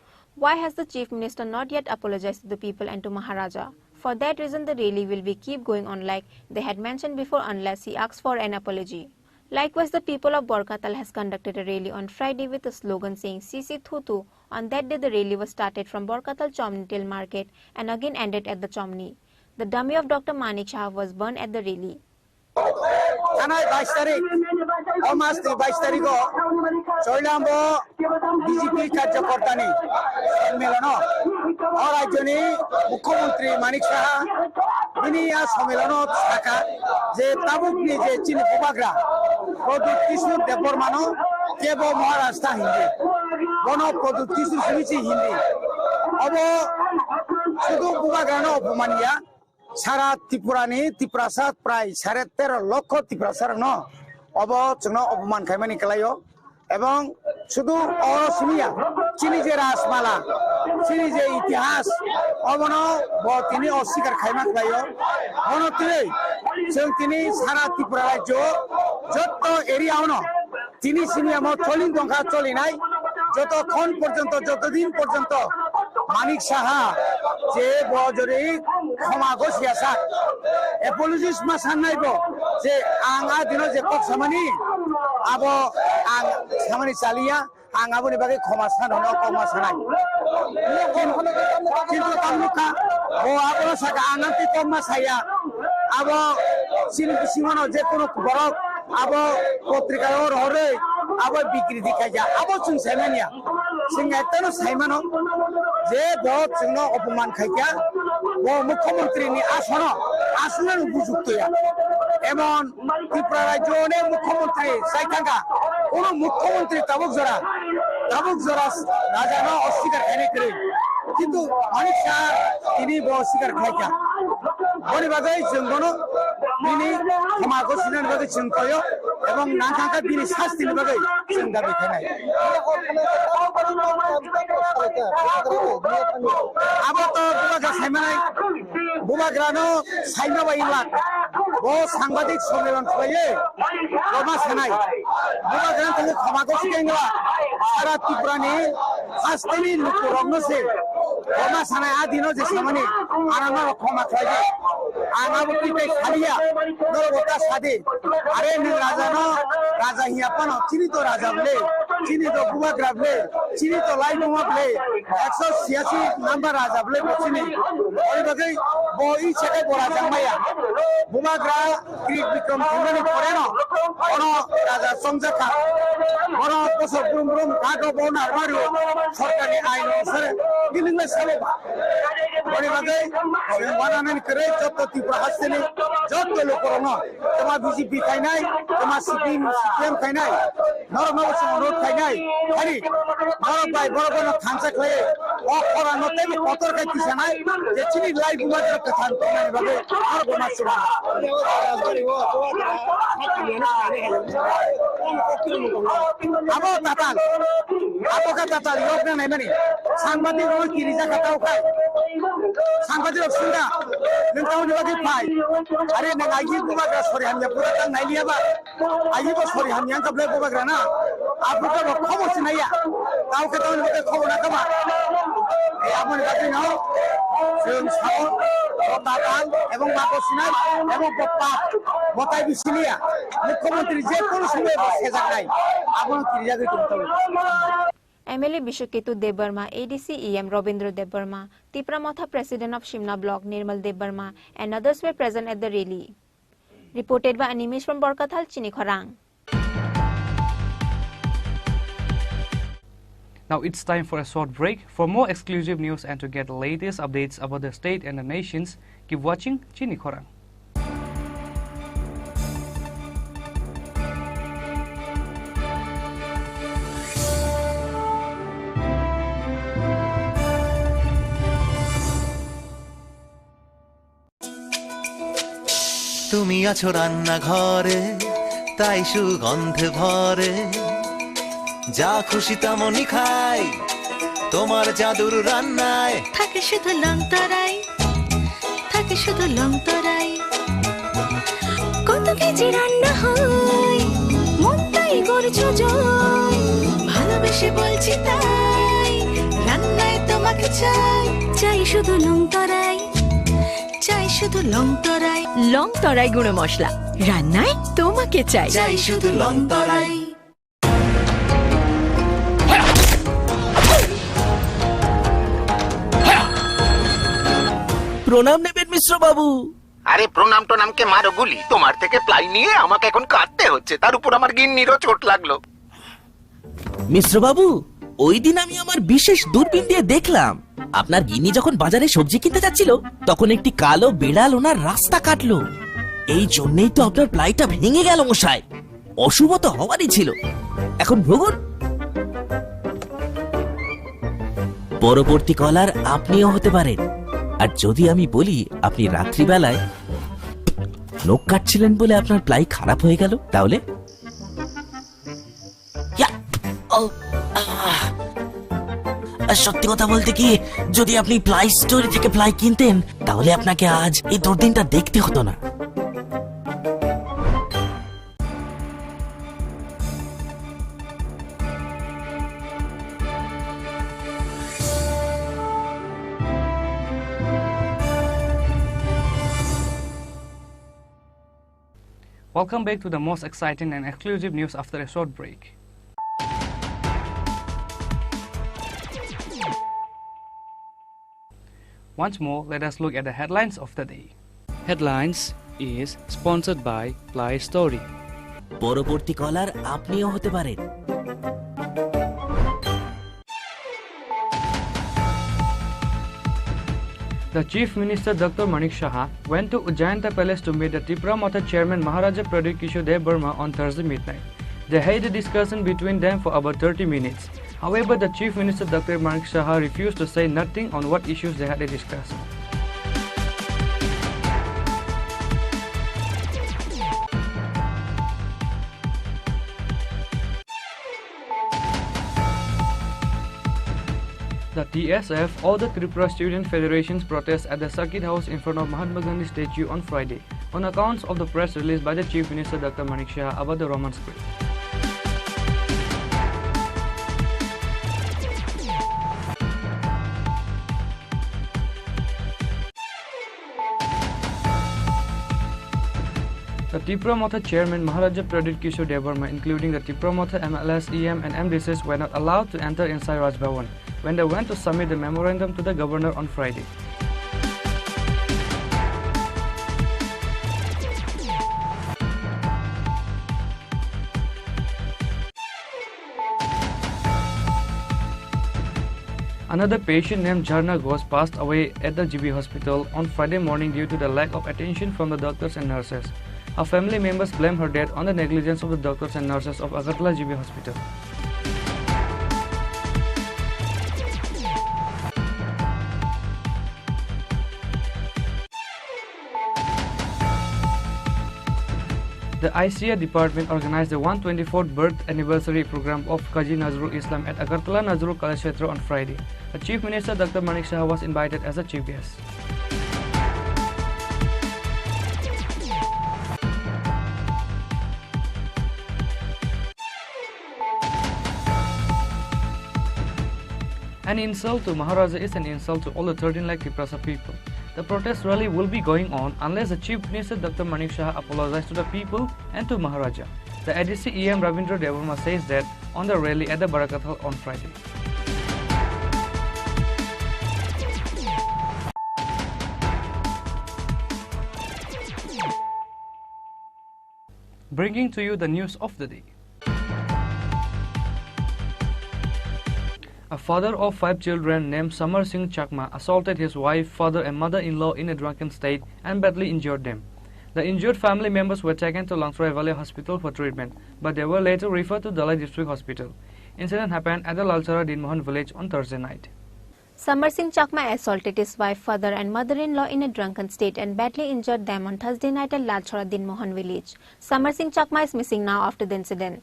Why has the Chief Minister not yet apologized to the people and to Maharaja? For that reason, the rally will be keep going on like they had mentioned before unless he asks for an apology. Likewise, the people of Borkatal has conducted a rally on Friday with a slogan saying "Sisi Thutu." On that day, the rally was started from Borkatal Chomni till market and again ended at the Chomni. The dummy of Doctor Manik Saha was burned at the rally. Thanai bais tarik, o mas ni bais tarik o Choilambo B J P karyakorta ni sonmilono o rajyo ni Mukhyamantri Manik Saha bini a sonmilono saka je tabuk ni je chini bubagra Pradyut Kishore Debbarma no kebo Maharaj ta hindi, bono Pradyut Kishore simi si hindi. Obo sudu bubagra no opomania, sara Tripura ni Tiprasa prai sare tero lokho Tiprasa rok no obo chwngno opoman khaimani kwlaio. Ebong sudu oro simiya, chini je rajmala, chini je itihas, obono bo tini oswikar khaima khlaio. Bono twi chwng tini sara Tripura rajyo jotto area ono tini simiya mo tholin tongkha cholinai, joto khon porjonto, joto din porjonto Manik Saha je bo jori khoma gosiya sak, apologies ma sannai bo je ang a dino je kok samani abo ang samani chaliya, ang aboni bagwi khoma sano no kok ma sanai. Kintu tamukha, bo abono saka, ang amtwi kokma saya. Abo chini bisingono je kono borok abo potrika o rohorwi abo bikriti khaija, abo chwng saimanya. Chwng ektano saimano je bo chwngno opoman khaikha, bo mukhyamantri ni asono aswkno bujuktoya. Emon Tripura rajyo onek mukhyamantri chai thangkha, kono mukhyamantri tabuk jora, tabuk jora rajano oswikar khainai kwrwi. Kintu Manik Saha tini bo oswikar khlaikha. Boni bagwi chwng bono bini khoma gosina ni bagwi chwng koyo ebong nang thangkha bini sasti ni bagwi chwng dabi khainai. Abo to bubagra saimanai, bubagrano saima bai wngla. Bo sangbadik sommilan khlaiwi roma sanai. Bubagrano tongwi khoma gosi khe wngla. Sara Tripura ni hasteni lukurokno se roma sanai, a dino je samani anano khoma khlaidi. Ang abo twi tei saliya, norok bo ta sadi. Are nwng raja no, raja hiya phano chini to raja bwle, chini to bubagra bwle, chini to laibuma bwle, ekso siyasi number raja bwle bo chini. Ori bagwi bo i sekai bo raja maya. Bubagra Krik Bikram thangmani pore no, ono raja chongjak kha. Ono bosor brum brum kago bo narmaru, sorkar ni ain onusare, biling le sabo ba. Ori bagwi, chwng wananani kwrwi jotto Tripura hasteni, jotto lukurokno, toma B J P khainai, toma C P M, C P M khainai, norokno bo chwng onurodh khainai, hani, norok bai borok bono thansa khlai, o khorang no teibo kotor khai tisanai, je chini lai buma jora kwthang tongnani bagwi, norok bo ma chwng. Abo tatal, abo khe tatal, yok na naimani, sangbadik rok kirijak kha tau khai. Sangbaji rok sunda, nwng tamoni bagwi phai? Are nwng aigi bubagra sori hamya pura tang nai liya ba? Aigi bo sori hamya wngkha belai bubagra na? Abuka bo khobo sinaiya. Tao khe tamoni bagwi khobo na kama? E aboni bagwi no, chwng sao, bo tatal, ebong bako sinai, ebong bo pap, bo tai bi siliya. Mukhyamantri je kono somoy bo sejaknai. Abono kirijagwi tong tongo. M L A Biswaketu Debbarma, A D C E M Robindra Debbarma, Tipra Motha President of Simna Block Nirmal Debbarma and others were present at the rally. Reported by Animesh from Borkathal, Chini Khorang. Now it's time for a short break. For more exclusive news and to get the latest updates about the state and the nations, keep watching Chini Khorang. তুমি আছো রান্নাঘরে, তাই সুগন্ধে ভরে। যা খুশি তেমনই খাই, তোমার জাদুর রান্নায়। থাকে শুধু লং তরাই, থাকে শুধু লং তরাই। কত কেজি রান্না হয়, মন তাই করছো জয়। ভালোবেসে বলছি তাই, রান্নায় তোমাকে চাই। চাই শুধু লং তরাই, চাই শুধু লং তরাই। লং তরাই গুঁড়ো মশলা, রান্নায় তোমাকে চাই। চাই শুধু লং তরাই। প্রণাম নেবেন মিশ্র বাবু। আরে প্রণাম টোনামকে মারো গুলি, তোমার থেকে প্লাই নিয়ে আমাকে এখন কাঁদতে হচ্ছে, তার উপর আমার গিন্নিরও চোট লাগলো। মিশ্র বাবু, ওই দিন আমি আমার বিশেষ দূরবীন দিয়ে দেখলাম, আপনার গিন্নি যখন বাজারে সবজি কিনতে যাচ্ছিল, তখন একটি কালো বিড়াল ওনার রাস্তা কাটলো। এই জন্যই তো আপনার প্লাইটা ভেঙে গেল মশাই। অশুভ তো হওয়ারই ছিল। এখন ভুগুন। পরবর্তী কলার আপনিও হতে পারেন। আর যদি আমি বলি আপনি রাত্রিবেলায় নখ কাটছিলেন বলে আপনার প্লাই খারাপ হয়ে গেল, তাহলে? ইয়া! ও! আহ! আর সত্যি কথা বলতে কি, যদি আপনি প্লাই স্টোর থেকে প্লাই কিনতেন, তাহলে আপনাকে আজ এই দুর্দিনটা দেখতে হতো না। Welcome back to the most exciting and exclusive news after a short break. Once more, let us look at the headlines of the day. Headlines is sponsored by Play Story. পরবর্তী কলার আপনিও হতে পারেন। The Chief Minister Doctor Manik Saha went to Ujjayanta Palace to meet the Tipra Motha Chairman Maharaja Pradyut Kishore Dev Barma on Thursday midnight. They had a discussion between them for about thirty minutes. However, the Chief Minister Doctor Manik Saha refused to say nothing on what issues they had a discussion. The T S F, All the Tripura Student Federations, protest at the Circuit House in front of Mahatma Gandhi statue on Friday on accounts of the press release by the Chief Minister Doctor Manik Saha about the Roman script. The Tipra Motha chairman Maharaja Pradyut Kishore Debbarma, including the Tipra Motha M L As, E M and M D Cs, were not allowed to enter inside Raj Bhavan when they went to submit the memorandum to the governor on Friday. Another patient named Jharna Ghosh passed away at the G B hospital on Friday morning due to the lack of attention from the doctors and nurses. Her family members blame her death on the negligence of the doctors and nurses of Agartala G B hospital. The I C A department organized the one twenty-fourth birth anniversary program of Kazi Nazrul Islam at Agartala Nazrul Kalakshetra on Friday. The Chief Minister Doctor Manik Saha was invited as a chief guest. An insult to Maharaja is an insult to all the thirteen lakh Tiprasa people. The protest rally will be going on unless the Chief Minister Doctor Manik Saha apologizes to the people and to Maharaja. The A D C E M Rabindra Debbarma says that on the rally at the Barakat Hall on Friday. Bringing to you the news of the day. A father of five children named Samar Singh Chakma assaulted his wife, father, and mother-in-law in a drunken state and badly injured them. The injured family members were taken to Langtrai Valley Hospital for treatment, but they were later referred to Dhalai District Hospital. Incident happened at the Lalchara Dinmohan village on Thursday night. Samar Singh Chakma assaulted his wife, father and mother-in-law in a drunken state and badly injured them on Thursday night at Lalchara Dinmohan village. Samar Singh Chakma is missing now after the incident.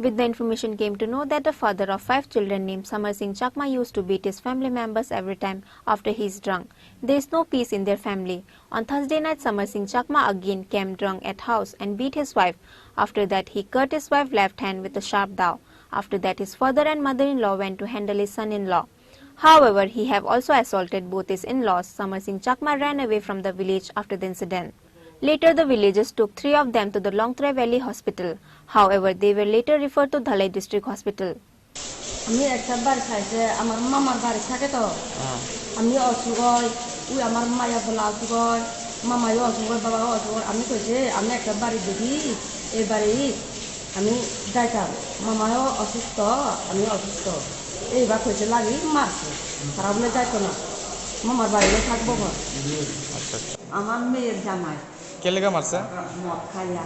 With the information came to know that the father of five children named Samar Singh Chakma used to beat his family members every time after he is drunk. There is no peace in their family. On Thursday night, Samar Singh Chakma again came drunk at house and beat his wife. After that, he cut his wife's left hand with a sharp dao. After that, his father and mother-in-law went to handle his son-in-law. However, he have also assaulted both his in-laws. Samar Singh Chakma ran away from the village after the incident. Later, the villagers took three of them to the Langtrai Valley Hospital. However, they were later referred to Dhalai District Hospital. আমি একটা বাড়ি চাইছে, আমার মামার বাড়ি থাকে তো। হ্যাঁ। আমি অসুখ হয়, ওই আমার মায়া বলা অসুখ হয়, মামাও অসুখ হয়, বাবাও অসুখ হয়। আমি কইছে, "আমি একটা বাড়ি দেখি, এই বাড়ি আমি যাইতাম, মামাও অসুস্থ, আমি অসুস্থ।" এইবার কইছে লাগি মারছে, তারা বলে যাইতো না, মামার বাড়িতে থাকবো ঘর। আচ্ছা, আচ্ছা। আমার মেয়ের জামাই। কে লেগা মারছে? মদ খাইয়া।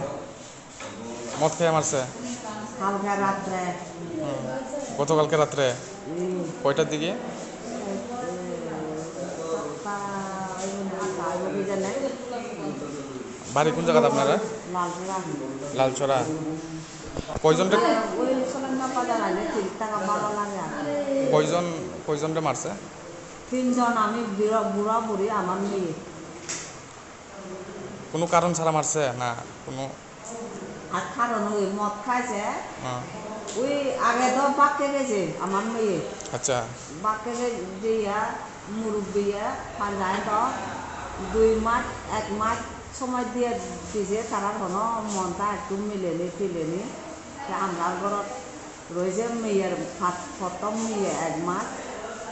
মদ খেয়ে মারছে? কালকে রাত্রে। গতকালকে রাত্রে? হুম। কয়টার দিকে? সাতটা, আটটা, ওই জানে। বাড়ি কোন জায়গাতে আপনারা? লালছড়া। লালছড়া। কয়জনরে? ওই সুলেমান বাজার আইলে তিরিশ টাকা ভাড়া লাগে আর কি। কয়জন, কয়জনরে মারছে? তিনজন, আমি বুড়া, বুড়া বুড়ি, আমার মেয়ে। কোনো কারণ ছাড়া মারছে না কোনো? আর কারণ ওই মদ খাইছে। হ্যাঁ। ওই আগে তো বাক্কে গেছে আমার মেয়ে। আচ্ছা। বাক্কে গে-, গিয়া মুরব্বিয়া পাঞ্জায় তো দুই মাস, এক মাস সময় দিয়ে দিছে, তারা কোনো মনটা একটু মিলেনি, তিলেনি। তে আমরা ঘরত রয়েছে মেয়ের ফাত-, প্রথম মেয়ে এক মাস।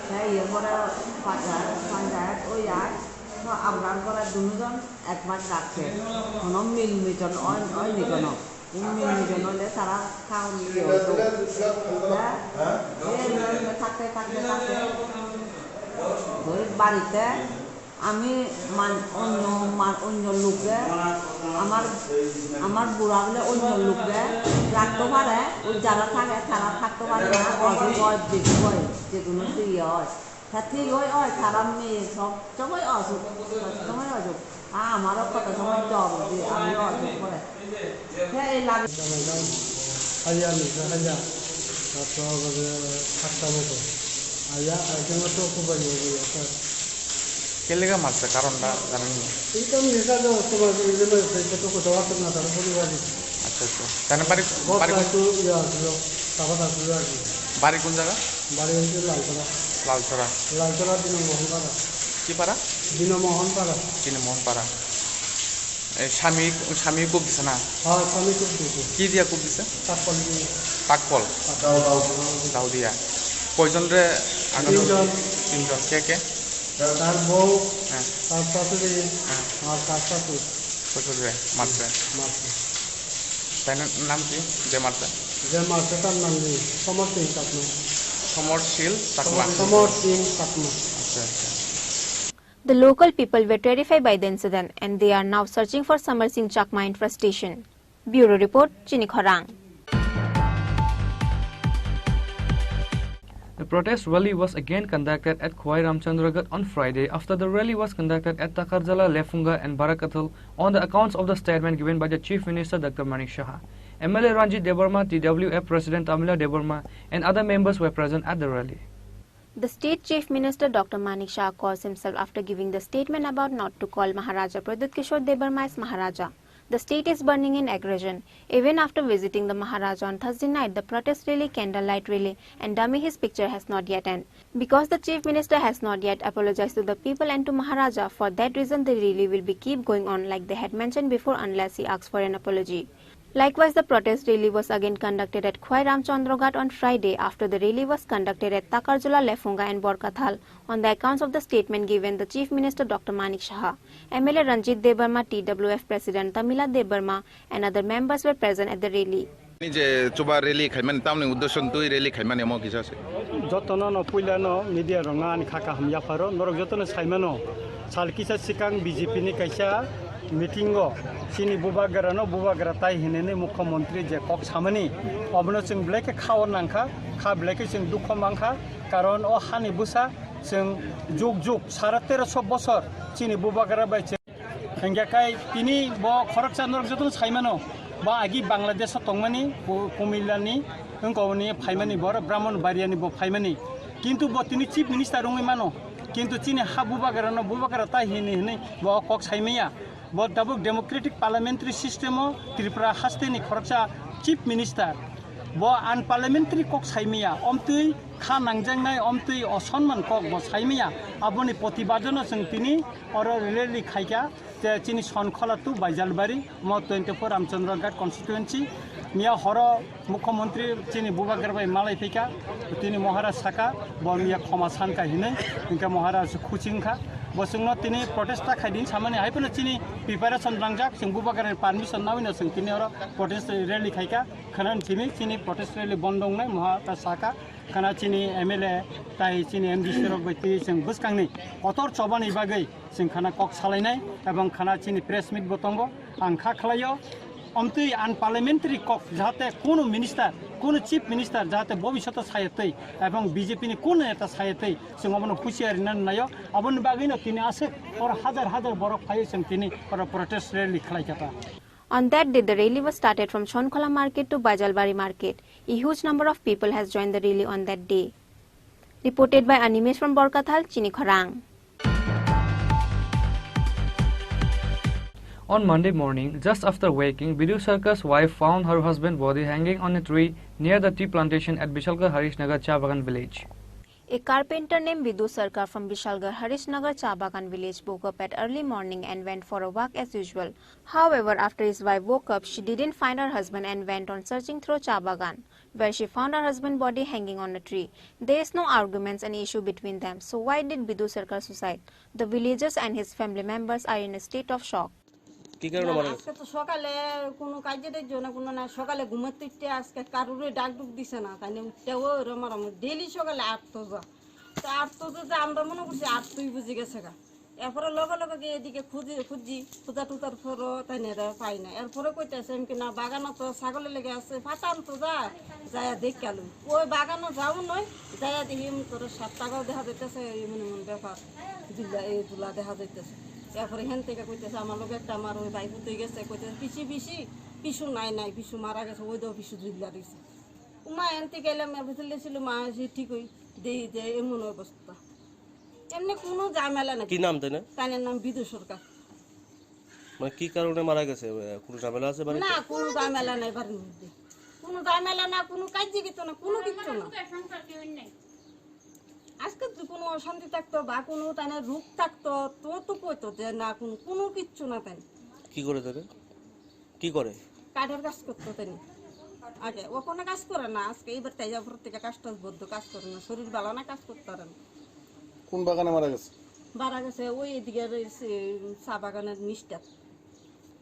Te iye pore panchayat, panchayat oi ai, to amrar pore dunujon ek mas rakte, hono mil miton oi, oi ni kono. Mil miton oile tara town iye oito. Te iye iye thakte, thakte, thakte, oi barite Ami man-, onyo man-, onyo loke, amar, amar bura bole onyo loke rakto pare, oi jara thake tara thakto pare na, ojok oi, jekuk oi, jekono se iye oi. Ta thik oi, oi, tara meye sob somoi ojok, sob somoi ojok. A, amaro koto somoi jor di, ami ojok pore. Te ei lage. Haya ni, haya. Tato, haya, haya. Kelega marsa karon da, janen ni? Ito ni sa do, to ba ni ma sa to ko dawa na da ko ni wali. Acha, acha. Tane bari, bari kun, ya, yo, taba da ko ya. Bari kun jaga? Bari ni Lalchora. Lalchora. Lalchora Dino Mohan Para. Ki para? Dino Mohan Para. Dino Mohan Para. E, sami, sami kuk disa na? Ha, sami kuk disa. Ki dia kuk disa? Takol ni. Takol. Dau, dau. Dau dia. Koijon re? Tinjon. Tinjon. Ke, ke? Tar bou, eh, tar sasuri, eh, ar tar sasur. Sasur re, marse. Marse. Tai na-, nam ki? Je marse? Je marse tar nam ni Somor Singh Chakma. Somor Sil Chakma. Somor Singh Chakma. Acha, acha. The local people were terrified by the incident and they are now searching for Samar Singh Chakma in frustration. Bureau report, Chini Khorang. The protest rally was again conducted at Khwai Ramchandra Ghat on Friday after the rally was conducted at Takarjala, Lefunga and Barakathal on the accounts of the statement given by the Chief Minister Doctor Manik Saha. M L A Ranjit Debbarma, T W F President Tamila Debbarma and other members were present at the rally. The state chief minister Doctor Manik Shah calls himself after giving the statement about not to call Maharaja Pradyut Kishore Debbarma as Maharaja. The state is burning in aggression. Even after visiting the Maharaja on Thursday night, the protest rally, candlelight rally, and dummy his picture has not yet end. Because the chief minister has not yet apologized to the people and to Maharaja, for that reason the rally will be keep going on like they had mentioned before unless he asks for an apology. Likewise, the protest rally was again conducted at Khwai Ramchandra Ghat on Friday after the rally was conducted at Takarjala, Lefunga and Borkathal on the accounts of the statement given the Chief Minister Doctor Manik Saha. M L A Ranjit Debbarma, T W F President Tamila Debbarma and other members were present at the rally. Ni je chuba rally khaimani tamni uddesho twi rally khaimani omo kisa se. Jotono no puila no media rok no ani kha kaham yapharo norok jotono saimano sal kisa sikang B J P ni kaisa meeting o chini bubagra no bubagra tai hinwi mukhyamantri je kok samani obono chwng belai khe khao nangkha kha belai khe chwng dukho mankha karon o hani bwsa chwng juk juk sara teroso bosor chini bubagra bai chwng Hingkhe kai tini bo khoroksa norok jotono saimano, bo agi Bangladesh o tongmani, ku-, Kumilla ni, wngkoni phaimani, bor Brahmanbaria ni bo phaimani. Kintu bo tini chief minister wngwi mano. Kintu chini ha bubagra no bubagra tai hini hini bo kok saimaya. Bo tabuk democratic parliamentary system o Tripura haste ni khoroksa chief minister. Bo unparliamentary kok saimaya. Omtwi kha nangjaknai, omtwi osonman kok bo saimaya. Aboni protibad no chwng tini oro rally khaikha. Te chini Sonkhola to Baijalbari, mo twenty-four Ramchandra Ghat constituency, miya horo mukhyamantri chini bubagra bai malai phaikha, tini Maharaj saka, bo miya khoma sanka hinwi, hingkhe Maharaj khuchingkha. Bo chwngno tini protest ta khaidi samani, hai phano chini preparation nangjak, chwng bubagrani permission nawino chwng tini oro protest rally khaikha, khwnani simi chini protest rally bondo wngnai, Maharaj saka, khwna chini M L A tai chini M D C rok bai twi chwng bwskangni kotor chobani bagwi, Chwng khana kok salainai ebong khana chini press meet bo tongo. Ang kha khlaio, omtwi unparliamentary kok jahate kunu minister, kunu chief minister jahate bobishoto sayatwi ebong B J P ni kunu neta sayatwi chwng obono husiar rina naio. Aboni bagwino tini aswk oro hajar hajar borok phaio chwng tini oro protest rally khlai kha ta. On that day, the rally was started from Shonkhola market to Baijalbari market. A huge number of people has joined the rally on that day. Reported by Animesh from Borkathal, Chini Khorang. On Monday morning, just after waking, Bidu Sarkar's wife found her husband body hanging on a tree near the tea plantation at Bishalkar Harishnagar Cha Bagan village. A carpenter named Bidu Sarkar from Bishalgarh Harishnagar Cha Bagan village woke up at early morning and went for a walk as usual. However, after his wife woke up, she didn't find her husband and went on searching through Cha Bagan, where she found her husband body hanging on a tree. There is no arguments and issue between them, so why did Bidu Sarkar suicide? The villagers and his family members are in a state of shock. কি কারণে মারা গেছে? আজকে তো সকালে কোনো কাজে টাজে না, কোনো না, সকালে ঘুমাতে উঠতে আজকে কারোরই ডাক ডুক দিছে না, তাই না উঠতে ওই রমারম ডেইলি সকালে আটতো যা। তো আটতো যা, আমরা মনে করছি আটতোই বুঝি গেছে গা। এরপরে লগে লগে গিয়ে এদিকে খুঁজি, খুঁজি, খোঁজা টুজার পরও তাই না এরা পাই না। এরপরে কইতেছে এমকি না, বাগানো তো ছাগলের লেগে আছে, পাতা আনতো যা, যায়া দেখ গেল। ওই বাগানো যাও নয়, যায়া দেখি এমন করে সাত টাকাও দেখা যাইতেছে, এমন এমন ব্যাপার, দুলা, এই দুলা দেখা যাইতেছে। এরপরে হেন থেকে কইতেছে, আমার লগে একটা আমার ওই ভাই পুতই গেছে, কইতেছে, "পিসি, পিসি, পিসু নাই, নাই, পিসু মারা গেছে, ওই দেখো পিসু দুলা দিছে।" উমা এনতে গেলাম, এর ভিতরে ছিল মা, সে ঠিকই দেই যে এমন অবস্থা। এমনি কোনো ঝামেলা নাই। কি নাম তাই না? তাই নাম বিদু সরকার। মানে কি কারণে মারা গেছে? এ, কোনো ঝামেলা আছে বাড়িতে? না, কোনো ঝামেলা নাই বাড়ির মধ্যে। কোনো ঝামেলা না, কোনো কাজ জীবিত না, কোনো কিচ্ছু না। আজকে যদি কোনো অশান্তি থাকতো বা কোনো তানে রোগ থাকতো, তো, তো কইতো যে না, কোনো, কোনো কিচ্ছু না তাই। কি করে তারা? কি করে? কাঠের কাজ করতো তাই। আগে ওখানে কাজ করে না, আজকে এবার তাই যাওয়ার পর থেকে কাজ টাজ বন্ধ, কাজ করে না, শরীর ভালো না, কাজ করতে পারে না। কোন বাগানে মারা গেছে? মারা গেছে ওই এদিকে রয়েছে চা বাগানের নিচটা।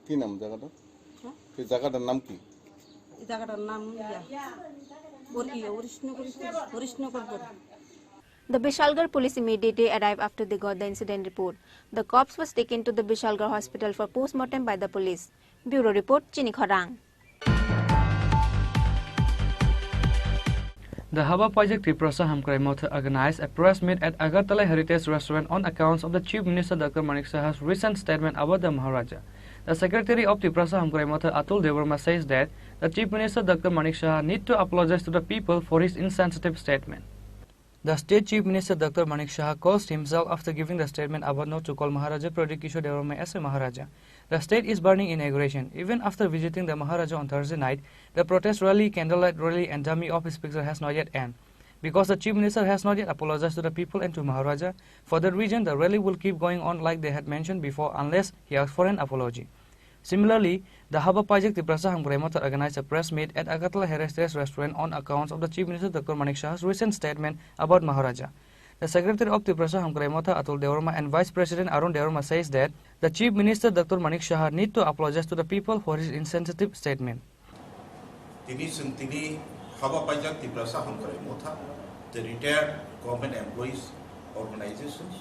কি নাম জায়গাটা? হ্যাঁ? এই জায়গাটার নাম কি? এই জায়গাটার নাম ইয়া, ওর ইয়ে, হরিশনগর, হরিশনগর বলে। The Bishalgarh police immediately arrived after they got the incident report. The corpse was taken to the Bishalgarh hospital for postmortem by the police. Bureau report, Chini Khorang. The Haba Paijak Tiprasa Hamkrai Motha organized a press meet at Agartala Heritage Restaurant on accounts of the Chief Minister Doctor Manik Saha's recent statement about the Maharaja. The Secretary of Tiprasa Hamkrai Motha Atul Debbarma says that the Chief Minister Doctor Manik Saha need to apologize to the people for his insensitive statement. The state chief minister Doctor Manik Saha calls himself after giving the statement about not to call Maharaja Pradyut Kishore Debbarma as a Maharaja. The state is burning in aggression. Even after visiting the Maharaja on Thursday night, the protest rally, candlelight rally and dummy of his picture has not yet end. Because the chief minister has not yet apologized to the people and to Maharaja, for that reason the rally will keep going on like they had mentioned before unless he asks for an apology. Similarly, the Haba Paijak Tiprasa Hamkrai Motha organized a press meet at Agartala Heritage Restaurant on accounts of the Chief Minister Doctor Manik Saha's recent statement about Maharaja. The Secretary of Tiprasa Hamkrai Motha Atul Debbarma and Vice President Arun Debbarma says that the Chief Minister Doctor Manik Saha need to apologize to the people for his insensitive statement. Tini chwng tini Haba Paijak Tiprasa Hamkrai Motha, the retired government employees organizations,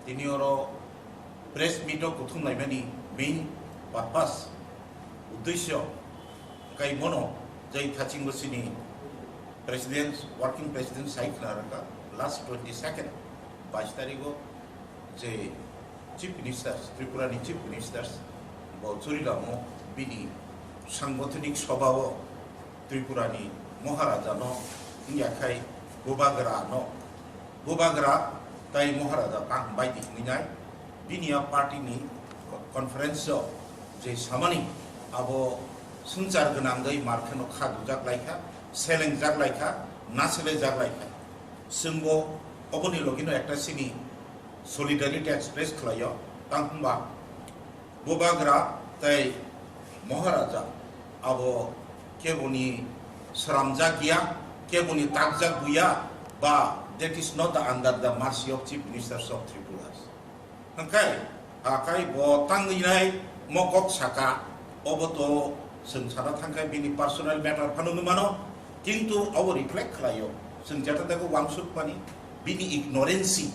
tini oro press meet o kuthum laimani main purpose, uddesyo, kai mono jai thaching bosini president, working president sai khna rwkha last twenty second, bais tarikh o je Chief Minister, Tripura ni Chief Minister bo Churilamo bini sangbothnik sobha o Tripura ni Maharaja no wngya khai Bubagra no, Bubagra tai Maharaja tang bai di hinwi nai bini a party ni conference o je samani abo swngchar gwnang dai markheno kha dujak lai kha, seleng jak lai kha, na sele jak lai kha. Chwngbo oboni logino ekta sini solidarity express khlaio, tang hwnba Bubagra tei Maharaja abo keboni sramjak ya, keboni takjak buya, ba that is not the under the mercy of Chief Ministers of Tripura. Hwnkhe, hakai bo tangwi nai mo kok saka, obo to chwng sana thangkhe bini personal matter phano nung mano, kintu abo reflect khlaio, chwng jeta dago wangsuk mani, bini ignorancy,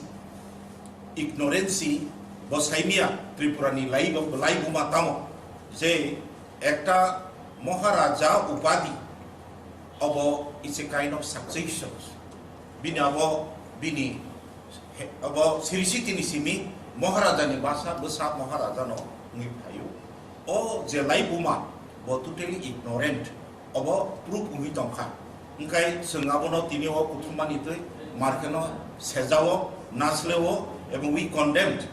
ignorancy bo saimia Tripura ni lai, lai buma tamo, je ekta Maharaja upadi, obo is a kind of succession. Bini abo, bini, he, abo Sri Siti ni simi Maharaja ni basa, bwsa Maharaja no wngwi phaio. O je lai buma, bo totally ignorant, obo proof wngwi tongkha. Wngkhe chwng abono tini o kuthumani twi markeno sejao, nasleo, ebong we condemned.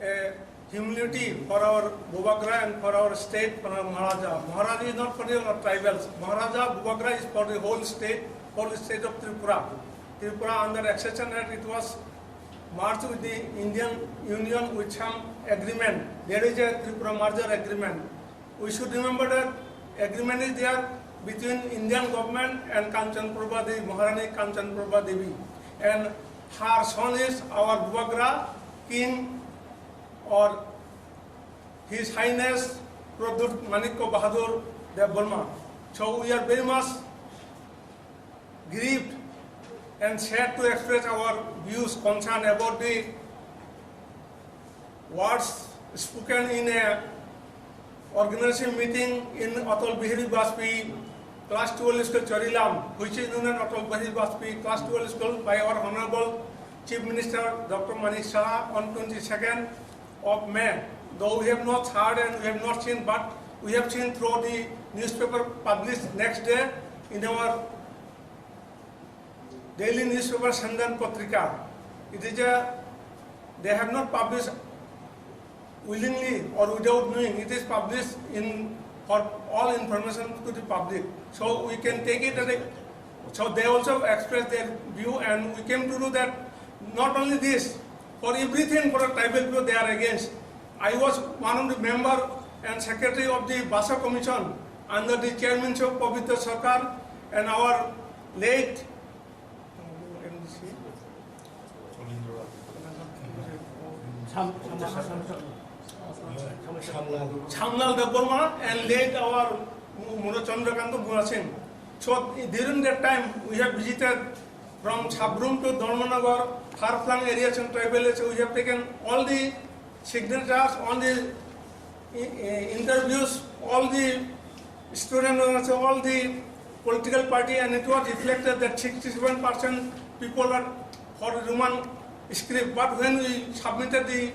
A humility for our Bubagra and for our state, for our Maharaja. Maharaja is not for the tribals. Maharaja Bubagra is for the whole state, whole state of Tripura. Tripura under accession, and it was merged with the Indian Union with some agreement. There is a Tripura merger agreement. We should remember that agreement is there between Indian government and Kanchan Prabha Devi, Maharani Kanchan Prabha Devi, and her son is our Bubagra King, or His Highness Pradyut Manikya Bahadur Debbarma. So we are very much grieved and sad to express our views, concern about the words spoken in a organization meeting in Atal Bihari Vajpayee Class twelve School Charilam, which is known as Atal Bihari Vajpayee Class twelve School, by our Honorable Chief Minister Doctor Manik Saha on twenty-second of May. Though we have not heard and we have not seen, but we have seen through the newspaper published next day in our daily newspaper Sandan Patrika. It is a, they have not published willingly or without knowing. It is published in, for all information to the public. So we can take it as a, so they also expressed their view, and we came to know that not only this, for everything for a tribal people they are against. I was one of the member and secretary of the Basa Commission under the chairmanship of Pabitra Sarkar and our late Samlal Debbarma and late our Mura Chandrakanta Mura Singh. So during that time we have visited from Sabrum to Dharmanagar, far-flung areas and tribal areas. We have taken all the signatures, all the i- i- interviews, all the student, all the political party, and it was reflected that sixty-seven percent people are for Roman script. But when we submitted the